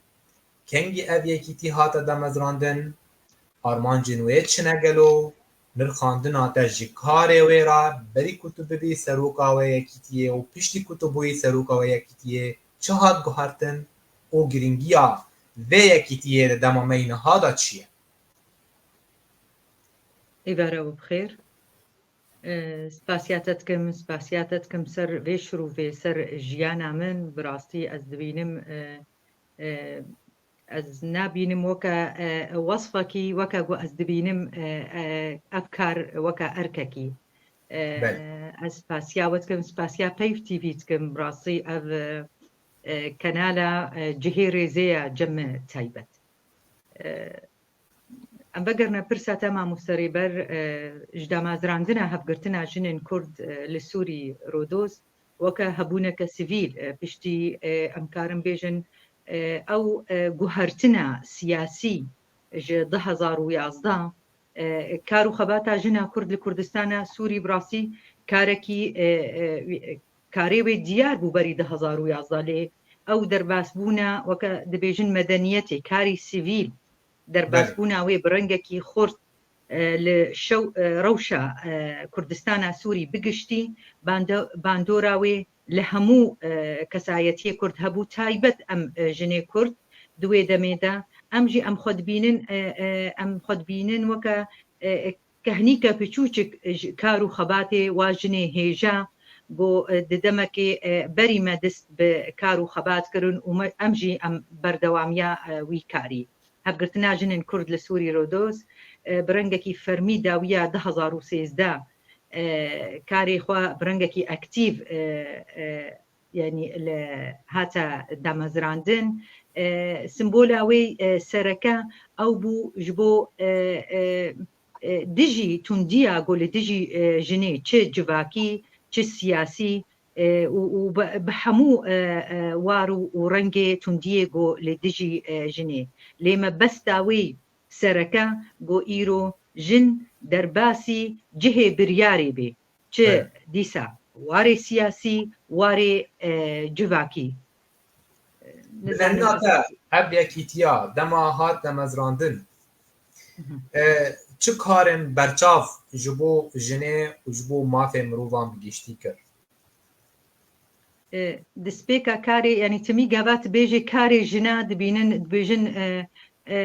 Kengî ev yekîtî hate damezrandin? Armancên wê çi ne gelo? Nirxandina te ji karê wê re, berî ku tu bibî seroka wê yekîtiyê û piştî ku tu bûyî seroka wê yekîtiyê, çi hat guhertin û giringiya vê yekîtiyê di dema me yî niha de çi ye? Êvara we bi xêr. E, spasiya te dikim, spasiya te dikim ser vê şirûvê, ser jiyana min. Bi rastî ez dibînim, e, e, ez nabînim weke, e, wesfekî, weke ku ez dibînim, e, e, ev kar weke erkekî. E, Belê. Ez spasiya we dikim, spasiya Peyv T V dikim. Bi rastî ev, e, e, kanala, e, cihê rêzê ye cem me taybet. E, Em vegerine pirsa te, mamoste Rêber, e, ji damezrandina hevgirtina jinên Kurd, e, li Sûrî, Rodoz, weke hebûneke sivîl, e, piştî, e, em karin bêjin, e, ew, e, guhertina siyasî ji du hezar û yazdeh, e, kar û xebata jina Kurd li Kurdistana Sûrî bi rastî karekî, e, e, karê wê diyar bû berî du hezar û yazdeh, lê ew derbasbûna, weke dibêjin, medeniyetê, karî sivîl, derbasbûna wê bi rengekî xurt, e, li şew, e, rewşa, e, Kurdistana Sûrî bigiştî, bande-, bandora wê li hemû, e, kesayetiyê Kurd hebû, taybet em, e, jinê Kurd di wê demê de. Em jî em xwe dibînin, e, e, em xwe dibînin weke, e, kehnîke piçûçik ji kar û xebatê wa jinê hêja, ku, e, di demekê, e, berî me dest bi kar û xebat kirin û me, em jî em berdewamiya, e, wî karî. Hevgirtina jinên Kurd li Sûrî, Rodoz, e, bi rengekî fermî dawiya du hezar û sêzdeh, e, karê xwe bi rengekî aktîv, e, e, yanî li hate damezrandin. E, simbola wê, e, sereke ew bû ji bo, e, e, e, dijî tundiya ku li dijî, e, jinê, çi civakî, çi siyasî, e, û, û bi, bi hemû, e, e, war û, û rengê tundiyê ku li dijî, e, jinê. Lê mebesta wê sereke ku îro jin derbasî cihê biryarê bê. Çi dîsa warê siyasî, warê, e, civakî. Bi zanîna te, ev yekîtiya dema hat demezrandin, e, çi karên berçav ji bo jinê û ji bo mafê mirovan bi giştî kir? E, destpêka karê, yanî timî gava tu bêjê karê jina dibînin, dibêjin, e, e,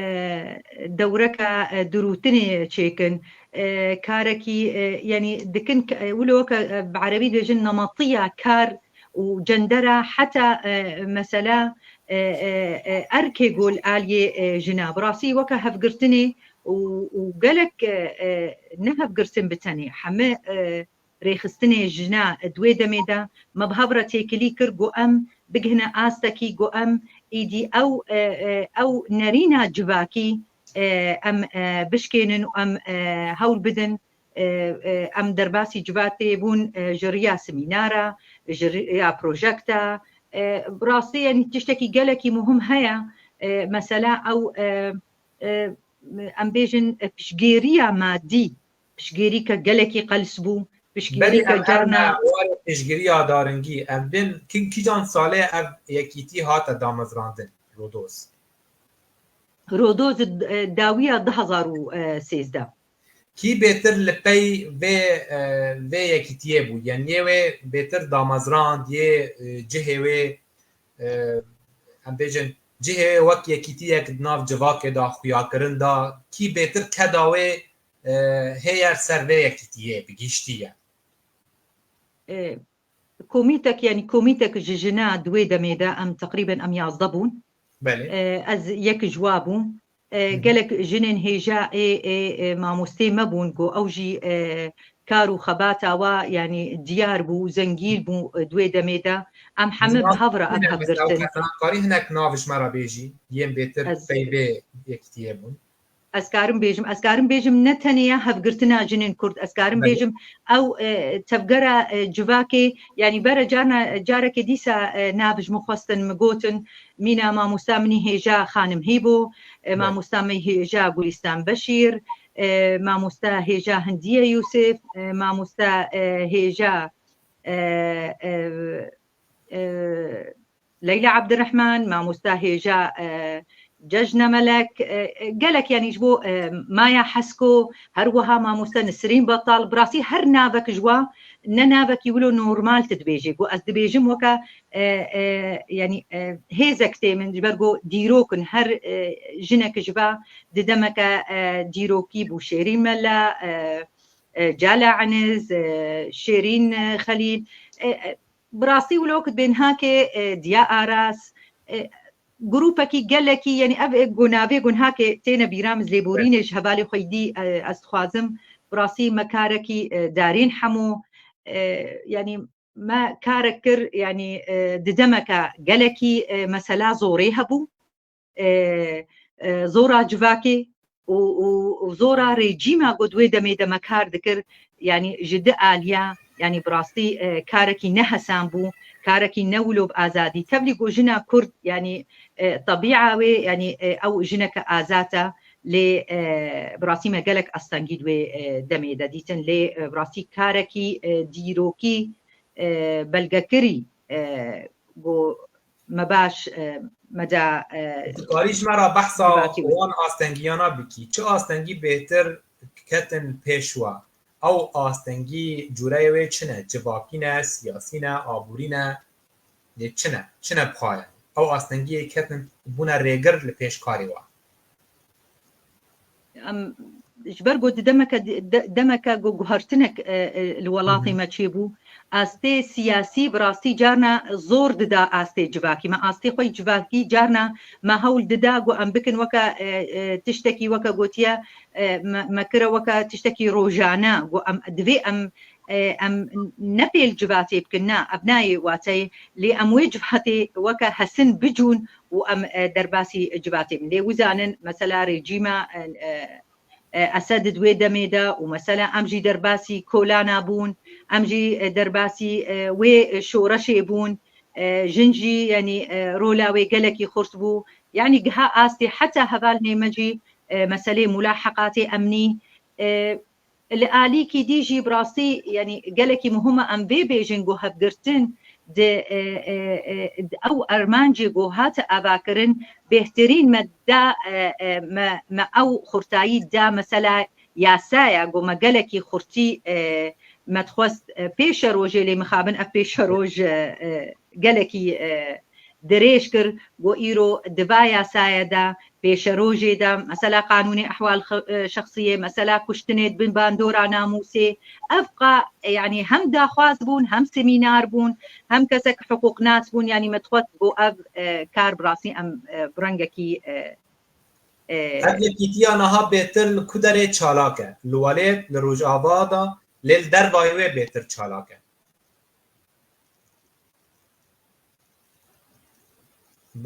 dewreka, e, dirûtinê çêkin. E, karekî, e, yanî dikin, e, wilo weke, e, bi erebî dibêjin nemetiya kar û cendera heta, e, mesela, e, e, e, erkê ku li aliyê, e, jina. Bi rastî weke hevgirtinê û, û gelek, e, e, ne hevgirtin bi tenê, heme, e, rêxistinê jina di wê demê de me bi hev re têkilî kir ku em bigihine astekî ku em êdî ew, e, e, ew nerîna civakî, e, em, e, bişkênin û em, e, hewl bidin, e, e, em derbasî civatê bûn, e, ji riya semînara, ji riya projekta. E, bi rastî, yanî tiştekî gelekî muhim heye, e, mesela ew, e, e, em bêjin, e, piştgêriya madî, piştgêrîke gelekî qels bû, piştgêrîke carna. Warê piştgiriya daringî, em bên kin kîjan salê ev yekîtî hate damezrandin, Rodoz? Rodoz, e, dawiya du hezar û sêzdeh. Kî bêtir li pey vê, e, vê yekîtiyê bû? Yanî yê wê bêtir damezrand, yê, e, cihê wê, e, em bêjin, cihê wê wek yekîtiyek di nav civakê de xuyakirin de, kî bêtir keda wê, e, hê yer ser vê yekîtiyê bi giştî ye? E, komîtek, yanî komîtek ji jina di wê demê de em teqrîben em yazdeh bûn. Belê. E, ez yek ji wa bûm. E, gelek jinên hêja ê, ê, ê mamostê me bûn ku ew jî, e, kar û xebata wa, yanî diyar bû, zengîn bû, e, di wê demê de. Em heme bi hev re em hevgirtin. Karî hinek nav ji me re bêjî, yên bêtir peyvê yekîtiyê bûn. Ez karim bêjim, ez karim bêjim ne tenê ya hevgirtina jinên Kurd, ez karim bêjim ew, e, tevgera, e, civakê, yanî bere carna, carekê dîsa, e, nav ji min xwestin, min gotin, mîna mamosta min î hêja xanim Hîbo, e, mamosta min î hêja Gulîstan Beşîr, e, mamosta hêja Hindiye Yûsif, e, mamosta, e, hêja, e, e, e, Leyla Abdirehman, mamosta hêja, e, Cejne Melek, e, e, gelek, yanî ji bo, e, Maya Hesko, her wiha mamoste Nisrîn Betal, bi rastî her navek ji wa ne navekî wilo normal tu dibêjê. Ku ez dibêjim weke, e, e, yanî, e, hêzek tê min, ji ber ku dîrok in, her, e, jinek ji va di demeke, e, dîrokî bû. Şêrîn Mela, e, e, Cala Eniz, e, Şêrîn, e, Xelîl, e, e, bi rastî wilo ku bên hakê, e, Diya Aras, e, grûpekî gelekî, yanî ev, e, gunavê gunhakê têne bîra min, lêborînê ji hevalê xwe dî, e, ez dixwazim, bi rastî me karekî, e, darîn hemû, e, yanî me karek kir, yanî, e, di demeke gelekî, e, mesela zorê hebû, e, e, zora civakê û, û, û zora rejîma ku di wê demê de me kar dikir, yanî ji di aliya, yanî bi rastî, e, karekî nehesan bû, karekî ne wilo bi azadî. Tevlî ku jina Kurd, yanî, e, tebîa wê, yanî, e, ew jineke azad e, lê, e, bi rastî me gelek astengî di wê, e, demê de dîtin, lê, e, bi rastî karekî, e, dîrokî, e, belgekirî, e, ku me baş, e, me da, e, Dikarî ji me re behsa civakî wê. Wan astengiyana bikî. Çi astengî bêhtir ketin pêş we? Ew astengî cûreyê wê çi ne? Civakî ne, siyasî ne, aborî ne? Lê çi ne? Çi ne bi xwe ye? Ew astengiyê ketin bûne rêgir li pêş karê we. Em, ji ber ku di demeke, de-, demeke ku guhertinek, e, e, li welatê me çêbû, astê siyasî bi rastî carna zor dida astê civakî. Me astê xwe yî civakî carna me hewl dida ku em bikin weke, e, e, tiştekî weke gotiye, e, me, me kire weke tiştekî rojane, ku em, divê em, e, em ne pêl civatê bikin, na, ev nayê wateyê, lê em wê civatê weke hesin bicûn û em, e, derbasî civatê bin. Lê wizanin mesela rejîma, e, e, e, Esed di wê demê de û mesela em jî derbasî kolana bûn, em jî, e, derbasî, e, wê şoreşê bûn, e, jin jî, yanî, e, rola wê gelekî xurt bû. Yanî giha astê heta hevalnê me jî, e, meselê mulaheqatê emnî, e, li alîkî dî jî bi rastî, yanî gelekî muhim e em vê bêjin ku hevgirtin di, e, e, e, di ew armancê ku hate avakirin, bêhtirîn me da, e, e, me, me ew xurtayî da mesela yasaya ku me gelekî xurtî, e, me dixwest, e, pêşerojê lê mixabin ev pêşeroj, e, e, gelekî, e, dirêj kir, ku îro di va yasayê de, pêşerojê de, mesela qanûnê ehwal xe-, e, şexsiyê, mesela kuştinê di bin bandora namûsê, ev qa, e, yanî hem daxwaz bûn, hem semînar bûn, hem kesek hiqûqnas bûn, yanî me dixwest ku ev, e, kar bi rastî em, e, bi rengekî, e, e, Ev yekîtiya niha bêtir li ku derê çalak e? Li welêt, li Rojava de, lê li dervayê wê bêtir çalak e?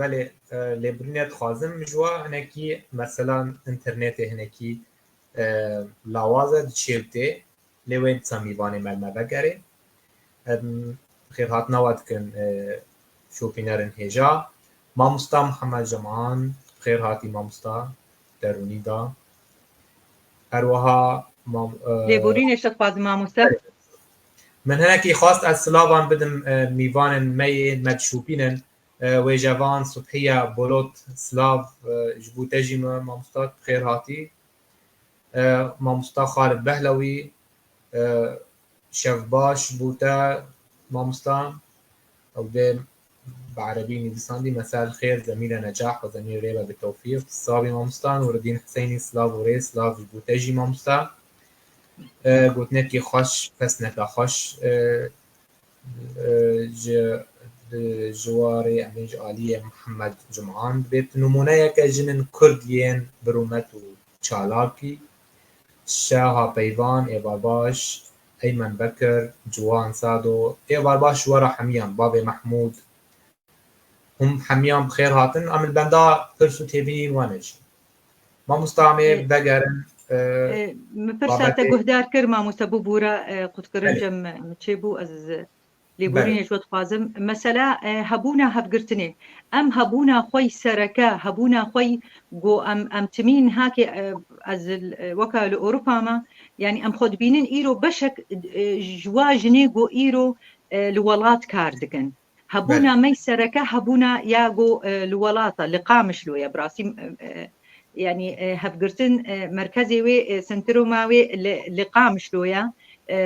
Belê, e, lêbirînê dixwazim ji we hinekî, mesela înternetê hinekî, e, lawaz e, diçê û tê, lê wê disa mîvanê me li me vegerê. Em xêrhatina we dikin, e, şopînerên hêja. Mamosta Mihemed Ceman, xêr hatî mamosta, derûnî da. Her wiha mam-, e, Lêborînê ji te dixwazim mamoste. Min hinekî xwest ez silavan bidim, e, mîvanên me yên me dişopînin. E, wêjevan Subhiye Bolot, silav, e, ji bo te jî me, mamosta, bi xêr hatî. E, mamosta Xalid Behlewî, e, şev baş ji bo te, mamosta. Ew dê bi erebî nivîsandî, "Mesel xêr, zemîle necah ve zemîle rêve bi tewfîq." Silavî mamosta. Nûreddîn Hiseynî, silav û rê, silav ji bo te jî mamosta. E, gotinekî xweş, pesneka xweş, e, e, ji, ji warê em ê ji aliyê Mihemed Cuman dibêt. Nimûneyeke jinên Kurd yên bi rûmet û çalakî, Şaha Peyvan, êvar baş, Eymen Bekir, Ciwan Sado, êvar baş ji we re hemiyan, bavê Mehmûd, hûn hemiyan bi xêr hatin. Em li benda pirs û têbînên we ne jî. Mamosta, em ê E, vegerin, e, e, min pirsa te babetê guhdar kir, mamosta, bibûre, e, qutkirin Belê. cem çêbû, ez lêborînê Belê. ji we dixwazim. Mesela, e, hebûna hevgirtinê. Em hebûna xwe yî sereke, hebûna xwe yî ku em, em timîn hakê, e, ez, e, weka li Ewropa me, yanî em xwe dibînin îro beşek, e, ji wa jinê ku îro, e, li welat kar dikin. Hebûna me sereke hebûna ya go, e, li welata, li Qamişlo ye, bi rastî, e, e, yanî, e, hevgirtin, e, merkezê wê, e, sentroma wê li, li Qamişlo ye, e,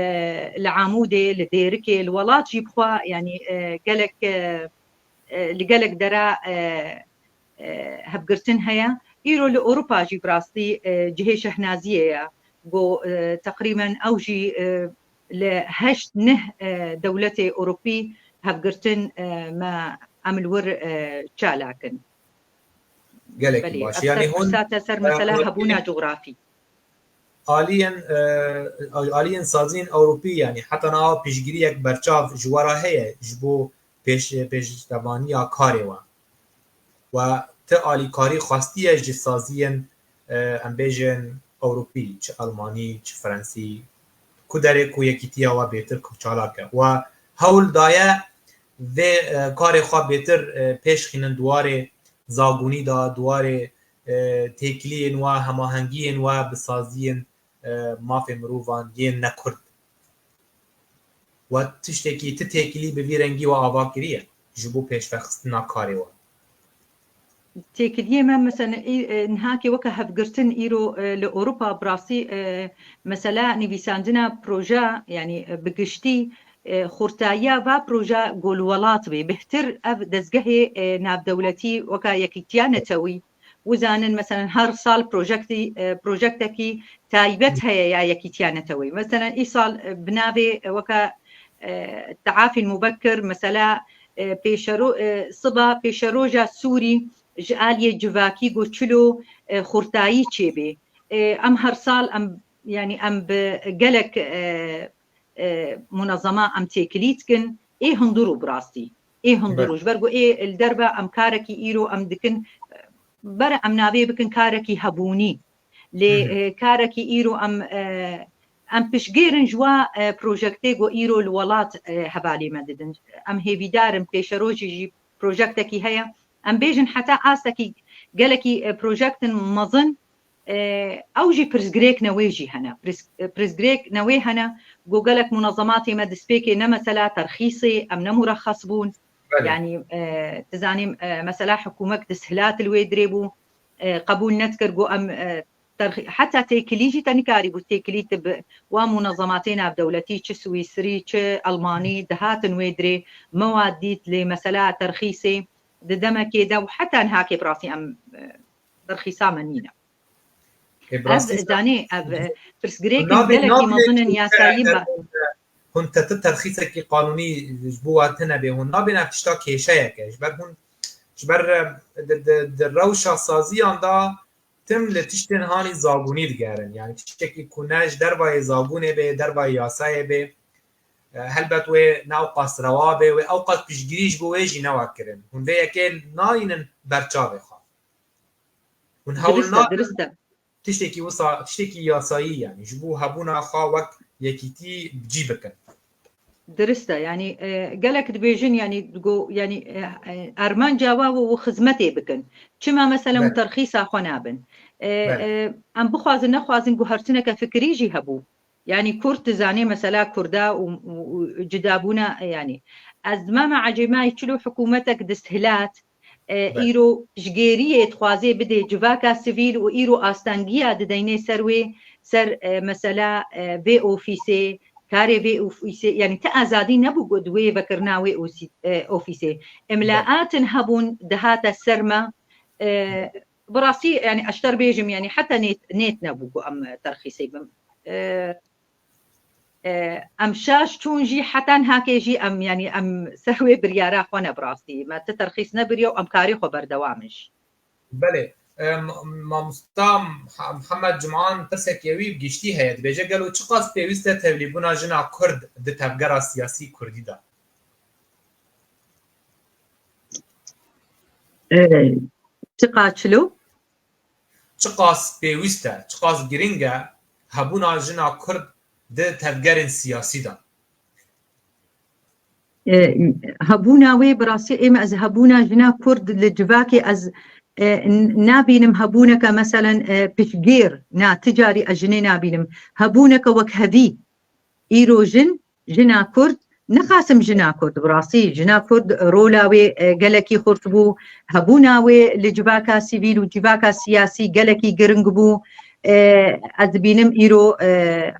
li Amûdê, li Dêrikê, li welat jî bixwe, yanî, e, gelek, e, e, li gelek dera, e, e, hevgirtin heye. Îro li Ewropa jî bi rastî, e, cihê şehnaziyê ye. Go, e, teqrîben ew jî, e, li heşt neh, e, dewletê Ewropî hevgirtin, e, me em li wir, e, çalak in. Gelekî Belê, baş. Ev Yanî ser hûn, pirsate ser e, mesela e, hebûna cografî. Aliyên, e, aliyên saziyên Ewropî, yanî heta niha piştgiriyek berçav ji we re heye ji bo pêş-, pêştevaniya karê we. We ti alîkarî xwestiye ji saziyên, e, em bêjin Ewropî, çi Almanî, çi Frensî, ku derê ku yekîtiya we bêtir ku çalak e. We hewl daye vê, e, karê xwe bêtir, e, pêş xînin di warê zagonî de, di warê, e, têkiliyên we, hemahengiyên we bi saziyên, e, mafê mirovan yên ne Kurd. We tiştekî, ti têkilî bi vî rengî we ava kiriye ji bo pêşvexistina karê we? Têkiliyê me, mesela, î-, e, nihakê weke hevgirtin îro, e, li Ewropa bi rastî, e, mesela nivîsandina proje, yanî, e, bi giştî, e, xurtayiya va proje go li welat bê. Bêhtir ev dezgehê, e, navdewletî weke Yekîtiya Netewî, wizanin, mesela, her sal projektî, e, projektekî taybet heye ya Yekîtiya Netewî. Mesela, îsal, e, bi navê, e, weke, e, Teafîl Mubekir, mesela, e, pêşero-, e, siba pêşeroja Sûrî ji aliyê civakî go çilo, e, xurtayî çêbê. E, em her sal em, yanî em bi gelek, e, e, munezema em têkilî dikin, ê hundir û bi rastî. Ê hundir û ji ber ku ê li derve em karekî îro em dikin, ber em navê bikin karekî hebûnî. Lê, Hı hı. e, karekî îro em, e, em piştgêrin ji wa, e, projektê ku îro li welat, e, hevalê me didin. Em hêvîdar in pêşerojê jî projektekî heye. Em bêjin heta astekî gelekî, e, projektin mezin, e, ew jî pirsgirêk newê jî hene. Pirs-, e, pirsgirêk newê hene, ku gelek munezematê me destpêkê ne mesela terxîsê, em ne murexes bûn. Belê. Yanî, e, tu zanî, e, mesela hikûmet desthilat li wê dirê bû, e, qebûl nedikir, ku em, e, terxî-, heta têkilî jî te nikarîbû têkilî tu bi wa munezematê navdewletî, çi Swîsrî, çi Elmanî, dihatin wê dirê, me wa dît, lê mesela terxîsê di demekê de û heta nihakê bi rastî em, e, terxîsa me nîne. Ê, bi Ev, rastî zanî, ev, e, pirsgirêkin nabê-, gelekî nabê mezin in ku yasayî te-, ba- hûn te-, hûn te-, terxîsekî qanûnî ji bo we tune bê, hûn nabêne tişta kêşeyek e. Ji ber hûn, ji ber, e, di, di, di rewşa saziyan de tim li tiştên hanî zagonî digerin. Yanî tiştekî ku ne ji dervayê zagonê bê, dervayê yasayê bê, e, helbet wê ne ewqas rewa bê, wê ewqas piştgirî ji bo wê jî newe kirin. Hûn vê yekê nayînin ber çavê xwe. Hûn hewl Dirist e, nakin dirist e. tiştekî wisa, tiştekî yasayî, yanî ji bo hebûna xwe wek yekîtî bi cî bikin. Dirist e, yanî, e, gelek dibêjin, yanî, digo, yanî, e, e, armanca we û xizmetê bikin. Çima, mesela, Belê. muterxîsa xwe nabin? E, Belê. e, em bixwazin, nexwazin, guhertineke fikirî jî hebû. Yanî Kurd dizanê, mesela, Kurda û, û, û cidabûna, yanî. Ez dima me ecêmayî çilo hikûmetek desthilat, e, Belê. îro piştgêriyê dixwazê bidê civaka sivîl û îro astengiya dideynê ser wê, ser, e, mesela, e, vê ofîsê, karê vê ofîsê, yanî ti azadî nebû ku di wê vekirina wê osî-, e, ofîsê. Belê. Îmlaatin hebûn dihate ser me, e, bi rastî, yanî ez ji te re bêjim, yanî heta nêt, nêt nebû ku em terxîsê bin. E, E, em şaş çûn jî heta nihakê jî em, yanî em ser wê biryara xwe ne bi rastî. Me ti terxîs nebiriye û em karê xwe berdewam in jî. Belê. E, ma-, mamosta Mih-, Mihemed Ciman pirsekê wî bi giştî heye. Dibêje gelo çiqas pêwîst e tevlîbûna jina Kurd di tevgera siyasî Kurdî de? E, çiqa çilo? Çiqas pêwîst e, çiqas girîng e hebûna jina Kurd di tevgerên siyasî de? E, hebûna wê bi rastî êm ez hebûna jina Kurd li civakê ez, e, n-, nabînim hebûneke meselen, e, piştgêr, na ti carî ez jinê nabînim. Hebûneke wekhevî. Îro jin, jina Kurd, Nexasim jina Kurd, bi rastî jina Kurd rola wê, e, gelekî xurt bû, hebûna wê li civaka sivîl û civaka siyasî gelekî giring bû. E, ez dibînim îro, e,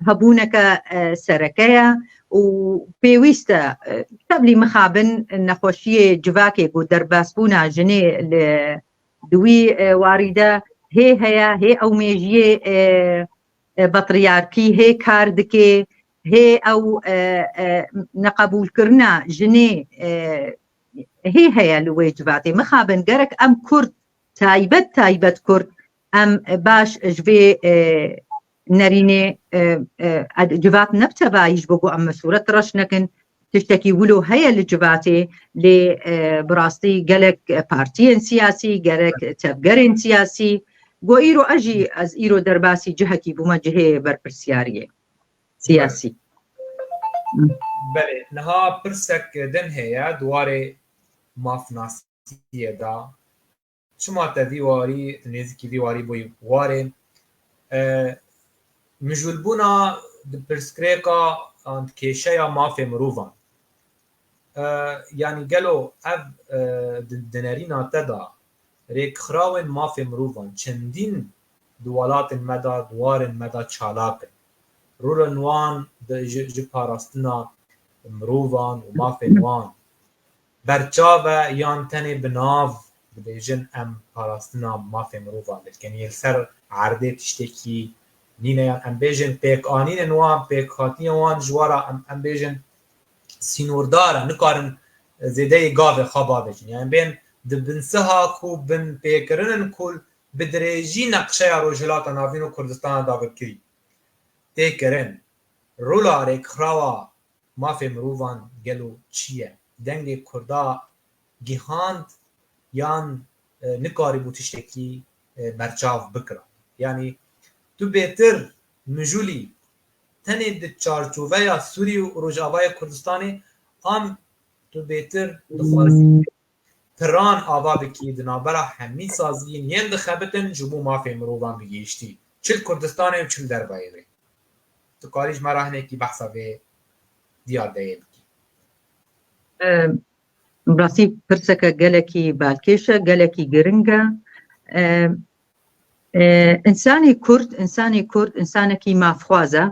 hebûneke, e, sereke ye û pêwîst e, e, tevlî mixabin nexweşiyê civakê ku derbasbûna jinê li di wî, e, warî de hê heye, hê ew mêjiyê, e, e, patriyarkî hê kar dike, hê ew, e, e, neqebûlkirina jinê, e, hê heye li wê civatê. Mixabin gerek em Kurd, taybet, taybet Kurd, em baş ji vê, e, nerînê, e, e, ed-, civat ne bi tevayî ji bo ku em meşûret reş nekin. Tiştekî wilo heye li civatê, lê, e, bi rastî gelek, e, partiyên siyasî, gerek tevgerên siyasî, go îro ez jî, ez îro derbasî cihekî bûme, cihê berpirsiyariyê siyasî. Belê, niha pirsek din heye di warê mafnasiyê de. Çima te vî warî, nêzîkî vî warî bûyî warê? E, mijûlbûna di pirsgirêka an di kêşeya mafê mirovan. E, yanî gelo ev, e, di, di nerîna te de rêkxirawên mafê mirovan çendîn di welatên me de, di warên me de çalak in. Rolên wan di, ji, ji parastina mirovan û mafên wan berçav e yan tenê bi nav dibêjin em parastina mafê mirovan dikin? Yê li ser erdê tiştekî nîne yan em bêjin pêkanînên wan, pêkhatiyên wan ji we re em, em bêjin sînordar e, nikarin zêdeyê gavê xwe bavêjin. Yani bên di bin siha ku bin pêkirinin ku bi dirêjî neqşeya Rojhilata Navîn û Kurdistana dagirkirî tê kirin. Rola rêkxirawa mafê mirovan gelo çi ye? Dengê Kurda gihand yan, e, nikarîbû tiştekî, e, berçav bikira? Yanî tu bêtir mijûlî tenê di çarçoveya Sûrî û Rojavayê Kurdistanê an tu bêtir dixwazî piran ava bikî di navbera hemî saziyên yên dixebitin ji bo mafê mirovan bi gihiştî, çi li Kurdistanê û çi li dervayê wê? Tu karî ji me re hinekî behsa vê diyardeyê bikî? Em, bi rastî pirseke gelekî balkêş e, gelekî giring e. Em, e, însanê Kurd, însanê Kurd, însanekî mafxwaz e.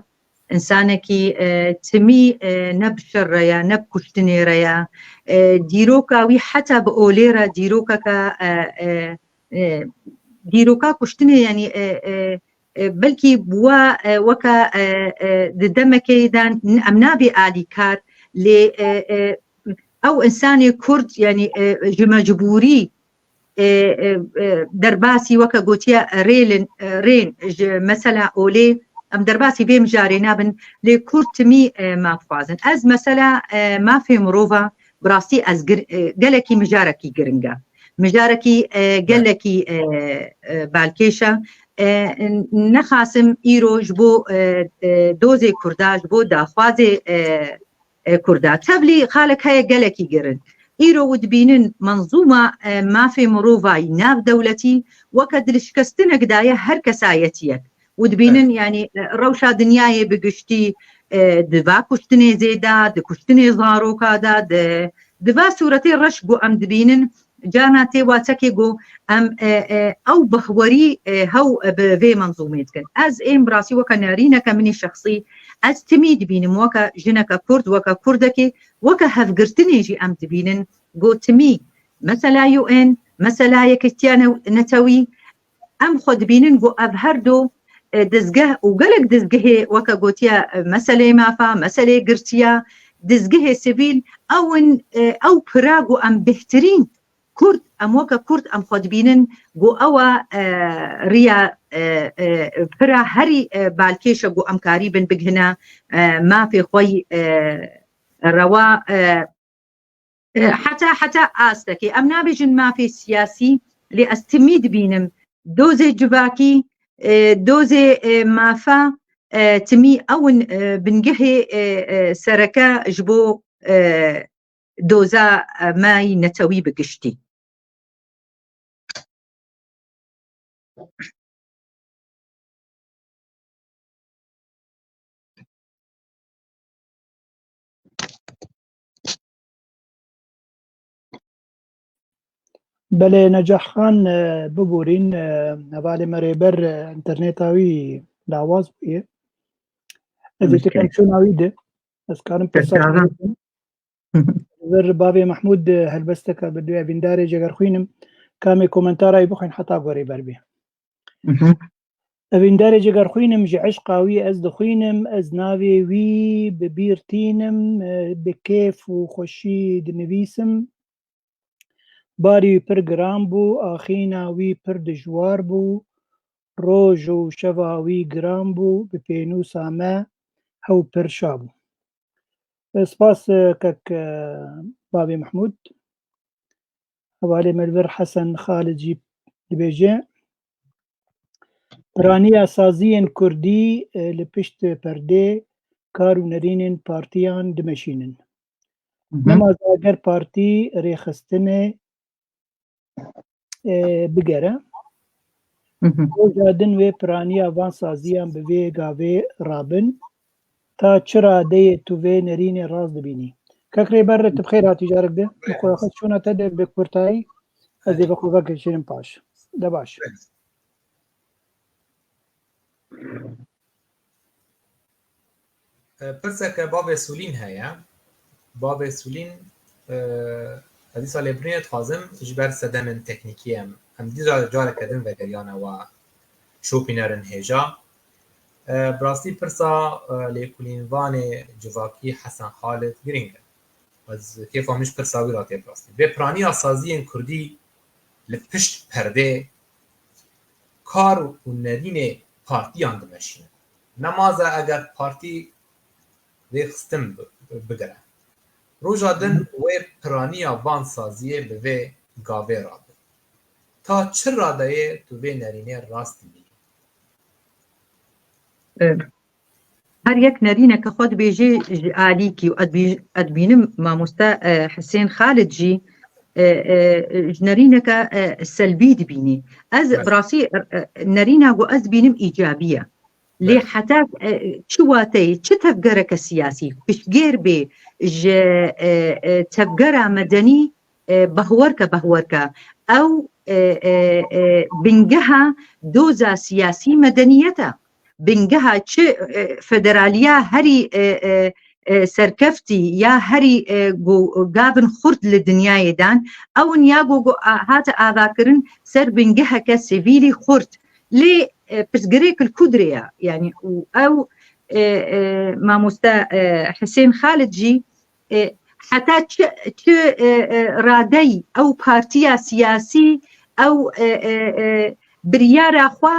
Însanekî, e, timî, e, ne bi şer re ye, ne bi kuştinê re ye. E, dîroka wî heta bi olê re dîrokeke, e, e, e, dîroka kuştinê, yanî, e, e, e, belkî bi we, e, weke, e, e, di demekê de n-, em nabê alîkar, lê, e, e, ew însanê Kurd, yanî, e, ji mecbûrî, e, e, e, derbasî weke gotiye rêlin, e, rên ji mesela olê, em derbasî vê mijarê nabin, lê Kurd timî, e, mafxwaz in. Ez mesela, e, mafê mirova bi rastî ez gir-, e, gelekî mijarekî giring e. Mijarekî, e, gelekî, e, e, balkêş e. E, n-, nexasim îro ji bo, e, e, dozê Kurda, ji bo daxwazê, e, e, Kurda. Tevlî xalek heye gelekî girin. Îro û dibînin menzûma, e, mafê mirovayî nav dewletî weke dilşikestinek daye her kesayetiyek. Û dibînin, evet, yanî, e, rewşa dinyayê bi giştî, e, di va kuştinê zêda, di kuştinê zaroka de, di, di va sûretê reş ku em dibînin, cana tê watekê ku em, e, e, ew bexwerî, e, hew, e, bi vê menzûmê dikin. Ez êm bi rastî weke nerîneke min î şexsî, ez timî dibînim weke jineke Kurd, weke Kurdekê, weke hevgirtinê jî em dibînin ku timî mesela U N, mesela Yekîtiya New-, Netewî, em xwe dibînin ku ev her du, e, dizgeh û gelek dizgehê weke gotiye, e, meselê mafa, meselê girtiya, dizgehê sivîl, ew in, e, ew pira ku em bêhtirîn Kurd, em weke Kurd em xwe dibînin ku ew e, e, riya, e, e, pira herî, e, balkêş e ku em karîbin bigihine, e, mafê xwe yî, e, rewa, e, e, heta, heta astekê. Em nabêjin mafê siyasî, lê ez timî dibînim dozê civakî, e, dozê, e, mafa, e, timî ew in, e, bingehê, e, e, sereke ji bo, e, doza, e, me yî netewî bi giştî. Belê, Necah Xan, e, biborîn, e, hevalê me Rêber, e, înterneta wî lawaz bûye. Ez ê Muşkil. Tikem çûna wî de. Ez karim pirsa Teşekkür ederim. Li vir bavê Mehmûd, e, helbesteke bi duyê evîndarê cegerxwînim. Kamê komentara wî bixwîn heta gorê ber bê. Mhm. Evîndarê cegerxwînim, ji eşqa wî ez dixwînim, ez navê wî bi bîr tînim, e, bi kêf û xweşî dinivîsim. Barî wî pir giran bû, axîna wî pir dijwar bû, roj û şeva wî giran bû, bi pênûsa me hew pir şa bû. Spas, e, kek, e, bavê Mehmûd. Hevalê me li vir Hesen Xalid jî dibêje, piraniya saziyên kurdî, e, li pişt perdê kar û nerînên partiyan dimeşînin. Mhm. Nemaze eger partî rêxistinê, e, bigere, Mhm. roja din wê piraniya van saziyan bi vê gavê rabin, ta çi radeyê tu vê nerînê rast dibînî? Kek Rêber, tu bi xêr hatî carek de. Bi xwe xwe çûna te de bi kurtayî, ez ê bi xwe vekişînim paş. De baş. E, pirseke bavê Sûlîn heye. Bavê Sûlîn, e, ez dîsa lêbirînê dixwazim, ji ber sedemên teknîkî em, em dîsa careke din vegeriyane wa şopînerin hêja. E, bi rastî pirsa, e, lêkolînvanê civakî Hesen Xalid girîng e. Ez kêfa min ji pirsa wî re tê bi rastî. Vê piraniya saziyên kurdî li pişt perdê kar û nerînê partiyan dimeşînin. Nemaze eger partî rêxistin bi-, bigire. Roja din wê piraniya van saziyê bi vê gavê rabin. Ta çi radeyê tu vê nerînê rast dibînî? E, her yek nerîneke xwe dibêje ji alîkî û ez dibî-, ez dibînim mamoste, e, Hisên Xalid jî, e, e, ji nerîneke, e, selbî dibînî. Ez Evet. bi rastî, e, e, nerîna ku ez dibînim îcabî ye. Lê Evet. heta, e, çi wateyê, çi tevgereke siyasî piştgêr bê ji, e, e, tevgera medenî, e, behwerke, behwerke. Ew, e, e, e, bingeha doza siyasî medeniyet e. Bingeha çi, e, federaliya herî, e, e, e, serkeftî ya herî, e, go-, gavin xurt li dinyayê dan, ew in ya go-, go-, a-, hate avakirin ser bingeheke sivîlî xurt. Lê, e, pirsgirêk li ku dirê ye? Yanî û ew, e, e, mamoste, e, Hisên Xalid jî, e, heta çi, çi, e, e, radey ew partiya siyasî, ew, e, e, e, biryara xwe,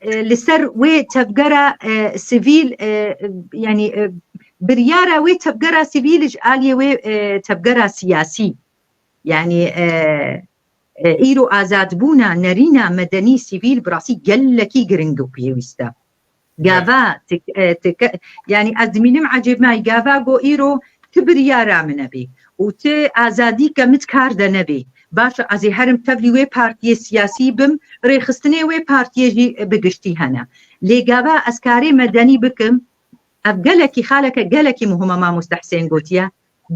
e, li ser wê tevgera, e, sivîl, e, yanî, e, biryara wê tevgera sivîl ji aliyê wê, e, tevgera siyasî. Yanî, e, e, îro azadbûna nerîna medenî sivîl bi rastî gelekî giring û pêwîst e. Gava, Evet. tik-, e, tik-, yanî ez dimînim ecêb nayî, gava go îro ti biryara min nebê û ti azadîke min kar de nebê. Baş e, ez ê herim tevlî wê partiyê siyasî bim, rêxistinê wê partiyê jî bi giştî hene. Lê gava ez karê medenî bikim, ev gelekî xaleke gelekî muhim e, mamoste Hisên gotiye.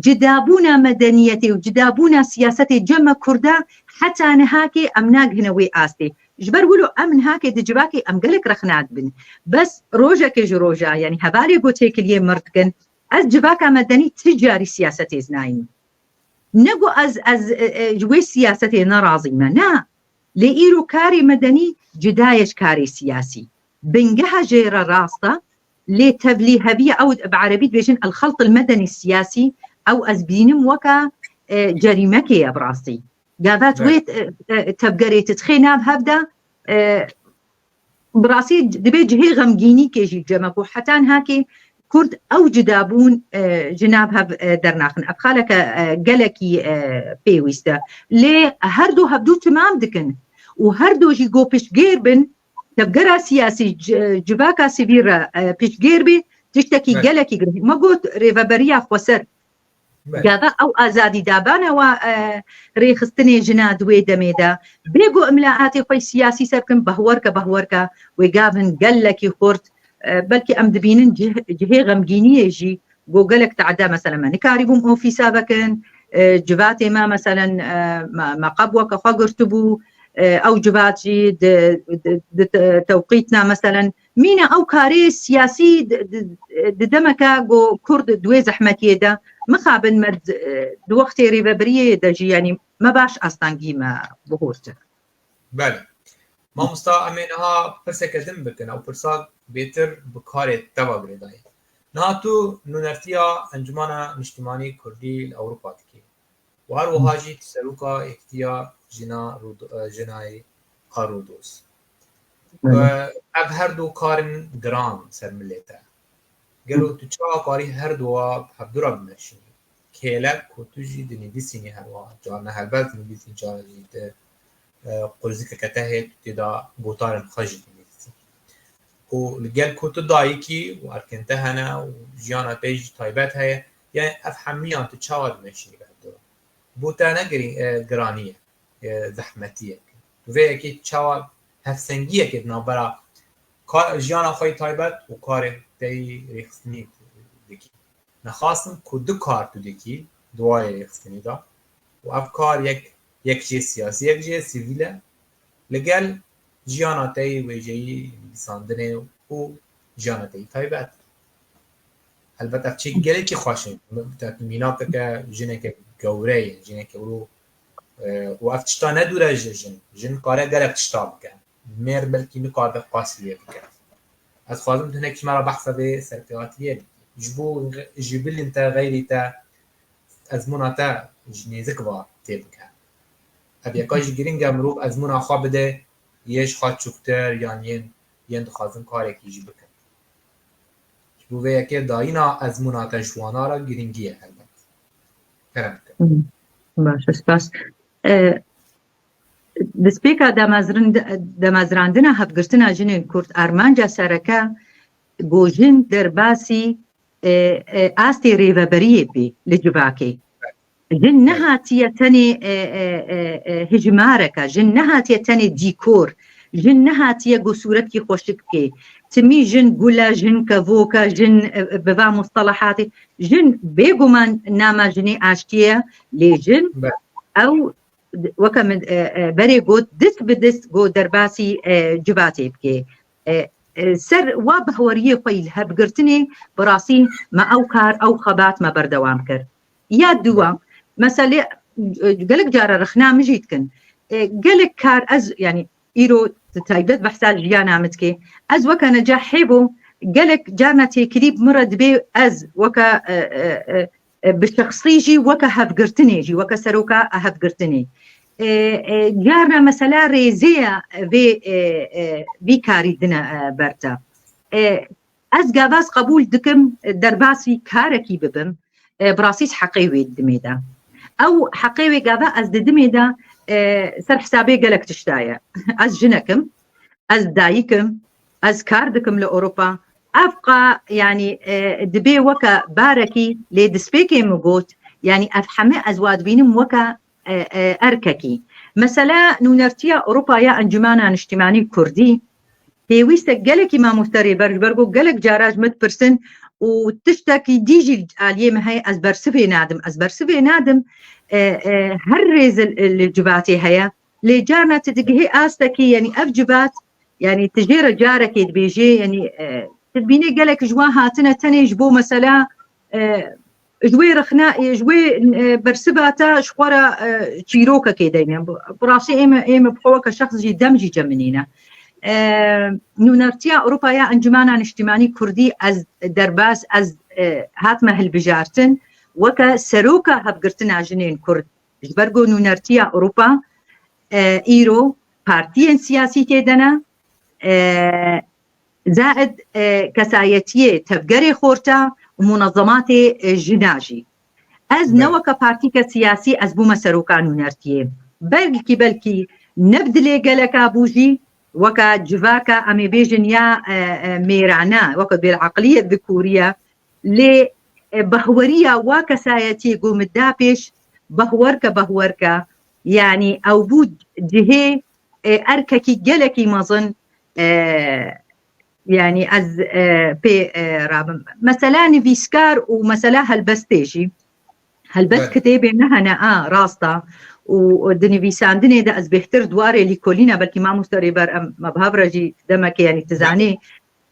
Cidabûna medeniyetê û cidabûna siyasetê cem me Kurda heta nihakê em nagihine wê astê. Ji ber wilo em nihakê di civakê em gelek rexna dibin. Bes rojekê ji roja, yanî hevalê ku têkiliyê mir dikin, ez civaka medenî ti carî siyasetê ez nayînim. Ne ku ez, ez, e, e, ji wê siyasetê nerazî me. Na. Lê îro karê medenî cuda ye ji karê siyasî. Bingeha jê re rast e, lê tevlîheviya ew, bi erebî dibêjin el-xelt el-medenî siyasî, ew ez bînim weka, e, cerîmekê ye bi rastî. Gava tu Evet. wê, e, e, tevgerê tu dixê nav hev de, e, bi rastî dibê cihê xemgînîkê jî cem e ku heta nihakê Kurd ew cida bûn, e, ji nav hev, e, dernaxin. Ev xaleke, e, gelekî, e, pêwîst e. Lê her du hevdu timam dikin û her du jî go piştgêr bin, tevgera siyasî, ci-, civaka sivîl re, e, piştgêr bê, tiştekî Evet. gelekî girîng. Me got rêveberiya xweser. Belê. Gava ew azadî dabane wa, e, rêxistinê jina di wê demê de. Bê ku imlaatê xwe siyasî ser bikin, behwerke, behwerke, wê gavin gelekî xurt, e, belkî em dibînin cih-, cihê xemgîniyê jî, ku gelek tehde, mesela me nikarîbûn ofîsa vekin, e, civatê me, meselen, e, me, me qeb weke xwe girtibû, e, ew civat jî di, di, di te-, tewqîtna, meselen, mîna ew karê siyasî di, di, di demeke ku Kurd di wê zehmetiyê de, mixabin me di, di wextê rêvebiriyê de jî, yanî me baş astengî me bihurtin. Belê. Mamosta, em ê niha pirseke din bikin. Ew pirsa bêtir bi karê te ve girêdayî. Niha tu nûnertiya Encûmena Niştimanî Kurdî li Ewropa dikî. Û her wiha jî tu seroka Yekîtiya Jina Rûd-, e, Jinayê a Rûdos. Belê. E, ev her du karin giran ser milê te. Gelo tu çawa karî her duwa bi hevdû re bimeşînî? Kêlek ku tu jî dinivîsînî her wiha. Carna helbest dinivîsî, cara jî tu, e, qurzikeke te heye, tu tê de gotarên xwe jî dinivîsî. Û li gel ku tu dayikî û erkên te hene û jiyana te jî taybet heye, yani ev hemiyan tu çawa dimeşînî bi hevdû re? Bo te ne girî-, e, giranî ye, e, zehmetî ye. Tu vê yekê çawa hevsengiyekê di navbera ka-, jiyana xwe yê taybet û karê te yî rêxistinî dikî? Nexasim ku du kar tu dikî di warê rêxistinî de û ev kar yek, yek jê siyasî, yek jê sivîl e. Li gel jiyana te yê wêjeyî, nivîsandinê û jiyana te yê taybet. Helbet ev çêk gelekî xweş e. Te mînakeke jineke gewre ye, jineke wilo, e, û ev tişta ne dûr e ji jin. Jin kare gelek tişta bike. Mêr belkî nikare qasî lê bike. Ez xwazim tu hinek ji me re behsa vê serpêhatiyê bikî. Ji bo ji bilên te, xeyrî te, ezmûna te ji nêzik ve tê bike. Ev yeka jî giring e, mirov ezmûna xwe bide yê ji xwe çûktir yan yên, yên dixwazin karekî jî bikin. Ji bo vê yekê dayîna ezmûna te ji wana re giringî ye helbet. Kerem bike. Hmm. Baş e, spas. E, destpêka damezrind-, damezrandina hevgirtina jinên Kurd, armanca sereke ku jin derbasî, e, e, astê rêveberiyê bê li civakê. Jin nehatiye tenê, e, e, e, e, hijmareke, jin nehatiye tenê dîkor, jin nehatiye ku sûretkî xweşik bikê. Timî jin gul e, jin kevok e, jin, e, e, bi va mustelehatê. Jin bêguman nama jinê aştiyê ye, lê jin Be- ew, weke min, e, e, berê got, dist bi dist ku derbasî, e, civatê bikê. E, e, ser wa behweriyê xwe yî li hevgirtinê, bi rastî me ew kar, ew xebat me berdewam kir. Ya diwa, meselê, e, gelek cara rexna min jî dikin. E, gelek kar ez, yanî îro di taybet behsa jiyana min dikê. Ez weke neca hêbo, gelek carna têkilî bi min re dibê ez weke, e, e, e, e, bi şexsî jî weke hevgirtinê jî, weke seroka hevgirtinê. E, e, carna mesela rêzê ye vê, e, e, vî karî dine, e, ber te. E, Ez gava ez qebûl dikim, derbasî karekî bibim, e, bi rastî heqê wê didimê de. Ew heqê wê gava ez didimê de, e, ser hesabê gelek tişta ye. Ez jinek im, ez dayik im, ez kar dikim li Ewropa. Ev qa, yanî, e, dibê weke barekî lê destpêkê min got, yanî ev heme ez wa dibînim weke e, e, erkekî. Mesela nûnertiya Ewropa ya Encûmena Niştimanî Kurdî, pêwîst e gelekî mamoste rêber, ji ber ku gelek cara ji min dipirsin û tiştekî dî jî li aliyê min heye, ez bersivê nadim. Ez bersivê nadim, e, e, her rêz li, li civatê heye. Lê carna tu digihê astekî, yanî ev civat, yanî tu jê re carekê dibêjê, yanî, e, tu dibînê gelek ji wan hatine tenê ji bo mesela, e, ji wê rexna, e, ji wê, e, bersiva te ji xwe re, e, çîrokekê deyne. Bi, bi rastî ê me, ê me bi xwe weke şexs jî dem jî ceminîne. E, nûnertiya Ewropa ya Encûmena Niştimanî Kurdî ez derbas, ez, e, hatime hilbijartin weke seroka hevgirtina jinên Kurd. Ji ber ku nûnertiya Ewropa, e, îro partiyên siyasî tê de ne, e, zaid, e, kesayetiyê tevgerê xorta û munezematê, e, jina jî. Ez ne Belê. weke partîke siyasî ez bûme seroka nûnertiyê. Belkî, belkî ne bi dilê geleka bû jî, weke civaka em ê bêjin ya, e, e, mêrane, weke bêleqiliyê, zikûriye, lê, e, behweriya wa kesayetiyê ku min da pêş, behwerke, behwerke, yanî ew bû cihê, e, erkekî gelekî mezin, e, yanî ez, e, pê, e, rabim. Mesela nivîskar û mesela helbestê jî. Helbet kitêbê me hene, a, rast e. Û di nivîsandinê de ez bêhtir di warê lîkolîna, belkî mamoste Rêber em me bi hev re jî demekê, yanî tu zanî.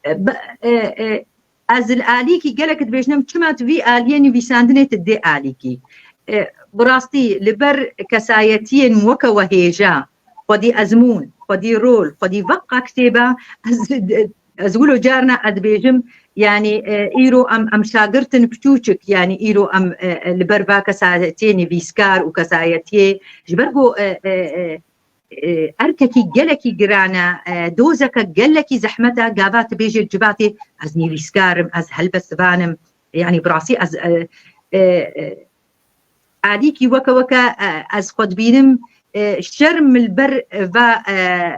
E, bi-, e, e, ez li alîkî gelek dibêjnim, çima tu vî aliyê nivîsandinê tu dê alîkî. E, bi rastî li ber kesayetiyên weke we hêja, xwedî ezmûn, xwedî rol, xwedî veqa kitêba, ez, ez wilo carna ez dibêjim, yanî, e, îro em, em şagirtin piçûçik, yanî îro em, e, e, li ber va kesayetiyê nivîskar û kesayetiyê, ji ber ku, e, e, e, e, erkekî gelekî giran e, e, dozeke gelekî zehmet e, gava tu bêjê civatê, ez nivîskar im, ez helbestvan im, yanî bi rastî ez, e, e, e, alîkî weke weke, e, ez xwe dibînim, e, şerm li ber, e, va, e,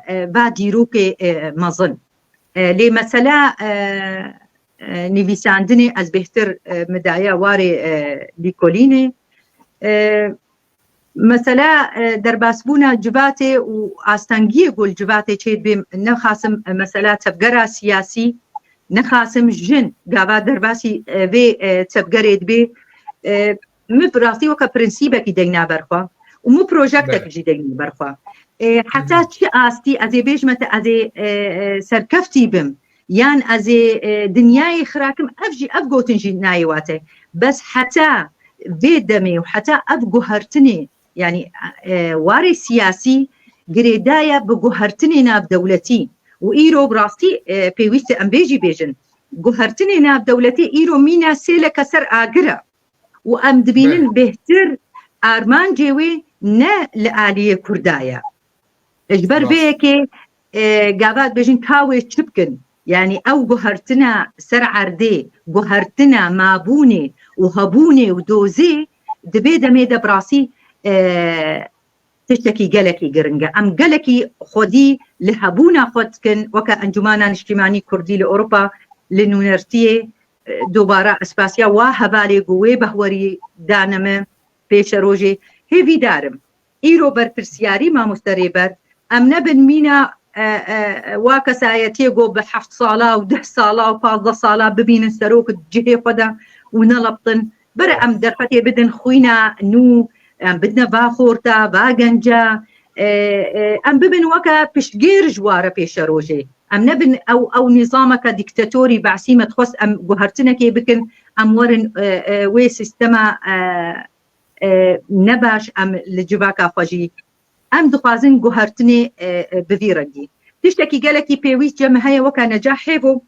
e, va dîrokê, e, mezin. E, lê mesela, e, e, nivîsandinê ez bêhtir, e, min daye warê, e, lîkolînê. E, mesela, e, derbasbûna civatê û astengiyê ku li civatê çêdibê, nexasim, e, mesela tevgera siyasî, nexasim jin gava derbasî, e, vê, e, tevgerê dibê, e, min bi rastî weke prensîbekî deyna ber xwe û min projektek Belê. jî deyna ber xwe. E, heta Hı hı. çi astî ez ê bêjime te ez ê, e, e, serkeftî bim, yan ez ê, e, dinyayê xirakim, ev jî, ev gotin jî nayê wate. Bes heta vê demê û heta ev guhertinê, yanî, e, warê siyasî girêdayî bi guhertinê navdewletî û îro bi rastî, e, pêwîst e em vê jî bêjin. Guhertinê navdewletî îro mîna sêleke ser agir e û em dibînin Belê. bêhtir armancê wê ne li aliyê Kurda ye. Ji ber vê Rast. yekê, e, gava dibêjin ka wê çi bikin? Yanî ew guhertina ser erdê, guhertina mabûnê û hebûnê û dozê di vê demê de bi rastî, e, tiştekî gelekî giring e. Em gelekî xwedî li hebûna xwe dikin, weke Encûmana Niştîmanî Kurdî li Ewropa, li nûnertiyê, e, dobara ez spasiya wa hevalê ku wê behwerî dane me pêşerojê. Hêvîdar im. Îro berpirsiyarî mamoste Rêber, em nebin mîna, e, e, wa kesayetiyê ku bi heft sala û deh sala û pazdeh sala bibînin serok cihê xwe de û nelebtin. Bere em derfetê bidin xwîna nû, em bidine va xorta, va genca, e, e, em bibin weke piştgêr ji wa re pêşerojê. Em nebin ew, ew nîzameke dîktatorî behsî me dixwest em guhertinekê bikin, em werin, e, e, wê sîstema, e, e, nebaş em li civaka xwe jî. Em dixwazin guhertinê, e, e, bi vî rengî. Tiştekî gelekî pêwîst cem heye weke Necah Hêvo,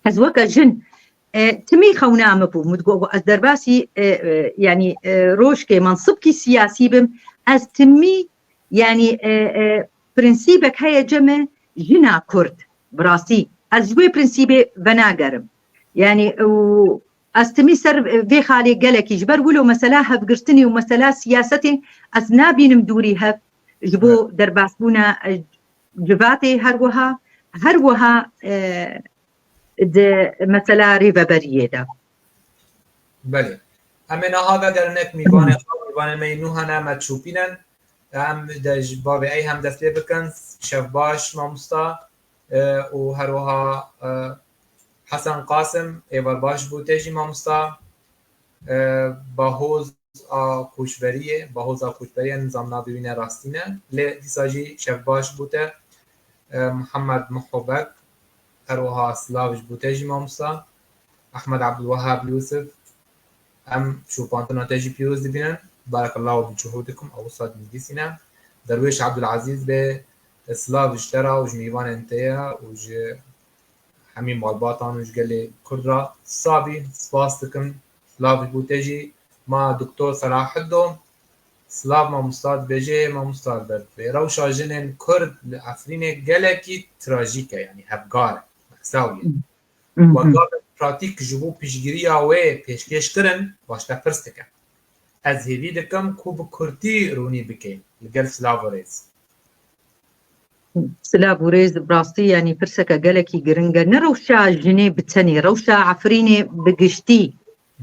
ez weke jin, e, timî xewna min bû. Min digot, ez derbasî, e, e, yanî, e, rojkê, mensibkî siyasî bim, ez timî, yanî, e, e, prensîbek heye cem jina Kurd, bi rastî. Ez ji wê prensîbê venagerim. Yanî, û ez timî ser vê xalê gelekî, ji ber wilo mesela hevgirtinê û mesela siyasetê ez nabînim dûrî hev ji bo Evet. derbasbûna, e, civatê her wiha, her wiha, e, di mesela rêveberiyê de. Belê. Em ê niha vegerin ek mîvanê xwe, mîvanê me yê nû hene, me çûpînin. Em de ji bavê ey hem dest pê bikin. Şev baş, mamosta, e, û her wiha, e, Hesen Qasim, êvar baş bû te jî mamosta. E, Bahoz a Koçberiyê, Bahoz a Koçberiyê, nizam navê wî ne rastî ne. Lê dîsa jî şev baş bû te. E, Mihemed Muho Beg, her wiha silav ji bo te jî mamosta. Ehmed Abdulwehab Yusuf, em şopantina te jî pîroz dibînin. Barekallahu bi cuhudikum, ew wisa dinivîsîne. Derwêş Abdulazîz bê, silav ji te re û ji mîvanên te ye û ji hemî malbatan û ji gelê Kurd re. Sabî, spas dikim. Silav ji bo te jî. Ma Doktor Selaheddin, silav mamosta dibêje, mamosta li ber divê. Rewşa jinên Kurd li Efrînê gelekî trajîk e, yanî hevgar e, mesawî ye. Mhm. We gavên pratîk ji bo piştgiriya wê pêşkêş kirin, baş te pirs dike. Ez hêvî dikim ku bi kurtî rûnî bikê. Li gel silav û rêz. Silav û rêz, bi rastî, yanî pirseke gelekî giring e. Ne rewşa jinê bi tenê, rewşa Efrînê bi giştî.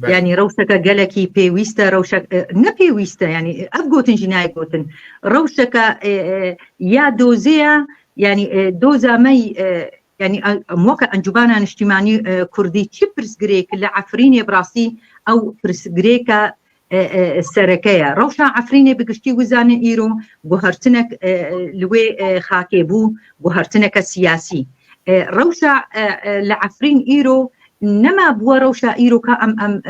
Belê. Yanî rewşeke gelekî pêwîst e, rewşek, e, ne pêwîst e, yanî ev gotin jî nayê gotin. Rewşeke, e, e, ya dozê ye, yanî, e, doza me, e, yanî, e, em weke Encûmana Niştîmanî, e, Kurdî çi pirsgirêk li Efrînê bi rastî ew pirsgirêke e, e, sereke ye. Rewşa Efrînê bi giştî wizanin îro guhertinek, e, li wê, e, xakê bû, guhertineke siyasî. E, rewşa, e, e, li Efrîn îro nema bûwe rewşa îro ka em, em,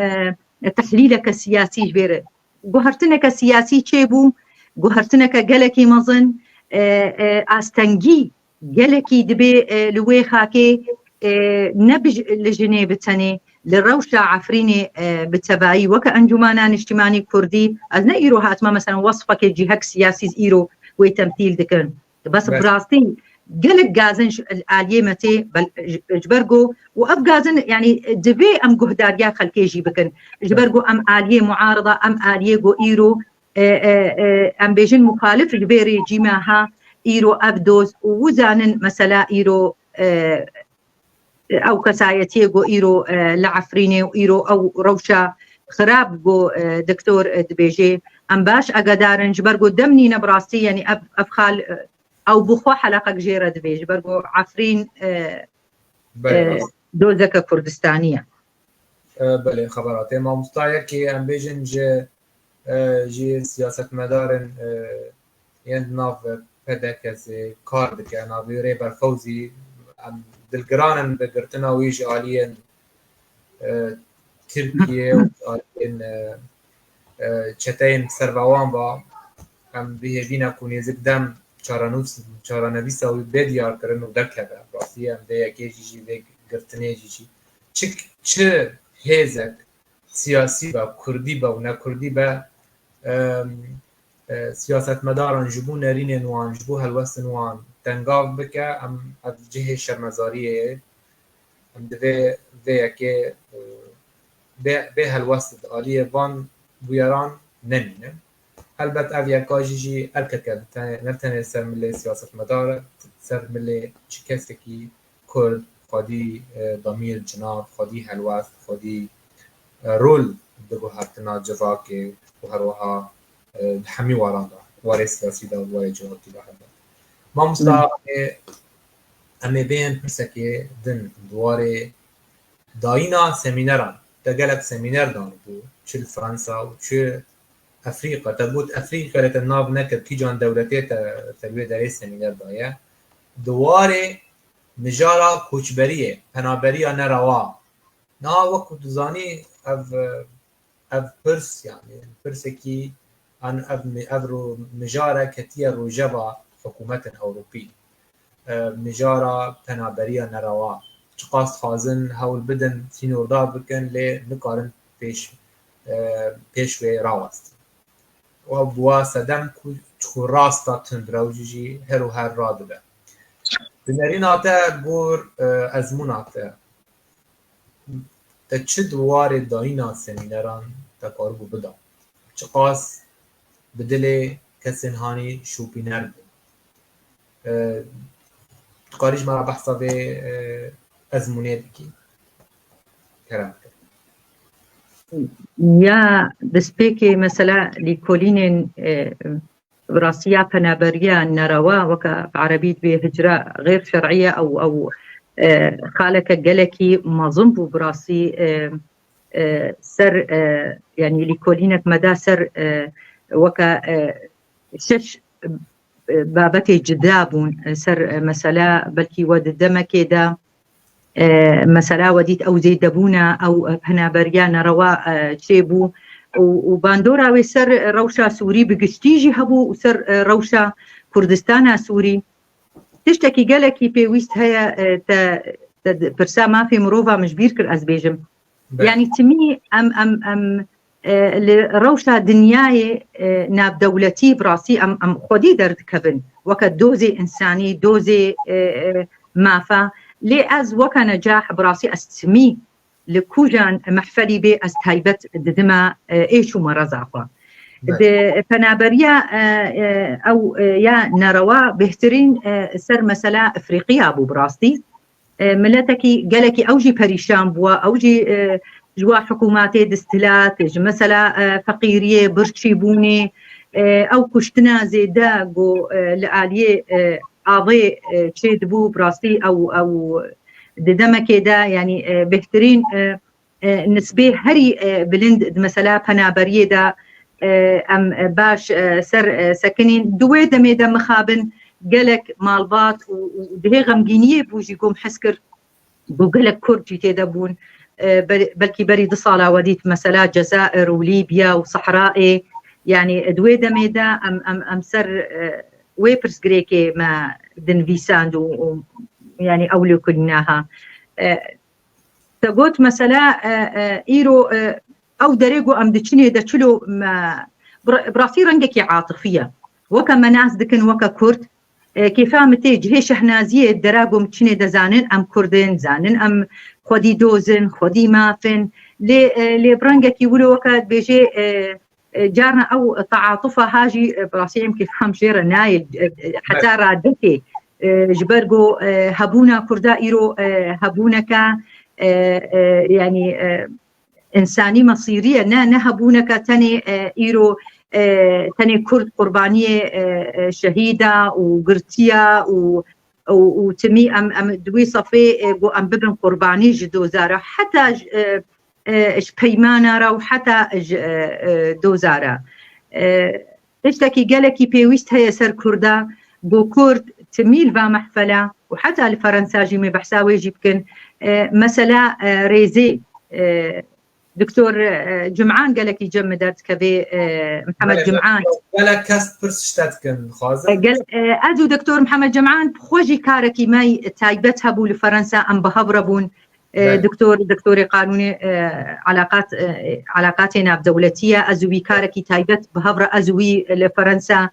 e, tehlîleke siyasî ji vê re. Guhertineke siyasî çêbû, guhertineke gelekî mezin, e, e, astengî gelekî dibê, e, li wê xakê, e, ne bi j-, li jinê bi tenê, li rewşa Efrînê, e, bi tevayî weke Encûmana Niştimanî Kurdî, ez ne îro hatime, mesela, wesfekê cîhek siyasî îro wê temtîl dikin. Bes bi rastî gelek gazin ji aliyê me tê, bel-, ji, ji ber ku, û ev gazin, yanî, divê em guhdariya xelkê jî bikin. Ji ber ku em aliyê muarida, em aliyê ku îro, e, e, e, em bêjin muxalif ji vê rejîma ha, îro ev doz û wizanin mesela îro, e, ew kesayetiyê ku îro, e, li Efrînê û îro ew rewşa xirab ku, e, doktor, e, dibêjê, em baş agedarin, ji ber ku dem nîne bi rastî, yanî ev, ev xal, e, ew bi xwe heleqek jê re divê, ji ber ku Efrîn, e, Belê, e, rast. Dozeke Kurdistanî ye. E, belê, xebera te. Mamosta yekê em bêjin ji, e, ji siyasetmedarên, e, yên di nav P D K'ê kar dike, navê Rêber Fewzî, em dilgiran in bi girtina wî ji aliyên, e, Tirkiye û ji aliyên, e, e, çeteyên servewan va, em bihêvî ne ku nêzik dem çarenûs-, çarenivîsa wî bê diyarkirin û derkeve. Rastî em vê yekê jî, jî vê girtinê jî jî. Çik, çi hêzek siyasî be, kurdî be û nekurdî be, em, e, siyasetmedaran ji bo nerînên wan, ji bo helwestên wan tengav bike, em ev cihê şermezariyê ye. Em divê vê yekê, e, bê, bê helwest di aliyê van bûyeran nemîne. Helbet ev yeka jî, jî erkeke ne tenê ser milê siyasetmedar e, ser milê çi kesekî Kurd, xwedî, e, damîr, cinav, xwedî helwest, xwedî, e, rol di guhertina civakê û her wiha, e, di hemî waran de, warê siyasî de, warê civakî de helbet. Mamosta, Hmm. e, em ê bêjin pirsekê din di warê dayîna semîneran. Te gelek semîner danibû, çi li Fransa û çi Efrîka. Te got Efrîka, lê te nav nekir kîjan dewletê te, te li wê derê semîner daye. Di warê mijara koçberiyê, penaberiya nerewa. Niha wek ku tu zanî, ev, ev pirs, yanî pirsekî, an ev mi-, ev ro-, mijare ketiye rojeva hikûmetên Ewropî. E, mijara penaberiya nerewa. Çiqas dixwazin hewl bidin, sînordar bikin, lê nikarin pêş, e, pêş wê rawestin. Û ew bûwa sedem ku çiqû rasta tundrew jî, jî her û her radibe. Di nerîna te gor, e, ezmûna te, te çi di warê dayîna semîneran te karibû bida? Çiqas bi dilê kesên hanî şopîner bû? E, tu karî ji me re behsa vê, e, ezmûnê bikî? Kerem bike. Ya destpêkê mesela lîkolînên, e, bi rastî ya penaberiya nerewa, weke bi erebî dibê hicra xêr şer'î ye, ew, ew, e, xaleke gelekî mezin bû bi rastî, e, e, ser, e, yanî lîkolînek me da ser, e, weke, e, şeş, e, babetê cida bûn, e, ser, e, mesela belkî we di demekê de, e, mesela we dît ew zêdebûna, ew, e, penaberiya nerewa, e, çêbû û, û bandora wê ser rewşa Sûrî bi giştî jî hebû û ser, e, rewşa Kurdistana Sûrî. Tiştekî gelekî pêwîst heye, e, te, te di pirsa mafê mirova min ji bîr kir, ez bêjim. Belê. Yanî timî em, em, em, e, li rewşa dinyayê, e, navdewletî bi rastî em, em xwedî derdikevin. Weke dozê însanî, dozê, e, e, mafa. Lê ez weke Necah bi rastî ez timî li kujan mehfelî bê ez taybet didime, e, êş û mereza xwe. Belê. Di penaberiya, e, e, ew, e, ya nerewa bêhtirîn, e, ser mesela Efrîqiya bû bi rastî. E, miletekî gelekî ew jî perîşan bûwa, ew jî, e, ji wa hikûmatê distilat, ji mesela, e, feqîriyê, birçîbûnê, e, ew kuştina zêde ku, e, li aliyê, e, avê, e, çêdibû, bi rastî ew, ew di demekê de, yanî, e, bêhtirîn, e, e, nisbê herî, e, bilind di mesela penaberiyê de, e, em, e, baş, e, ser, e, sekinîn. Di wê demê de mixabin gelek malbat û, û di hê xemgîniyê bû jî ku em his kir ku gelek Kurd jî tê de bûn. E, be-, belkî berî du sala we dît mesela Cezair û Lîbya û Sehrayê, yanî di wê demê de em, em, em ser, e, wê pirsgirêkê me dinivîsand û, û, yanî ew lêkolîna ha. E, Te got mesela, e, e, îro, e, ew derê ku em diçinê de çilo me, bi ra-, bi rastî rengekî atifî ye. Weke me nas dikin, weke Kurd, e, kêfa min tê cihê şehnaziyê dera ku em çinê de zanin, em Kurd in, zanin em xwedî doz in, xwedî maf in. Lê, e, lê bi rengekî wilo weke dibêjê, e, e, carna ew taatufa ha jî, e, bi rastî em kêfa min jê re nayê, e, e, heta radekê, e, ji ber ku, e, hebûna Kurda îro, e, hebûneke, e, e, yanî, e, însanî mesîrî ye, ne, ne hebûneke tenê, e, îro, e, tenê Kurd qurbaniyê, e, e, şehîda û girtiya û, û, û timî em, em di wî sefê, e, ku em bibin qurbanî ji doza re, heta ji, e, e, ji peymana re û heta ji, e, e, doza re. E, tiştekî gelekî pêwîst heye ser Kurda, ku Kurd timî li va mehfela û heta li Ferensa jî me behsa wê jî bikin. E, mesela, e, rêzê, e, Doktor, e, Cum'an gelekî cem me derdikeve, e, Mihemed Belê, Cum'an. Gelek kes pirs ji te dikin, dixwazin. E, gel-, e, ez û Doktor Mihemed Cum'an xwe jî karekî me taybet hebû li Ferensa, em bi hev re bûn. E, Belê. Doktor, Doktorê Qanûnê, e, Elaqat, e, Elaqatê Navdewletî ye. Ez û wî karekî taybet bi hev re, ez û wî li Ferensa.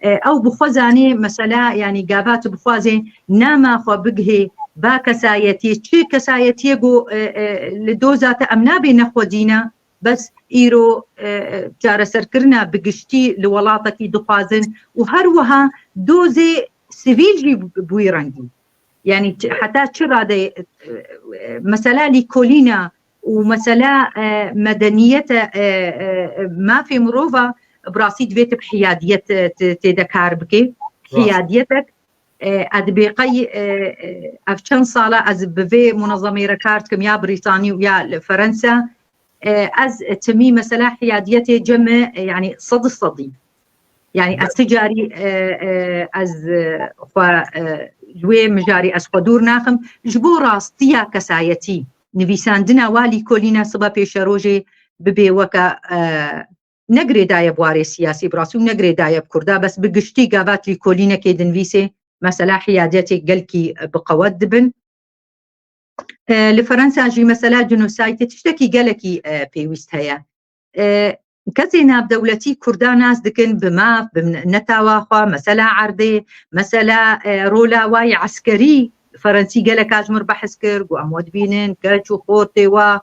E, ew bi xwe zanê, mesela, yanî gava tu bixwazê nama xwe bigihê ba kesayetiyê, çi kesayetiyê ku, e, e, li doza te em nabê nexwedîne, bes îro, e, e, çareserkirina bi giştî li welatekî dixwazin û her wiha dozê sivîl jî bi, bi wî rengî. Yanî çi, heta çi radeyê, e, e, mesela lîkolîna û mesela, e, medeniyete, e, e, e, mafê mirova bi rastî divê tu bi hiyadiyet, e, tu tê de kar bikê. Rast. Hiyadiyetek, e, ez dibê qey, e, e, ev çend sala ez bi vê munezemê re kar dikim, ya Brîtanî û ya li Ferensa. E, ez timî mesela hiyadiyetê cem me, e, yanî sed û sedî. Yanî ez Be- ti carî, e, e, ez, e, xwe, e, ji wê mijarî ez xwe dûr naxim. Ji bo rastiya kesayetî, nivîsandina wa lîkolîna sibe pêşerojê bibê weke, e, ne girêdayî bi warê siyasî bi rastî û ne girêdayî bi Kurda, bes bi giştî gava tu lîkolînekê dinivîsê, mesela hiyadiyetê gelkî bi qewet dibin. E, li Ferensa jî mesela genocide tiştekî gelekî, e, pêwîst heye. E, kesê navdewletî Kurda nas dikin bi maf, bi netawa xwe, mesela erdê, mesela, e, rola wayî eskerî, Ferensî gelek a ji mir behs kir, got em we dibînin, keç û xortê we,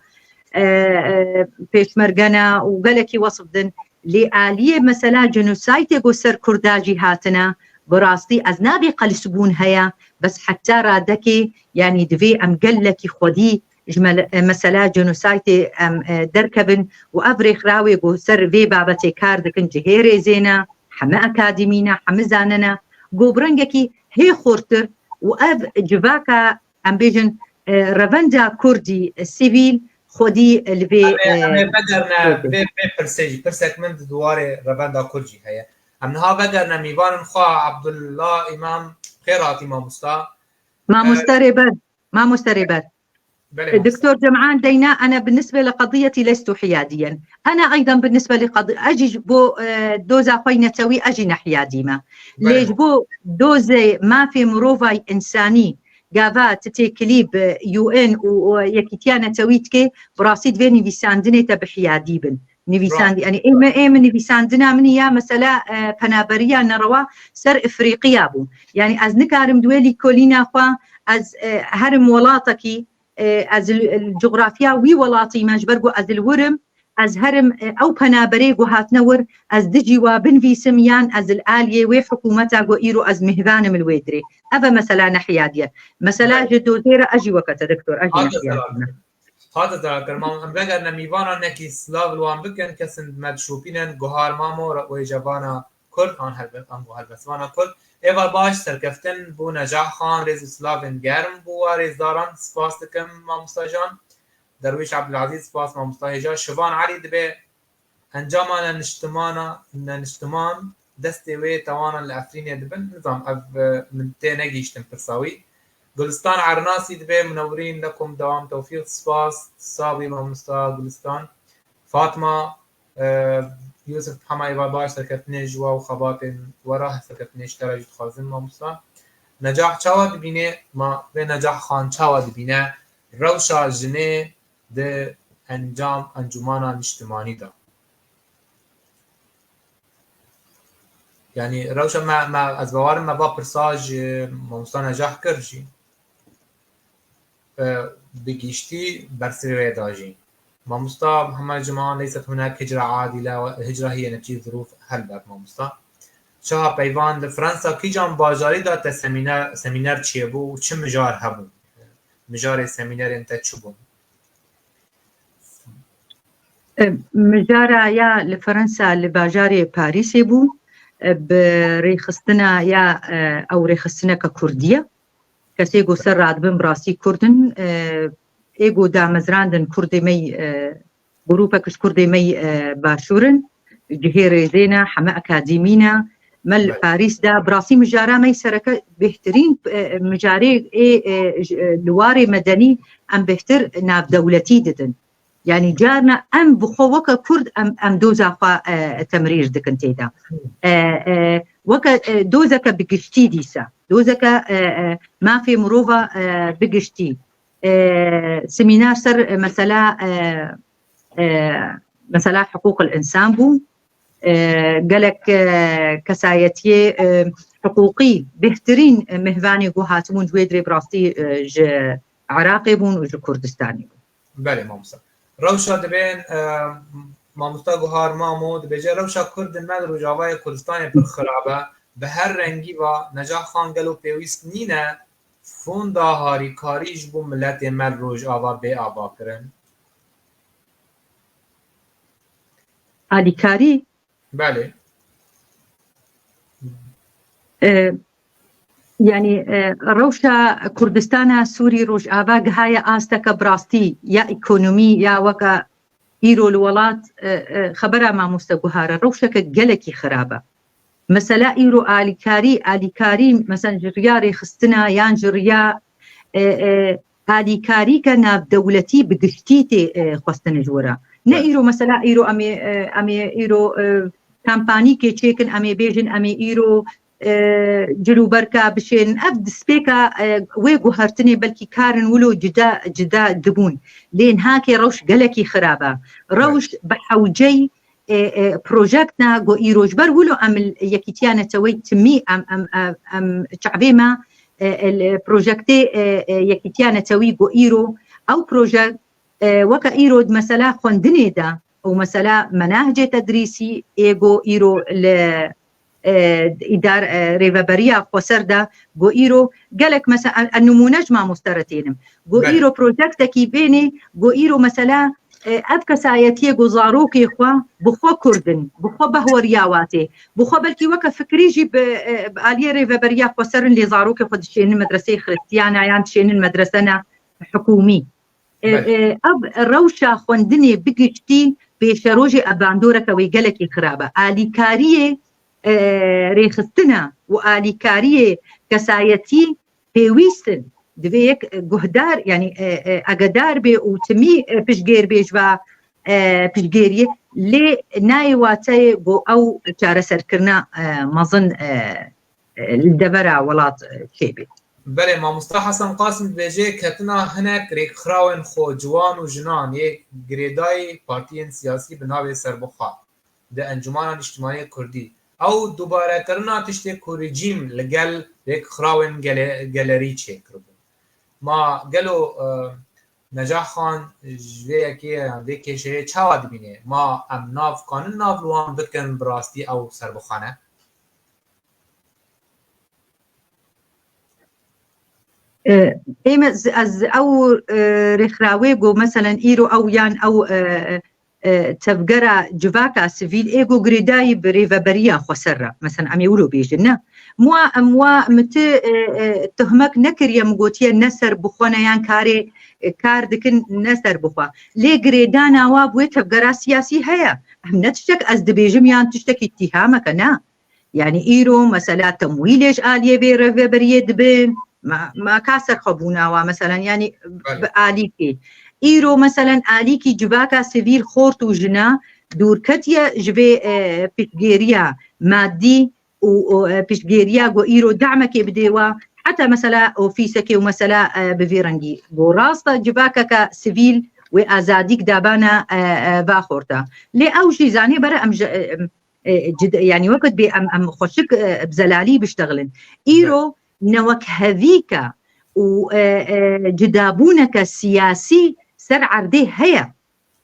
e, e, pêşmerge ne û gelekî wesf din. Lê aliyê mesela genocide ku ser Kurda jî hatine, bi rastî ez nabê qelisbûn heye, bes heta radekê, yanî divê em gelekî xwedî ji mele-, mesela genocide em, e, derkevin û ev rêxrawê ku ser vê babetê kar dikin cihê rêzê ne, heme akademî ne, heme zane ne, ku bi rengekî hê xurtir û ev civaka, em bêjin, e, revenda Kurdî, e, sivîl xwedî li vê, Em ê, em ê e, vegerne vê, vê pirsê jî. Pirsek min di warê revenda Kurd jî heye. Em niha vegerine mîvanên xwe, Abdullah Îmam, xêr hatî mamosta. Mamoste E, Rêber, mamoste Rêber. Belê, E, mamosta. Doktor Cem'an deyna, ene binisbe li qediyetî lestu hiyadiyen. Ene eydan binisbe li qedi-, ez jî ji bo, e, doza xwe netewî ez jî nehiyadî me. Lê Belê. Ji bo dozê mafê mirovay însanî, gava tu têkilî bi U N û, û Yekîtiya Netewî dikê, bi rastî divê nivîsandinê te bi hiyadî bin. Nivîsandî, Rast. Yanî ê min, ê min nivîsandina min ya mesela, e, penaberiya nerewa ser Efrîqiya bû. Yanî ez nikarim di wê lîkolîna xwe ez, e, herim welatekî, e, ez li, li cografya wî welatî me, ji ber ku ez li wir im, ez herim, e, ew penaberê ku hatine wir, ez dijî wa binivîsim yan ez li aliyê wê hikûmeta ku îro ez mêhvanim li wê dirê. Ev e mesela nehiyadiye. Mesela Belê. Ji dozê re ez jî weke te doktor, ez jî Hate nehiyadiye. Hate ziraker, mam, em vegerine mîvana nekî silav li wan bikin, kesên me dişopînin, guhar mamo, re-, wê cevana Kurd, an helbet, an bo helbestvana Kurd. Êvar baş, serkeftin bo Necah Xan, rêz û silavên germ bo wa rêzdaran, spas dikim, mamosta Jan. Derwîş Ebdulezîz, spas mamosta. Hêja Şivan Elî dibe encama neniştimana, neniştiman destê wê tewanan li Efrînê dibin. Nizam ev, e, min tê negihîştin pirsa wî. Gulistan Ernasî dibe Munewirîn lekum dewam tewfîq, spas, sabî mamosta Gulistan. Fatma, e, Yusuf Hema êva baş, serkeftinê ji we û xebatên we re serkeftinê ji te re jî dixwazin mamosta. Necah çawa dibîne, ma vê Necah Xan çawa dibîne rewşa jinê di encam encûmana niştimanî de? Yanî rewşa me, me, ez bawerim me va pirsa ji mamosta Necah kir jî. E, bi giştî bersivê wê da jî. Mamosta Mihemed Cuma, leyset hunek hicra adîle, hicra hiye neticî zirûf, helbet mamosta. Çaha peyvan li Fransa kîjan bajarî de te semîner, semîner çêbû û çi mijar hebûn? Mijarê semînerên te çi bûn? E, mijara ya li Fransa li bajarê Parîsê bû, e, bi rêxistina ya, e, ew rêxistineke Kurdî ye. Kesê ku ser radibin bi rastî Kurd in, e, ê ku damezrandin Kurdê me yî, e, grûpek ji Kurdê me yî, e, başûr in, cihê rêzê ne, heme akademî ne. Me li Belê. Parîs de bi rastî mijara me yî sereke bêhtirîn, e, mijarê ê, e, ji, e, li warê medenî em bêhtir navdewletî didin. Yanî carna em bi xwe weke Kurd em, em doza xwe, e, temrîr dikin tê de. E, e, weke, e, dozeke bi giştî dîsa. Dozeke, e, e, mafê mirova, e, bi giştî. E, semînar ser, e, mesela, e, e, mesela hiqûqil însan bû. E, gelek, e, kesayetiyê, e, hiqûqî bêhtirîn, e, mêvanê ku hatibûn ji wê dirê bi rastî, e, ji Iraqê bûn û ji Kurdistanê bûn. Belê mamosta. Rewşa dibên, e, mamosta Guhar Mamo dibêje, rewşa Kurdên me li Rojavayê Kurdistanê pir xirab e. Bi her rengî va Necah Xan gelo pêwîst nîne fonda harîkarî ji bo miletê me li Rojava bê avakirin? Alîkarî? Belê. E, yanî, e, rewşa Kurdistana Sûrî Rojava gihaye asteke bi rastî ya ekonomî ya weke îro li welat, e, e, xebera mamoste Guhar e, rewşeke gelekî xirab e. Mesela îro alîkarî, alîkarî, mesela ji riya rêxistina yan ji riya, e, e, alîkarîke navdewletî bi giştî tê, e, xwestin ji we re. Ne Evet. îro, mesela îro em ê, e, em ê îro, e, kampanîkê çêkin, em ê bêjin, em ê îro, e, cilûberka bişên. Ev destpêka, e, wê guhertinê belkî karin wilo cida, cida dibûn. Lê niha kê rewş gelekî xirab e. Rewş bi hewceyî, e, e, projektna ku îro ji ber wilo em li Yekîtiya Neteweyî timî em, em, em, em çavê me, e, e, li projektê, e, e, Yekîtiya Netewî ku îro ew projekt, e, weke îro di mesela xwendinê de û mesela menahicê tedrîsî ê ku îro li, e, îdar-, e, rêveberiya xweser de ku îro gelek mesela, e, e, nimûne ji mamoste re tênim. Ku Belê. îro projektekî bênê, ku îro mesela, e, ev kesayetiyê ku zarokê xwe bi xwe Kurd in, bi xwe behweriya watê, bi xwe belkî weke fikrî jî bi, e, bi aliyê rêveberiya xweser in lê zarokê xwe dişênin medreseyê xiristiyana yan dişênin medresena hikûmî. E, Belê. e, ev rewşa xwendinê bi giştî pêşerojê ebandoreke wê gelekî xirab e. Alîkariyê, e, rêxistina û alîkariyê kesayetî pêwîst in. Divê yek, e, guhdar, yanî, e, e, agadar bê û timî, e, piştgêr bê ji va, e, piştgêriyê. Lê nayê wateyê ku ew çareserkirina, e, mezin, e, e, li devera welat, e, çêbê. Belê, mamosta Hesen Qasim dibêje, ketina hinek rêkxirawên xwe, ciwan û jinan yê girêdayî partiyên siyasî bi navê serbixwe di Encûmana Niştimanî Kurdî, ew dubarekirina tiştê ku rejîm li gel rêkxirawên gele-, gelerî çêkiribû. Ma gelo, e, Necah Xan ji vê yekê, vê kêşeyê çawa dibîne? Ma em nav kanin nav li wan bikin, bi rastî ew serbixwe ne? E, êm ez, ez ew, e, rêxirawê ku meselen îro ew yan ew, e, e, tevgera civaka sivîl ê ku girêdayî bi rêveberiya xweser re. Meselen em ê wilo bêjin, ne? Mwa, em wa min ti, e, e, tuhmek nekiriye, min gotiye ne serbixwe ne yan karê, e, kar dikin ne serbixwe. Lê girêdana wa bi wê tevgera siyasî heye. Em ne tiştek ez dibêjim yan tiştek îtîhameke ne. Yanî îro mesela temwîlê ji aliyê vê rêveberiyê dibin. Ma, ma ka serxwebûna wa meselen yanî bi alîkê. Îro meselen alîkî civaka sivîl xort û jina dûrketiye ji vê, e, piştgêriya madî û, û, e, piştgêriya ku îro damekê bidê wa, heta mesela ofîsekê û mesela, e, bi vî rengî. Ku rast e civakeke sivîl wê azadîk dabana, e, e, va xorta. Lê ew jî zanê bere em ji, e, em, e, cid-, yanî wekit bê em, em xweşik, e, bi zelalî biştexilin. Îro newekhevîke û, e, e, cidabûneke siyasî ser erdê heye.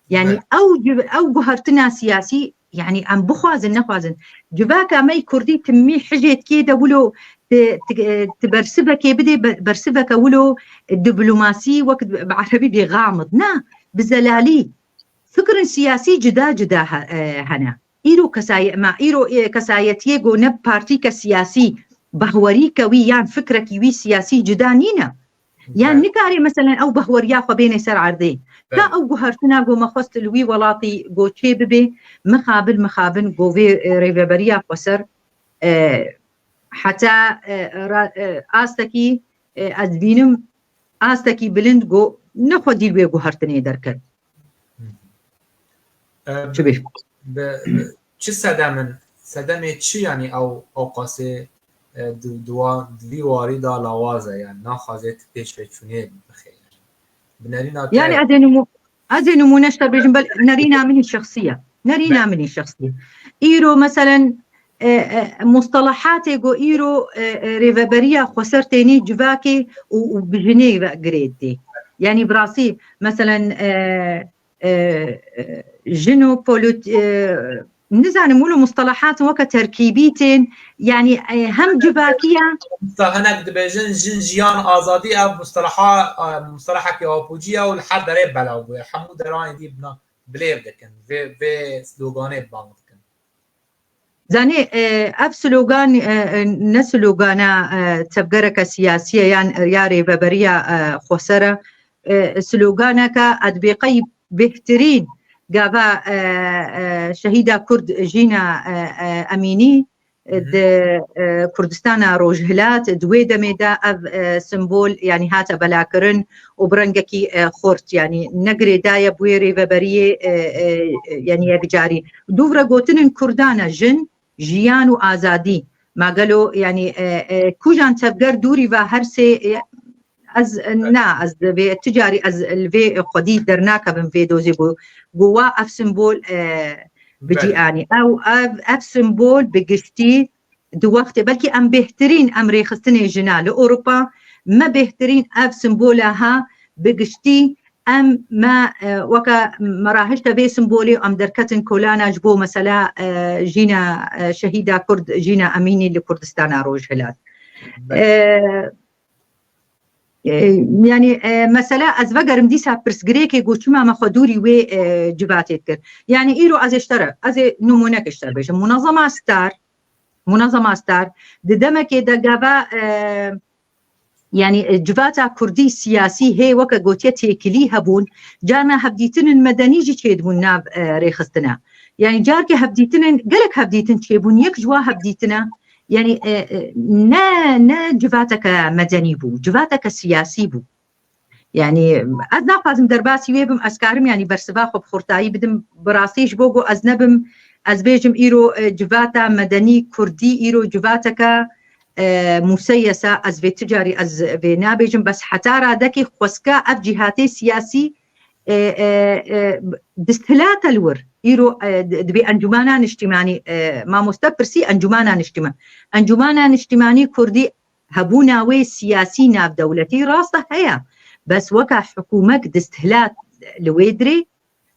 Yanî ew civ-, ew guhertina siyasî, yanî em bixwazin nexwazin. Civaka me yî kurdî timî hijêtkê de wilo ti, ti, e, ti bersivekê bidê, be-, bersiveke wilo diplomasî wek bi erebî bê gamid. Na, bi zelalî. Fikrin siyasî cida cida he-, e, hene. Îro kesaye-, ma îro, e, kesayetiyê ku ne partîke siyasî behwerîke wî yan fikrekî wî siyasî cida nîne. Yan nikare meselen ew behweriya xwe bêne ser erdê. Ka ew guhertina ku me xwest li wî welatî ku çê bibê, mixabin, mixabin ku vê, e, rêveberiya xweser, e, heta, e, ra-, e, astekî, e, ez dibînim astekî bilind ku ne xwedî li wê guhertinê derket. Em, Çi bê? bi, bi, çi sedem in? Sedemê çi, yanî ew, ew qasê, e, di, di wa-, di vî warî de lawaz e, yanî naxwaze ti pêşveçûnê bixe. Bi nerîna te Yanî ez ê nimû-, ez ê nimûne ji te bêjim, bel nerîna min î şexsî ye. Nerîna min î şexsî ye. Îro meselen, e, e, mustalahatê ku îro, e, e, rêveberiya xweser tênê civakê û, û bi jinê ve girêdê. Yanî bi rastî, meselen, e, e, e, jin û polit-, e, nizanim wilo mustalahat weke terkîbî tên, yanî, e, hem civakî ye. Usta hinek dibêjin, jin, jiyan, azadî, ev mustalaha, e, mustalahekî apûcî ye û li her derê belav bûye. Hemû deranê dî bina bilêv dikin. Vê, vê sloganê bang dikin. Zanê, e, ev slogan, e, e, ne slogana, e, tevgereke siyasî ye yan ya rêveberiya, e, xweser e. E, sloganeke ez dibê qey bêhtirîn gava, e, e, şehîda Kurd Jîna, e, e, Emînî, e, Hı hı. di, e, Kurdistana Rojhilat, di wê demê de ev, e, simbol, yanî hate belakirin û bi rengekî, e, xurt, yanî ne girêdaye bi wê rêveberiyê, e, e, yanî yekcarî. Dûvre gotinin Kurdan e, jin, jiyan û azadî. Ma gelo, yanî, e, e, kujan tevger dûrî va her sê, e, ez, e, na, ez vê ti carî ez li vê xwedî dernakevim vê dozê ku, ku wa ev simbol, e, bi cî Belê. anî. Ew, ev, ev simbol bi giştî di wextê, belkî em bêhtirîn em rêxistinê jina li Ewropa, me bêhtirîn ev simbola ha bi giştî em me, e, weke me rahişte vê simbolê em derketin kolana ji bo mesela, e, jîna, e, şehîda Kurd, Jîna Emînî li Kurdistana Rojhilat. Belê. E, e, yanî, e, mesela ez vegerim dîsa pirsgirêkê ku çima me xwe dûrî wê, e, civatê dikir. Yanî îro ez ê ji te re, ez ê nimûneke ji te bêjim. Munezema Star, Munezema Star, di demekê de gava, e, yanî, e, civata kurdî siyasî hê weke gotiye têkilî hebûn, carna hevdîtinin medenî jî çêdibûn nav, e, rêxistina. Yanî carke hevdîtinin, gelek hevdîtin çêbûn, yek ji wa hevdîtina, yanî, e, e, ne, ne civateke medenî bû, civateke siyasî bû. Yanî ez naxwazim derbasî wê bim, ez karim yanî bersiva xwe bi xurtayî bidim, bi rastî ji bo ku ez nebim, ez bêjim îro, e, civata medenî kurdî îro civateke, e, museyesa, ez vê ti carî ez vê nabêjim, bes heta radekê xweska ev cîhatê siyasî, e, e, e, disthilat e li wir. Îro, e, di-, dibê Encûmena Niştîmanî, e, mamoste pirsî Encûmena Niştîman-, Encûmena Niştîmanî Kurdî hebûna wê siyasî navdewletî rast e heye, bes weke hikûmek disthilat li wê dirê,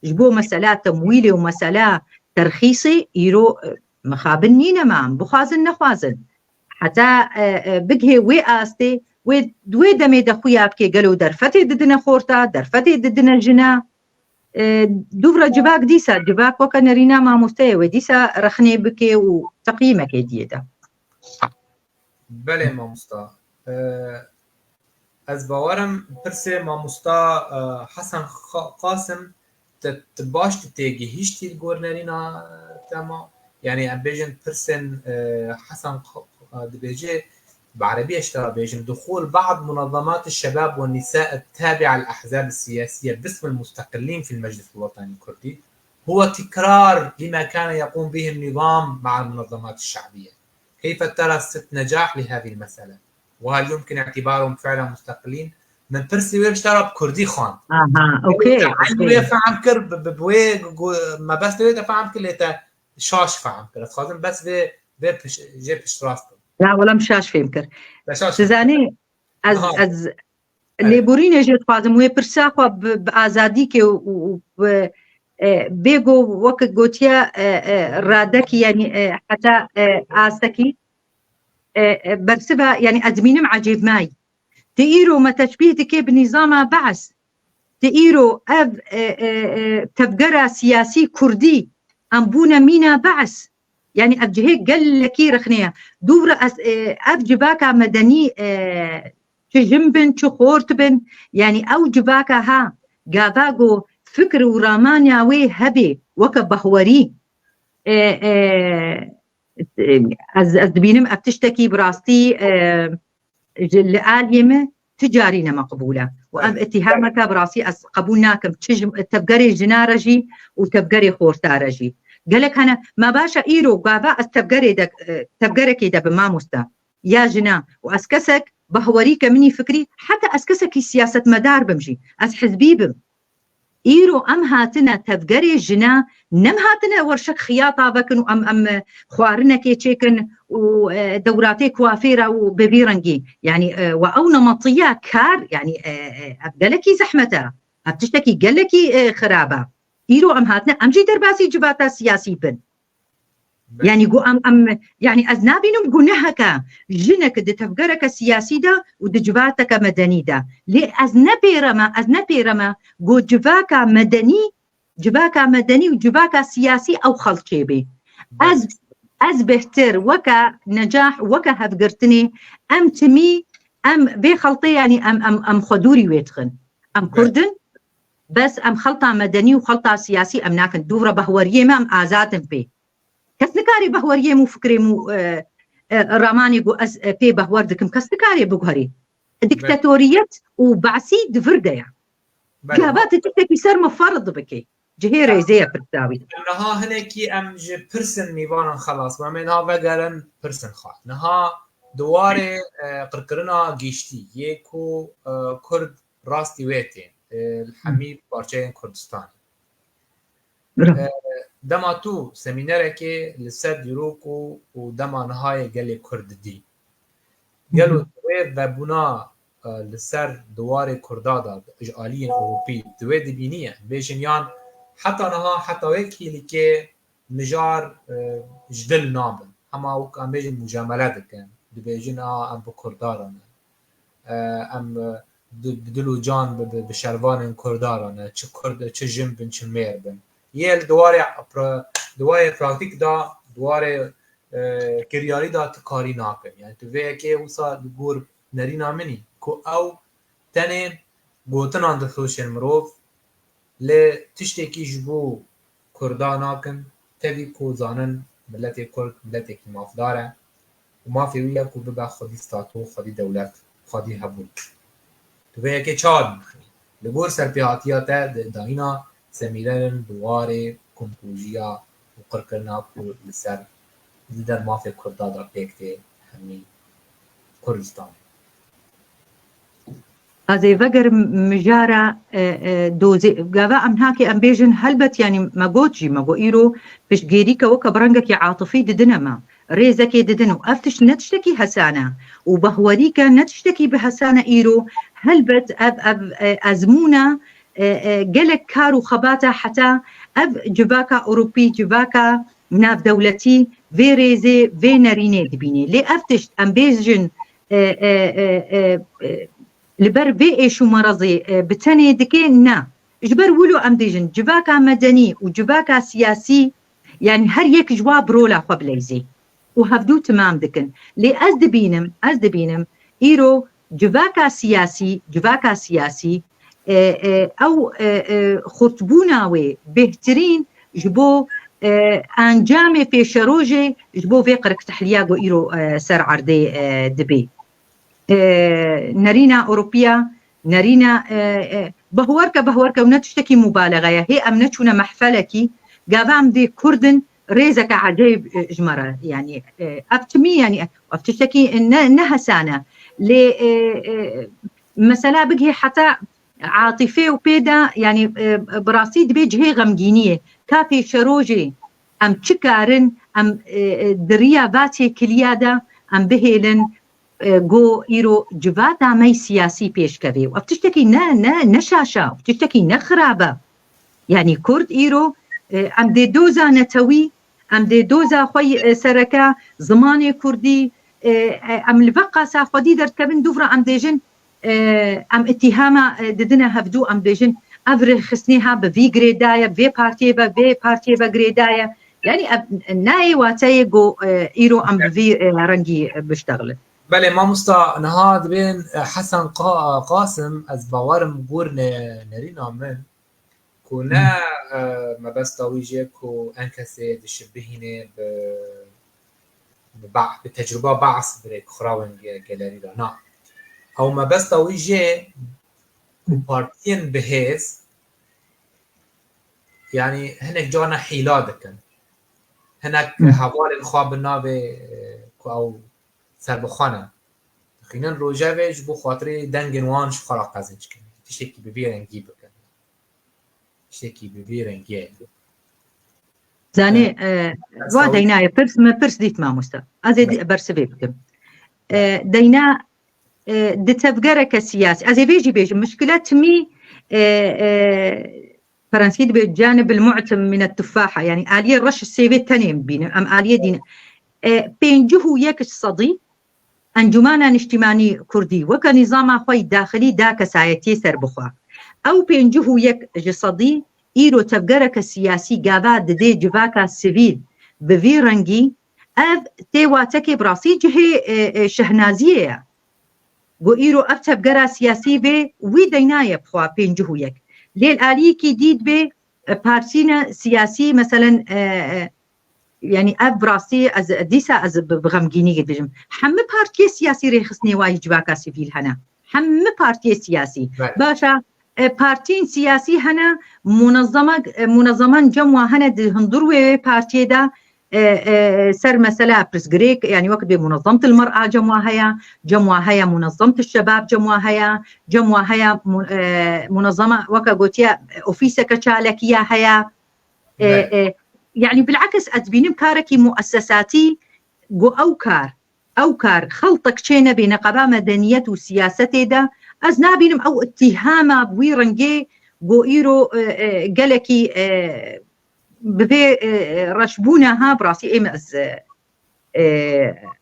ji bo mesela temwîlê û mesela terxîsê îro, e, mixabin nîne me em, bixwazin nexwazin. Heta, e, e, bigihê wê astê, wê, wê demê de xuya bike gelo derfetê didine xorta, derfetê didine jina. E, dûvra civak dîsa, civak weke nerîna mamosteyê wê dîsa rexnê bike û teqyîmekê diyê de. Belê mamosta. E, Ez bawerim pirsê mamosta, e, Hesen Xa-, Qasim, te, te baş tu têgihîştî li gor nerîna, e, tema. Yani em bêjin pirsên, e, Hesen Qa-, e, dibêje, bi erebî ez te re bêjim, دخول بعض منظمات الشباب والنساء التابعة للأحزاب السياسية باسم المستقلين في المجلس الوطني الكردي هو تكرار لما كان يقوم به النظام مع المنظمات الشعبية. كيف ترى ست نجاح لهذه المسألة؟ وهل يمكن اعتبارهم فعلا مستقلين؟ Min pirsî wê ji te re bi kurdî xwend. Aha, okey, Te eynî wê fehm kir, bi, bi, bi wê gu-, me bes wê te fehm kir, lê te şaş fehm kir. Ez dixwazim bes vê, vê piş, jê piştrast bim. Ya, wela min şaş fêm kir. Te şaş Dizanî, ez, Aha. ez Lêborînê jê dixwazim wê pirsa xwe bi, bi azadîkê û, û, û bi, e, bê go wek gotiye, e, e, radekî, yanî, e, heta, e, astekî, e, e, bersiva, yanî ez dibînim ecêbmayî. Ti îro me teşbîh dike bi nîzama Be'es. Ti îro ev, e, e, e, tevgera siyasî kurdî em bûne mîna Be'es. Yanî ev cihê gelekî rexne ye. Dû re ez, e, ev civaka medenî, e, çi jin bin, çi xort bin, yanî ew civaka ha, gava ku fikr û ramaniya wê hebe weke bahwerî, e, e, ez, ez dibînim ev tiştekî bi rastî, e, ji, li aliyê me ti carî ne meqbûl e. Û ev îtîhameke bi rastî ez qebûl nakim. Çi ji tevgerê jina re jî û tevgerê xorta re jî. Gelek hene, me baş e îro gava ez tevgerê de, e, tevgerekê de bim mamoste. Ya jina. Û ez kesek bahwerî ke min î fikirî, heta ez kesekî siyasetmedar bim jî. Ez hizbî bim. Îro em hatine tevgerê jina, nem hatine werşek xiyata vekin û em, em, e, xwarinekê çêkin û, e, dewratê kuafêra û bi vî rengî. Yanî, e, we ew nemetiya kar, yanî, e, e, ev gelekî zehmet e. Ev tiştekî gelekî, e, xirab e. Îro em hatine, em jî derbasî civata siyasî bin. Belê. Yanî ku em, em, yanî ez nabînim guneheke jinek di tevgereke siyasî de û di civateke medenî de. Lê ez nepêreme, ez nepêreme ku civaka medenî, civaka medenî û civaka siyasî ew xelçê bê. Belê. Ez, ez bêhtir weke necah, weke hevgirtinê, em timî, em vê xeltê, yanî em, em, em xwe dûrî wê dixin. Em Belê. Kurd in, bes em xelta medenî û xelta siyasî em nakin. Dû re behweriyê me em azad in pê. Kes nikarê behweriyê min û fikrê min û, e, e, ramanê ku ez, e, pê behwer dikim, kes nikarê biguherê. Diktatoriyet û Be'sî di vir de ye. Belê. Gava tu tiştekî ser min ferz bikî. Cihê rêzê ye pirsa wî. Niha hinekî em ji pirsên mêvanan xelas bûn. Em ê niha vegerin pirsên xwe. Niha di warê, e, qirkirina giştî yê ku, e, Kurd rastî wê tên, e, li hemî parçeyên Kurdistanê. Bravo. E, dema tu semînerekê li ser dîrok û, û dema niha yê gelê Kurd didî. Gelo Hı hı. tu wê vebûna, e, li ser di warê Kurda de ji aliyên Ewropî tu wê dibînî ye? Bêjin yan heta niha, heta wê kîlikê mijar, e, ji dil nabin. Hema wek em bêjin mujamele dikin. Dibêjin, a, em bi Kurda re ne. E, em, e, di, bi dil û can bi, bi, bi şervanên Kurda re ne. Çi Kurd, çi jin bin, çi mêr bin. Yê li di warê pra-, di warê praktîk de, di warê, e, kiryarî de tu karî nakin. Yani tu vê yekê wisa li gor nerîna min î ku ew tenê gotinan difiroşên mirov, lê tiştekî ji bo Kurda nakin, tevî ku zanin miletê Kurd miletekî mafdar e û mafê wî ye ku bibe xwedî stato, xwedî dewlet, xwedî hebûn. Tu vê yekê çawa dixînî? Li gor serpêhatiya te di dayîna semînerên di warê komkujiya û qirkirina ku li ser, li der mafê Kurda de pêk tê hemî Kurdistanê. Ez ê vegerim mijara, e, e, dozê. Gava em nakê em bêjin helbet, yanî me got jî, me got îro piştgêrîke weke bi rengekî atifî didine me. Rêzekê didin û ev tişt ne tiştekî hesane û behwerîke ne tiştekî bi hesane îro. Helbet ev, ev, e, ezmûna, e, e, gelek kar û xebata heta ev civaka Ewropî, civaka navdewletî vê rêzê, vê nerînê dibînê. Lê ev tişt em bêjin, e, e, e, e, e, li ber vê êş û merezê, e, bi tenê dike, ne. Ji ber wilo em dêjin, civaka medenî û civaka siyasî, yanî her yek ji wa bi rola xwe bileyzê û hevdû timam dikin. Lê ez dibînim, ez dibînim, îro Civaka siyasî, civaka siyasî, e, e, ew, e, e, xurtbûna wê bêhtirîn ji bo, e, encamê pêşerojê ji bo vê qiriktehliya ku îro, e, ser erdê, e, dibê. E, nerîna Ewropiya, nerîna, e, e, behwerke, behwerke û ne tiştekî mubalexe ye. Hê em neçûne mehfelekî, gava em dê Kurd in, rêzeke ecêb, e, ji me re, yanî, e, ev timî, yanî, ev tiştekî ne, ne hesan e. Lê, e, e, mesela bigihê heta atîfê û pê de, yanî, e, bi rastî dibê cihê xemgîniyê. Ka pêşerojê em çi karin, em, e, e, di riya va têkiliya de em bihêlin, e, ku îro civata me yî siyasî pêşkevê. Ev tiştekî ne, ne, ne şaş e, ev tiştekî ne xirab e. Yanî Kurd îro, e, em dê doza netewî, em dê doza xwe yî, e, sereke, zimanê Kurdî, e, e, em li veqasa xwedî derdikevin, dûv re em dêjin, e, em îtîhama, e, didine hevdû, em dêjin, ev rêxistinê ha bi vî girêdaye, vê partiyê ve, vê partiyê ve girêdaye. Yanî ev nayê wateyê ku, e, îro em bi vî, e, rengî, e, biştexilin. Belê mamosta, niha dibên, e, Hesen Qa-, Qasim, ez bawerim gor ne-, nerîna min, ku ne, e, mebesta wî jê ku enkesê dişibihîne bi, bi ba-, bi tecrûba Baas bi rêkxirawên ge-, gelerî re. Na. Ew mebesta wî jê ku partiyên bi hêz, yanî hinek carna hîla dikin. Hinek hevalên xwe bi navê, e, ku ew serbixwe ne, dixînin rojevê ji bo xatirê dengên wan ji xwe re qezenc bikin. Tiştekî bi vî rengî bikin. Tiştekî bi vî rengiyê. Zanê, e, wa deynaye pirs, me pirs dît mamosta. Ez ê bersivê bikim. E, deyna, e, di tevgereke siyasî. Ez ê vê jî bêjim, mişkile timî, e, e, Fransî dibê canibil mu'tim minet tufaha. Yanî aliyê reş sêvê tenê em bînin. Em aliyê dîn. E, pêncî û yek sedî Encûmana Niştîmanî Kurdî weke nîzama xwe yî daxilî da kesayetiyê serbixwe. Ew pêncî û yek ji sedî îro tevgereke siyasî gava didê civaka sivîl bi vî rengî, ev tê watekê bi rastî cihê, e, e, şehnaziyê ye. Ku îro ev tevgera siyasî vê wî deynaye bi xwe pêncî û yek. Lê li aliyekî dî dibê, e, partîne siyasî, meselen, e, e, yanî ev bi rastî ez dîsa ez bi, bi xemgînî dibêjim. Hemî partiyê siyasî rêxistinê wa yî civaka sivîl hene. Hemî partiyê siyasî. Belê. Baş e, e, partiyên siyasî hene, munezzemek, e, munezzeman cem wa hene di hundir wê partiyê de, e, e, ser mesela pirsgirêk, yanî wek dibê munezzemet il mer'a cem wa heye, cem wa heye munezzemet il şebab cem wa heye, cem wa heye mu-, e, munezzema weke gotiye, e, ofîseke çalekiye heye. E, Belê. e, yanî bil'ekis ez dibînim karekî muessesatî ku ew kar, ew kar xeltek çê nebê neqeba medeniyet û siyasetê de, ez nabînim ew îtîhama bi wî rengê ku îro, e, e, gelekî, e, bi vê, e, e, reşbûna ha bi rastî êm ez, e, e,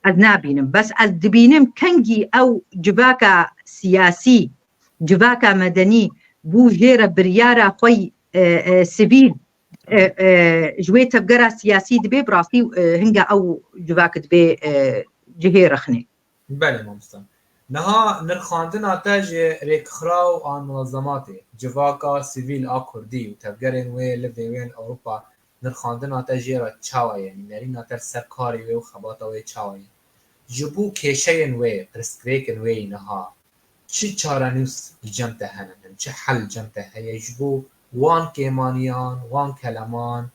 ez nabînim. Bes ez dibînim kengî ew civaka siyasî, civaka medenî bû jê re biryara xwe yî, e, e, sivîl, e, e, ji wê tevgera siyasî dibê, bi rastî, e, hinga ew civak dibê, e, cihê rexnê. Belê mamosta. Niha nirxandina te ji rêkxiraw an munezematê, civaka sivîl a Kurdî û tevgerên wê li vêwên Ewropa, nirxandina te jê re çawa ye? Yanî nerîna te li ser karê wê û xebata wê çawa ye? Ji bo kêşeyên wê, pirsgirêkên wê yî niha, çi çarenûs li cem te hene, çi hel li cem te heye ji bo wan kêmaniyan, wan keleman,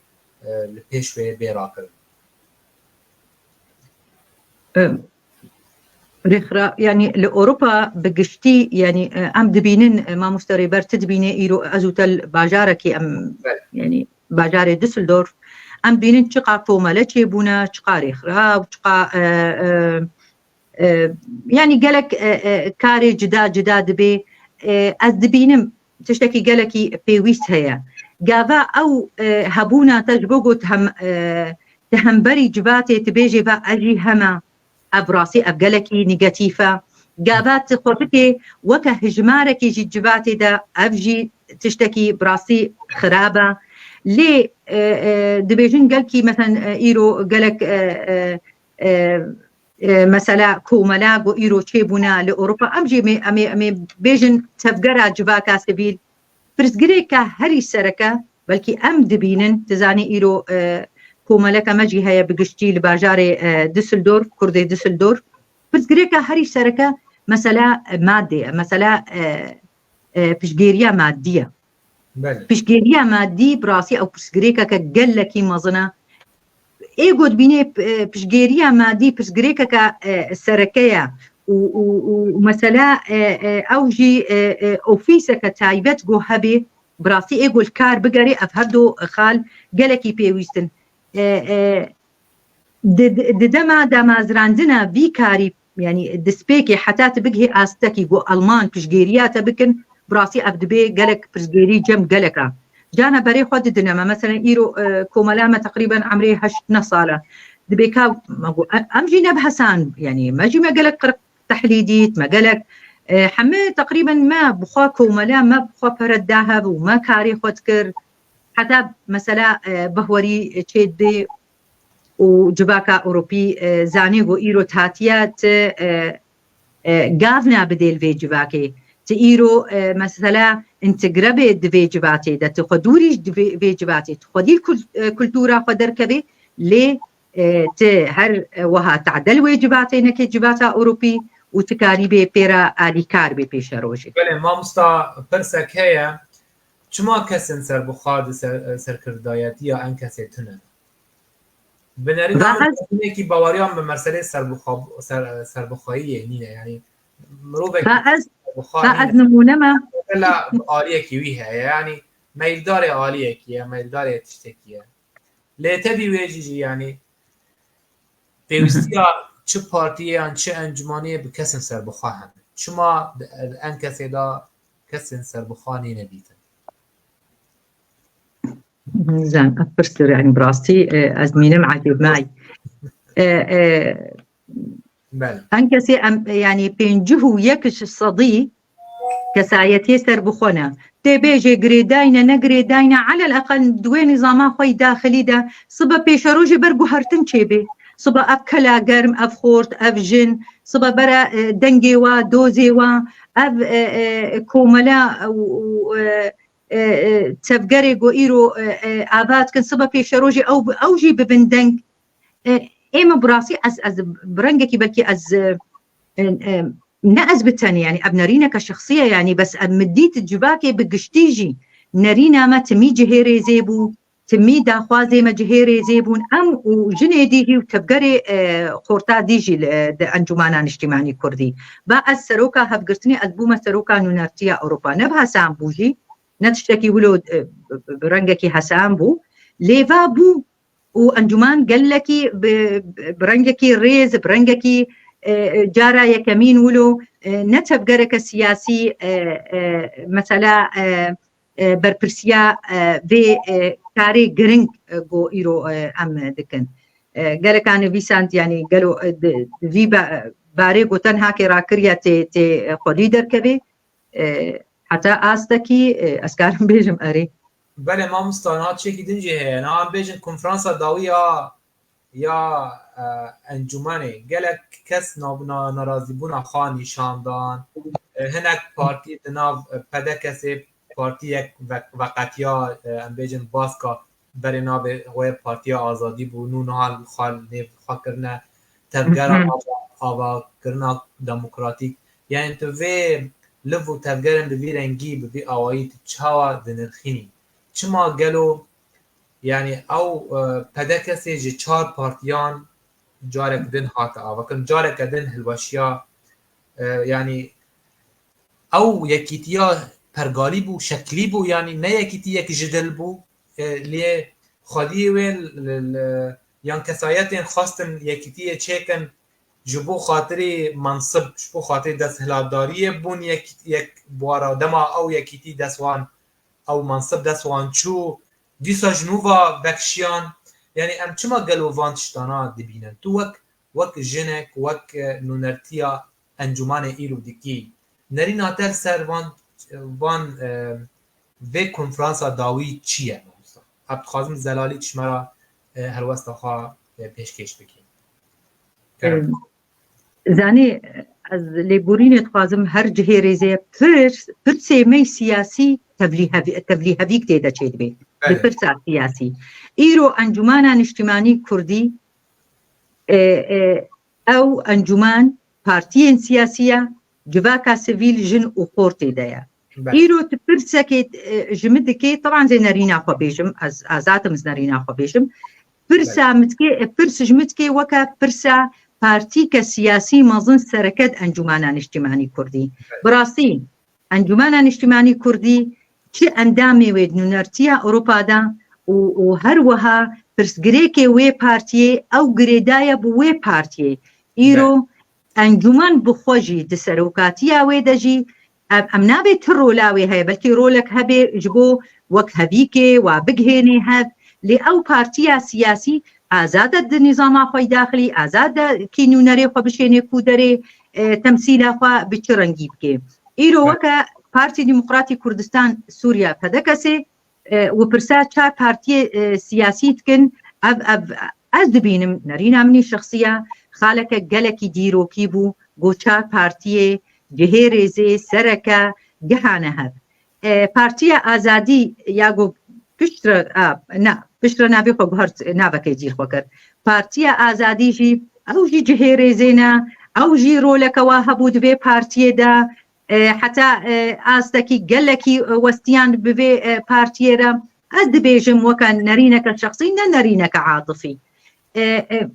e, li pêş wê bê rakirin? E, rêxira-, yanî li Ewropa bi giştî, yanî, e, em dibînin, e, mamoste Rêber, tu dibînê îro ez û te li bajarekî em, Belê. yanî bajarê Düsseldorf, em dibînin çiqa komele çêbûne, çiqa rêxiraw, çiqa, e, e, e, yanî gelek, e, e, karê cida cida dibê. E, ez dibînim tiştekî gelekî pêwîst heye. Gava ew, e, hebûna te ji bo ku tu hem, e, tu hemberî civatê tu bêjê va ez jî heme, ev rastî ev gelekî negatîf e. Gava tu xwe bikê weke hijmarekî jî civatê de, ev jî tiştekî bi rastî xirab e. Lê, e, e, dibêjin gelkî, meselen, e, îro gelek, e, e, e, e, mesela komela ku îro çêbûne li Ewropa, em jî em ê, em ê, em ê bêjin tevgera civaka sivîl, pirsgirêka herî sereke, belkî em dibînin, tu zanî îro, e, komeleke me jî heye bi giştî li bajarê, e, Düsseldorf, Kurdê Düsseldorf. Pirsgirêka herî sereke mesela, e, madê ye, mesela, e, e, piştgêriya madî ye. Belê. Piştgêriya madî bi rastî ew pirsgirêkeke gelekî mezin e. Ê ku dibînê, e, piştgêriya madî pirsgirêkeke, e, sereke ye û, û, û mesela, e, e, ew jî, e, e, ofîseke taybet ku hebê, bi rastî ê ku li kar bigerê, ev her du xal gelekî pêwîst in. E, e, di, di, di dema damezrandina vî karî, yanî destpêkê heta tu bigihê astekî ku Alman piştgêriya te bikin, bi rastî ev dibê gelek pirsgêrî cem gelek a. Cana berê xwe didine me. Meselen îro, e, komela me teqrîben emrê heşt neh sal e. Dibê ka me got, e, em jî ne bi hesan, yanî me jî me gelek qirq tehlî dît, me gelek, e, heme teqrîben me bi xwe komela me bi xwe pere da hev û me karê xwe dikir. Heta mesela, e, bihwerî çê dibê û civaka Ewropî, e, zanê ku îro hatiye ti, e, e, gav nabidê li vê civakê. Ti îro, e, mesela întegre bê di vê civatê de, ti xwe dûrî ji di vê, vê civatê, ti xwedî li kul-, e, kultura xwe derkevê, lê, e, ti her, e, wiha tadel wê civatê neke civata Ewropî û ti karî bê pê re alîkar bê pêşerojê. Belê, mamosta, pirsek heye, çima kesên serbixwe di ser, serkirdayetiya ENKSê tune ne? Bi nerîna min, ez kesînekî baweriyan bi meselê serbixwe-, ser-, serbixweyiyê nîne. Yanî mirovek ba ez, serbixwe ba nîne. Ez nimûne me. Mesela bi aliyekî wî heye. Yanî meyildarê aliyekî ye, meyildarê tiştekî ye. Lê tevî wê jî jî, yanî pêwîstiya çi partiyê yan çi encûmaniyê bi kesên serbixwe hene. Çima di, di ENKSê de kesên serbixwe nîne dîtin? Zan, ev pirs, yanî bi rastî, e, ez mînim ecêb me. E, e, Belê. ENKSê em, e, yanî pêncî û yek ji sedî kesayetiyê serbixwe ne. Tê bêjê girêdayî ne, ne girêdayî ne, elel eqel di wê nîzama xwe yî daxilî de sibe pêşerojê ber guhertin çêbê. Sibe ev kela germ, ev xort, ev jin, sibe bere, e, dengê wa, dozê wa, ev, e, e, komela û, û, e, e, e, tevgerê ku îro, e, e, ava dikin, sibe pêşerojê ew, ew jî bibin deng. E, ê min bi rastî ez, ez bi rengekî belkî ez, e, e, e, ne ez bi tenê, yanî ev nerîneke şexsî ye, yanî bes ev min dît civakê bi giştî jî nerîna me timî cihê rêzê bû, timî daxwazê me cihê rêzê bûn. Em û jinê dî jî û tevgerê, e, xorta dî jî li, e, di Encûmana Niştîmanî Kurdî. Ba ez seroka hevgirtinê, ez bûme seroka nûnertiya Ewropa. Ne bi hesan bû jî, ne tiştekî wilo, e, bi, bi rengekî hesan bû. Lê va bû û encûman gelekî bi, bi, bi rengekî rêz, bi rengekî, e, e, cara yekemîn wilo, e, ne tevgereke siyasî, e, e, mesela, e, e, berpirsiya, e, vê, e, karê giring, e, ku îro, e, em dikin. E, geleka nivîsand, yanî gelo, e, di, di vî ba-, barê ku tenha kê rakiriye tê, tê, e, xwedî derkevê, e, heta astekî, e, ez karim bêjim erê. Belê mamosta, niha tiştekî din jî heye. Niha em bêjin konferansa dawî ya, ya, e, encûmenê. Gelek kes na-, na-, narazîbûna xwe nîşan dan. E, hinek partî di nav, e, P D K'ê, partiyek ve-, veqetiya, e, em bêjin baska berê navê wê Partiya Azadî bû, nû niha li xwe li nêv xwe kirine tevgera Mhm. ava-, avakirina demokratîk. Yanî tu vê liv û tevgerên bi vî rengî, bi vî awayî tu çawa dinirxînî? Çima gelo, yanî ew, e, P D K'ê ji çar partiyan carek din hate avakirin, careke din hilweşiya, e, yanî ew yekîtiya pergalî bû, şeklî bû, yanî ne yekîtiyek ji dil bû, e, lê xwediyê wê li, li, yan kesayetên xwestin yekîtiyê çêkin, ji bo xatirê mensib, ji bo xatirê desthilatdariyê bûn yek, yek bi wara dema ew yekîtî dest wan, ew mensib dest wan çû, dîsa ji nû ve vekişiyan. Yanî em çima gelo van tiştana dibînin? Tu wek, wek jinek, wek, e, nûnertiya encûmanê îro dikî, nerîna te li ser van, van, e, vê konferansa dawî çi ye, mamosta? Ez dixwazim zelalî ji me re, e, helwesta xwe, e, pêşkêş bikî. Kerem. Em, Zanî, ez lêborînê dixwazim her cihê rêzê pirs, pirsê me siyasî tevlî hevî-, tevlî hevîk tê de çêdibê. Li Belê. Pirsa siyasî. Îro Encûmena Niştimanî Kurdî, e, e, ew encûmen partiyên siyasî ye, civaka sivîl, jin û xort tê de ye. Belê. Îro tu pirsekê, e, ji min dikê, teban zê nerîna xwe bêjim, ez azad im ez nerîna xwe bêjim. Pirsa Belê. min dikê, e, pirs ji min dikê weke pirsa partîke siyasî mezin sereke di Encûmena Niştimanî Kurdî. Belê. Bi rastî, Encûmena Niştimanî Kurdî çi endamê wê di nûnertiya Ewropa de û, û her wiha pirsgirêkê wê partiyê ew girêdaye bi wê partiyê. Îro Belê. encûmen bi xwe jî di serokatiya wê de jî em, em nabê ti rola wê heye, belkî rolek hebê ji bo wek hevîkê wa bigihênê hev, lê ew partiya siyasî azad e di nîzama xwe yî daxilî, azad e kî nûnerê xwe bişênê ku derê, e, temsîla xwe bi çi rengî bike. Îro Be- weke Partî Demokratî Kurdistan Sûriye, P D K S, e, û pirsa çar partiyê, e, siyasî dikin, ev, ev, ez dibînim, nerîna min î şexsî ye, xaleke gelekî dîrokî bû, ku çar partiyê cihê rêzê sereke gihane hev. E, Partiya Azadî ya ku piştre, a, na, piştre navê xwe guhert, navekê cîr xwe kir. Partiya Azadî jî, ew jî cihê rêzê ne, ew jî roleke wa hebû di vê partiyê de, e, heta, e, astekî gelekî, e, westiyan bi vê, e, partiyê re. Ez dibêjim weke nerîneke şexsî, ne nerîneke atifî. E, e,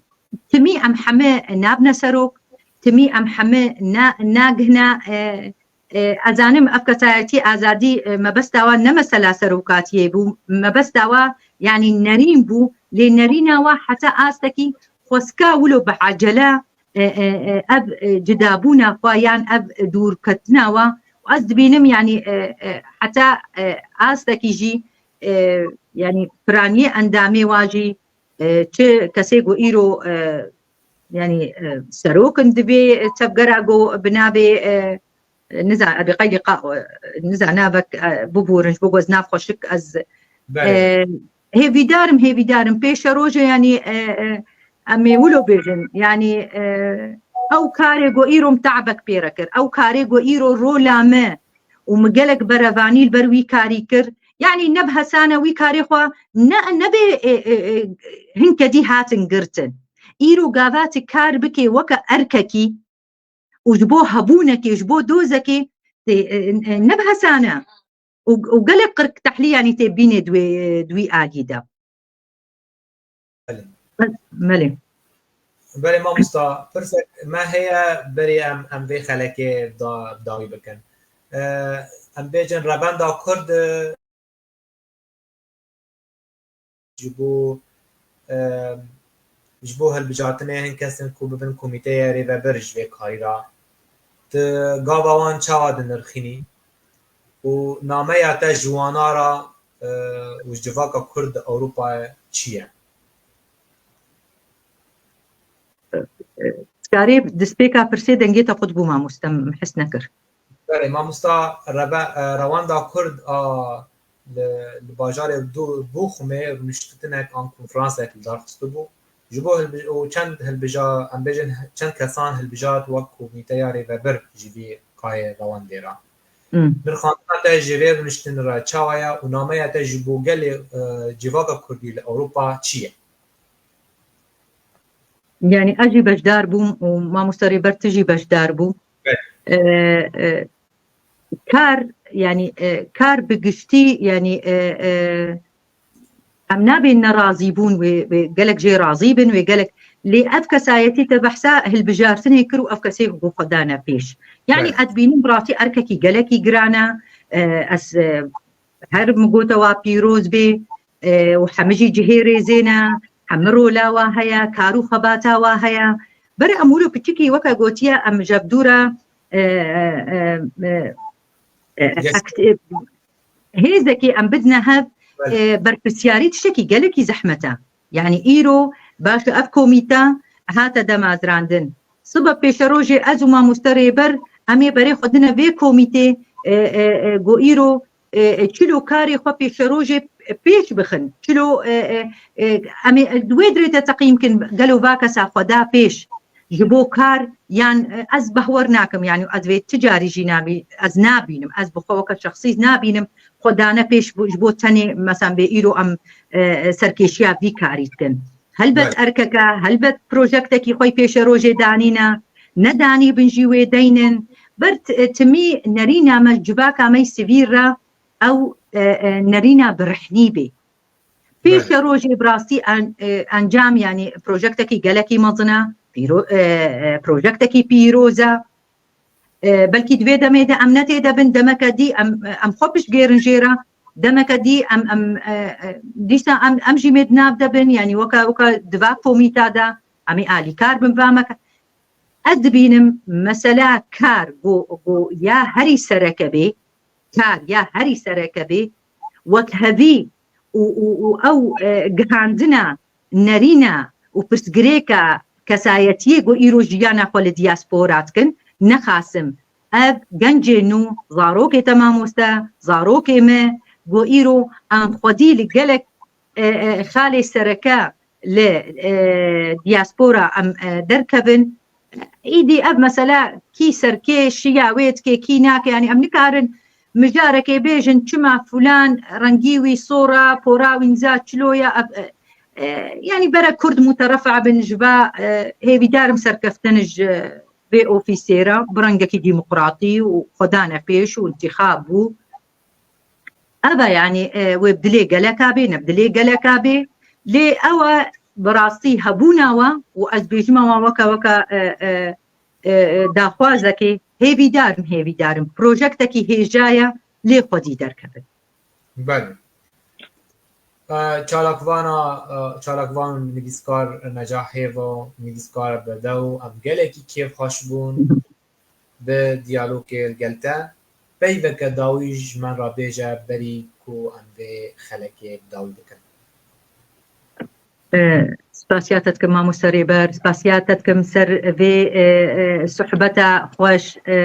timî em heme nabne serok, timî em heme na-, nagihne, e, e, ez zanim ev kesayetî Azadî, e, mebesta wa ne mesela serokatiyê bû, mebesta wa, yanî nerîn bû, lê nerîna wa heta astekî xwestka wilo bi ecele, e, e, e, ev, e, cidabûna xwe yan ev dûrketina wa, ez dibînim, yanî, e, e, heta, e, astekî jî, e, yanî piraniyê endamê wa jî, e, çi kesê ku îro, e, yanî, e, serok in di vê tevgera ku bi navê, e, e, niza-, Ebî Qeylîqa, e, niza navek, e, biborin, ji bo ku ez nav xwe şik ez, Belê. e, hêvîdar im, hêvîdar im. Pêşerojê, yanî, e, e, em ê wilo bêjin, yanî, e, ew karê ku îro min te'bek pê re kir, ew karê ku îro rola me û min gelek berevanî li ber wî karî kir, yanî ne bi hesane wî karê xwe ne, nebê, e, e, e, hinke dî hatin girtin. Îro gava tu kar bikê weke erkekî, û ji bo hebûnekê, ji bo dozekê tê, e, e, ne bi hesan e. Û, û gelek qirk tehlî, yanî tê bînê di wê, di wî alî de. Belê. Belê. Belê mamosta, pirsek me heye, berê em, em vê xelekê da-, dawî bikin. E, em bêjin revenda Kurd, e, ji bo, e, ji bo hilbijartinê hin kes in ku bibin komîteyê rêvebir ji vê karî re. Tu gava wan çawa dinirxînî û nameya te ji wana re, e, û ji civaka Kurd di Ewropayê çi ye? Dikarê destpêka pirsê dengê te qut bû mamoste, min his nekir. Belê, mamosta, reve-, e, rewenda Kurd a li, li bajarê Du-, Buxumê rûniştinek an konferansek li dar xistibû. Ji bo hilbi-, û çend hilbija-, em bêjin, çend kesan hilbijart wek komîteya rêvebir ji vî kayê rewendê re. Hmm. Nirxandina te ji vê rûniştin re çawa ye û nameya te ji bo gelê, e, civaka Kurdî li Ewropa çi ye? Yanî ez jî beşdar bûm û mamoste Rêber tu jî beşdar bû. Evet. E, e, kar, yanî, e, kar bi giştî, yanî, e, e, em nabên nerazîbûn wê, wê gelek jê razî bin, wê gelek, lê ev kesayetî te behsa hilbijartinê kir û ev kesê ku xwe dane pêş. Yanî Evet. ez dibînim bi rastî erkekî gelekî giran e, e, ez, e, her min gote wa pîroz bê, e, û hemî jî cihê rêzê ne, hemî rola wa heye, kar û xebata wa heye. Berê em wilo piçikî weke gotiye em ji hevdû re, e, e, e, e, Yes. akt-, e, hêzekê em bidine hev, Belê. e, berpirsyarî tiştekî gelekî zehmet e. Yanî îro baş e ev komîte hate demazrandin. Sibe pêşerojê ez û mamoste Rêber em ê berê xwe dine vê komîtê, e, e, e, go îro, e, e, çilo karê xwe pêşerojê pêş bixin. Çilo, e, e, e, em ê di wê dirê de teqîm kin, gelo va kesa xwe da pêş. ji bo kar, yan, e, ez behwer nakim, yani ez vê ti carî jî nabî-, ez nabînim, ez bi xwe weke şexsî nabînim, xwe dane pêş bo-, ji bo tenê, mesan bê îro em, e, e, serkêşiya vî karî dikin. Helbet erkeke, helbet projektekî xwe pêşerojê danîne, nedanî bin jî wê deynin. Ber t-, e, timî nerîna me civaka me sivîl re ew, e, e, nerîna bi rihnî bê. Pêşerojê bi rastî en-, e, encam, yani projektekî gelekî mezin e, pîro-, e, e, projektekî pîroz e. E, belkî di vê demê de em ne tê de bin, demeke dî em, em xwe piştgêrin jê re, demeke dî em, em, e, e, dîsa em, em jî mê di nav de bin, yani weke, weke di va komîta de em ê alîkar bin va me ke-, ez dibînim mesela kar ku, ku ya herî sereke bê, kar ya herî sereke bê, wekhevî û, û, û ew, e, gihandina nerîna û pirsgirêka kesayetiyê ku îro jiyana xwe li diaspora dikin, nexasim ev gencê nû, zarokê te mamoste, zarokê me, ku îro em xwedî li gelek, e, e, xalê sereke li, e, diaspora em, e, derkevin. Îdî ev mesela kî serkêşiya wê dike, kî nake, yani em nikarin mijarekê bêjin çima filan rengî wî sor e, pora wî niza çilo ye, ev, e, e, yani bere Kurd muterefa bin ji va, e, hêvîdarim serkeftin ji vê ofîsê re bi rengekî demokratî û xwe dane pêş û întîxab bû. Ev e, yani, e, wê bi dilê geleka bê, ne bi dilê geleka bê. Lê ew e, bi rastî hebûna we û ez bêjime we weke, weke, e, e, e, e, daxwazekê, hêvîdar im, hêvîdar im. Projektekî hêja ye, lê xwedî derkevin. Belê. E, çalakvana, e, çalakvan nivîskar Necah Hêvo, nivîskar bedew, em gelekî kêfxweş bûn. Bi diyalogê li gel te. Peyveke dawî ji me re bêje berî ku em vê xelekê bi dawî bikin. E, spasiya te dikim mamoste Rêber, spasiya te dikim ser vê, e, e, sohbeta xweş, e,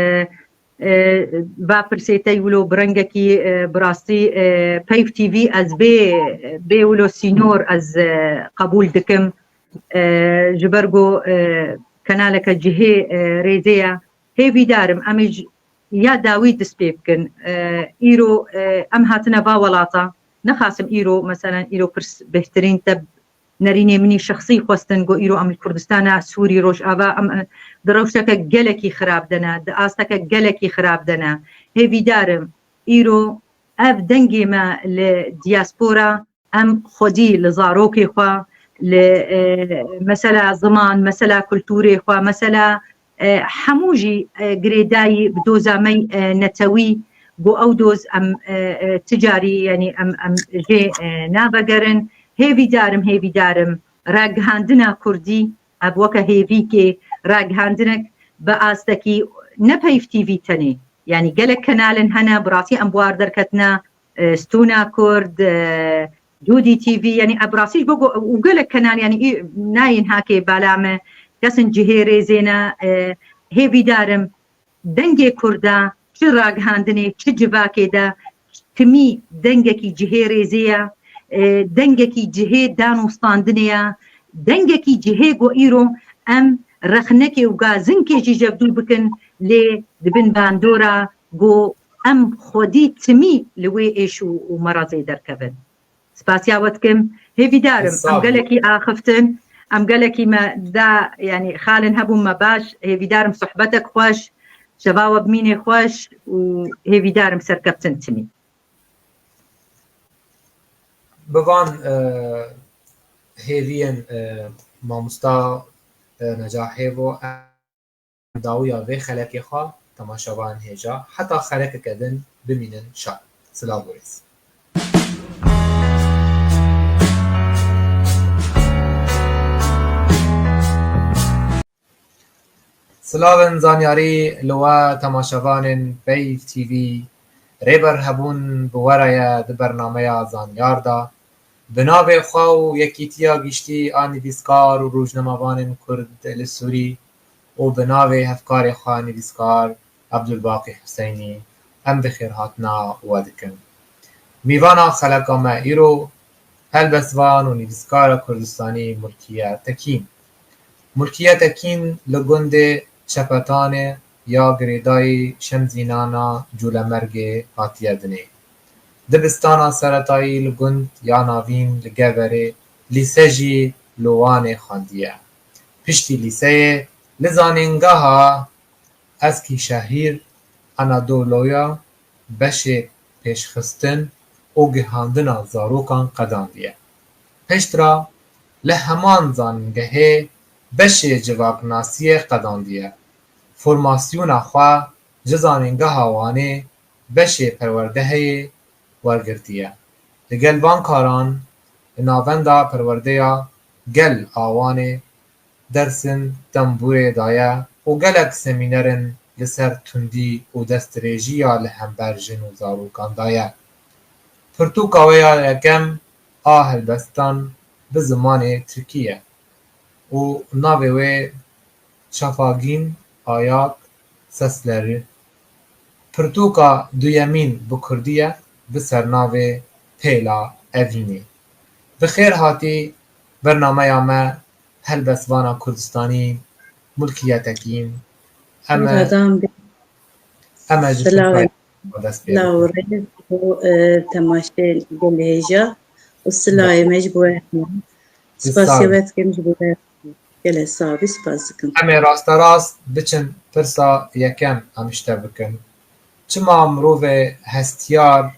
e, va pirsê te wilo bi rengekî, e, bi rastî, e, Peyv T V ez bê, bê wilo sînor ez, e, qebûl dikim. E, ji ber ku, e, kenaleke cihê, e, rêzê ye. Hêvîdar im em ê ji ya dawî dest pê bikin. E, îro, e, em hatine va welata. Nexasim îro, meselen, îro pirs bêhtirîn te nerînê min î şexsî xwestin, got, îro em li Kurdistana Sûrî, Rojava, em, e, di rewşeke gelekî xirab de ne, di asteke gelekî xirab de ne. Hêvîdar im îro ev dengê me li diaspora, em xwedî li zarokê xwe, li, e, mesela ziman, mesela kultûrê xwe, mesela, e, hemû jî, e, girêdayî bi doza me, e, netewî, got ew doz em, e, e, ti carî, yani em, em jê, e, navegerin. Hêvîdar im, hêvîdar im ragihandina kurdî, ev weke hêvîkê, ragihandinek bi astekî ne Peyv T V tenê. Yani gelek kenalin hene, bi rastî em bi war derketine, e, Stûna Kurd, e, Dûdî T V, yani ev bi rastî ji bo ku, û gelek kenal, yani î-, nayên hakê bala me, kesin cihê rêzê ne, e, hêvîdar im dengê Kurda çi ragihandinê, çi civakê de, timî dengekî cihê rêzê ye, e, dengekî cihê danûstandinê ye, dengekî cihê ku îro em rexnekê û gazinkê jî jevdû bikin, lê di bin bandora ku em xwedî timî li wê êş û, û merezê derkevin. Spasiya we dikim. Hêvîdar im. Em gelekî axiftin. Em gelekî me da, yani xalên hebûn me baş. Hêvîdar im sohbetek xweş. Şeva we bimînê xweş û hêvîdar im serkeftin timî. Bi van, e, hêviyên, e, mamosta, e, Necah Hêvo, em dawiya vê xelekê xwe temaşevanên hêja heta xelekeke din bimînin şad. Silav û rêz. Silavên zanyarî li we temaşevanên Peyv T V. Rêber Hebûn bi we re ye di bernameya Zanyar de. Bi navê xwe û yekîtiya giştî a nivîskar û rojnamevanên Kurd li Sûrî û bi navê hevkarê xwe nivîskar Ebdulbaqî Huseynî em bi xêrhatina we dikin. Mîvana xeleka me îro helbestvan û nivîskara Kurdistanî Mulkiye Tekîn. Mulkiye Tekîn li gundê Çepetanê ya girêdayî Şemzînana Cûlemergê hatiye dinê. Dibistana seretayî li gund ya navîn li Geverê, lîse jî li Wanê xwendiye. Piştî lîseyê li zanîngeha Eskîşehîr, Anadoluya beşê pêşxistin û gihandina zarokan qedandiye. Piştre li heman zanîngehê beşê civaknasiyê qedandiye. Formasyona xwe ji Zanîngeha Wanê beşê perwerdeheyê wergirtiye. Li gel van karan li Navenda Perwerdeya Gel a Wanê dersin tembûrê daye û gelek semînerin li ser tundî û destdirêjiya li hember jin û zarokan daye. Pirtûka wê ya yekem a helbestan bi zimanê tirkî ye û navê wê Çafagîn Ayak Sesleri. Pirtûka duyemîn bi kurdî ye, bi sernavê Pêla Evînê. Bi xêr hatî bernameya me, helbestvana Kurdistanî Mulkiye Tekîn. Em e, Berdan bê. Em e ji Silavê. Tirkiyeyê dest pê Silav û bikin. Rêz û, e, temaşê gelê hêja û silayê me ji bo we heye. Spasiya we dikim ji bo we. Gelek sax bî, spas dikim. Em ê rasterast biçin pirsa yekem em ji te bikin. Çima mirovê hestiyar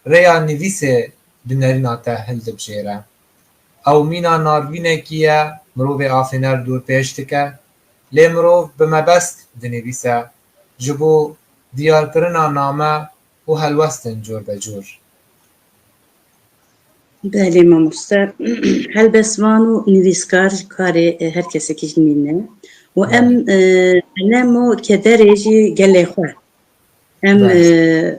rêya nivîsê bi nerîna te hildibijêre? Ew mîna narvînekî ye, mirovê afêner dûr pêş dike, lê mirov bi mebest dinivîse, ji bo diyarkirina name û helwestin cûr be cûr. Belê mamoste. Helbestvan û nivîskar ji karê, e, her kesekî ji nîne. Û em, Belê. e, qelem û kederê jî gelê xwe. Em, Belê.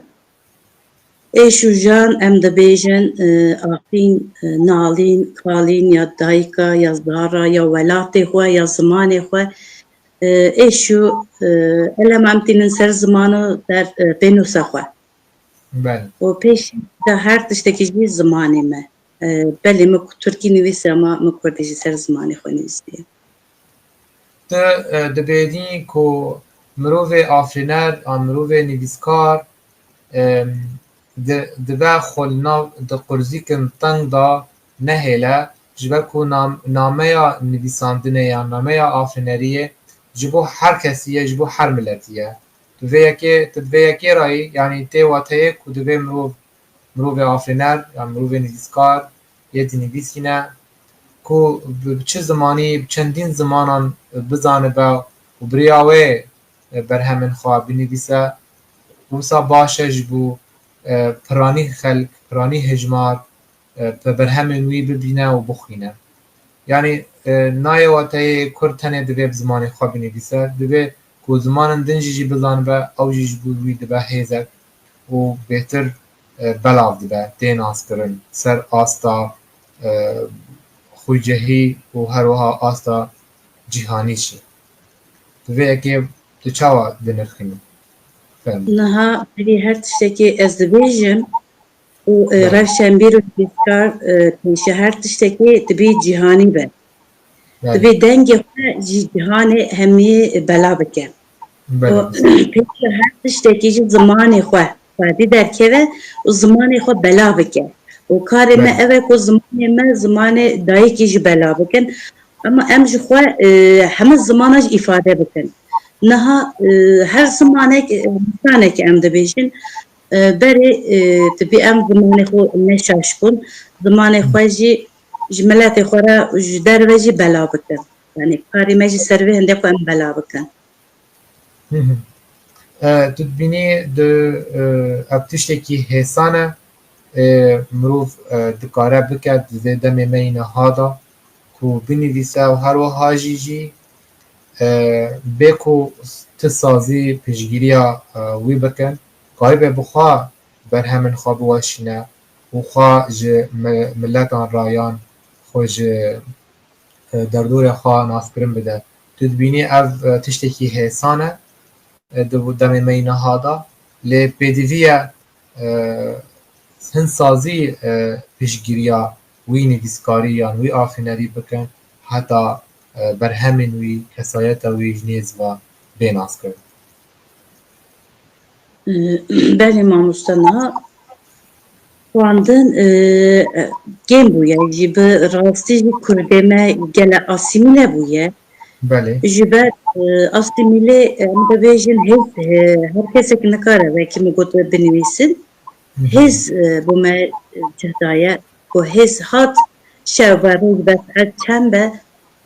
e, êş û jan em dibêjin, e, axîn, e, nalîn, kalîn ya dayika, ya zara, ya welatê xwe, ya zimanê xwe. E, êş û, e, elem em tînin ser ziman û ser, e, pênûsa xwe. Belê. Û pêş de her tiştekî jî zimanê me. E, belê min ku tirkî nivîsî ama min kurdî jî ser zimanê xwe nivîsiye. Tu, e, dibêjî ku mirovê afirîner an mirovê nivîskar, e, di, dibe xwe li nav di qurzîkin teng de nehêle, ji ber ku nam-, nameya nivîsandinê yan nameya afirîneriyê ji bo her kesî ye, ji bo her miletî ye. Tu vê yekê, tu di vê yekê re yî, yanî tê wateyê ku divê mirov, mirovê afirîner yan mirovê nivîskar yê dinivîsîne, ku bi, bi çi zimanî, bi çendîn zimanan bizanibe û bi rêya wê, e, berhemên xwe binivîse, wisa baş e ji bo, e, piranî xelk, piranî hejmar, e, bi berhemên wî bibîne û bixwîne. Yanî, e, nayê wateyê kurd tenê divê bi zimanê xwe binivîse, divê ku zimanên din jî jî bizanibe, ew jî ji bo wî dibe hêzek û bêhtir, e, belav dibe, tê naskirin ser asta, e, xwecihî û her wiha asta cîhanî jî. Tu vê yekê tu çawa dinirxînî? Fermî. Niha berî her tiştekê ez dibêjim, û, e, Belê. rewşenbîr û nivîskar, e, pêşe her tiştekê dibê cîhanî be. Belê. Dibê dengê xwe ji cîhanê hemiyê bela bike. Belê. Û pêşe her tiştekî ji zimanê xwe xwedî derkeve û zimanê xwe bela bike. Û karê me Belê. ev e ku zimanê me, zimanê dayikî jî bela bikin. Ama em ji xwe, e, hemû zimana jî îfade bikin. Niha, e, her zimanek, e, lisanek em dibêjin. E, berê, e, dibê em zimanê xwe ne şaş kun, zimanê xwe jî ji miletê xwe re ji derve jî bela bikin. Yanî karê me jî ser vê hindê xwe em bela bikin. Hı hı. E, tu dibînî di, e, ev tiştekî hêsan e, e, mirov, e, dikare bike di vê demê me yî niha de ku binivîse û her wiha jî, jî, e, bê ku ti sazî piştgiriya, e, wî bikin, karibe bi xwe berhemên xwe biweşîne û xwe ji mi-, miletan re yan xwe ji, e, derdorê xwe naskirin bide. Tu dibînî ev, e, tiştekî hêsan e, e, di demê me yî niha de. Lê pêdivî ye, e, hin sazî, e, piştgiriya wî nivîskarî yan wî afînerî bikin heta e, berhemên wî, kesayeta wî ji nêz ve bê naskirin. Belê mamoste, niha xwendin kêm bûye, jî bi rastî jî kurdê me gele asîmîle bûye. Belê. Ji ber asîmîlê em dibêjin hêz, her kesek nikare wekî min got binivîsin. Hêz bo me cih daye ku hêz hat şev be, roj be, saet çend be,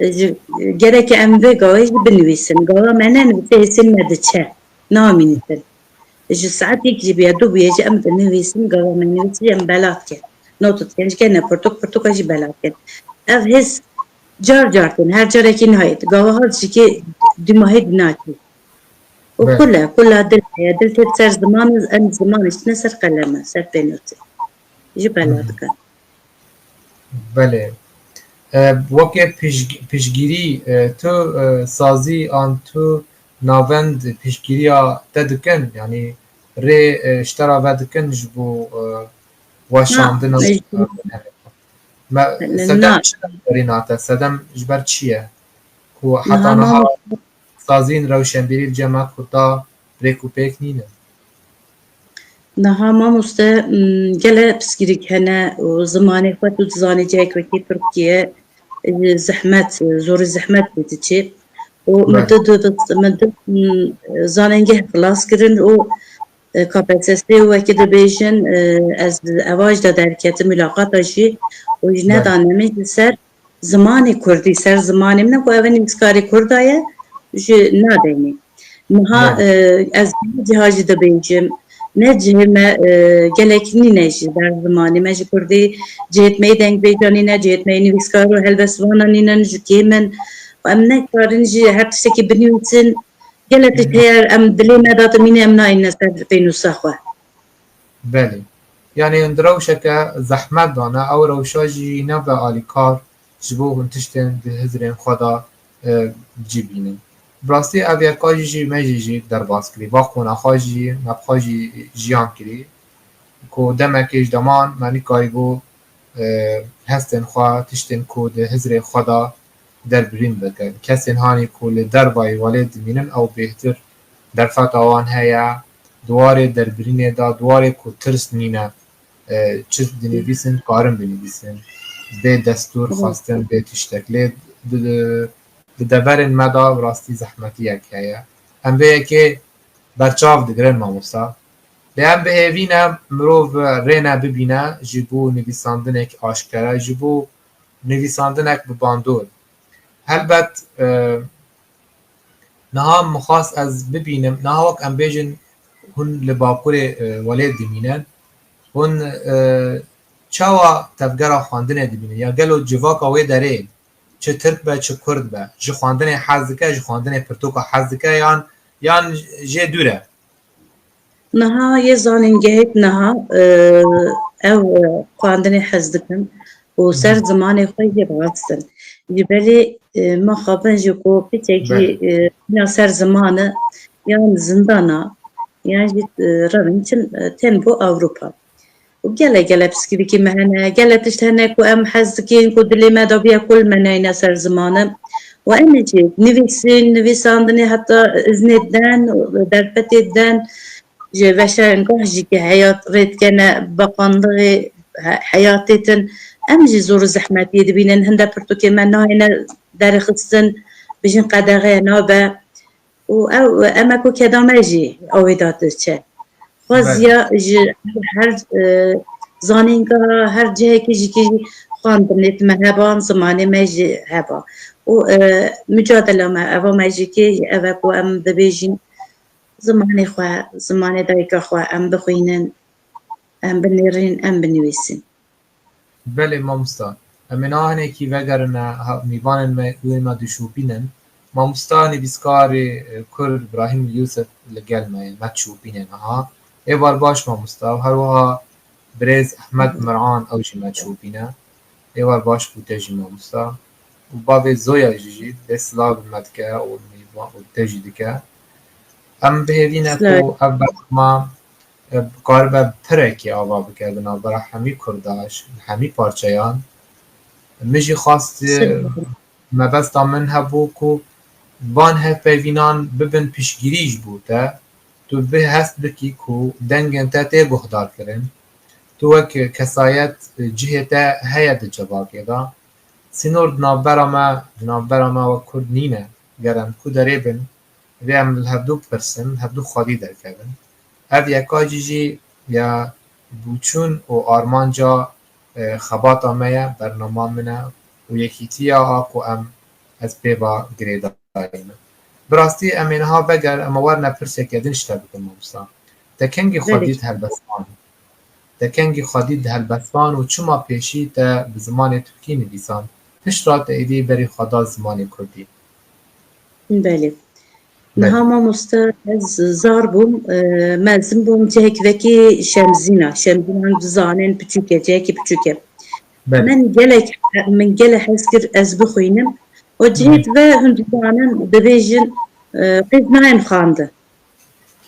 ji, gereke em vê gavê jî binivîsin. Gava me nenivîse hêsên me diçe, namînitin. Ji saet yek jî bûye, du bûye jî em dinivîsin, gava me nivîsî em belat kin. Not dikin, ji gene pirtûk, pirtûka jî belat kin. Ev hêz car car tên, her carekî nayêt. Gava hat ji kê dûmahê dî naçî. Û kule, kula dil heye, dil tê ser ziman, em ziman îştine ser qeleme, ser pênûsê. Jî belat dikin. Belê. E, weke pişg-, piştgirî, e, tu, e, sazî an tu navend piştgiriya te dikin? Yanî rê, e, ji te re vedikin ji bo, e, weşandina, e, me, sedem çi derîna te? Sedem ji ber çi ye? Ku heta niha sazîn rewşenbîrî li cem me kurda rêk û pêk nîne. Niha mamoste, gele pirsgirêk hene û zimanê xwe tu dizanî cihek wekî Tirkiye, e, zehmet, e, zorî zehmet pê diçê. Û min Belê. du, du, min du, m, zanîngeh xilas kirin û, e, K P S S û wekî dibêjin, e, ez eva jî de derketim mülaqata jî û ji Belê. nedane min ji ser zimanê kurdî, ser zimanê min e ku ev nivîskarê kurda ye, ji nadeynê. Niha, Belê. e, ez ne ciha jî dibêjim, ne cihê me, e, gelek nîne ji ber zimanê me, ji kurdî cihêt me yê dengbêjan nîne, cihêt me yê nivîskar û helbestvana nînin, ji kêm in. Em nekarin jî her tiştekî binivîsin. Gelek tişt heye em dilê me de dimîne, em nayîne ser pênûsa xwe. Belê. Yanî di rewşeke zehmet de ne, ew rewşa jî nabe alîkar ji bo hûn tiştên di hizrên xwe de, e, cî bînin. Bi rastî ev yeka jî, jî me jî, jî derbas kirî. Balkona xwe jî, me bi xwe jî jiyan kirî. Ku demekê ji deman me nikarîbû, e, hestên xwe, tiştên ku di hizrê xwe de derbirîn bikin. Kesên hanî ku li dervayî welêt dimînin, ew bêhtir derfeta wan heye. Di warê derbirînê de, di warê ku tirs nîne, e, çi dinivîsin, karin binivîsin. Bê destûr xwestin, bê tiştek. Lê di, di, di deverên me de bi rastî zehmetiyek heye. Em vê yekê berçav digirin mamosta. Lê em bi hêvî ne mirov rê ne bibîne ji bo nivîsandinek aşkere, ji bo nivîsandinek bi bandor. Helbet, e, niha min xwest ez bibînim, niha wek em bêjin hûn li Bakurê, e, welêt dimînin, hûn, e, çawa tevgera xwendinê dibînin? Ya gelo civaka wê derê, çi Tirk be, çi Kurd be, ji xwendinê hez dike, ji xwendinê pirtûka hez dike yan, yan jê dûr e? Niha yê zanîngehêt niha, e, ew, e, xwendinê hez dikin û ser zimanê xwe yê rast in. Ji belê, e, mixabin ji ku piçekî, Belê. e, ya ser ziman e, yan zindana, yan jî, e, revin çin, e, tên bo Ewropa. Û gele gele pirsgirêkê me hene, gele tişt hene ku em hez dikin ku dilê me de bûye ku li me neyne ser ziman e. Û em ê jî nivîsîn, nivîsandinê heta iznê den, derfetê den, ji veşarengah jî ke heyat rê dikene, baqandixê he-, heyatê din, em jî zor û zehmetiyê dibînin. Hinde pirtûkê me nayêne derxistin, bijin qedexe nabe. Û ew, em e ku keda me jî ew ê de diçe. Xwaziya ji her, e, zanîngeha, her cihekî jî kî xwendinê me heba, zimanê me jî heba. Û, e, mucadela me, eva me jî kê ev e ku em dibêjin zimanê xwe, zimanê dayika xwe em bixwînin, em binêrin, em binivîsin. Belê mamosta. Em ê niha hinekî vegerine ha-, mîvanên me, wê me dişopînin. Mamosta nivîskarê, e, Kurd Brahîm Yûsif li gel me ye, me dişopîne niha. Êvar baş mamosta. Û her wiha birêz Ehmed Mir'an ew jî me dişopîne. Êvar baş bû te jî mamosta. Û bavê Zoya jî jî dê silav bi me dike û mîvan û te jî dike. Em bi hêvî ne ku ev berhema, e, karibe pirekê ava bike di navbera hemî Kurda, ji hemî parçeyan. Min jî xwest, e, Mebesta min hebû ku van hevpeyvînan bibin piştgirî ji bo te, tu bi hest bikî ku dengên te tê guhdarkirin, tu wek kesayet cihê te heye di civakê de. Sînor di navbera me, di navbera me wek Kurd nîne. Ger em ku derê bin, divê em li hevdû bipirsin, hevdû xwedî derkevin. Ev yeka jî jî ya bûçûn û armanca, e, xebata me ye, bernama min e û yekîtiya a ku em, ez pê ve girêdayî me. Bi rastî em ê niha veger, em ê werine pirseke din ji te bikin, mamosta. Te kengî xwe Belê. dît helbestvan? Te kengî xwe dît di helbestvan û çima pêşî te bi zimanê tirkî nivîsand, piştre te êdî berî xwe da zimanê kurdî? Belê. Belê. Niha mamoste, ez zar bûm, e, mezin bûm cihek vekî Şemzîna. Şemzîna dizanên piçûk e, cihekî piçûk e. Belê. Min gelek, min gelek hez kir ez bixwînim. O cihê Hı. ve hûn dizanin, dibêjin, e, qîz nayên xwendin.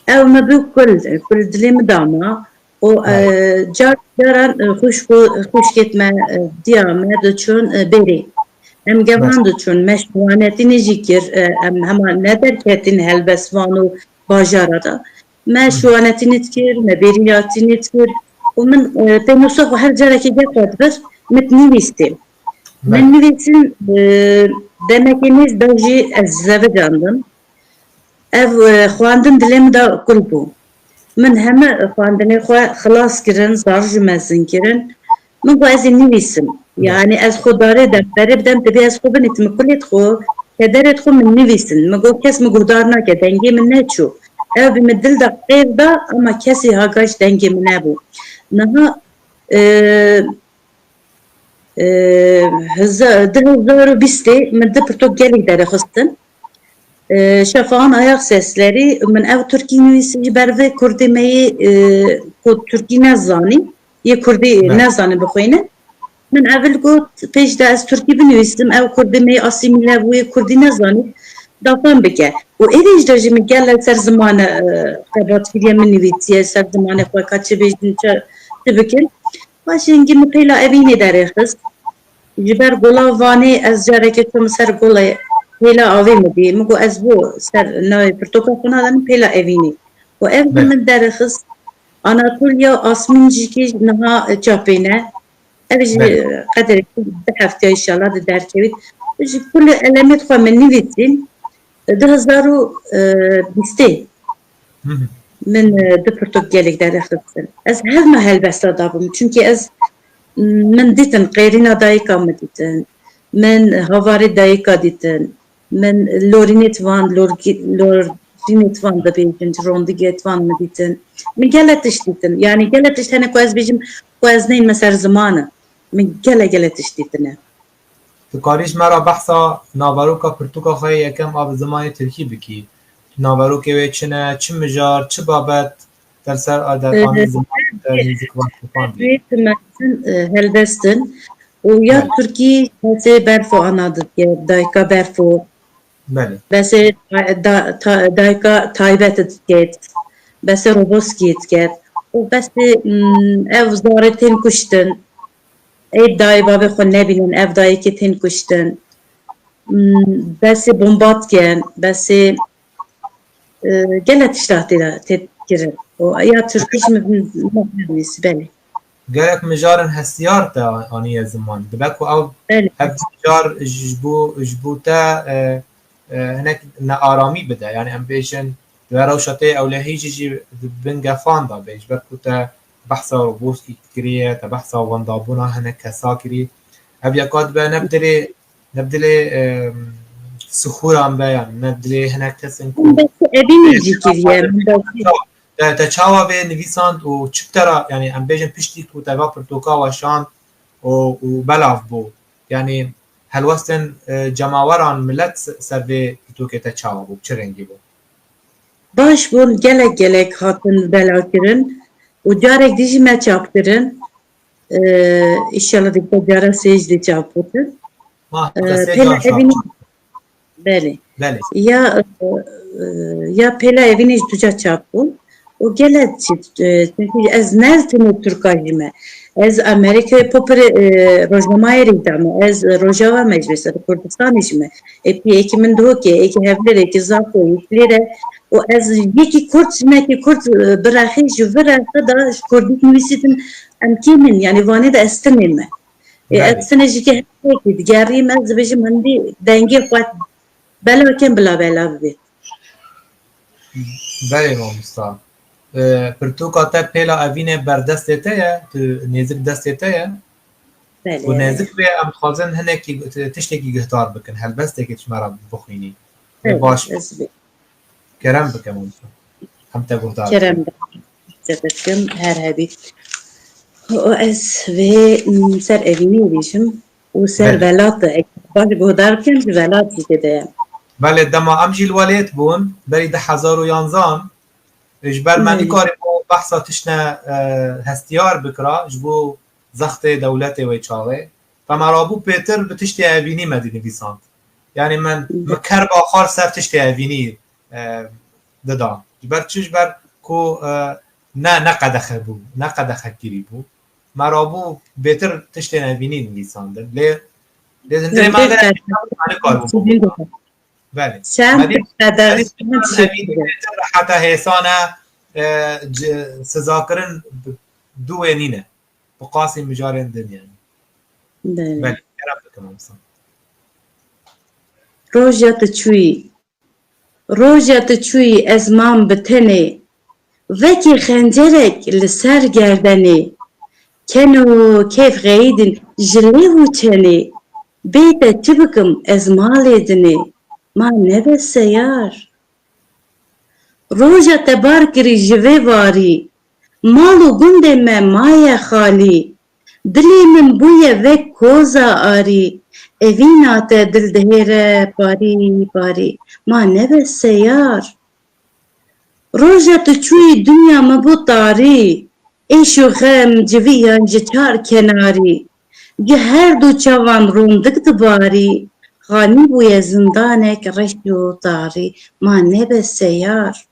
Ew me bû kul, kul dilê min de ma. Û, Belê. e, car caran, e, xwişk û, xwişkêt me, e, diya me diçûn, e, bêrê. Em gevan Belê. diçûn, me şiwanetînê jî kir, e, em hema ne derketîn helbestvan û bajara de. Me Hı. şiwanetînê dikir, me bêrînatînê dikir. Û min, e, pênûsa xwe her carekê gel xwe dibir, min dinivîstê. Min Belê. nivîsin, e, demekê nêz da jî ez zevicandim. Ev, e, xwendin dilê min de kul bû. Min heme xwendinê xwe xilas kirin, zar jî mezin kirin. Min got ez ê nivîsim. Belê. Yani ez xwe darê de berê bidem, divê ez xwe binivîsim, kulê xwe, kederê xwe min nivîsin. Min got kes min guhdar nake, dengê min neçû. Ev bi min dil de qêr da, ama kesê hagaş dengê min nebû. Niha, e, E, heza-, du hezar û bîstê min du pirtûk gelek derxistin. E, Şafağın Ayak Sesleri, min ev tirkî nivîsî ji ber vê kurdê me yê, e, ku tirkî nezanî, yê kurdî Belê. nezanî bixwîne. Min evil got, pêş de ez tirkî binivîsim, ev kurdê me yê asîmîle bû, yê kurdî nezanî, dafan bike. Û êdî ji de jî min gel li ser ziman, e, xebat kiriye, min nivîsiye, ser zimanê xwe ka çi bêjin, çi, çi bikin. Paşê hingî min pêla evînê derêxist. Ji ber gola Vanê ez careke çûm ser gola pêla avê min dî. Min got ez bo ser navê pirtûka xwe nadim pêla evînê. Û ev Belê. min derêxist. Anatoliya Asmîn jî kî niha çapê ne. Ev jî Belê. qederê du hefteya înşallah di derkevît. Ji kulê elemêt xwe min nivîsîn. Du hezar û bîstê Hı hı. min, e, du pirtûk gelek derêxistin. Ez hevma helbesta dabûm. Çunkî ez, min dîtin, qêrîna dayika min dîtin. Min havarê dayika dîtin. Min lorînêt van, lorgî-, lorînêt van dibêjin, rondigêt van min dîtin. Min gele tişt dîtin. Yani gele tişt hene ku ez bêjim ku ez neyme ser zimanin. Min gele gele tişt dîtine. Tu karî ji me re behsa naveroka pirtûka xwe yê yekem a bi zimanê tirkî bikî? Naverokê wê çi ne, çi mijar, çi babet te li ser, e, dervanê ziman te nêzik vat fand bî? Wê tu mezin, e, helbestin û ya Belê. tirkî behsê berf û ana dike, dayika berf û Belê. Besê da-, ta-, dayika taybet diket. Besê Roboskî diket. Û besê, mm, ev zarê tên kuştin. Ê dayê bavê xwe nebînin, ev dayikê tên kuştin. Mm, besê bomba dikin, besê, e, gele tişta tê de, tê kirin. Û ya Tirkî jî min, min, min nivîsî, belê. Gelek mijarên hestiyar te aniye ziman. Dibe ku ew Belê. ev mijar ji bo, ji bo te, e, e, hinek nearamî bide. Yani em bêjin, di we rewşa te ewlehî jî, jî di bin gefan de bê. Ji ber ku te behsa Roboskî kiriye, te behsa wendabûna hinek kesa kirî. Ev yeka dibe ne bi dilê, ne bi dilê, e, sixûran be, yani ne bi dilê hinek kesên ku Min behsê evînê jî kiriye, min behsê Te, te çawa vê nivîsand û çi bi te re, yani em bêjin piştî ku te va pirtûka weşand û, û belav bû, yani helwestên, e, cemaweran, milet se-, ser vê pirtûkê te çawa bû, bi çi rengî bû? Baş bûn, gelek gelek hatin belav kirin û carek dî jî me çap kirin. E, Înşallah dî bi cara sê jî dê çap bikin. Ma, E, te sê pêla car çap evînê, çap. Belê. Belê. Ya, e, ya pêla evînê ji duca çap bûn. Û gelek çi, e, çunkî ez ne tenê Tirka jî me. Ez Amerîkayê popirê, e, rojnamayê rê dame. Ez Rojava me ji vê ser Kurdistanê ji me. Ê piyekî min dihokê, êkî hevlêrê, êkî zafo, êkî lêre. Û ez yekî Kurd, jinekî Kurd, e, birexî ji vir re da ji Kurdî nivîsîtin em kêm in. Yanî vanê de ez tinê me. Ê, ez Belê. tinê ji ke hevlêkî digerîm, ez dibêjim hindî dengê xwe bela kem bila bela bibê. Belê mamosta. E, pirtûka te Pêla Evînê ber destê te ye, tu nêzik destê te ye. Belê, Ku belê. nêzik bê em dixwazin hinekî tiştekî guhdar bikin, helbestekî ji me re bixwînî. Ê Belê, baş. ez bê. Kerem bike mamosta. Em te guhdar Kerem bikin. bike. Zehmet kim her hebî. O ez vê, mm, ser Evînê bêjim û ser Belê. velat de. Ek baş guhdar bikim ji velat jî tê de ye. Belê, dema em jî li welêt bûn, berî du hezar û yanzan, ji ber me Belê. nikarî bû behsa tiştine, e, hestiyar bikira, ji bo zextê dewletê wê çaxê. Te me rabû pêtir bi tiştê Evînî me dinivîsand. Yanî min, Belê. min kerba xwe ser tiştê Evînî, e, dida. Ji ber çi? Ji ber ku, e, ne, ne qedexe bû, ne qedexekirî bû. Me rabû bêtir tiştên Evînî nivîsandin. Lê, lê hundirê me Hundirê de me me nikar bû. Belê. Çend Me dî, qeder me dî çend çi Evînî bû? bêtir heta hêsan e, e, ci-, sizakirin bi duwê nîne. Bi qasî mijarên din yani. Belê. Belê, kerem bikim Hasan. Roja tu çûyî. Roja tu çûyî ez mam bi tenê. Vekî xencerek li ser gerdenê. Keno kêf xeyîdin ji lêv û çenê. Bê te çi bikim ez malê dinê. Ma nebe seyar. Roja te bar kirî ji vê varî. Mal û gundê me maye xalî. Dilê min bûye vek koza arî. Evîna te dil dihêre parî parî. Ma nebe seyar. Roja tu çûyî dinya min bû tarî. Êş û xem civiyan ji çar kenarî. Ji her du çavan rondik dibarî. Xanî bûye zindanek reş û tarî. Ma nebe seyar.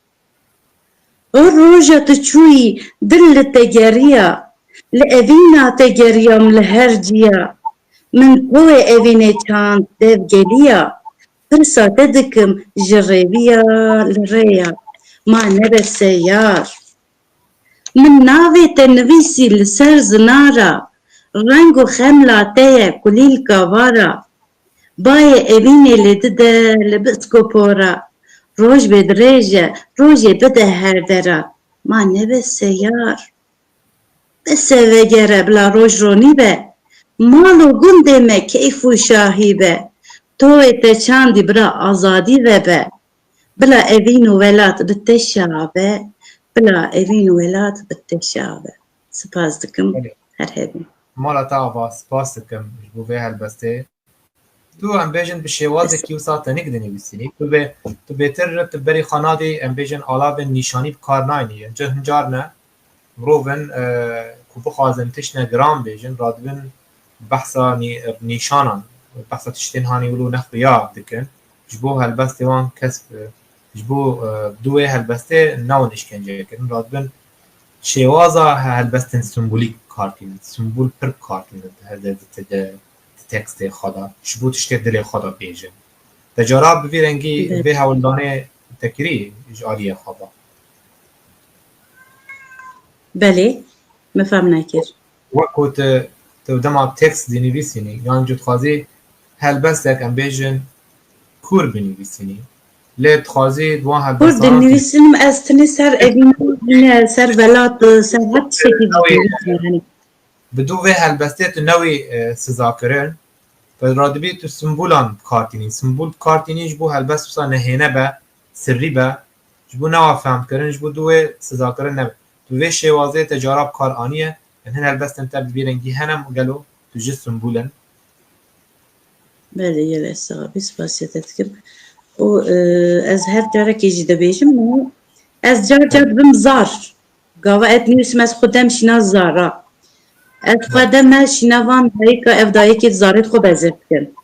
O roja tu çûyî dil li te geriya. Li evîna te geriyam li her ciya. Min toyê evînê çand dev geliya. Pirsa te dikim ji rêviya li rêya. Ma nebe seyar. Min navê te nivîsî li ser zinara. Reng û xemla te ye kulîlka vara. Bayê evînê lê dide li biskopora. Roj bê dirêj e, rojê bide her dera. Ma nebe seyar. Bes e vegere bila roj ronî be. Mal û gundê me keyf û şahî be. Toyê te çandî bira azadî vebe. Bila evîn û welat bi te şa be. Bila evîn û welat bi te şa be. Spas dikim. Belê. Her hebî. Mala te ava, spas dikim ji bo vê helbestê. Tu em bêjin bi şêwazekî wisa tenik dinivîsînî. Tu bê, tu bêtir tu berî xwe nadî em bêjin alavên nîşanî bi kar nayînî. Em ci hin carine mirovin, e, ku bixwazin tiştine giran bêjin, radibin behsa nî-, nîşanan, behsa tiştên hanî wilo nexuya dikin. Ji bo helbestê wan kes, e, ji bo, e, dû wê helbestê newin îşkence kirin. Radibin şêwaza he-, helbestên simbolîk bi kar tînin. Simbol pir bi kar tînin di her de, di, di, di tekstê xwe de. Ji bo tiştê dilê xwe de bêjin. Te cara bi vî rengî Belê. vê hewldanê te kirî ji aliyê xwe ve? Belê, me fehm nekir. Wek ku tu, tu dema tekst dinivîsînî, yan jî dixwazî helbestek, em bêjin, kûr binivîsînî. Lê dixwazî di wan Kûr helbestan dinivîsim, ez tinê ser evîn, ser velat, ser her tiştekî Ew ê dinivîsim, yanî. Bi dû vê helbestê tu newî, e, sizakirin, tu radibî tu simbolan bi kar tînî. Simbol bi kar tînî ji bo helbest wisa nehêne be, sirrî be, ji bo newa fehmkirin, ji bo dû wê sizakirin nebe. Tu vê şêwazê te cara bi kar aniye, em hin helbestên te bi vî rengî hene gelo, tu ji simbol in. Belê, gelek sax bî, spasiya te dikim. Û, e, ez her carekê jî dibêjim, ez car car dibim zar. Gava ez nivîsim, ez xwe dem şîna zara. Ez xwe Belê. dem me şîna van dayika, ev dayikê zarê xwe bezir dikin.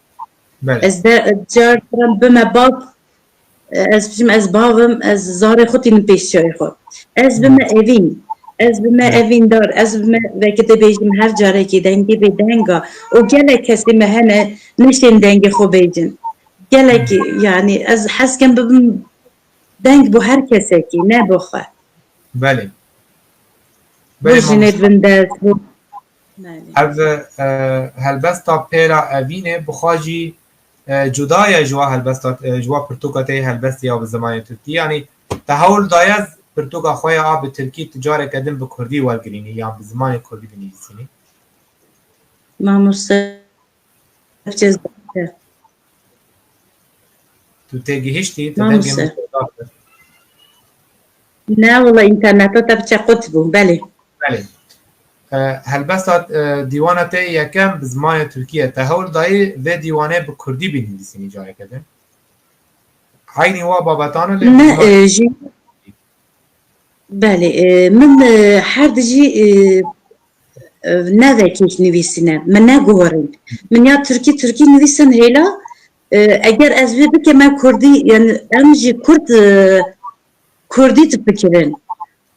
Belê. Ez de car caran bime bav, ez bijim ez bav im, ez zarê xwe tînim pêş çavê xwe. Ez bime Hmm. evîn. Ez bime evîndar, ez bime vekî dibêjim her carekê dengê bê denga. Û gelek kesê me hene nişên dengê xwe bêjin. Gelek, yanî ez hez kim bibim deng bo her kesekî, ne bo xwe. Belê. Bo jinê bindest, bo... Belê. Ev e, helbesta pêra evînê bi xwe jî e, cuda ye ji wa helbesta, e, ji wa pirtûka te yê helbestê ya bi zimanê tirkî. Yanî te hewl daye ez pirtûka xwe ya a bi tirkî tu careke din bi kurdî wergirînî yan bi zimanê kurdî binivîsînî? Mamoste, çi zehmet e. Tu têgihiştî, tu dengê min Mamoste. Ne wala înterneta te biçe qut bû, belê. Belê. E, helbesta e, dîwana te yê yekem bi zimanê tirkî ye. Te hewl dayî vê dîwanê bi kurdî binivîsînî careke din? Eynî wa babetan e lê bi Ne, zimanê e, jî... Belê, e, min e, her dijî e, e, ne vekî nivîsîne, min neguherîn. Min ya tirkî, tirkî nivîsin hêla, e, eger ez vê bikeme kurdî, yanî em jî kurd, e, kurdî difikirin.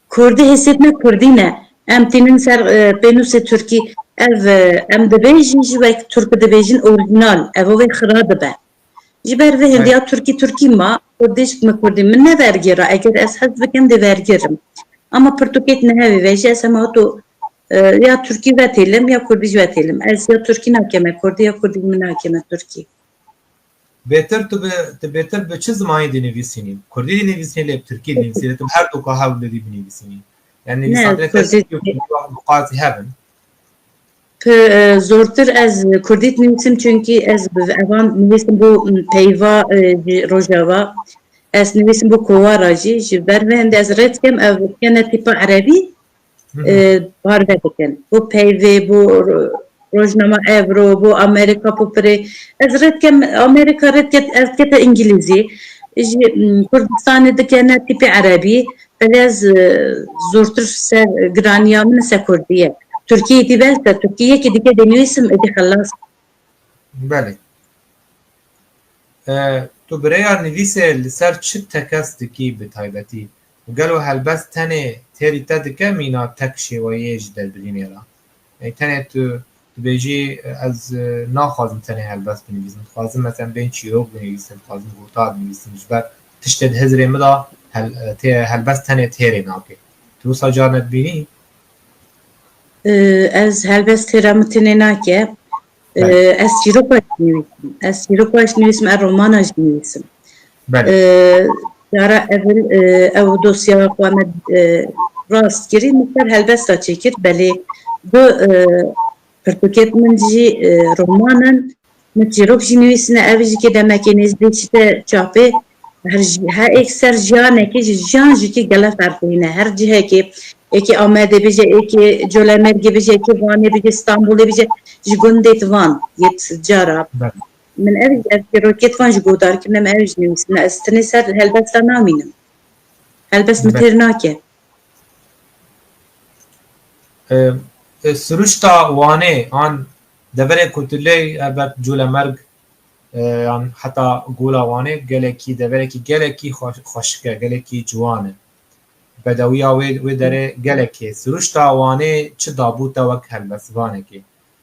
Kurdî hêsêt me kurdî ne. Em tînin ser e, pênûsê tirkî. Ev e, em dibêjin jî wek tirk dibêjin orîjînal. Ev wê xira dibe. Ji ber vê hindî ya tirkî tirkî ma, kurdî jî me kurdî. Min ne vergêra. Eger ez hez bikim dê vergêrim. Ama pirtûkêt nehevî ve jî ez hema to e, ya tirkî vetêlim ya kurdî jî vetêlim. Ez ya tirkî nakeme kurdî ya kurdî min nakeme tirkî. Bêtir tu bi, tu bêtir bi çi zimanî dinivîsînî? Kurdî dinivîsînî lê bi tirkî dinivîsînî? Tu bi her duka hewl didî binivîsînî? Yani Ne, nivîsandinê te kurdî. Tirkî û kurdî bi qasî hev in? Pi-, e, zortir ez kurdî dinivîsim, çunkî ez bi evan nivîsim bo, m, peyva e, ji Rojava. Ez nivîsim bo kovara jî. Ji ber vê hindê ez rê dikim ev kene tîpa erebî. Hı hı. E, parve dikin. Bo peyvê, bo ro-, rojnama Evro, bo Amerîka, bo pirê. Ez rê dikim Amerîka, rê diket, ez dikete Îngilîzî. Ji, m, Kurdistanê dikene tîpê erebî. Belê ez e, zortir ser giraniya min ser kurdî ye. Tirkî yekî bes e, tirkî yekî dike dinivîsim, êdî xelas. Belê. E, tu bi rêya nivîsê li ser çi tekez dikî bi taybetî? Û gelo helbest tenê têrî te dike mîna tek şêweyê ji derbirînê re? Yani tenê tu dibêjî ez e, naxwazim tenê helbest binivîsim. Dixwazim mesela bên çîrok binivîsim, dixwazim gotar binivîsim. Ji ber tiştê di hizrê min de hel, e, tê, helbest tenê têrê nake. Tu wisa carne dibînî? E, ez helbest têra min tenê nake. E, Belê. Ez çîroka jî nivîsim. Ez çîroka jî nivîsim, ez romana jî nivîsim. Belê. E, Cara evil e, ew dosya xwe me e, rast kirî, min ser helbesta çêkir, belê bi e, pirtûkêt min jî e, roman in, min çîrok jî nivîsine, ev jî kê demekê nêzdî çite çapê, her ji-, her êk ser jiyanekê ji jiyan ji kê gele ferqlî ne. Her cihekê, êkê Amedê bije, êkê Colemêrgê bije, êkê Vanê bije, Stenbolê bije, ji gundê di van yê cara. Belê. Min ev, ev çîrokêt van ji guhdar kirine, min ev jî nivîsine. Ez tinê ser helbesta namînim. Helbest min Be- têr nake. E, e, Siruşta Wanê an deverê ku tu lê elbet Colemêrg e, yan heta Gola Wanê gelekî deverekî gelekî xwe-, xweşik e, gelekî ciwan e. Bedewiya wê, wê derê gelekê. Siruşta Wanê çi dabû te wek helbestvanekê?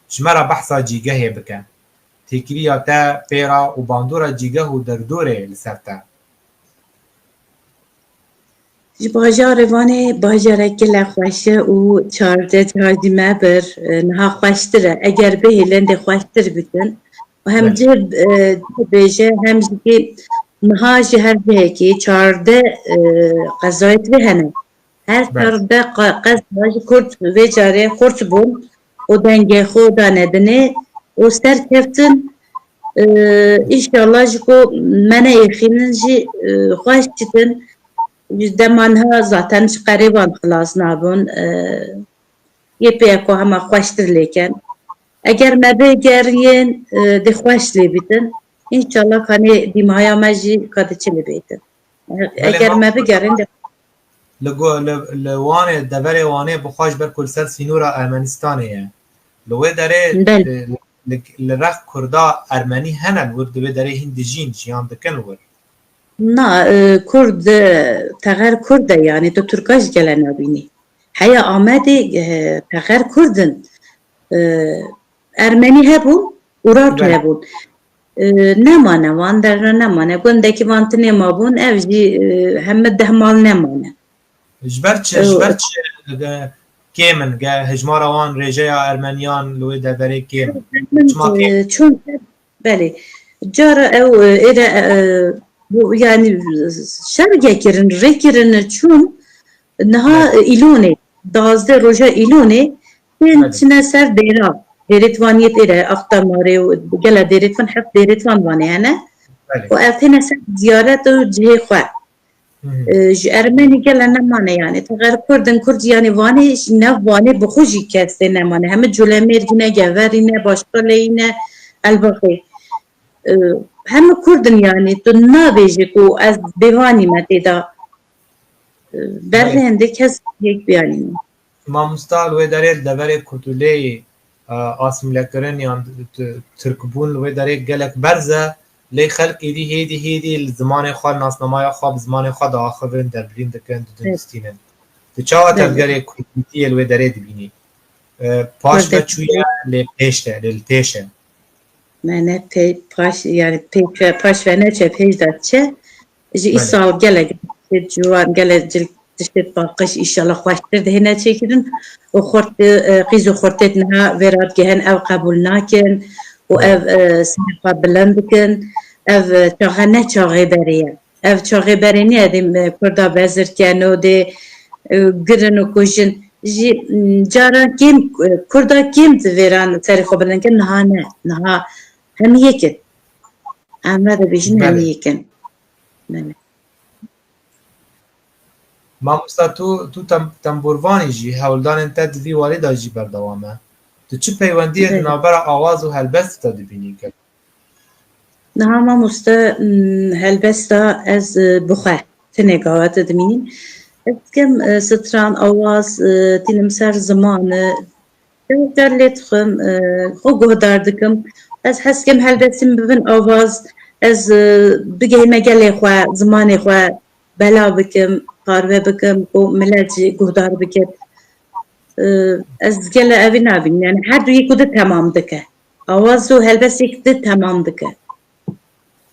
Ji me re behsa cîgehê bike. Têkiliya te pê re û bandora cîgeh û derdorê li ser te. Ji bajarê Vanê bajarek gelek xweş e û çardeh cihazî me bir, e, niha xweştir e. Eger bihêlin dê xweştir bitin. Û hem Belê. cih, e, cih bêje hem jî niha ji her cihekî çardeh, e, qezayê divê hene. Her Belê. çardeh qe-, qeza ji Kurd vê carê xurt bûn û dengê xwe dane dinê û serkeftin, e, înşallah ji ku me neyêxînin jî, e, xweş ditin. Ji dema niha zaten ji qerê wan xilas nabûn. E, yê pê ye ku hema xweştir lê ken. Eger me bigeriyên, e, dê xweş lê bitin. Înşallah kanê dîmaya me jî ka dê çi lê bêtin. Belê, Eger ma- me bigerin dê Li go-, li, li Wanê, deverê Wanê bi xwe ji ber ku li ser sînora Ermenistanê ye. Li wê derê Belê. e, li, li rex Kurda Ermenî hene li wir, di wê derê hîn dijîn, jiyan dikin li wir. Na, e, Kurd, e, teger Kurd e, yanî tu Tirka jî gele nabînî. Heya Amedê, e, teqer Kurd in. E, Ermenî hebûn, Urartu Belê. hebûn. E, nemane, wan derre nemane. Gundekî van tinê mabûn, ev jî, e, heme deh mal nemane. Ji ber çi, ji Ew, ber çi, e, kêm in, ge hejmara wan rêjeya Ermeniyan li wê deverê kêm in? Çima kêm in? E, çûn, belê. Cara ew, e, êre, e, bu, yani, şerge kirin, rê kirin, çûn, niha, Belê. e, Îlonê, duwazdeh roja Îlonê, tên Belê. çine ser dêra. Dêrêt van yêt êre, Axta Marê û gele dêrêt van, heft dêrêt van vanê hene. Belê. Û ev têne ser ziyaret û cihê xwe. Hı hı. E, ji Ermenî gele nemane yani. Teqer Kurd in, Kurd yani vanê, ji nav vanê bi xwe jî kesê nemane. Heme Colemêrgî ne, Geverî ne, Başkaleyî ne, Elbaxê. E, heme Kurd in yani. Tu nabêjî ku ez bêvanî me têda. E, berre Belê. hindê kes yek biyanîne. Mamosta li wê derê li deverê Kurtuleyê, e, asîmlekirin yan t-, Tirkbûn li wê derê gelek berz e. Lê xelk êdî hêdî hêdî li zimanê xwe, li nasnamaya xwe bi zimanê xwe diaxivin, derbirîn dikin, didin, Evet. distînin. Tu çawa Evet. tevgerê Kurdîtiyê li wê derê dibînî? E, paş Kurdîtiyê. veçûye, lê pêş e, lê li pêş e. Me ne pê-, paş, yani pê-, paş ve neçe, pêş de çe. Ji Belê. îsal gelek tiştê ciwan, gelek cil-, tiştê paqij, înşallah xweştir dihêne çêkirin. Û xurt, e, qîz û xurtêt niha vê ra digehin, ev qebûl nakin û Belê. ev, e, serê xwe bilind dikin. Ev, e, çaxe ne çaxê berê ye. Ev çaxê berê niye dê, e, Kurda bezirken û dê, e, girin û kujin. Jî, m, caran kêm, e, Kurda kêm divêran serê xwe bilind kin, niha ne. Niha hemî yek in. Em ne dibêjin hemî Belê. yek in. Belê. Mamosta, tu, tu tem-, tembûrvanî jî, hewldanên te di vî warî de jî berdewam e. Tu çi peywendiyê di Belê. navbera awaz û helbestê de dibînî? Niha mamoste, m, helbesta ez, e, bi xwe, tenê gava te dimînim. Ez dikim, e, stran, awaz, e, tînim ser ziman, e, car lê dixwim, e, xwe guhdar dikim. Ez hez dikim helbestê min bibin awaz, ez, e, bigihîme gelê xwe, zimanê xwe belav bikim, parve bikim, ku milet jî guhdar bike. E, ez gele evî nabînim. Yani her du yek û di temam dike. Awaz û helbest yek di temam dike.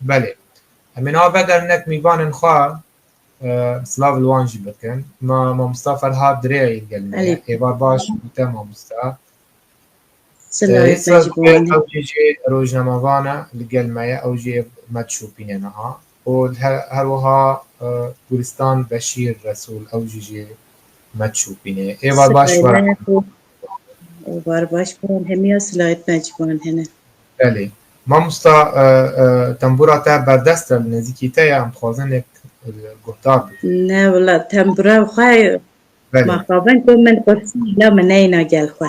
Belê. Em ê niha vegerinek mîvanên xwe, e, silav li wan jî bikin. Ma, mamosta Ferhad Dirê yê gel me ye. Elî. Êvar baş, gote mamosta. Silayê E, me ji Wan e. Ew jî jê rojnamevan e, li gel me ye, ew jî me dişopîne niha. û her, her wiha, e, Gulistan Beşîr Resûl, ew jî jê me dişopîne. Êvar baş, Silayê Ferhad. me, êvar baş, Ferhad, hemiya silayê me ji wan hene. Belê. Mamosta, e, e, tembûra te berdest e, li nêzîkî te ye, em dixwazin êk, e, guhdar bikin. Ne, wela, tembûra xwe ye. Belê. Ma xabin ku min qursî la min neyna gel xwe.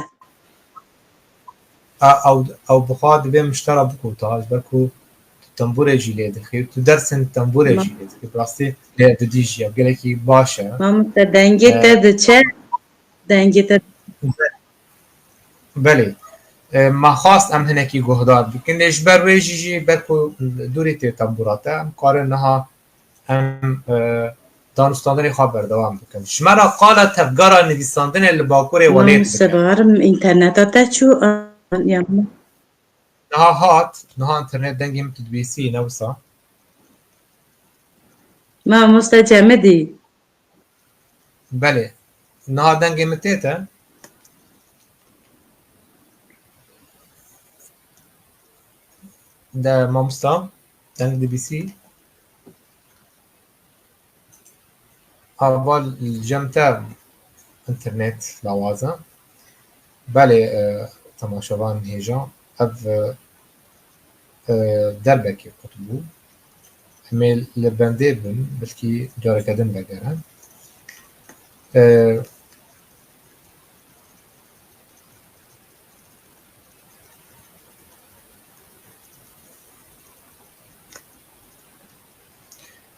A, ew, ew bi xwe dibê min ji te re bikota, ji ber ku tu tembûrê jî lê dixî, tu dersên tembûrê Ma- jî lê dixî. Bi rastî lê didî jî, ev gelekî baş e. Mamoste, dengê E, te diçe, dengê te Belê. E, me xwest em hinekî guhdar bikin. Lê ji ber wê jî, jî ber ku dûrî tê tembûra te, em karin niha em, e, danûstandinê xwe berdewam bikin. Ji me re qala tevgera nivîsandinê li Bakurê Welêt Mamoste, bike. Baharim, înterneta te çû, an, ya min? Niha hat, niha înternet dengê min tu dibîsî, ne wisa? Mamoste Cemidî. Belê. Niha dengê min tê te? De mamosta, deng dibîsî? Ava li cem te înternet lawaz e. Belê, e, temaşevan hêja. Ev, e, e, derbekê qut bû. Em ê li bendê bin, belkî careke din vegerin. E,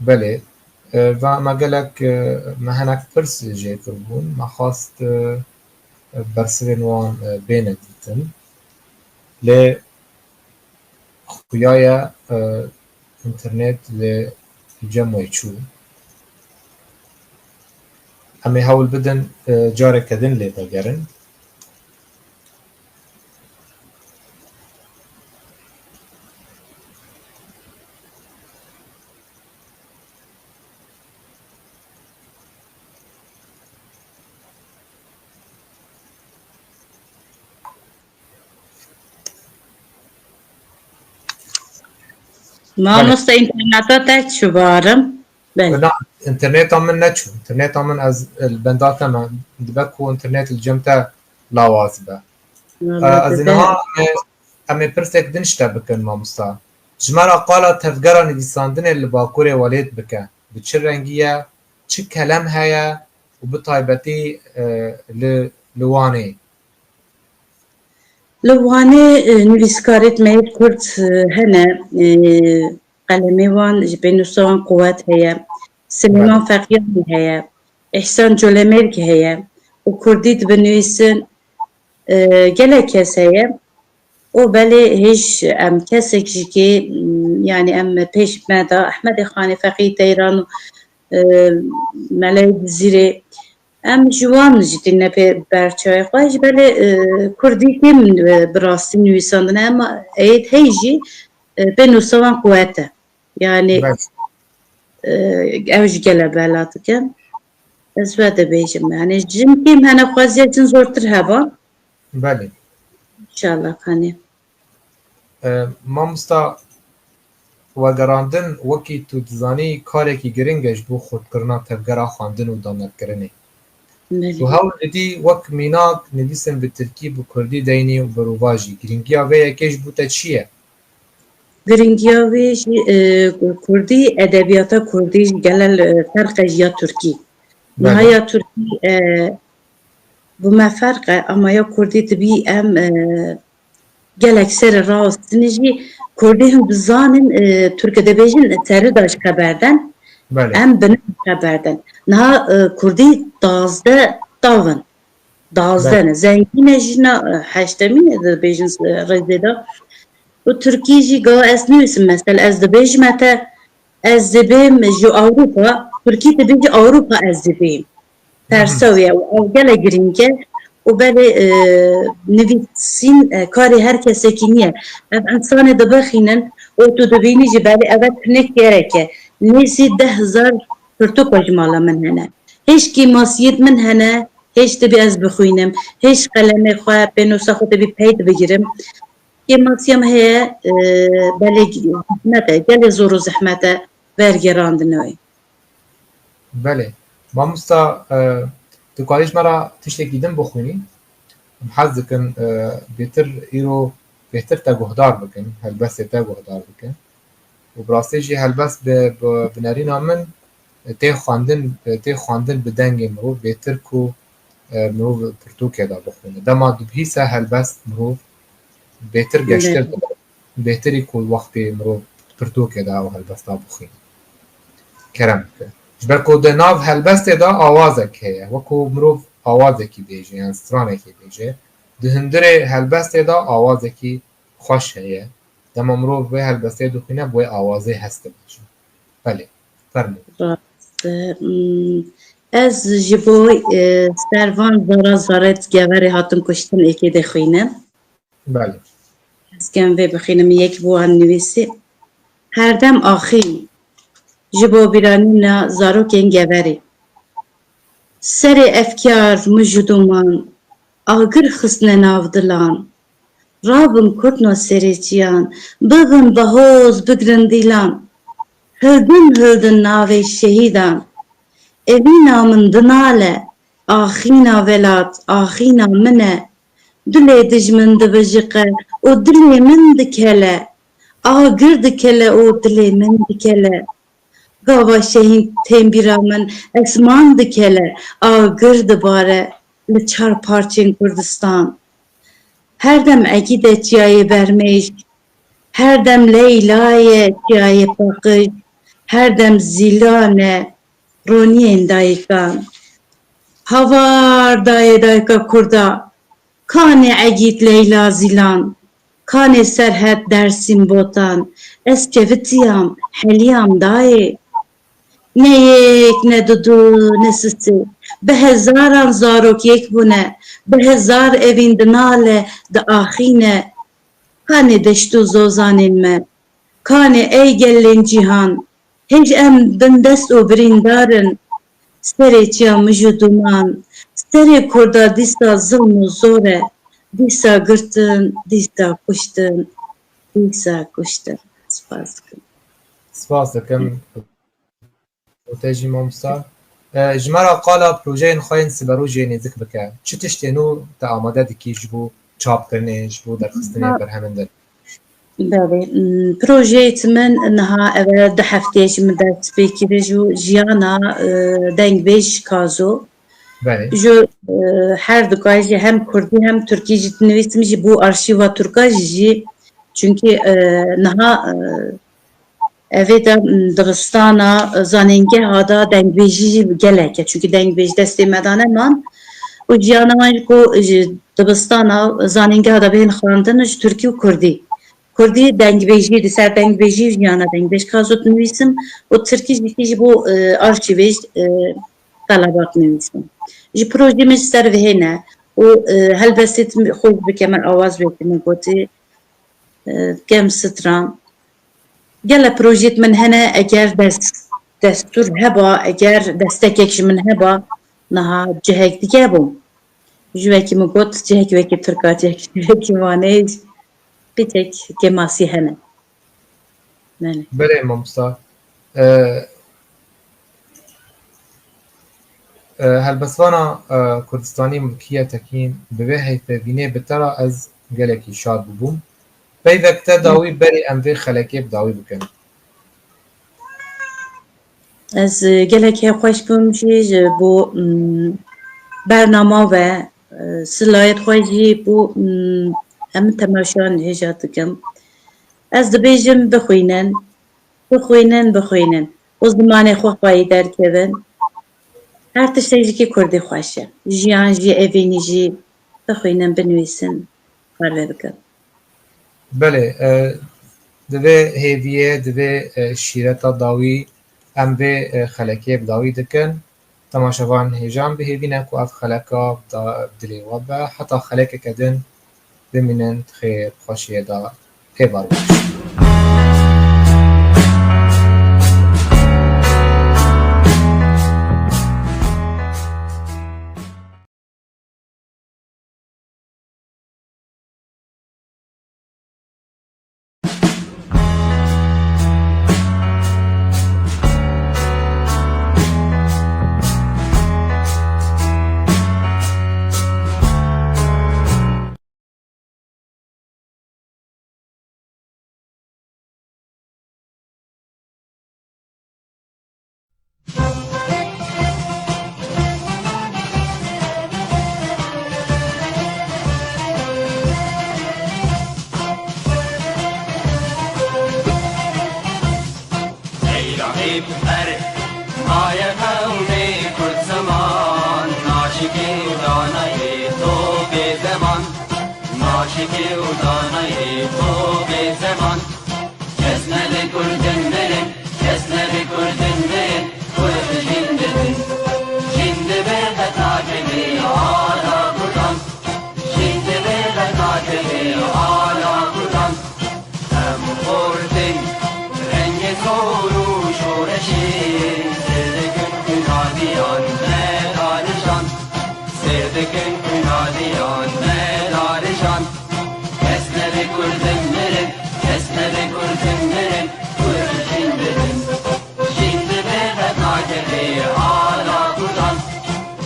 Belê. E, va me gelek, e, me hinek pirs jê kiribûn. Me xwest, e, bersivên wan, e, bêne dîtin. Lê xuya ye, e, înternet li cem wê çû. Em ê hewl bidin, e, careke din lê vegerin. Mamoste, înterneta te çi barim? Belê. Na, înterneta min neçû. Înterneta min ez, e, li benda te me. Dibe ku înternet li cem te lawaz be. E, ez ê niha em ê, em ê pirsek din ji te bikin, mamosta. Ji me re qala tevgera nivîsandinê li Bakurê Welêt bike. Bi çi rengî ye, çi kelem heye û bi taybetî, e, li, li Wanê? Li Wanê, e, nivîskarêt me yê Kurd, e, hene, e, Qelemê wan ji pênûsa wan quwet heye. Silêman Feqîyanî heye. Îhsan Colemêrg heye. Û kurdî dibinivîsin, e, gelek kes heye. Û belê hêj em kesek ji kê, m, yanî em pêş me de Ehmedê Xanê Feqî Teyran û, e, Meleyê Dizîrê, em ji wan jî tîne pê berçavê xwe, ji belê, e, kurdî kêm, e, bi rastî nivîsandine, ema êd hey jî, e, pê nûsa wan quwet e. Yanî, Belê. e, ew jî gele bela dikin. Ez we dibêjim. Yanî jin kêm hene, xweziya jin zortir heba. Belê. Înşallah, kanê. E, mamosta, wegerandin, wekî tu dizanî, karekî giring e ji bo xurtkirina tevgera xwendin û danerkirinê. Belê. Tu hewl didî wek mînak nivîsin bi tirkî, bi kurdî deynî û berovajî. Girîngiya vê yekê ji bo te çi ye? Girîngiya wê jî, e, kurdî, edebiyata kurdî jî gelel, e, ferq e ji ya tirkî. Niha Belê. ya tirkî, e, bi me ferq e, ama ya kurdî dibî em, e, gelek serê rawestine jî kurdî hûn bizanin, e, tirkî dibêjin, serî de ji xeber den, Belê. em binin xeber den. Niha, e, kurdî dazdeh tav in. Dazdeh Belê. ne. Zengîn e jî na, e, heştemîn e dibêjin, e, rêzê de. Û tirkî jî ga ez nivîsim, mesela ez dibêjime te, ez dibêm ji Ewropa, tirkî dibêje Ewropa ez dibêm. Tersa wê ye û ev gelek girîng e û belê, e, nivîsîn, e, karê her kesekî niye. Ev însanê dibixînin û tu dibînî jî belê ev e pinek gerek e. Nêzî deh hezar pirtûka ji mala min hene. Hêj kêmasiyêt min hene, hêj dibî ez bixwînim. Hêj qelemê xwe, pênûsa xwe dibî peyt bigirim. Kêmasiya me heye, e, belê zehmet e, gelê zor û zehmet e, vergerandinê wê. Belê. Mamosta, e, tu karî ji me re tiştekî din bixwînî? Em hez dikin, e, bêtir îro bêhtir te guhdar bikin, helbestê te guhdar bikin. Û bi rastî jî helbest bi, bi, bi nerîna min tê xwendin, tê xwendin bi dengê mirov bêtir ku, e, mirov pirtûkê de bixwîne. Dema dibihîse helbest mirov bêtir geştir dibe. Bêtirî ku wextê mirov pirtûkê de ew helbesta bixwîne. Kerem bike. Ji ber ku di nav helbestê de awazek heye. Wek ku mirov awazekî bêje, yan stranekê bêje. Di hundirê helbestê de awazekî xweş heye. Dema mirov vê helbestê dixwîne, bi wê awazê hez dibêje. Belê, fermû. Rast e. Hmm, ez ji bo, e, ser van zara zarê geverê hatin kuştin êkê dixwînim. Belê. Ez kem vê bixwînim, yek bi wan nivîsî. Herdem axîn ji bo bîranîna zarokên geverê. Serê efkar mij û doman, agir xistine nav dilan. Rabin kurtno serê çiyan, bibin behoz, bigrin dîlan. Hildin hildin navê şehîdan. Evîna min dinale, axîna velat, axîna min e. Dilê dijmin dibijiqe û dilê min dikele. Agir dikele û dilê min dikele. Gava şehîd tên bîra min, esman dikele, agir dibare li çar parçên Kurdistan. Her dem Egîd e çiyayê Bermêj, her dem Leyla ye çiyayê Paqij, her dem Zîlan e roniyên dayikan. Havar dayê dayika Kurda, kanê Egîd Leyla Zîlan, kanê Serhed Dersîm Botan, ez kevitiyam, heliyam dayê. Ne yek, ne dudu, ne sisê. Bi hezaran zarok yek bûne, bi hezar evîn dinale, diaxîne. Kanê deşt û zozanên me, kanê ey gelên cîhan, hêj em bindest û birîndar in. Serê çiya mij û dûman, serê Kurda dîsa zilm û zor e. Dîsa girtin, dîsa kuştin, dîsa kuştin. Spas dikim. Spas dikim. Û te jî mamosta. E, ji me re qala projeyên xwe yên siberojê nêzik bike. Çi tiştê nû te amade dikî ji bo çapkirinê, ji bo derxistinê Ha. berhemên din? Belê. Hmm, projeyê min niha ev e du hefteyê ji min dest pê kiriye ji jiyana, e, dengbêj Kazo. Belê. Ji, e, her du ka jî hem kurdî hem tirkî jî dinivîsim ji bo arşîva tirka jî, jî. Çunkî, e, niha, e, evê de, m, dibistana, e, zanîngeha de dengbêjî jî gelek e. Çunkî dengbêj destê me de neman. Û jiyana wan jî ku ji dibistana zanîngeha de bihên xwendin ji tirkî û kurdî. Kurdî dengbêjî, li ser dengbêjî jiyana dengbêj Kazo dinivîsim û tirkî jî, jî bo, e, arşîvê, e, qelebat nivîsim. Ji projê min ji ser vihê ne û, e, helbestê xwe bike min awaz wê min gotî, e, kem stran. Gele projêt min hene, eger dest, destûr heba, eger destekek ji min heba, niha cihek dike bû. Ji wekî min got, cihek wekî Tirka, cihek wekî Wanê, piçek kêmasî hene. Belê. Belê mamosta. E, e, helbestvana, e, Kurdistanî Mulkiye Tekîn, bi vê heyvînê bi te re ez gelekî şad bibûm. Peyvek te dawî berê em vê xelekê bi dawî bikin. Ez, e, gelek hê xweş bûm jî ji bo, mm, bernama ve, e, silayet xwe jî bo, mm, em temaşan hêja dikim. Ez dibêjim bixwînin, bixwînin, bixwînin. Û zimanê xwe xweyî derkevin. Her tiştek jî kurdî xweş e. Jiyan jî, evînî jî bixwînin, binivîsin, parve bikin. Belê, e, di vê hêviyê, di vê, e, şîreta dawî em vê, e, xelekê bi dawî dikin. Temaşevan hêjan bi hêvî ne ku ev xeleka da-, dilê we be. Heta xelekeke din bimînin di xêr xweşiyê de. Êvar baş. Ey Rahîb, her maye qewmê Kurd ziman, naşikê û danayê to bê zeman. Naşikê û danayê to bê zeman. Kes nebe Kurdin mirin, kes nebe Kurdin mirin, Kurd jin dibin. Jin dibe qet nakeve ala Kurdan. Jin dibe qet nakeve ala Kurdan. Em xortin rengê zor û şoreşê, sêr dikin xwînaliyan me darijan. Sêr dikin xwînaliyan me darijan. Kes nebe Kurdin mirin, kes nebe Kurdin mirin, Kurd jin dibin. Jin dibe qet nakeve ala Kurdan.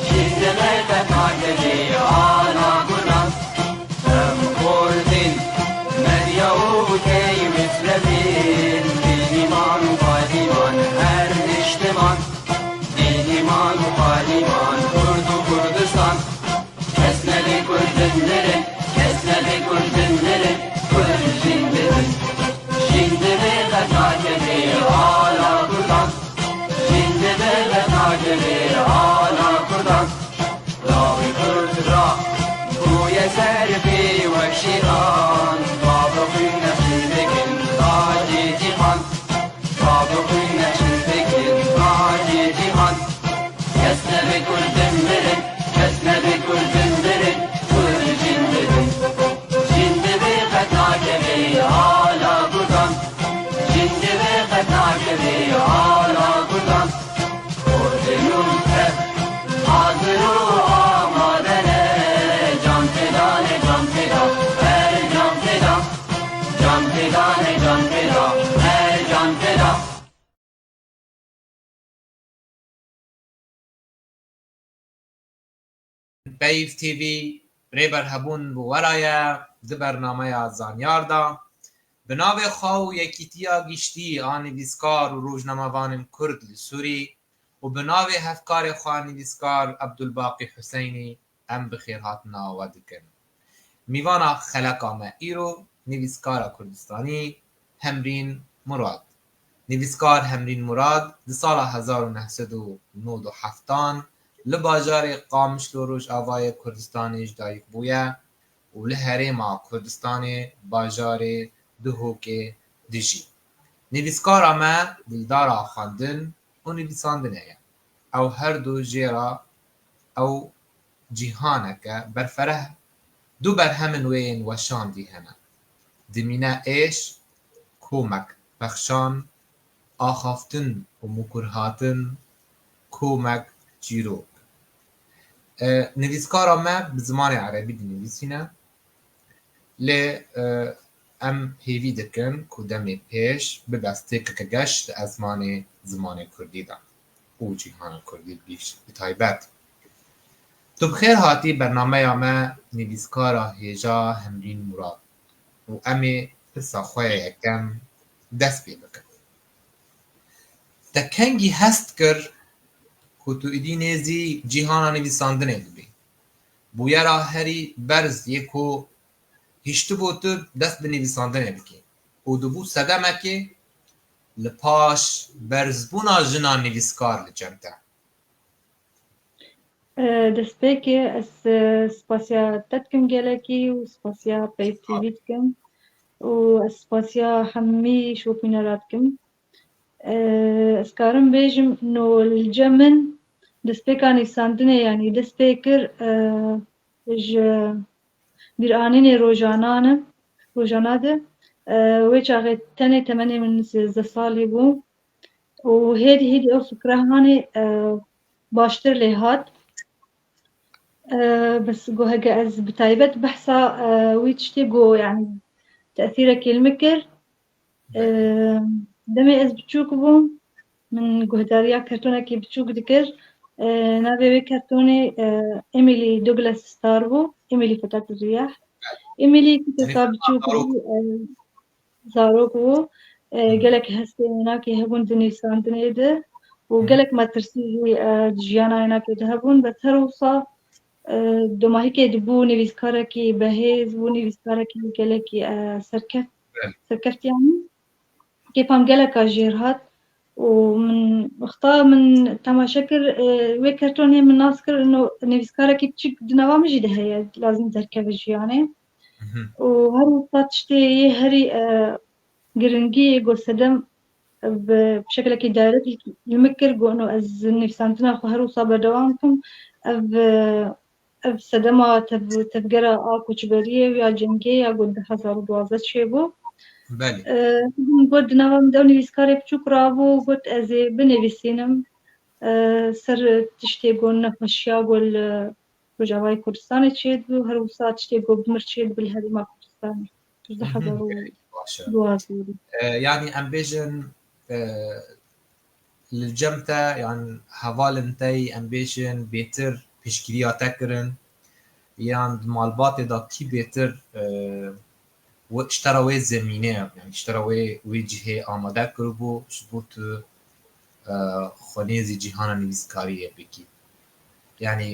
Jin dibe qet nakeve ala Kurdan. Em xortin medya û key mislevin, bînîman û padîman her niştiman. Bînîman û padîman Kurd û Kurdistan. Kes nebe Kurdin mirin, kes nebe Kurdin mirin, Kurd jin dibin. Jin dibe qet nakeve ala Kurdan. Jin dibe qet nakeve ala Kurdan. Lawê Kurd ra bûye ser pê wek şêran. Bavê xwîn nexşîn dikin tacê cîhan. Bavê xwîn nexşîn dikin tacê Peyv T V rêber hebûn bi we re ye di bernameya Zanyar de. Bi navê xwe û Yekîtiya Giştî a Nivîskar û Rojnamevanên Kurd li Sûrî û bi navê hevkarê xwe nivîskar Ebdulbaqî Huseynî em bi xêrhatina we dikin. Mîvana xeleka me îro nivîskara Kurdistanî Hemrîn Murad. Nivîskar Hemrîn Murad di sala hezar û neh sed û nod û heft an li bajarê Qamişlo Rojavayê Kurdistanê ji dayik bûye û li Herêma Kurdistanê bajarê Duhokê dijî. Nivîskara me dildara xwendin û nivîsandinê ye. Ew her du jê re ew cîhaneke berfereh du berhemin wê yên weşandî hene. Dimîne êş, komek pexşan, axaftin û mukurhatin, komek çîrok. E, nivîskara me bi zimanê erebî dinivîsîne. Lê, e, em hêvî dikin ku demê pêş bibe stêrkeke geş di ezmanê zimanê kurdî de û cîhana kurdî bi, bi taybet. Tu bi xêr hatî bernameya me nivîskara hêja Hemrîn Murad û em ê pirsa xwe ya yekem dest pê bikin. Te kengî hest kir ku tu êdî nêzî cîhana nivîsandinê bibî? Bûyera herî berz yê ku hiştibû tu dest bi nivîsandinê bikî û dibû sedemekê li paş berzbûna jina nivîskar li cem te? Destpêkê ez spasiya te dikim gelekî û spasiya Peyv T V dikim û ez spasiya hemî şopînera dikim. Ez karim bêjim no li cem min destpêka nivîsandinê, yanî dest pê kir ji bîranînê rojana ne, rojana de. Wê çaxê tenê temenê min sêzdeh salî bû û hêdî hêdî ew fikre hanê baştir lê hat. Bes go hege ez bi taybet behsa wî tiştê go, yanî tesîrekê li min kir. Demê ez biçûk bûm, min guhdariya kertonekî biçûk dikir. Navê wê kertonê Emily Douglas Star bû, Emily Fetat Riyah. Emily kitêsa biçûk bû, zarok bû. Gelek hestê mînakê hebûn di nivîsandinê de û gelek metirsî jî di jiyana mînakê de hebûn. Bes her wisa domahîkê dibû nivîskarekî behêz bû, nivîskarekî gelekî serkeft. Serkeftiya min kêfa min geleka jêr hat û min wexta min temaşe kir, wê kertonê min nas kir, no nivîskarekî biçik di nava min jî de heye, lazim derkeve jiyanê. Û her wisa tiştê yê herî giringî yê go sedem bi şekilekî direct li min kir, go no ez nivîsandina xwe her wisa berdewam bikim. Ev ev sedema tev, tevgera a koçberiyê ya cengê ya ku di hezar û duwazdeh çêbû. Belê. Min got di nava min de ew nivîskarê biçûk rabû, got ez ê binivîsînim. Ser tiştê ku nexweşiya ku li Rojavayê Kurdistanê çêdibû, her wisa tiştê ku bi mir çêdibe li Herêma Kurdistanê. Ji du hezar û duwazdeh. Yanî em bêjin li cem te yan hevalên te yî em bêjin bêtir piştgiriya te kirin yan di malbatê de kî bêtir ji te re wê zemînê yan ji te re wê wê cihê amade kiribû ji bo tu xwe nêzî cîhana nivîskariyê bikî? Yanî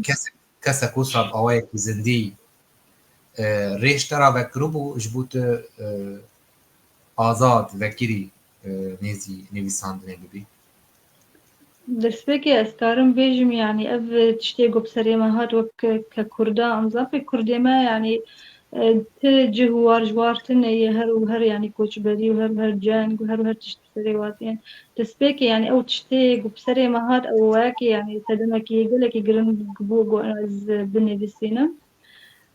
kesek kesek wisa bi awayekî zindî rê ji te re vekiribû ji bo tu azad, vekirî nêzî nivîsandinê bibî? Destpêkê ez karim bêjim, yanî ev tiştê ku bi serê me hat wek ke Kurda, em zafê Kurdê me, yanî ti cih û war ji war tune ye, her û her, yanî koçberî û her û her ceng û her û her tişt bi serê we tê. Destpêkê, yanî ew tiştê ku bi serê me hat, ew wekî, yanî sedemekî gelekî giring bû ku ez binivîsînim.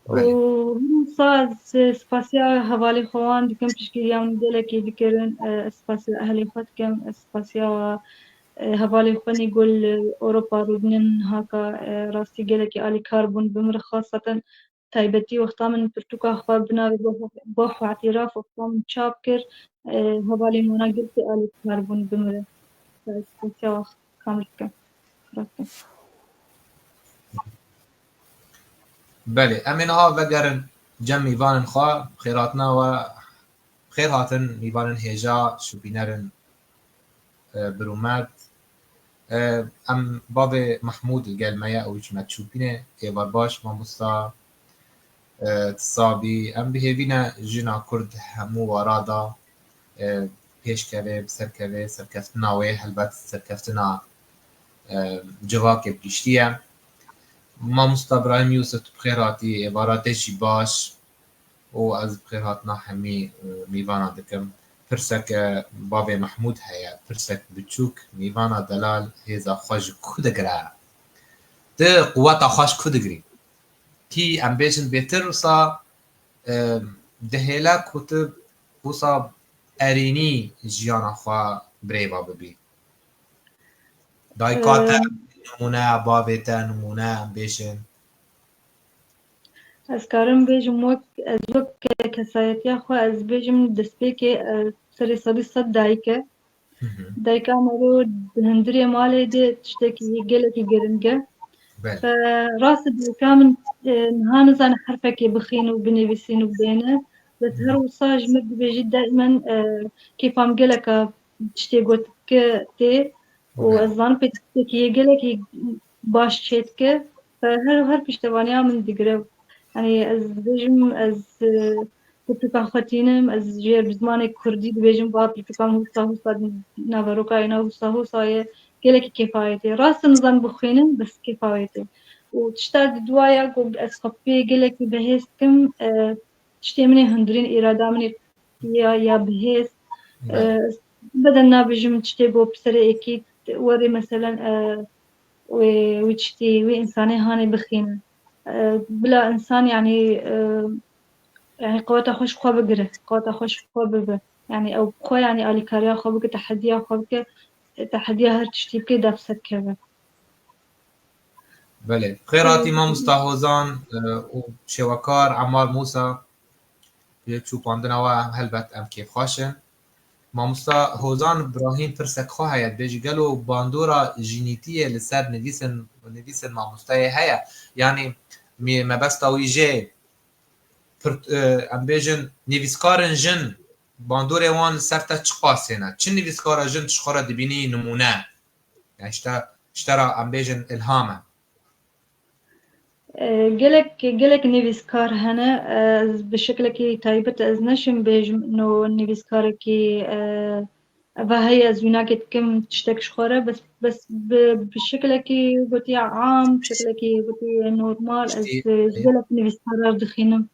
Û wisa ez spasiya hevalê xwe wan dikim, piştgiriya min gelekî dikirin. Ez spasiya ehlê xwe dikim, ez spasiya hevalê xwe nî ku li Ewropa rûdinin haka, rastî gelekî alîkar bûn bi min re, xaseten taybetî wexta min pirtûka xwe bi navê Bo xwe îtiraf wexta min çap kir, hevalên wana gelekî alîkar bûn bi min re. Ez spasiya kamil dikim. Rastî. Belê, em ê niha vegerin cem mîvanên xwe, xêrhatina we, xêr hatin mîvanên hêja, şopînerin, e, birûmet. E, em bavê Mehmûd li gel me ye, ew jî me şopîne, êvar baş, mamosta, e, Tisabî. Em bi hêvî ne jina Kurd hemû wara da, e, pêş keve, bi ser keve, serkeftina wê, helbet serkeftina, e, civakê bi giştî ye. Mamosta Birahîm Yûsif, tu bi xêr hatî, êvara te jî baş û ez bi xêr hatina hemî, e, mîvana dikim. Pirseke bavê Mehmûd heye, pirsek biçûk, mîvana delal hêza xwe ji ku digire? Tu quweta xwe ji ku digirî? Kî em bêjin bêtir wisa, e, dihêle ku tu wisa erênî jiyana xwe birêva bibî? Dayika te Ee, nimûne, bavê te nimûne, em bêjin. Ez karim bêjim wek, ez wek kesayetiya xwe, ez bêjim destpêkê, e, serê sedî sed dayik e. Hı hı. Dayika mero di hundirê malê de tiştekî gelekî giring e. Belê. Fe rast e, dayika min, e, niha nizane herfekê bixîn û binivîsîn û bêne. Bes Hı hı. her wisa ji min dibêjî daimen, e, kêfa min geleka tiştê gotike tê û Belê. ez zanim pê tiştekî yê gelekî baş çêdike. Fe her, her piştevaniya min digire. Yanî ez dibêjim, ez, e, pirtûka xwe tînim, ez jê bi zimanê kurdî dibêjim, va pirtûka min husa husa naveroka êna husa husa ye. Gelekî kêfa wê tê. Rast e nizan bixwînim, bes kêfa wê tê. Û tişta di dua ya ku ez xwe pê gelekî bihêz dikim, e, tiştê min ê hundirîn, îrada min ê ya, ya bihêz. Belê. E, beden nabêjim tiştê ku bi serê êkî werê meselen, e, wê, wî tiştî, wî însanê hanê bixîne. E, bila însan, yanî, e, yanî qeweta xwe ji xwe bigire, qeweta xwe ji xwe bibe. Yanî ew bi xwe, yanî alîkariya xwe bike, tehediya xwe bike, e, tehediya her tiştî bike, def ser keve. Belê. Xêr hatî mamosta Hozan, e, û şêwekar Emmar Mûsa. Bi çûpandina we helbet em kêfxweş in. Mamosta Hozan Birahîm pirsek xwe heye, dibêjî gelo bandora jînîtiyê li ser nivîsên, nivîsên mamosteyê heye? Yanî mê-, mebesta wî jê pir-, e, em bêjin nivîskarên jin bandorê wan li ser te çiqasê ne? Çi nivîskara jin tu ji xwe re dibînî nimûne? Yani ji te, ji te re em bêjin ilham e. E, gelek, gelek nivîskar hene. Ez bi şeklekî taybet ez neşim bêjim, no nivîskarekî, e, eva heye, ez wî nakê dikim tiştek ji xwe re, bes, bes bi, bi şeklekî gotî am, şeklekî gotî normal, ez, Tiştî, e, gelek nivîskara dixînim.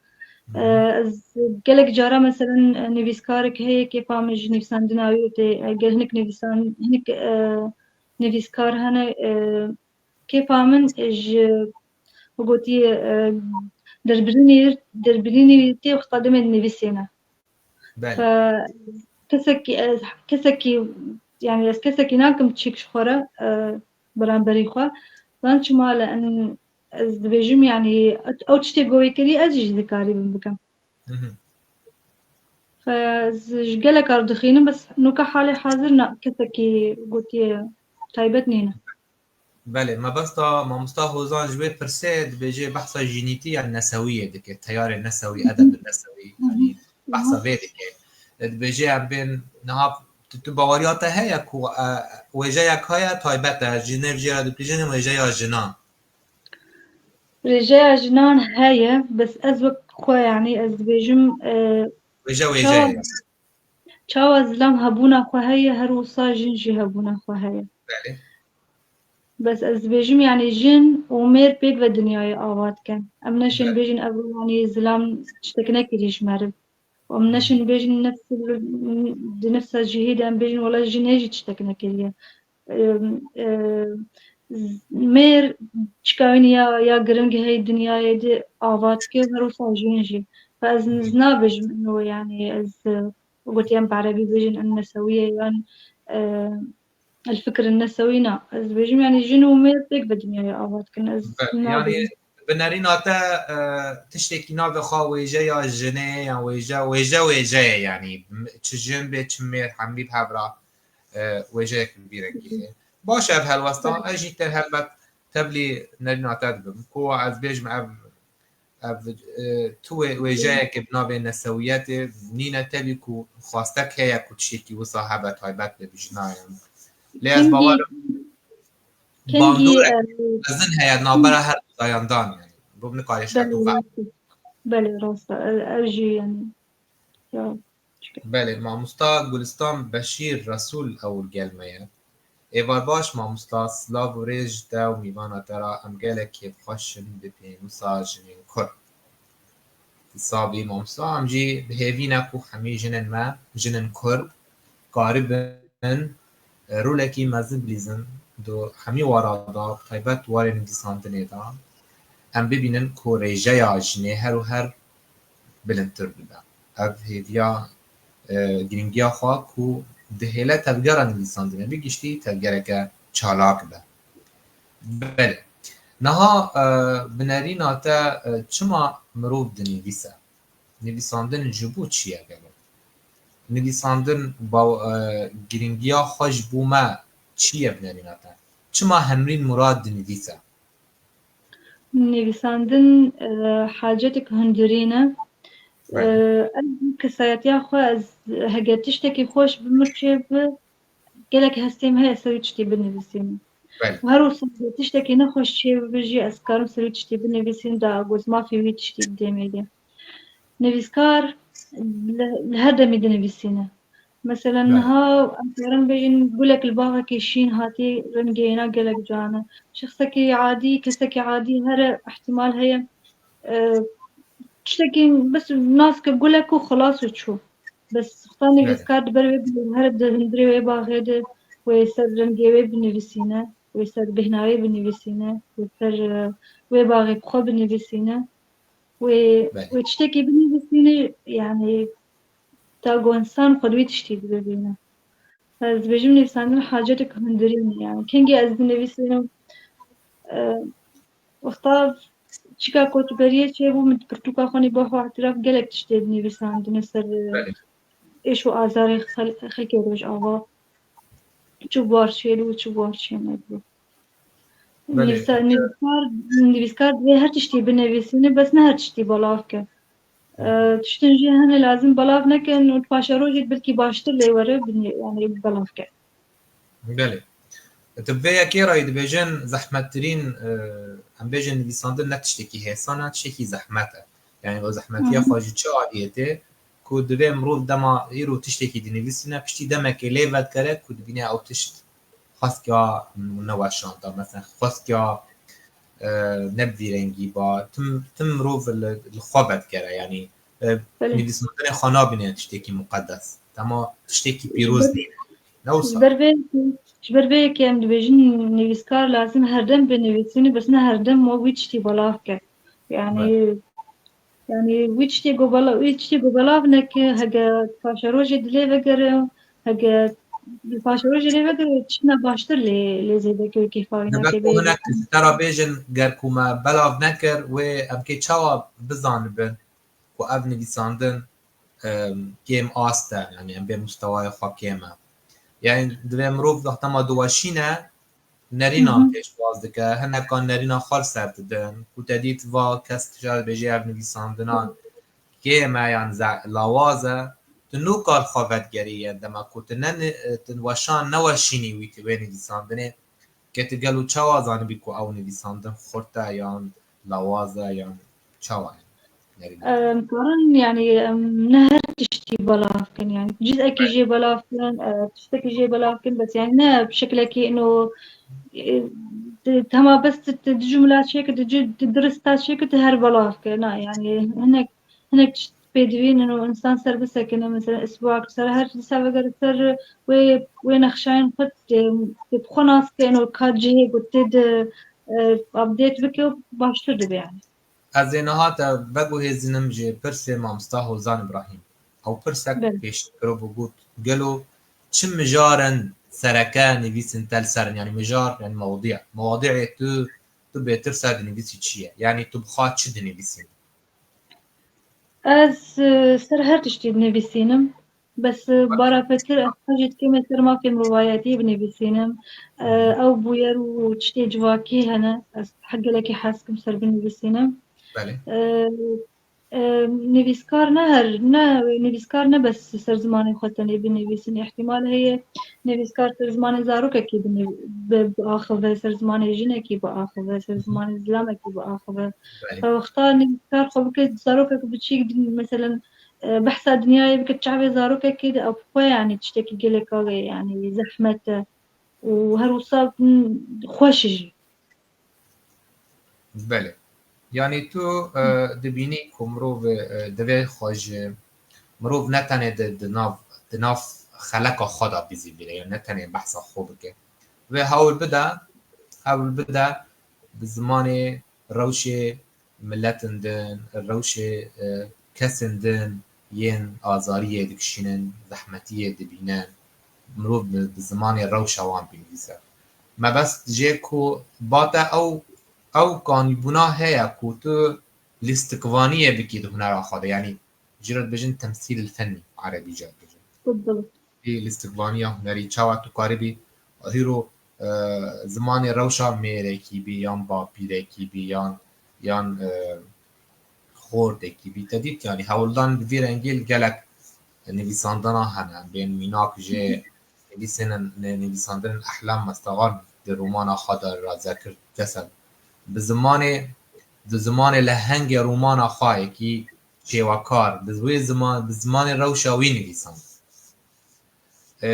Hı hı. E, ez gelek cara, meselen, nivîskarek heye, kêfa min ji nivîsandina wî tê, e, gel hinek nivîsan-, hinek, e, nivîskar hene, e, kêfa min ji, gotî, e, derbirînî, derbirînî tê wexta demê dinivîsêne. Belê. Fe kesekî, ez kesekî, yani ez kesekî nakim çîk ji xwe re, e, beramberî xwe. Zan çima li en, ez dibêjim, yani ew tiştê ku wê kirî ez jî dikarîbim bikim. Hı hı. Fe ez ji gelek ar dixînim, bes nuka halê hazir na kesekî gotiye taybet nîne. Belê, mebesta mamosta Hozan ji wê pirsê dibêje behsa jînîtî yan nesewiyê dike, teyarê nesewî, edeb nesewî, Hı hı. yani behsa Hı hı. vê dike. E, dibêje em bên niha tu, tu baweriya te heye ku, e, wêjeyek heye taybet e, ji nêv jê re dibêjin wêjeya jinan. Rêjeya jinan heye, bes ez wek xwe, yani ez dibêjim, e, Wêje wêje çawa, ye. çawa zilam hebûna xwe heye, her wisa jin jî hebûna xwe heye. Belê. Bes ez dibêjim, yani jin û mêr pêk ve dinyayê ava dikin. Em neşên Belê. bêjin ev, yani zilam tiştek nekirî ji meriv. Em neşin bêjin nefs, di nefsa cihê de em bêjin wela jinê jî tiştek nekiriye. Em, e, z-, mêr çika wî ya, ya giring hey dinyayê de ava dike, her wisa jin jî. Fe ez, ez nabêjim ino, yani ez, e, gotî em bi erebî bêjin ennesewiye yan, e, الفكر النسوي na. Ez dibêjim, yani jin û mêr pêk ve dinyayê ava dikin. Ez Be-, nabêjim. Yani bi nerîna te, e, tiştekî navê xwe wêjeya jinê yan wêje, wêje wêje ye, yani m-, çi jin bê çi mêr hemî bi hev re, e, wêjeyek bi vî rengî heye. Baş e, ev helwesta, Hı. ez jî te helbet tevlî nerîna te dibim. Ku ez bêjim ev ev, e, tu wê, wêjeyeke bi navê nesewiyetê nîne, tevî ku xwastek heye ku tiştekî wisa hebe taybet be bi jinayan. Lê ez bawer im bandorek mezin heye navbera her du dayandan, yani. Bu nikarê ji her du ve. Belê, rast e. Ev jî, yani, ya. Belê, mamosta Gulistan Beşîr Resûl ew li gel me ye. Êvar baş mamosta, silav û rêz ji te û mîvana te re, em gelek kêfxweş in bi pênûsa jinên Kurd. Ti sabî mamosta, em jî bi hêvî ne ku hemî jinên me, jinên Kurd, karibin rolekî mezin bilîzin di hemî wara de, bi taybet warê nivîsandinê de, em bibînin ku rêjeya jinê her û her bilindtir bibe. Ev hêviya, e, girîngiya xwe ku dihêle tevgera nivîsandinê bi giştî tevgereke çalak be. Belê. Niha, e, bi nerîna te, e, çima mirov dinivîse? Nivîsandin ji bo çi ye gelo? Nivîsandin baw-, e, girîngiya xwe ji bo me çi ye bi nerîna te? Çima Hemrîn Murad dinivîse? Nivîsandin, e, hacetek hundirîn e. Belê. E, ez kesayetiya xwe, ez hege tiştekî xweş bi min çêbibe, gelek hestê min heye ser wî tiştî binivîsînim. Belê. Û her wisa hege tiştekî nexweş çêbibe jî ez karim ser wî tiştî binivîsînim, da goz mafê wî tiştî didê mêrê. Nivîskar li, li her demî dinivîsîne. Mesela, belê, niha em karin bêjin gulek li baxekî şîn hatî, rengê hêna gelek can e. Şexsekî adî, kesekî adî here ihtimal heye, e, tiştekî bes nas ke gulek û xilas û çû. Bes xwesta, belê, nivîskar di ber wê bî, here di hundirê wê baxê de wê ser rengê wê binivîsîne, wê ser bêhna wê binivîsîne, wê ser, e, wê baxê bi xwe binivîsîne. Wê, belê, wê tiştekî binivîsîne, yani, ta ku însan xwe di wî tiştî de bibîne. Ez dibêjim nivîsandin hacetek hundirîn e, yani. Kengî ez dinivîsînim, e, wexta çika kotberiyê çêbû, min pirtûka xwe nî bo xwe îtiraf gelek tiştê dinivîsandine ser, e, belê, êş û azarê xel-, xelkê Rojava. Çi bar çêbû, çi bar çênebû. Belê. Nivîsa-, nivîskar, nivîskar divê her tiştî binivîsîne, bes ne her tiştî belav ke. Hı hı. E, tiştin jî hene lazim belav nekin û paşerojê belkî baştir lê were, binê-, yani belav ke. Belê. Tu bi vê yekê re dibêjin zehmettirîn, e, em bêjin nivîsandin ne tiştekî hêsan e, tiştekî zehmet e. Yani o zehmetiya, hı hı, xwe ji çi aliyê tê ku divê mirov dema îro tiştekî dinivîsîne, piştî demekê lê vedikere ku dibîne ew tişt xwestiya neweşan da, mesela xwestiya, e, ne bi vî rengî ba, tim, tim mirov li, li xwe vedikere, yani, e, belê, nivîsandinê xwe nabîne tiştekî muqedes. Dema tiştekî pîroz nîne. Ne wisa? Ji ber vê, ji ber vê yekê em dibêjin nivîskar lazim herdem binivîsîne, bes ne herdem wî tiştî belav ke. Yani, belê. Yani, wî tiştê ku bela-, wî tiştê ku belav neke, hege paşerojê dilê vegere, hege paşerojê lê vegere, tiştine baştir lê, lê zêde ke kêfa wî nake bê. Hinek ji te re bêjin, ger ku me belav nekir, wê em kê çawa bizanibin ku ev nivîsandin, em, kêm ast e, yani em bê mustewaya xwe kêm e. Yani, divê mirov wexta ma diweşîne, nerînan, hı hı, pêşwaz dike, hinekan nerîna xwe li ser didin, ku te dît va kes tişa dibêje ev nivîsandinan kêm e yan ze-, lawaz e, tu nûka li xwe vedigerî, yên dema ku tu ne ni-, tu weşan neweşînî wî, wê nivîsandinê, ke tu gelo çawa zanibî ku ew nivîsandin xurt e yan lawaz e yan çawa ye? Nerîn? Em karin, yani, em ne her tiştî belav kin, yani. Cizekî jê belav kin, e, tiştekî jê belav kin, bes, yani, ne bi şeklekî ino, e, di, tema bes di, di, di cumla çêkir, di, di dirista çêkir, di her belav kin. Na, yani, hinek, hinek tişt pêdivîn ino, insan ser bisekine, mesela, isbuak, ser her tişt ser vegere ser wê, wê nexşayên xwe, e, bi xwe nas ke ino ka cihê ku tê de, e, update bike û baştir dibe, yani. Ez ê niha te veguhêzînim ji pirsê mamosta Hozan Îbrahîm. Ew pirsek, belê, pêşî kiro bû, got, gelo çi mijarên sereke nivîsên te li ser in? Yanî mijar, yanî mewdî. Mewdîê tu, tu bêtir ser dinivîsî çi ye? Yanî tu bi xwe çi dinivîsî? Ez, e, ser her tiştî dinivîsînim. Bes, e, bara pêtir ez hejî dikêm ê ser mafê mirovayetiyê binivîsînim. E, ew bûyer û tiştê civakî hene. Ez hek gelekî hez dikim ser binivîsînim. Belê. E, e, nivîskar ne her, ne nivîskar ne bes ser zimanê xwe tenê binivîsin. Îhtimal heye nivîskar ser zimanê zarokekî biniv-, bi-, biaxive, ser zimanê jinekî biaxive, ser zimanê zilamekî biaxive. Belê. Wexta nivîskar xwe bike zarokek biçîk, din-, meselen, e, behsa dinyayê bike, çavê zarokekê de ew xwe, yanî tiştekî gelek, yanî zehmet e û her wisa, m, xweş e jî. Belê. Yanî tu, e, dibînî ku mirov, e, divê xwe ji, mirov ne tenê di, di nav, di nav xeleka xwe de bizîvire, ya ne tenê behsa xwe bike. Vê hewl bide, hewl bide bi zimanê rewşê miletin din, rewşê, e, kesên din yên azariyê dikişînin, zehmetiyê dibînin, mirov bi, bi zimanê rewşa wan binivîse. Mebest jê ku bate ew, ew kanîbûna heye ku tu lîstikvaniyê bikî di hunera xwe de. Yanî, jê re dibêjin temsîl el fennî, erebî jê dibêjin. Bilbil. Vî lîstikvaniya hunerî, çawa tu karibî hîro, e, zimanê rewşa mêrekî bî, yan bapîrekî bî, yan, yan, e, xortekî bî. Te dît, yanî hewldan bi vî rengî li gelek nivîsandina hene. Bên mînak jê nivîsên, nivîsandinên Ehlam Mestegan di romana xwe de re zekir, desel. Bi zimanê, di zimanê lehengê romana xwe yekî şêwekar, bi wê ziman, bi zimanê rewşa wî nivîsand. E,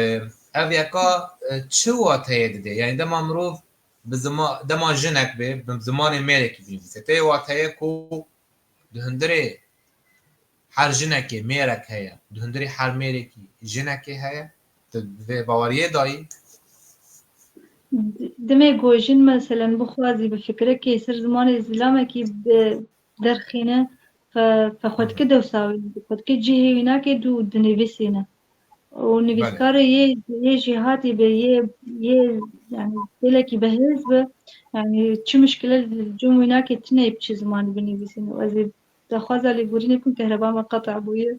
ev yeka, e, çi wateyê dide? Yanî dema mirov bi zima-, dema jinek bê, bi zimanê mêrekî binivîse. Tê wateyê ku di hundirê her jinekê mêrek heye, di hundirê her mêrekî jinekê heye. Tu bi vê baweriyê dayî? Demê ku jin, meselen, bixwazî bi fikrekê ser zimanê zilamekî bi-, derxîne, fe, fe xwe dike dewsa wî, xwe dike cihê wî nake dû dinivîsîne. Û nivîskarê yê, yê jêhatî be, yê, yê, yanî, gelekî bihêz be, yanî, çi muşkile li cem wî nake, tune biçî zimanî binivîsîne. Û ez ê daxwaza lêborînê bikim, kehreba me qet'a bûye.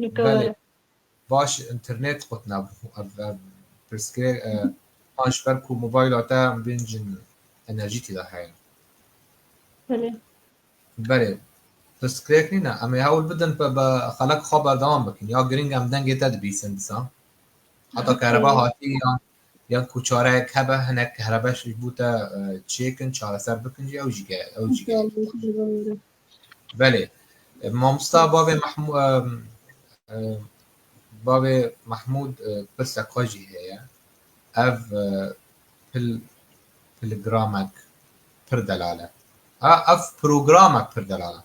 Nika Belê. Baş, înternet qut nebû. Ev, ev pirsgirêk, e, an ji ber ku mobayla te em bêncin enerjî tê de heye. Belê. Belê. Pirsgirêk nîne. Em ê hewl bidin bi, bi xelek xwe berdewam bikin. Ya giring em dengê te dibîsin disa. Heta kereba hatî yan, yan ku çareyek hebe, hinek kerebe ji bo te, e, çêkin, çareser bikin jî, ew jî ge-, ew jî gerek. Belê. E, mamosta bavê Mehmû-, e, e, bavê Mehmûd, e, pirsek xwe jî heye. Ev, e, pil-, pilgramek pir delal e. Ha, ev programek pir delal e.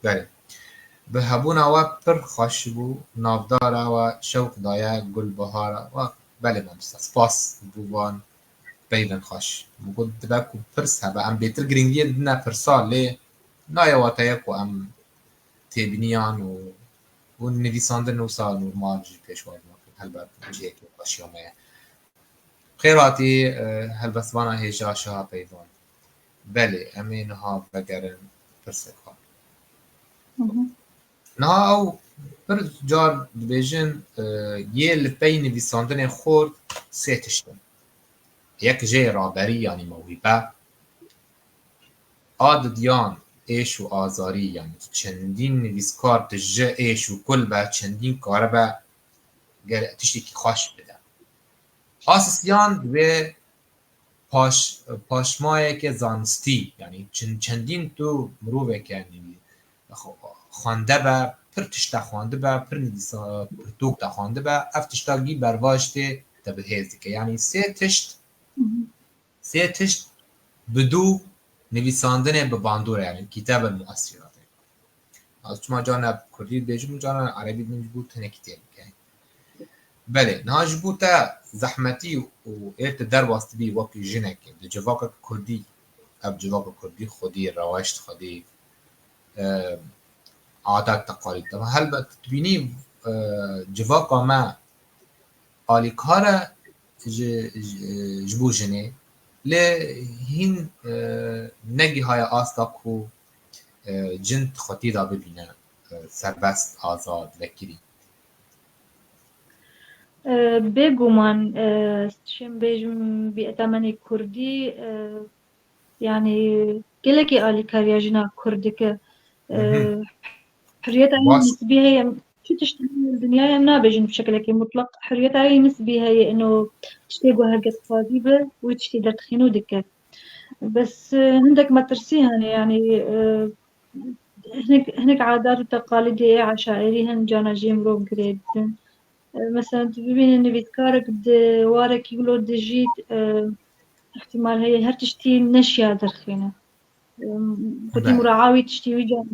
Belê. Bi hebûna we pir xweş bû, navdara we şewq daye, Gulbahara we. Belê mamosta, spas bo van peyvên xweş. Min got dibe ku pirs hebe, em bêtir giringiyê didine pirsa, lê nayê wateye ku em têbiniyan û, û nivîsandin wisa normal jî pêşwazî nakin. Helbet cihekî xweşiya me ye. Xêr hatî, e, helbestvana hêja Şaha Peyvan. Belê, em ê niha vegerin pirsê xwe. Niha ew pir car dibêjin, e, yê li pey nivîsandinê xort sê tişt in. Yek jê raberî, yanî mewhîbe, a didiyan êş û azarî, yanî çendîn nivîskar tije êş û kul be, çendîn karibe gel-, tiştekî xweş bide. A sisiyan divê paş-, paşmayeke zanistî, yanî çend-, çendîn tu miroveke, yanî xwe-, xwende be, pir tişta xwendibe, pir nivîsa, pirtûk de xwendibe, ev tişta gî bervaj tê te bi hêz dike. Yanî sê tişt, sê tişt bi dû nivîsandinê bi bandor e, yanî kîtebin muesîratê. Ez çima carna kurdî dibêjim û carna erebî dibêjim ji bo tenekî tê bike. Belê, niha ji bo te zehmetî û ê tu derbas dibî wekî jinekê di civaka kurdî, ev civaka kurdî xwedî reweşt xwedî, e, adet teqalîd. Ama helbet dibînî, e, civaka me alîkar e ji, ji, ji bo jinê, lê hîn, e, negihaye asta ku, e, cin di xwetî de bibîne, e, serbest, azad, vekirî. E, bêguman, e, çim bêjim, bî etemenê kurdî, e, yanî gelekî alîkariya jina Kurd dike. E, huriyeta wî nisbî heye. Çi tişt heye li dinyayê em nabêjin bi şekilekî mutlaq. Huriyeta wî nisbî heye, ino tiştê ku herkes dixwazî bi, wî tiştî derdixîn û dike. Bes, e, hindek metirsî hene, yanî, e, hinek, hinek adat û teqalîdê ê eşairî hin cana jê mirov girê didin. E, mesela, tu bibînî nivîskarek di warekî wilo dijî, e, îhtîmal heye her tiştî neşiya derxîne. E, xwedî mura'a wî tiştî wî can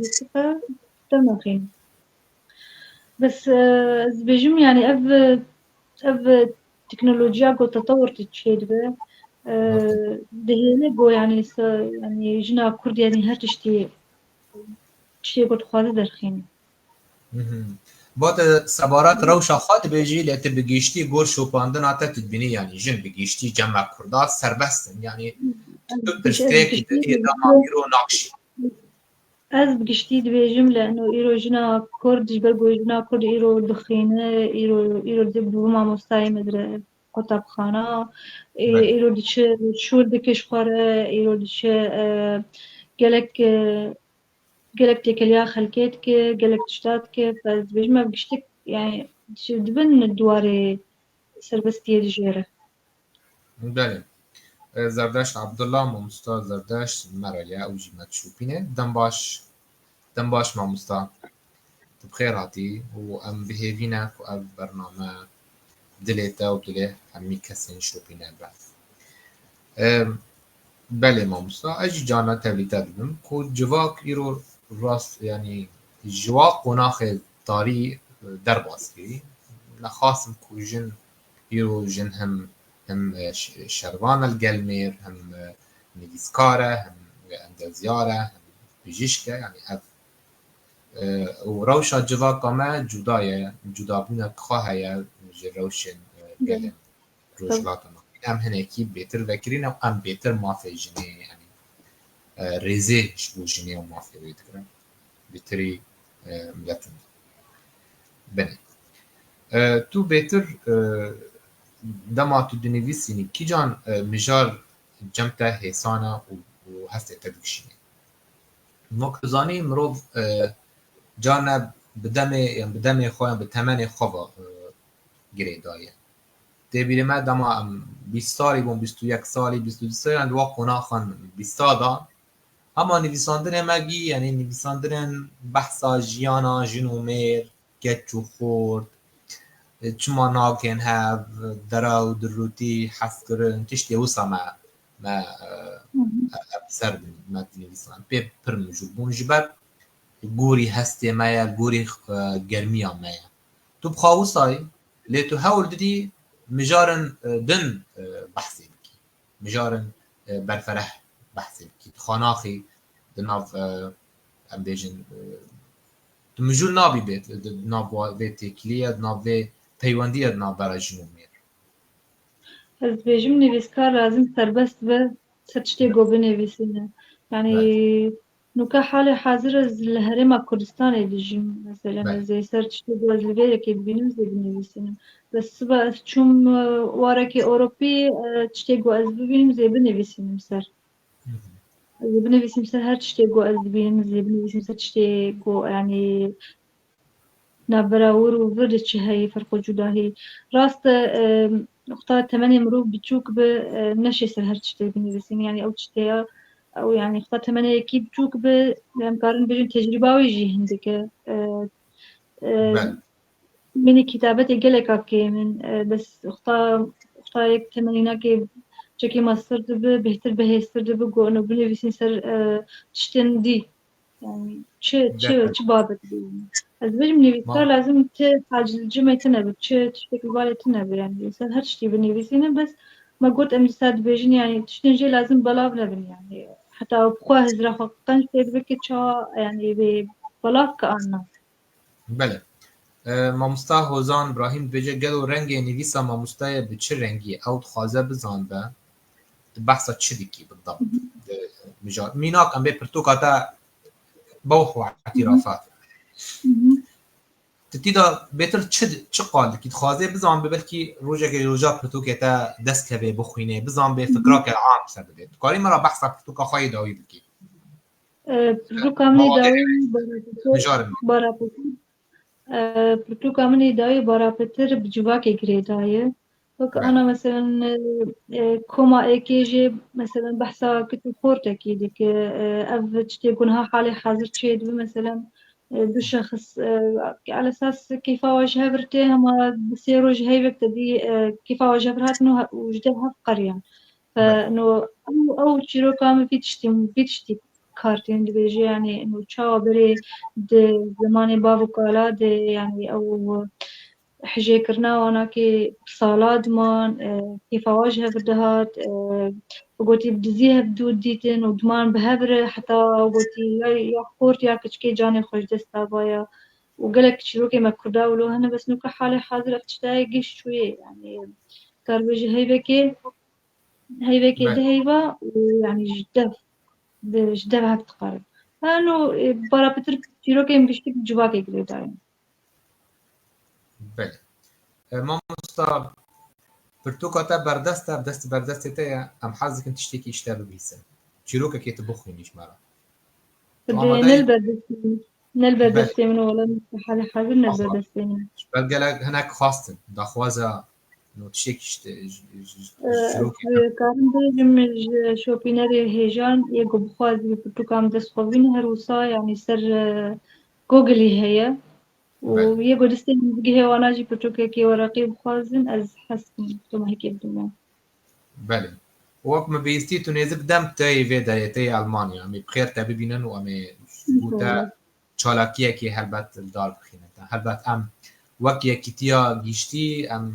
dixîne. Bes, e, ez dibêjim, yanî ev, ev teknolojiya ku tetewur çêdibe, e, dihêle ku, yanî, se-, yanî jina Kurd, yanî her tiştî, tiştê ku dixwaze derxîne. Vate sebarat rewşa xwe dibêjî, lê tu bi giştî gor şopandina te tu dibînî, yanî jin bi giştî cema Kurda serbest in. Yanî tu pirsgirêkî didî dema îro nakşî. Ez bi giştî dibêjim, lê ino îro jina Kurd, ji ber ku jina Kurd îro dixîne, îro, îro di bi mamostayê me dire qutabxana, ê, îro diçe şûl dike ji xwe re, îro diçe, e, gelek, e, gelek têkiliya xelkê dike, gelek tişta dike. Ez dibêjim ev giştik, yani, ji dibin di warê serbestiyê dijêre. Belê. E, Zerdeşt Abdullah, mamosta Zerdeşt me re ye, ew jî me dişopîne. Dem baş, dem baş mamosta. Tu bi xêr hatî û em bi hêvî ne ku ev bername dilê te û dilê hemî kesên şopîne be. E, belê mamosta, ez jî carna tevlî te dibim ku civak îro rast, yanî ji wa qonaxê tarî, e, derbas kirî. Nexasim ku jin îro jin him, him, e, ş-, şervan e li gel mêr, him, e, nivîskar e, him endezyar e, him bijîşk e, yanî ev, e, û rewşa civaka me cuda ye, cudabûnek xwe heye ji rewşên, e, gelên Rojhilata Navîn. Em hinekî bêtir vekirî ne û em bêtir mafê jinê, yanî, e, rêzê ji bo jinê û mafê wê digirin. Bêtirî, e, miletin. Binê. E, tu bêtir, e, dema tu dinivîsînî, kîcan, e, mijar cem te hêsan e û, û hestê te dikişînê? Wek tu zanî, mirov, e, carne bi demê, yan bi demê xwe, yan bi temenê xwe ve, e, girêdaye. Tê bîrê me dema em bîst salî bûn, bîst û yek salî, bîst û du salî, em di wa qonaxan bîsta de. Hema nivîsandinê me gî, yanî nivîsandinên behsa jiyana jin û mêr, keç û xort, e, çima nagên hev, dera û dirûtî hez kirin, tiştê wisa me, me, e, Hı hı. ev ser me dinivîsan. Pê pir mijûl bûn. Ji ber gorî hestê me ye, gorî, e, germiya me ye. Tu bi xwe wisa yî, lê tu hewl didî mijarin, e, din, e, behsê bikî. Mijarin, e, berfereh behsê bikî. Tu xwe naxî di nav, e, em bêjin, e, tu mijûl nabî bê, di, di nav wa-, vê têkiliyê, di nav vê peywendiyê di navbera jin û mêr. Ez dibêjim nivîskar lazim serbest be, ser tiştê ku binivîsîne. Yanî, belê, nûke halê hazir ez li Herêma Kurdistanê dijîm, mesela, belê, ez ê ser tiştê ku ez li vê yekê dibînim, ez ê binivîsînim. Bes sibe ez çûm, e, warekê Ewropî, e, tiştê ku ez bibînim, ez ê binivîsînim ser. Hı hı. Ez ê binivîsim ser her tiştê ku ez dibînim, ez ê binivîsim ser tiştê ku, yanî, navbera wir û vir de çi heye, ferq û cudahî. Rast e, e, xta temenê mirov biçûk bi, e, neşê ser her tiştê binivîsîn. Yanî ew tiştê ya, ew, yanî xta temenê yekî biçûk bi, em karin bêjin tecrîba wê jî hindik e. E, e, Belê. Mînî kitabetê geleka kêm in, e, bes xta, xta yek temenînakê çekî mestir dibi, bêhtir bihêstir dibi, ku eno binivîsîn ser, e, tiştên dî. Yani çi, çi, gerçekten, çi babet bû? Ez dibêjim nivîskar, ma, lazim ti hac li cimê tune be, çi tiştek li balê tune be yani. Sen her tiştî binivîsîne, bes me got em dîsa dibêjin yani tiştên jê lazim belav nebin yani. Heta bi xwe hizra xwe qenc tê dibe ki ça yani bê belav ki an na. Belê. E, mamosta Hozan Brahîm dibêje, gelo rengê nivîsa mamostayê bi çi rengî ye? Ew dixwaze bizanbe, tu behsa çi dikî bidabt? Hı hı. Di mijar. Mînak em bê pirtûka te bew xwe îtîrafat. Hı hı. Tu tî de bêtir çi, çi qal dikî? Dixwazê bizanbe, belkî rojekê roja pirtûkê te dest kevê bixwînê, bizanbe, hı hı, fikrake am ser bidê. Tu karî me re behsa pirtûka xwe yê dawî bikî? E, pirtûka min ê dawî Barapitir, Barapitir, e, pirtûka min ê dawî Barapitir bi civakê girêdaye. Wek ana, meselen, e, e, koma êkê jî, meselen, behsa kit û xortekî dike. E, ev tiştê ku niha halê hazir çêdibe, meselen, e, du şexs, e, ala esas kêfa we ji hev re tê, hema bi sê roj heyvek te dî, e, kêfa we ji hev re hatin û he-, û ji dev hev qeriyan. Fe, no, ew, ew çîroka min vî tiştî, vî tiştî kar tên dibêje, yanî, no, çawa berê di zimanê bav û kala de, yanî, ew hijêkirina wana kê sala diman, e, kêfa wan ji hev re dihat, e, gotî bi dizî hev dû dîtin û diman bi hev re heta gotî ya, ya xort ya kiçikê canê xwe ji dest dabaya û gelek çîrokê me kurda wilo hene, bes nûke halê hazir ev tiştayê giş çûyê, yanî karbê ji heyvekê, heyvekê Belê. di heyva û yanî ji dev, di, ji dev hev diqerin. Heno, e, Barapitir çîrokê min giştî civakê girêdayî. Belê. E, mamosta, pirtûka te berdest e, dest berdestê te ye, em hez dikin tiştekî ji te bibihîsin. Çîrokekê tu bixwînî ji me re. Tu Dê, amade ne yî? li ber destê min. Ne li ber Belê. destê min, wala, halê hazir ne li ber Aferin. destê min. Ji ber gelek hinek xwestin, daxwaza, no, tiştekî ji te, ji, ji, ji, E, ji çîrokê ez te. karim bêjim ji şopînerê hêjan, yê ku bixwazî pirtûka min dest xwe bîne, her wisa, yanî ser, e, Google-ê heye. Û Belê. yê ku destê min bigihê wana jî pirtûkekê wereqî bixwazin, ez hez dikim tomahekê bidim wan. Belê. Wek min bihîstî, tu nêzik dem tê yê vê derê, tê yê Elmanya. Em ê bi xêr te bibînin û em ê ji bo te İnşallah. çalakiyekê helbet li dar bixînin te. Helbet em wek yekîtiya giştî, em,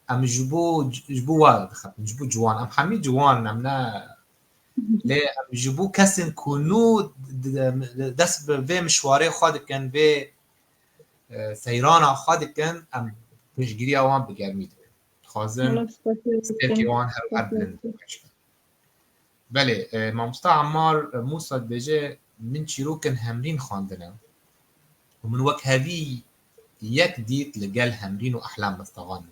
em ji bo, ji bo we dixebin, ji bo ciwan. Em hemî ciwan in, em ne, lê em ji bo kesên ku nû d-, d-, dest bi vê mişwarê xwe dikin, vê, e, seyrana xwe dikin, em piştgiriya wan bi germî dikin. Dixwazin Wala spasiyê stêrkê dikim. wan her her Spasiyê bilind dikim. bikin. Belê, e, mamosta Ammar Musa dibêje, min çîrokin Hemrîn xwendine û min wek hevî yek dît li gel Hemrîn û Ehlam Mestaxan.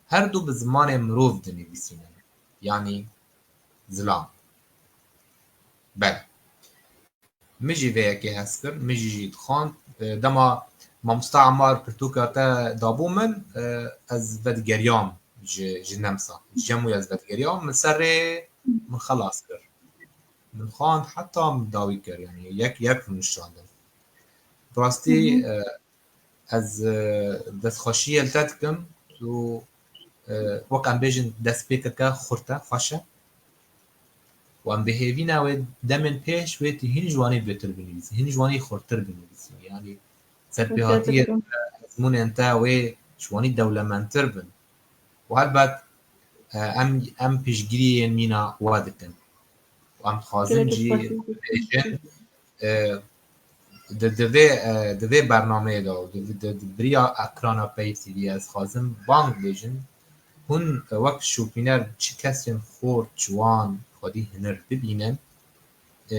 Her du bi zimanê mirov dinivîsînin, yanî zilam. Belê. Min jî vê yekê hez kir, min jî jî dixwand. E, dema mamosta Ammar pirtûka te dabû min, e, ez vedigeriyam ji, ji Nemsa. Ji cem wî ez vedigeriyam, min serê min xelas kir. Min xwand heta min dawî kir, yanî yek yek min nişandin. Bi rastî, Hı hı. e, Ez, e, destxweşiyê li te dikim. Tu, e, wek em bêjin, destpêkeke xurt e, xweş e. Û em bi hêvî ne wê demên pêş wê tu hîn ji wanî bêtir binivîsî, hîn ji wanî xurtir binivîsî. Yanî serpêhatiyê te, ezmûnên te wê ji wanî dewlemendtir bin. Û helbet, e, em, em piştgiriyên mîna we dikin. Û em dixwazin Gelekî jî spasiyê bêjin, e, di, di vê, e, di vê bernameyê de û di, di, di biriya ekrana Peyv T V ez dixwazim bang bêjim. Hûn, e, wek şopîner çi kesên xort, ciwan, xwedî hinir bibînin, e,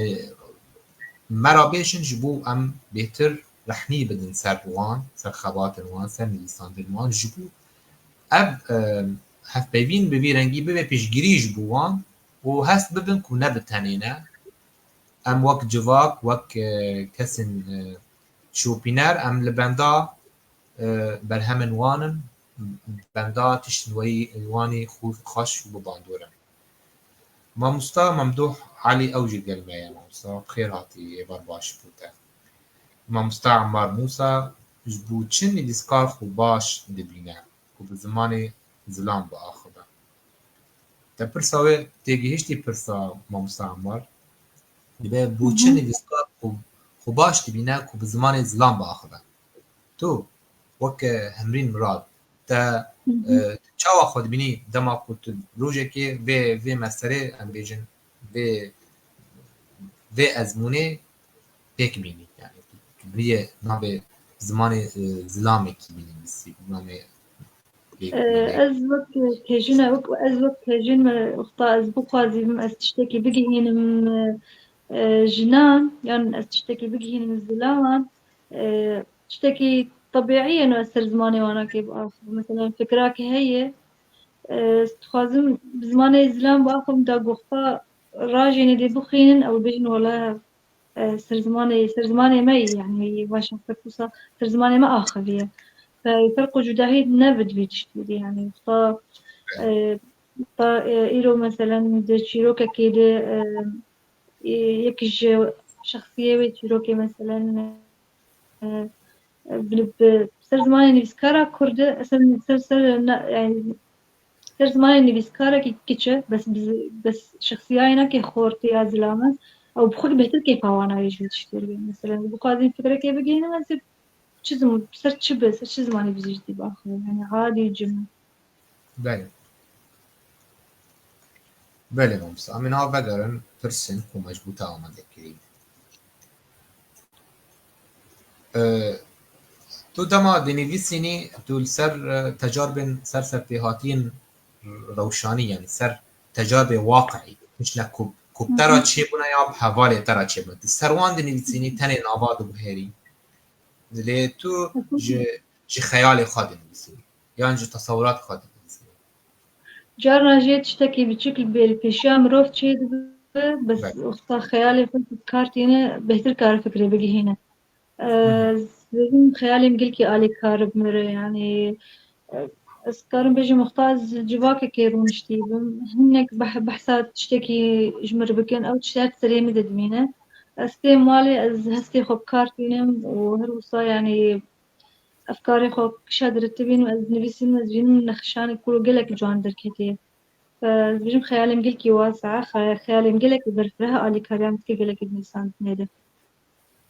me re bêjin ji bo em bêtir rehnî bidin ser wan, ser xebatên wan, ser nivîsandin wan, ji bo ev, e, hevpeyvîn bi vî rengî bibe piştgirî ji bo wan û hest bibin ku ne bi tenê ne. Em wek civak, wek, e, kesên, e, şopîner, em li benda, e, berhemên wan in, benda tiştên weyî, wanî xwe xweş û bi bandor in. Mamosta Memduh Elî ew jî gel me ye, mamosta, bi xêr hatî, êvar baş bo te. Mamosta Ammar Musa, ji bo çi nivîskar xwe baş dibîne ku bi zimanê zilam biaxive? Te pirsa wê têgihiştî pirsa mamosta Ammar? Dibe bo çi Hı hı. nivîskar xwe, xwe baş dibîne ku bi zimanê zilam biaxive? Tu weke Hemrîn Mirad, te, Hı hı. e, çawa xwe dibînî dema ku tu rojekê vê, vê meselê, em bêjin, vê, vê ezmûnê pêk bînî? Yani tu, tu biriye navê zimanê, e, zilamekî binivîsî, navê pêk E, bînî. ez wek tejine, wek, ez wek tejin me, wexta ez bixwazîm, ez tiştekî bigihînim, e, jinan, yan ez tiştekî bigihînim zilaman, e, tiştekî tebîî ye, no ez ser zimanê wana kê biaxivim. Mesela fikra ke heye, e, ez dixwazim bi zimanê zilam biaxivim, da goxta rajê nêdê bixwînin, ew bêjin wela e, ser zimanê, ser zimanê me yî, yanî, wê şexsek wisa ser zimanê me axiviye. Fe, ferq û cudahî ne bi vî tiştî dî, yanî, wisa, e, wisa, e, îro, meselen, di çîrokekê de, e, e, yek ji şexsiyê wê çîrokê, meselen, e, e, bi, bi, ser zimanê nivîskara kurd e, ser, ser, ser, na, yanî, ser zimanê nivîskarekî kiç e, bes, bes şexsiyayê nake xortê ya zilam e, ew bi xwe bêhtir kêfa wan e ji vê tiştê re. Meselen, bixwazin fikrekê bigihînin, ez ê çi zim-, ser çi bi, ser çi zimanê bi jî dî biaxivim? Yanî, adî cim. Belê. Belê, mamosta. Em ê niha vegerin pirsên ku me ji bo te amade kirî. E, tu dema dinivîsînî, tu li ser, e, tecarbên ser serpêhatiyên rewşanî, yanî ser tecarbê waqiî, tiştine ku, ku te re çêbûne ya bi hevalê te re çêbûne. Tu ser wan dinivîsînî, tenê nava diguherî. Lê tu ji, ji xeyalê xwe dinivîsî yan ji tesewuratê xwe dinivîsî. Carna jê tiştekî biçûk li bê-, li pêşiya mirov çêdibe, bes Belê. wexta xeyalê xwe bi kar tîne, bêhtir kare fikrê bigihîne. Hı hı. Ez dibêjim xeyalê min gelkî alîkar bi min re, yanî, e, ez karim bêjim wexta ez civakekê rûniştî bim, hinek beh-, behsa tiştekî ji min re bikin, ew tişt her serê min de dimîne. Ez têm malê, ez hestê xwe bi kar tînim û her wisa, yanî, efkarê xwe kişa diritibînim, ez nivîsînim, ez bînim nexşanê ku gelek ciwan derketiye. Ez dibêjim xeyalê min gelkî wasa, xe-, xeyalê min gelek li berfireh e, alîkariya min dike gelekî di nivîsandinê de.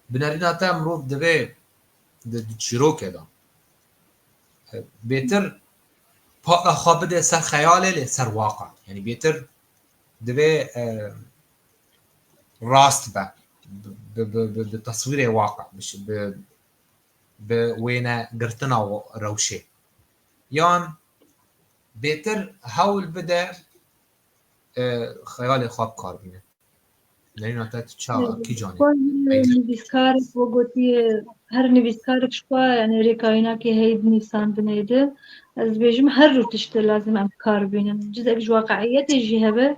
Bi nerîna te mirov divê di, di çîrokê de, e, bêtir pala xwe bide ser xeyalê lê ser waqa. Yanî bêtir divê, e, rast be. Bi, bi, bi, bi, bi teswîrê waqa, bi, bi, bi wênegirtina rewşê. Yan bêtir hewl bide, e, xeyalê xwe bi kar bîne. Nerîna te tu ça, kî canê? Her nivîskarek, we gotiye, her nivîskarek ji xwe, yanî, rêkayînakê heye di nivîsandinê de. Ez dibêjim her du tişt lazim em bi kar bînin. Cizek ji waqiiyetê jî hebe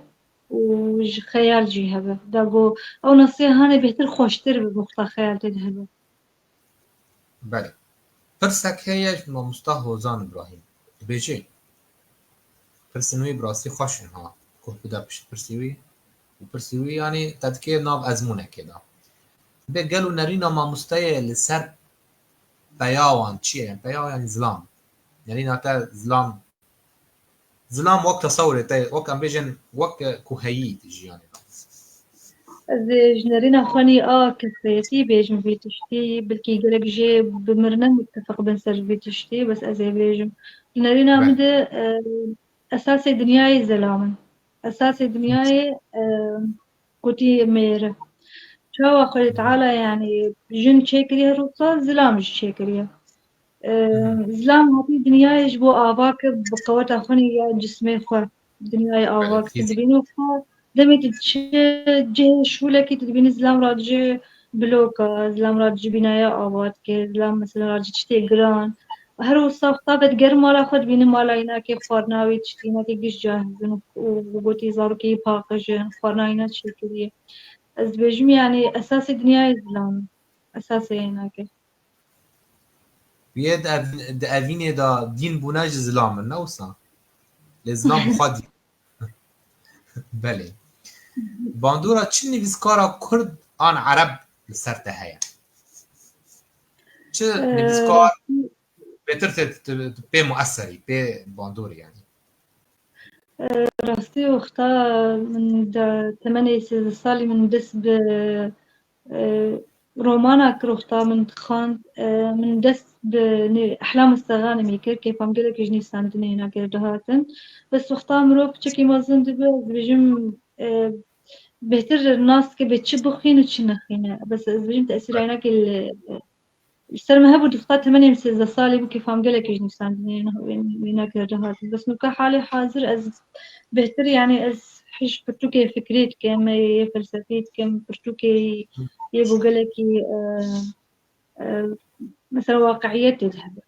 û ji xeyal jî hebe. Da go ew nasê hane bêhtir xweştir bi wexta xeyal tê de hebe. Belê. Pirsek heye ji mamosta Hozan Îbrahîm. Dibêje, pirsên wî bi rastî xweş in ha. Guh bide pişt pirsê wî. Û pirsê wî, yanî, te dikê nav ezmûnekê de. Dibê gelo nerîna mamosteyê li ser peya wan çi ye? Yanî peya, yanî zilam. Nerîna te zilam Zilam wek tesewirê te, wek em bêjin, wek ku heyî di jiyanê de. Ez ê ji nerîna xwe nî a kesayetî bêjim vî tiştî, belkî gelek jê bi min re ne mutefeq bin ser vî tiştî, bes ez ê bêjim. Ji nerîna min Belê. de, e, esasê dinyayê zelam in. Esasê dinyayê, e, gotî mêr e. Çawa Xwedê Teala, yanî, jin çêkiriye, her wisa zilam jî çêkiriye. E, Hı hı. zilam hatî dinyayê ji bo ava kir bi qeweta xwe ya cismê xwe. Dinyayê ava Belê, kir, fîzîk. dibînî xwe. Demê tu diçe cihê şûlekî, tu dibînî zilam radicî bloka, zilam radicî bînaya ava dike, zilam, mesela, radicî tiştê giran. Her wisa wexta vedigerin mala xwe, dibînî mala înakê xwarina wî, tiştê înakê giş cahizin û, û gotî zarokê paqij in, xwarina îna çêkiriye. Ez dibêjim, yanî, esasê dinyayê zilam e. Esasê înakê. Yê di ev-, di evînê de dîn bûne ji zilam in, ne wisa? Lê zilam bi xwe dîn. Belê. Bandora çi nivîskara kurd an ereb li ser te heye? Çi Ee, nivîskar rastî- bêtir te, te, te pê mueserî, pê bandorî, yanî? Ee, rastî wexta min de temenê sêzdeh salî min dest bi, e, romana kir, wexta min dixwend, e, min dest bi nê-, Ehlam Steganimê kir, kêfa min gelek ji nivîsandinê hêna kir dihatin. Bes wexta mirov piçekî mezin dibe, ez dibêjim, e, bêhtir nas dike bê çi bixwîn û çi nexwîne. Bes ez dibêjim tesîra hênakê li, li ser min hebû, di wexta temenê min sêzdeh salî bû, kêfa min gelekî ji nivîsandinê wê, wê nekir dihatin. Bes nûka halê hazir ez bêhtir, yanî ez hij pirtûkê fikrî dikim, yê felsefî dikim, pirtûkê yê bo gelekî, e, e, mesela waqiiyetê de hebe.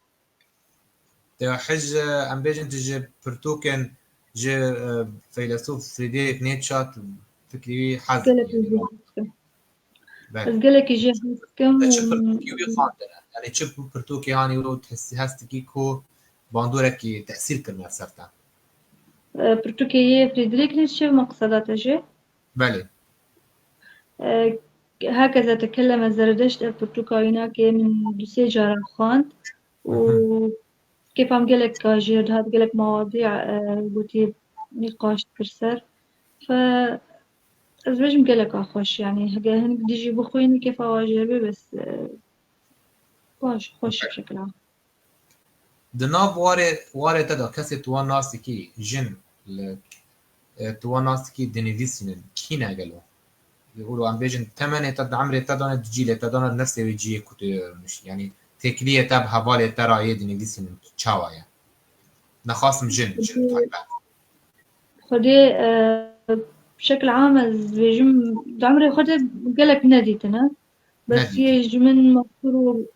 Te hij, e, em bêjin tu ji pirtûkên ji, e, feylesûf Friedrich Nietzsche tu fikrî wî hez Gelek dikî. Ji wan. Belê. Ez gelekî jê hez dikim. Te çi pirtûkî wî xwendine? Yanî çi pirtûkê hanî wilo hest dikî ku bandorekî tesîr kirine ser te? Pirtûkê yê Friedrich Nietzsche me qiseda te jê. Belê. Herkes etekelleme Zeredeşt ev pirtûka wî nake min du sê cara xwend û kêfa min gelek ka jê dihat, gelek mawadî gotî nîqaş dikir ser. Fe ez bêjim geleka xweş, yanî hege hinek dijî bixwînî kêfa wa jê be bes baş, xweş şekila. Di nav warê, warê te de kesê tu wan nas dikî, jin, li, e, tu wan nas dikî dinivîsînin, kî ne gelo? Û em bêjin temenê te di emrê te de ne, di cîlê te de ne, di nefsê wê ciyê ku tu niştî. Yanî têkiliyê te bi hevalê te ra yê dinivîsînin çawa ye? Nexasim jin, jin taybet. Xwedê, e, şekil am ez dibêjim, di emrê xwe de gelek nedîtine. Bes yê ji min mexsûr û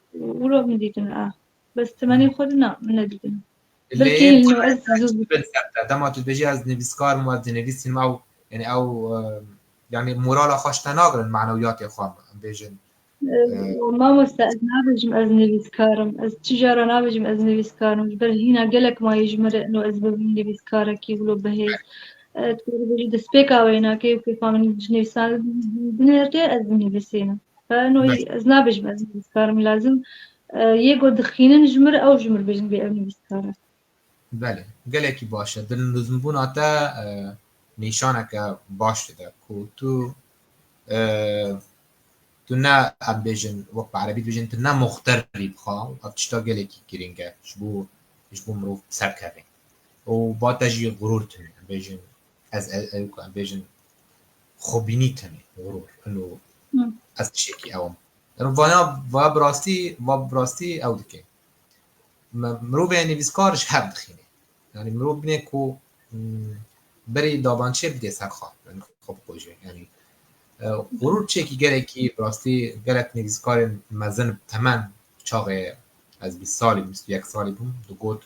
wilo min dîtin, ah. Bes temenê xwe de na, min nedîtin. Lê belkî hino ez zû bin ser te. Dema tu dibêjî ez nivîskar im, ez dinivîsînim, ew, yani ew, e, yani morala xwe ji te nagirin, manewiyatê xwe em bêjin. E, mamoste, ez nabêjim ez nivîskar im. Ez çi cara nabêjim ez nivîskar im. Ji ber hîna gelek mayî ji min re ino ez bibim nivîskarekî wilo bihêz. E, tu dibêjî destpêka wê nake û kêfa min ji nivîsandinê tê, ez binivîsînim. Eno ez nabêjim ez nivîskar im. Lazim, e, yê ku dixînin ji mir, ew ji mir bêjin bê ev nivîskar e. Belê, gelekî baş e. Dilnizmbûna te, e, nîşaneke baş dide ku tu, e, tu ne, em bêjin, wek bi erebî dibêjin, tu ne muxterî bi xwe, ev tişta gelekî girîng e ji bo, ji bo mirov bi ser keve. Û ba te jî xurûr tune, em bêjin, ez, ez, ew ku em bêjin, xwebînî tune, xurûr, ino ez tiştekî ew im. Eno vana, va bi rastî, va bi rastî ew dike. Me, mirovê nivîskar ji hev dixîne. Yani mirov binê ku, hmm, berî dabançê bidê ser xwe, yani xwe bikuje. Yani, e, xurûr çekî gelekî, bi rastî gelek nivîskarên mezin bi temen çaxê ez bîst salî, bîst û yek salî bûm, digot,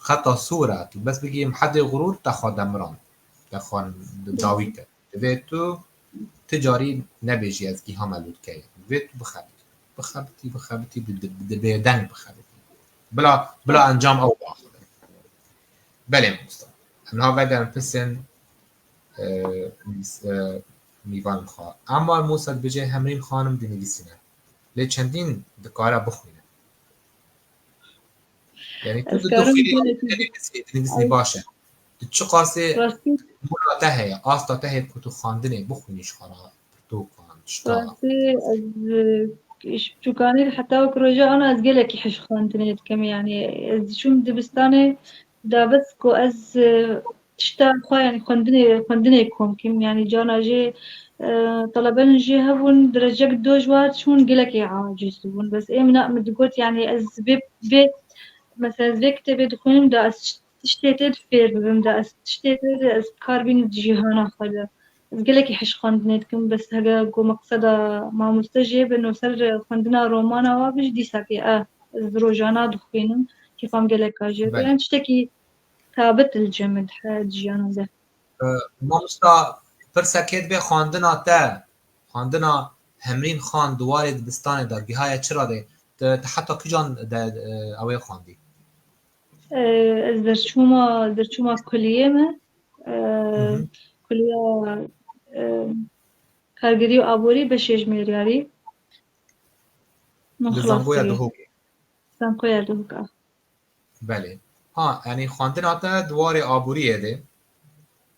xeta sor e, tu bes bigihî em hedê xurûr te xwe demiran, te xwe dawî kir. Divê tu ti carî nebêjî ez gihame lûtkeyê. Divê tu bixebitî. Bixebitî, bixebitî, bi, bi, bi bêdeng bixebitî. Bila, bila encam ew biaxive. Belê mamosta. Em niha vegerin pirsên, e, nivîs-, e, mîvanên xwe. Ema Musa dibêje Hemrîn Xanim dinivîsîne. Lê çendîn dikare bixwîne. Yani tu di dixwînî dinivîsî, dinivîsî baş e. Tu çiqasê mola te heye, asta te heye ku tu xwendinê bixwînî ji xwe re pirtûkan, tişta. Rastî ez, e, ji piçûkanî heta wek roja ana ez gelekî hej xwendinê dikim. Yani ez diçûm dibistanê da bes ku ez, e, tişta xwe, yani xwendinê, xwendinê kom kim. Yani cana jê, e, telebên jê hebûn, derecek do ji wa çûn gelekî aciz dibûn. Bes ê min, min digot, yani ez vê, vê, mesela ez vê kitêbê dixwînim, da ez tiştê tê de fêr bibim, da ez tiştê tê de ez kar bînim di cîhana xwe de. Ez gelekî hej xwendinê dikim, bes hege ku meqseda mamoste jê be, no ser xwendina romana wa be jî dîsakê, e, ez rojana dixwînim, kêfa min gelek a jê. Belê. Yani tiştekî sabit li cem min dihe di jiyana de. E, mamosta, pirsek hê dibe xwendina te, xwendina Hemrîn Xan di warê dibistanê de gihaye çi radê? Te, te heta kijan de, e, ew ê xwendî? E, ez derçûma, derçûma kuliyê me, e, Hı hı. Kuliya, e, kargirî û aborî beşê ji mêryarî. Min xilas kiriye. Li zangoya Duhokê. Zangoya Duhok a. Belê. Ha, yani xwendina te di warê aboriyê de.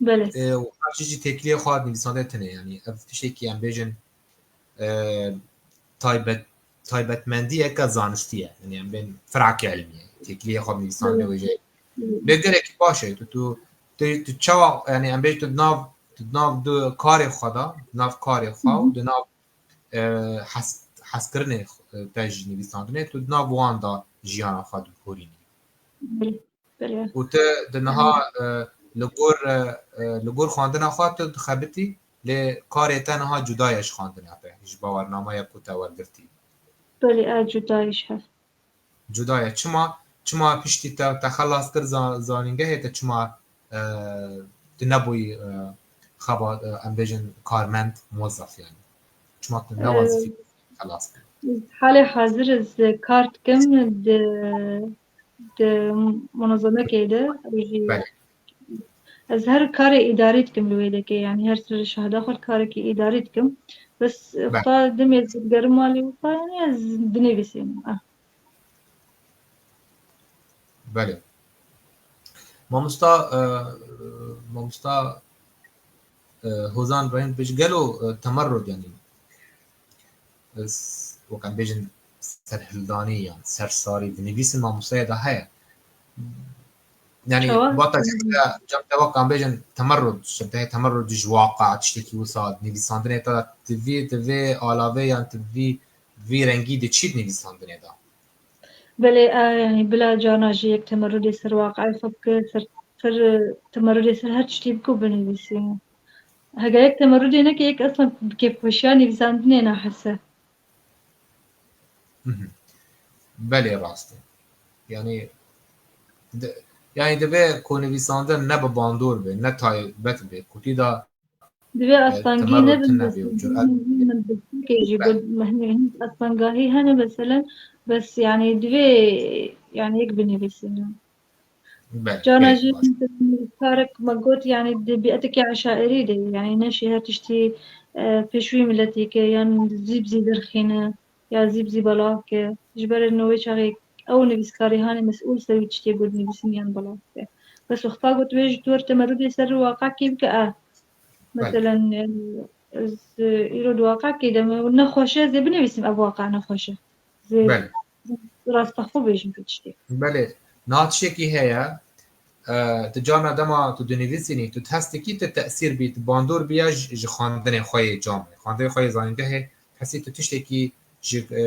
Belê. E, û her tiştî jî têkiliyê xwe nivîsandinê tune, yani ev tiştekî em bêjin, e, taybet, taybetmendiyeke zanistî ye. Yani em bên firakê ilmî ye. Têkiliyê xwe nivîsandinê wê jê. Belê. Lê gelekî baş e. Tu, tu, tu, tu çawa, yani em bêjin tu di nav, tu di nav du karê xwe de, di nav karê xwe û di nav e, hes-, hezkirinê, e, te ji nivîsandinê, tu di nav wan de jiyana xwe diborînî. Belê, belê. Û tu di niha, e, li gor, e, e, li gor xwendina xwe tu dixebitî, lê karê te niha cuda ye ji xwendina te, ji bawernameya ku te wergirtî. Belê, e, cuda ye ji hev. Cuda ye. Çima, çima piştî te, te xelas kir za-, zanîngehê te çima, e, tu nebûyî, e, xeba-, e, em bêjin karmend, muwezzef yani? şima tu newazîfî xelas bî. Halê hazir ez kar dikim di, di munezemekê de. Ew jî Belê. Ez her karê îdarî dikim li wê dekê, yanî her sir şahda xwe karekî îdarî dikim. Bes Belê. Xweda demê ez digerim malê wisa, yanî ez dinivîsim. Ah. Belê. Mamosta, e, mamosta, e, Hozan Rahîm dibêje, gelo, e, temerrud, yanî, e, s-, wek em bêjin serhildanî yan sersarî dinivîsin mamostaya da heye. Yanî, Çawa? bata cem te, cem te wek em bêjin temerrud, şibdehê temerrud ji waqa tiştekî wisa nivîsandinê te de, tu vî, tu vê alavê yan tu vî, vî rengî de çi nivîsandinê de? Belê, e, yanî bila carna jî yek temerrudê ser waqayê xwe bike, ser, ser, e, temerrudê ser her tiştî bike û binivîsîne. Hege yek temerrudê neke, yek eslan bi kêfxweşiya nivîsandinê nahese. Mhm. Belê, rast e. Yanî, di-, yanî divê ku nivîsandin ne bi bandor be, ne taybet be, ku tî de Divê astengî temerrud nebin, tune bes bê û cüret. min destpêkê jî got, mehne hin astengahî hene, meselen, bes, yanî, divê, yanî, yek binivîsîne. Belê, Carna pêk jî baş. Karek me got, yanî, di bîetekî eşairî de, yanî, neşî her tiştî, e, pêşwî miletî ke, yan zî bi zî derxîne, ya zî bi zî belav ke. Ji ber wê çaxê ew nivîskarê hanê mesûl ser wî tiştê got nivîsin yan belav ke. Bes wexta got wê ji tu temerrudê ser waqakê bike, e. Belê. Meselen, e, ez, e, îro di waqakê de me nexweşe, ez ê binivîsim ev waqa nexweşe. Zê Belê. rastexwe bêjim vê tiştê. Belê, niha tiştekî heye, e, tu carna dema tu dinivîsînî, tu hestekî tu tesîr bî, tu bandor bîya ji, ji xwendinê xwe yê camê. Xwendinê xwe yê zanîngehê, hesî tu tiştekî ji, e,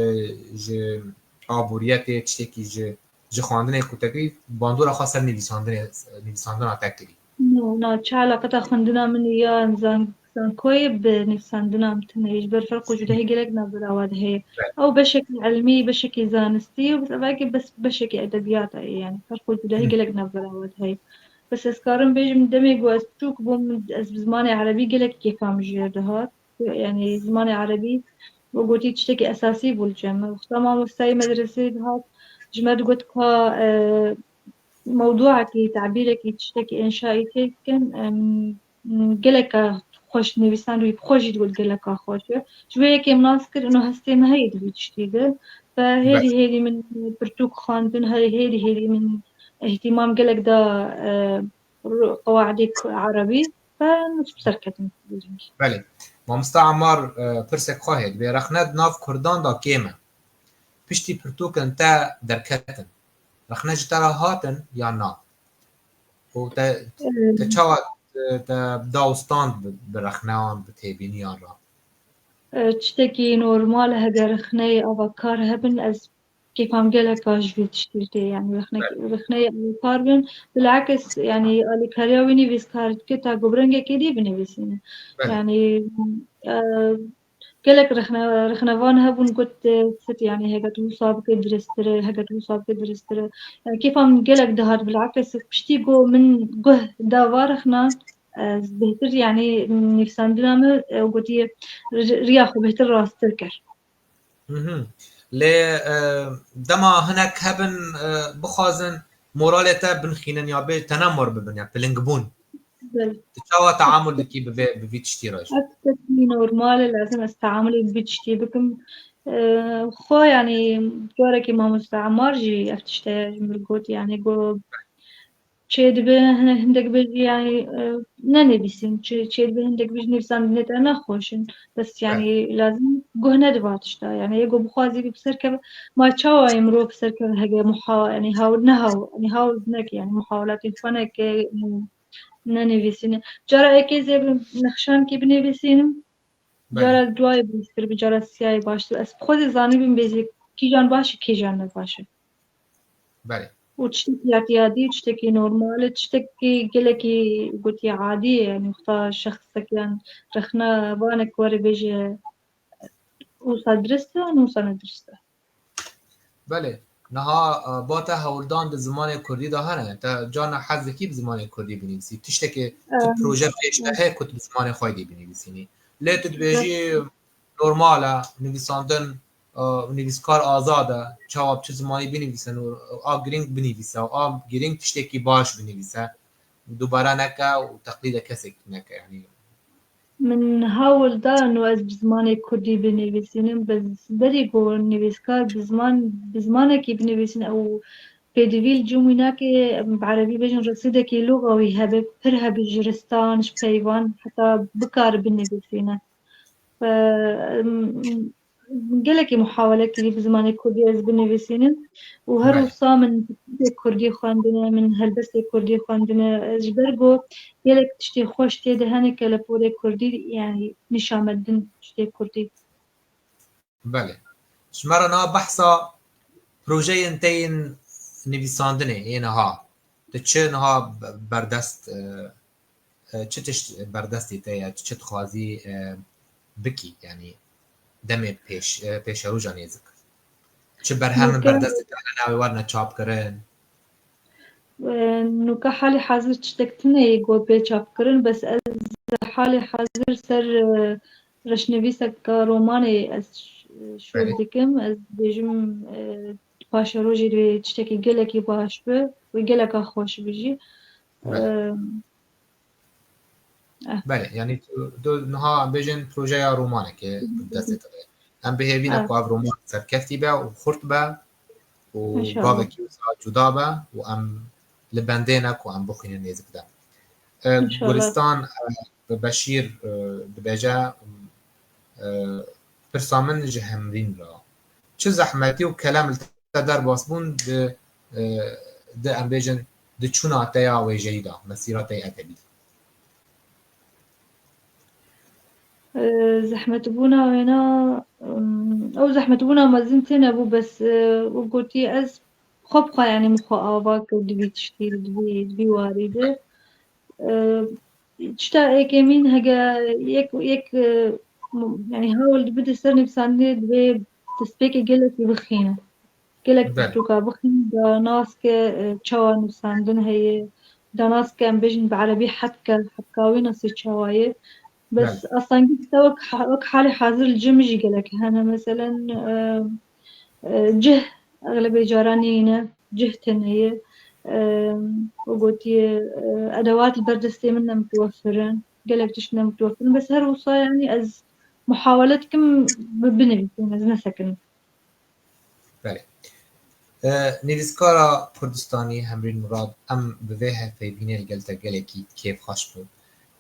ji aboriyetê, tiştekî ji, ji xwendinê ku te kirî, bandora xwe ser nivîsandinê, nivîsandina te kirî. No, na, çi eleqeta xwendina min ya zan-, zankoyê bi nivîsandina min tune ye. Ji ber ferq û cudahî gelek navbera wan de heye. Ew beşekî ilmî, beşekî zanistî ye, bes evakê bes, beşekî edebiyata ye, yanî ferq û cudahî gelek navbera wan de heye. Bes ez karim bêjim, demê ku ez çûk bûm, ez bi zimanê erebî gelek kêfa min ji jêr dihat. Yanî zimanê erebî, wek gotî, tiştekî esasî bû li cem me. Wexta mamostayê medreseyê dihat, ji me digot ka, e, mewduekî, tabîrekî, tiştekî înşaî têk bikin, em, geleka xweş nivîsand û bi xwe jî digot geleka xweş e. Ji wê yekê min nas kir, ino hestê me heye di vî tiştî de. Ve hêdî hêdî min pirtûk xwendin, hê-, hêdî hêdî min îhtîmam gelek da, e, qewaidê erebî. Ve min ser ketin. Belê. Mamosta Ammar, e, pirsek xwe heye, dibê rexne di nav kurdan de kêm e. Piştî pirtûkên te derketin, rexne ji te re hatin yan na? Û te, te çawa, e, te da û stand bi, bi rexneyan, bi têbîniyan re? E, tiştekî normal e, heger rexneyê ava kar hebin, ez kêfam gelek a ji vî tiştî tê, yanî rexne-, rexneyê ava kar bin. Bilakis, yanî alîkariya wî nivîskar dike ta ku bi rengekê dî binivîsîne. Yanî, e, gelek rexne-, rexnevan hebûn got, e, sit, yanî heke tu wisa bike diristtir e, heke tu wisa bike diristtir e. Yanî kêfa min gelek dihat, bilakis piştî ku min guh da va rexnan, e, bêhtir, yanî nivîsandina min, e, gotiye, ri-, riya xwe bêhtir rasttir kir. Mhm. Lê, e, dema hinek hebin, e, bixwazin moralê te binxînin ya bê te ne mor bibin ya pilingbûn. Belê. Tu çawa teamul dikî bi vê, bi vî tiştî re jî? Ev tiştekî normal e, lazim ez teamulê bi vî tiştî bikim. E, xwe, yanî, carekî mamoste Emar jî ev tişte ji min got, yanî, got, çêdibe, hin-, hindek bêjî, yanî, e, nenivîsîn, çê-, çêdibe, hindek bêjî nivîsandinê te nexweş in. Bes, yanî, lazim guh nediva tişta. Yanî, yê ku bixwazî bi ser keve, ma çawa yê mirov bi ser keve hege muha-, yanî, hawl nehaw-, yanî, hawl neke, yanî, muhawelatên xwe neke, nenivîsîne. Cara êkê zê bi nexşankî binivîsînim, cara duayê baştir bi, cara siyayê baştir. Ez bi xwe zê zanîbim bêzê kîjan baş e, kîjan ne baş e. Belê. Û tiştekî îtiyadî, tiştekî normal e, tiştekî gelekî gotî adî ye, yanî wexta şexsek yan rexnevanek were bêje, wisa dirist e, an wisa ne dirist e. Belê. Niha, e, ba te hewldan di zimanê kurdî de hene? Te carna hez dikî bi zimanê kurdî binivîsî? Tiştekê, tu proje pêş te heye ku tu bi zimanê xwe dî binivîsînî? Lê tu dibêjî, normal e, nivîsandin, e, nivîskar azad e, çawa bi çi zimanî binivîse, nor-, a girîng binivîse, a girîng tiştekî baş binivîse, dubare neke û teqlîde kesek neke, yanî. Min hawil da û ez bi zimanê kurdî binivîsînim, bes berî ku nivîskar bi ziman, bi zimanekî binivîsin ew pêdivî li cem wî nake, em bi erebî bêjin resîdekî lugawî hebe, pir hebe ji ristan, ji peyvan, heta bikare binivîsîne. Ve, em, gelekî muhawele kirî bi zimanê kurdî ez binivîsînim û her Belê. Wisa min kurdî xwendine, min helbestê kurdî xwendine. Ez ji ber ku gelek tiştê xweş tê de hene ke li porê kurdî, yanî nîşan me din tiştê kurdî. Belê. Ji me re niha behsa projeyên te yên nivîsandinê ê niha. Tu çi niha be-, berdest, e, e, çi tişt berdestî te ye, tu çi dixwazî, e, bikî, yanî demê pêş, e, pêşeroja nêzik? Çi berhem in Nûke berdestî te hene, ew ê werine çapkirin? E, nûke halê hazir tiştek tune ye ku bê çapkirin, bes ez halê hazir ser, e, reşnivîseka romanê ez ş-, şol Belê. dikim. Ez dibêjim, e, paşerojê divê tiştekî gelekî baş bi û geleka xweş bi jî. Belê. E, Belê, yanî tu, tu niha em bêjin projeya romanekê bi destê te de. Em bi hêvî ne Evet. ku ev roman serkeftî be û xurt be û İnşallah. Gavekî wisa cuda be û em li bendê ne ku em bixwînin nêzik de. E, İnşallah. Gulistan, e, bi Beşîr, e, dibêje, e, pirsa min ji Hemrîn re. Çi zehmetî û kelem li te derbas bûn di, e, di, em bêjin, di çûna te ya wêjeyî de, mesîra te ya edebî de? E, zehmetbûna wêna, em, ew zehmetbûna mezin têne bû, bes, e, û gotî ez xwe bi xwe, yanî min xwe ava kir di vî tiştî, di vî, di vî warî de. E, tişta êkemîn hege yek, yek, e, m-, yanî hawil dibide ser nivîsandinê divê destpêkê gelekî bixîne. Gelek Belê. pirtûka bixîne, da nas ke, e, çawa nivîsandin heye, da nas ke em bêjin bi erebî hebke, hebka wî nasê çawa ye. Bes Belê. astengî te wek ha-, wek halê hazir li cem jî gelek hene. Meselen, e, e, cih exlebê caran neyne, cih tune ye. E, û gotiye, e, edewat li ber destê min ne mutewefir in. Gelek tişt ne mutewefir in. Bes her wisa, yanî ez muhawele dikim bi-, binivîsim, ez nesekinim. Belê. E, nivîskara Kurdistanî Hemrîn Murad, em bi vê hevpeyvînê li gel te gelekî kêfxweş bûn.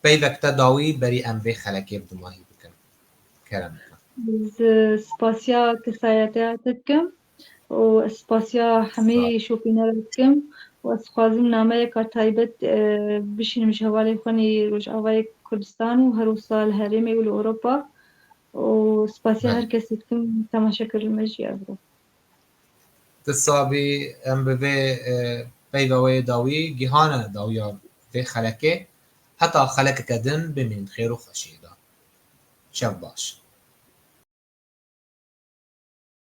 Peyvek te dawî berî em vê xelekê bi dimahî bikin. Kerem bike. Ez spasiya kesayetiya te dikim û ez spasiya hemî şopînera dikim û ez dixwazim nameyeka taybet, e, bişînim ji hevalê xwe nî Rojavayê Kurdistan û her wisa li herêmê û li Ewropa û spasiya Belê. Her kesî dikim temaşe kir li me jî evro. Di sabî em bi vê, e, peyva wê dawî gihane dawiya vê xelekê. Heta xelekeke din bimînin xêr û xweşiyê de. Şev baş.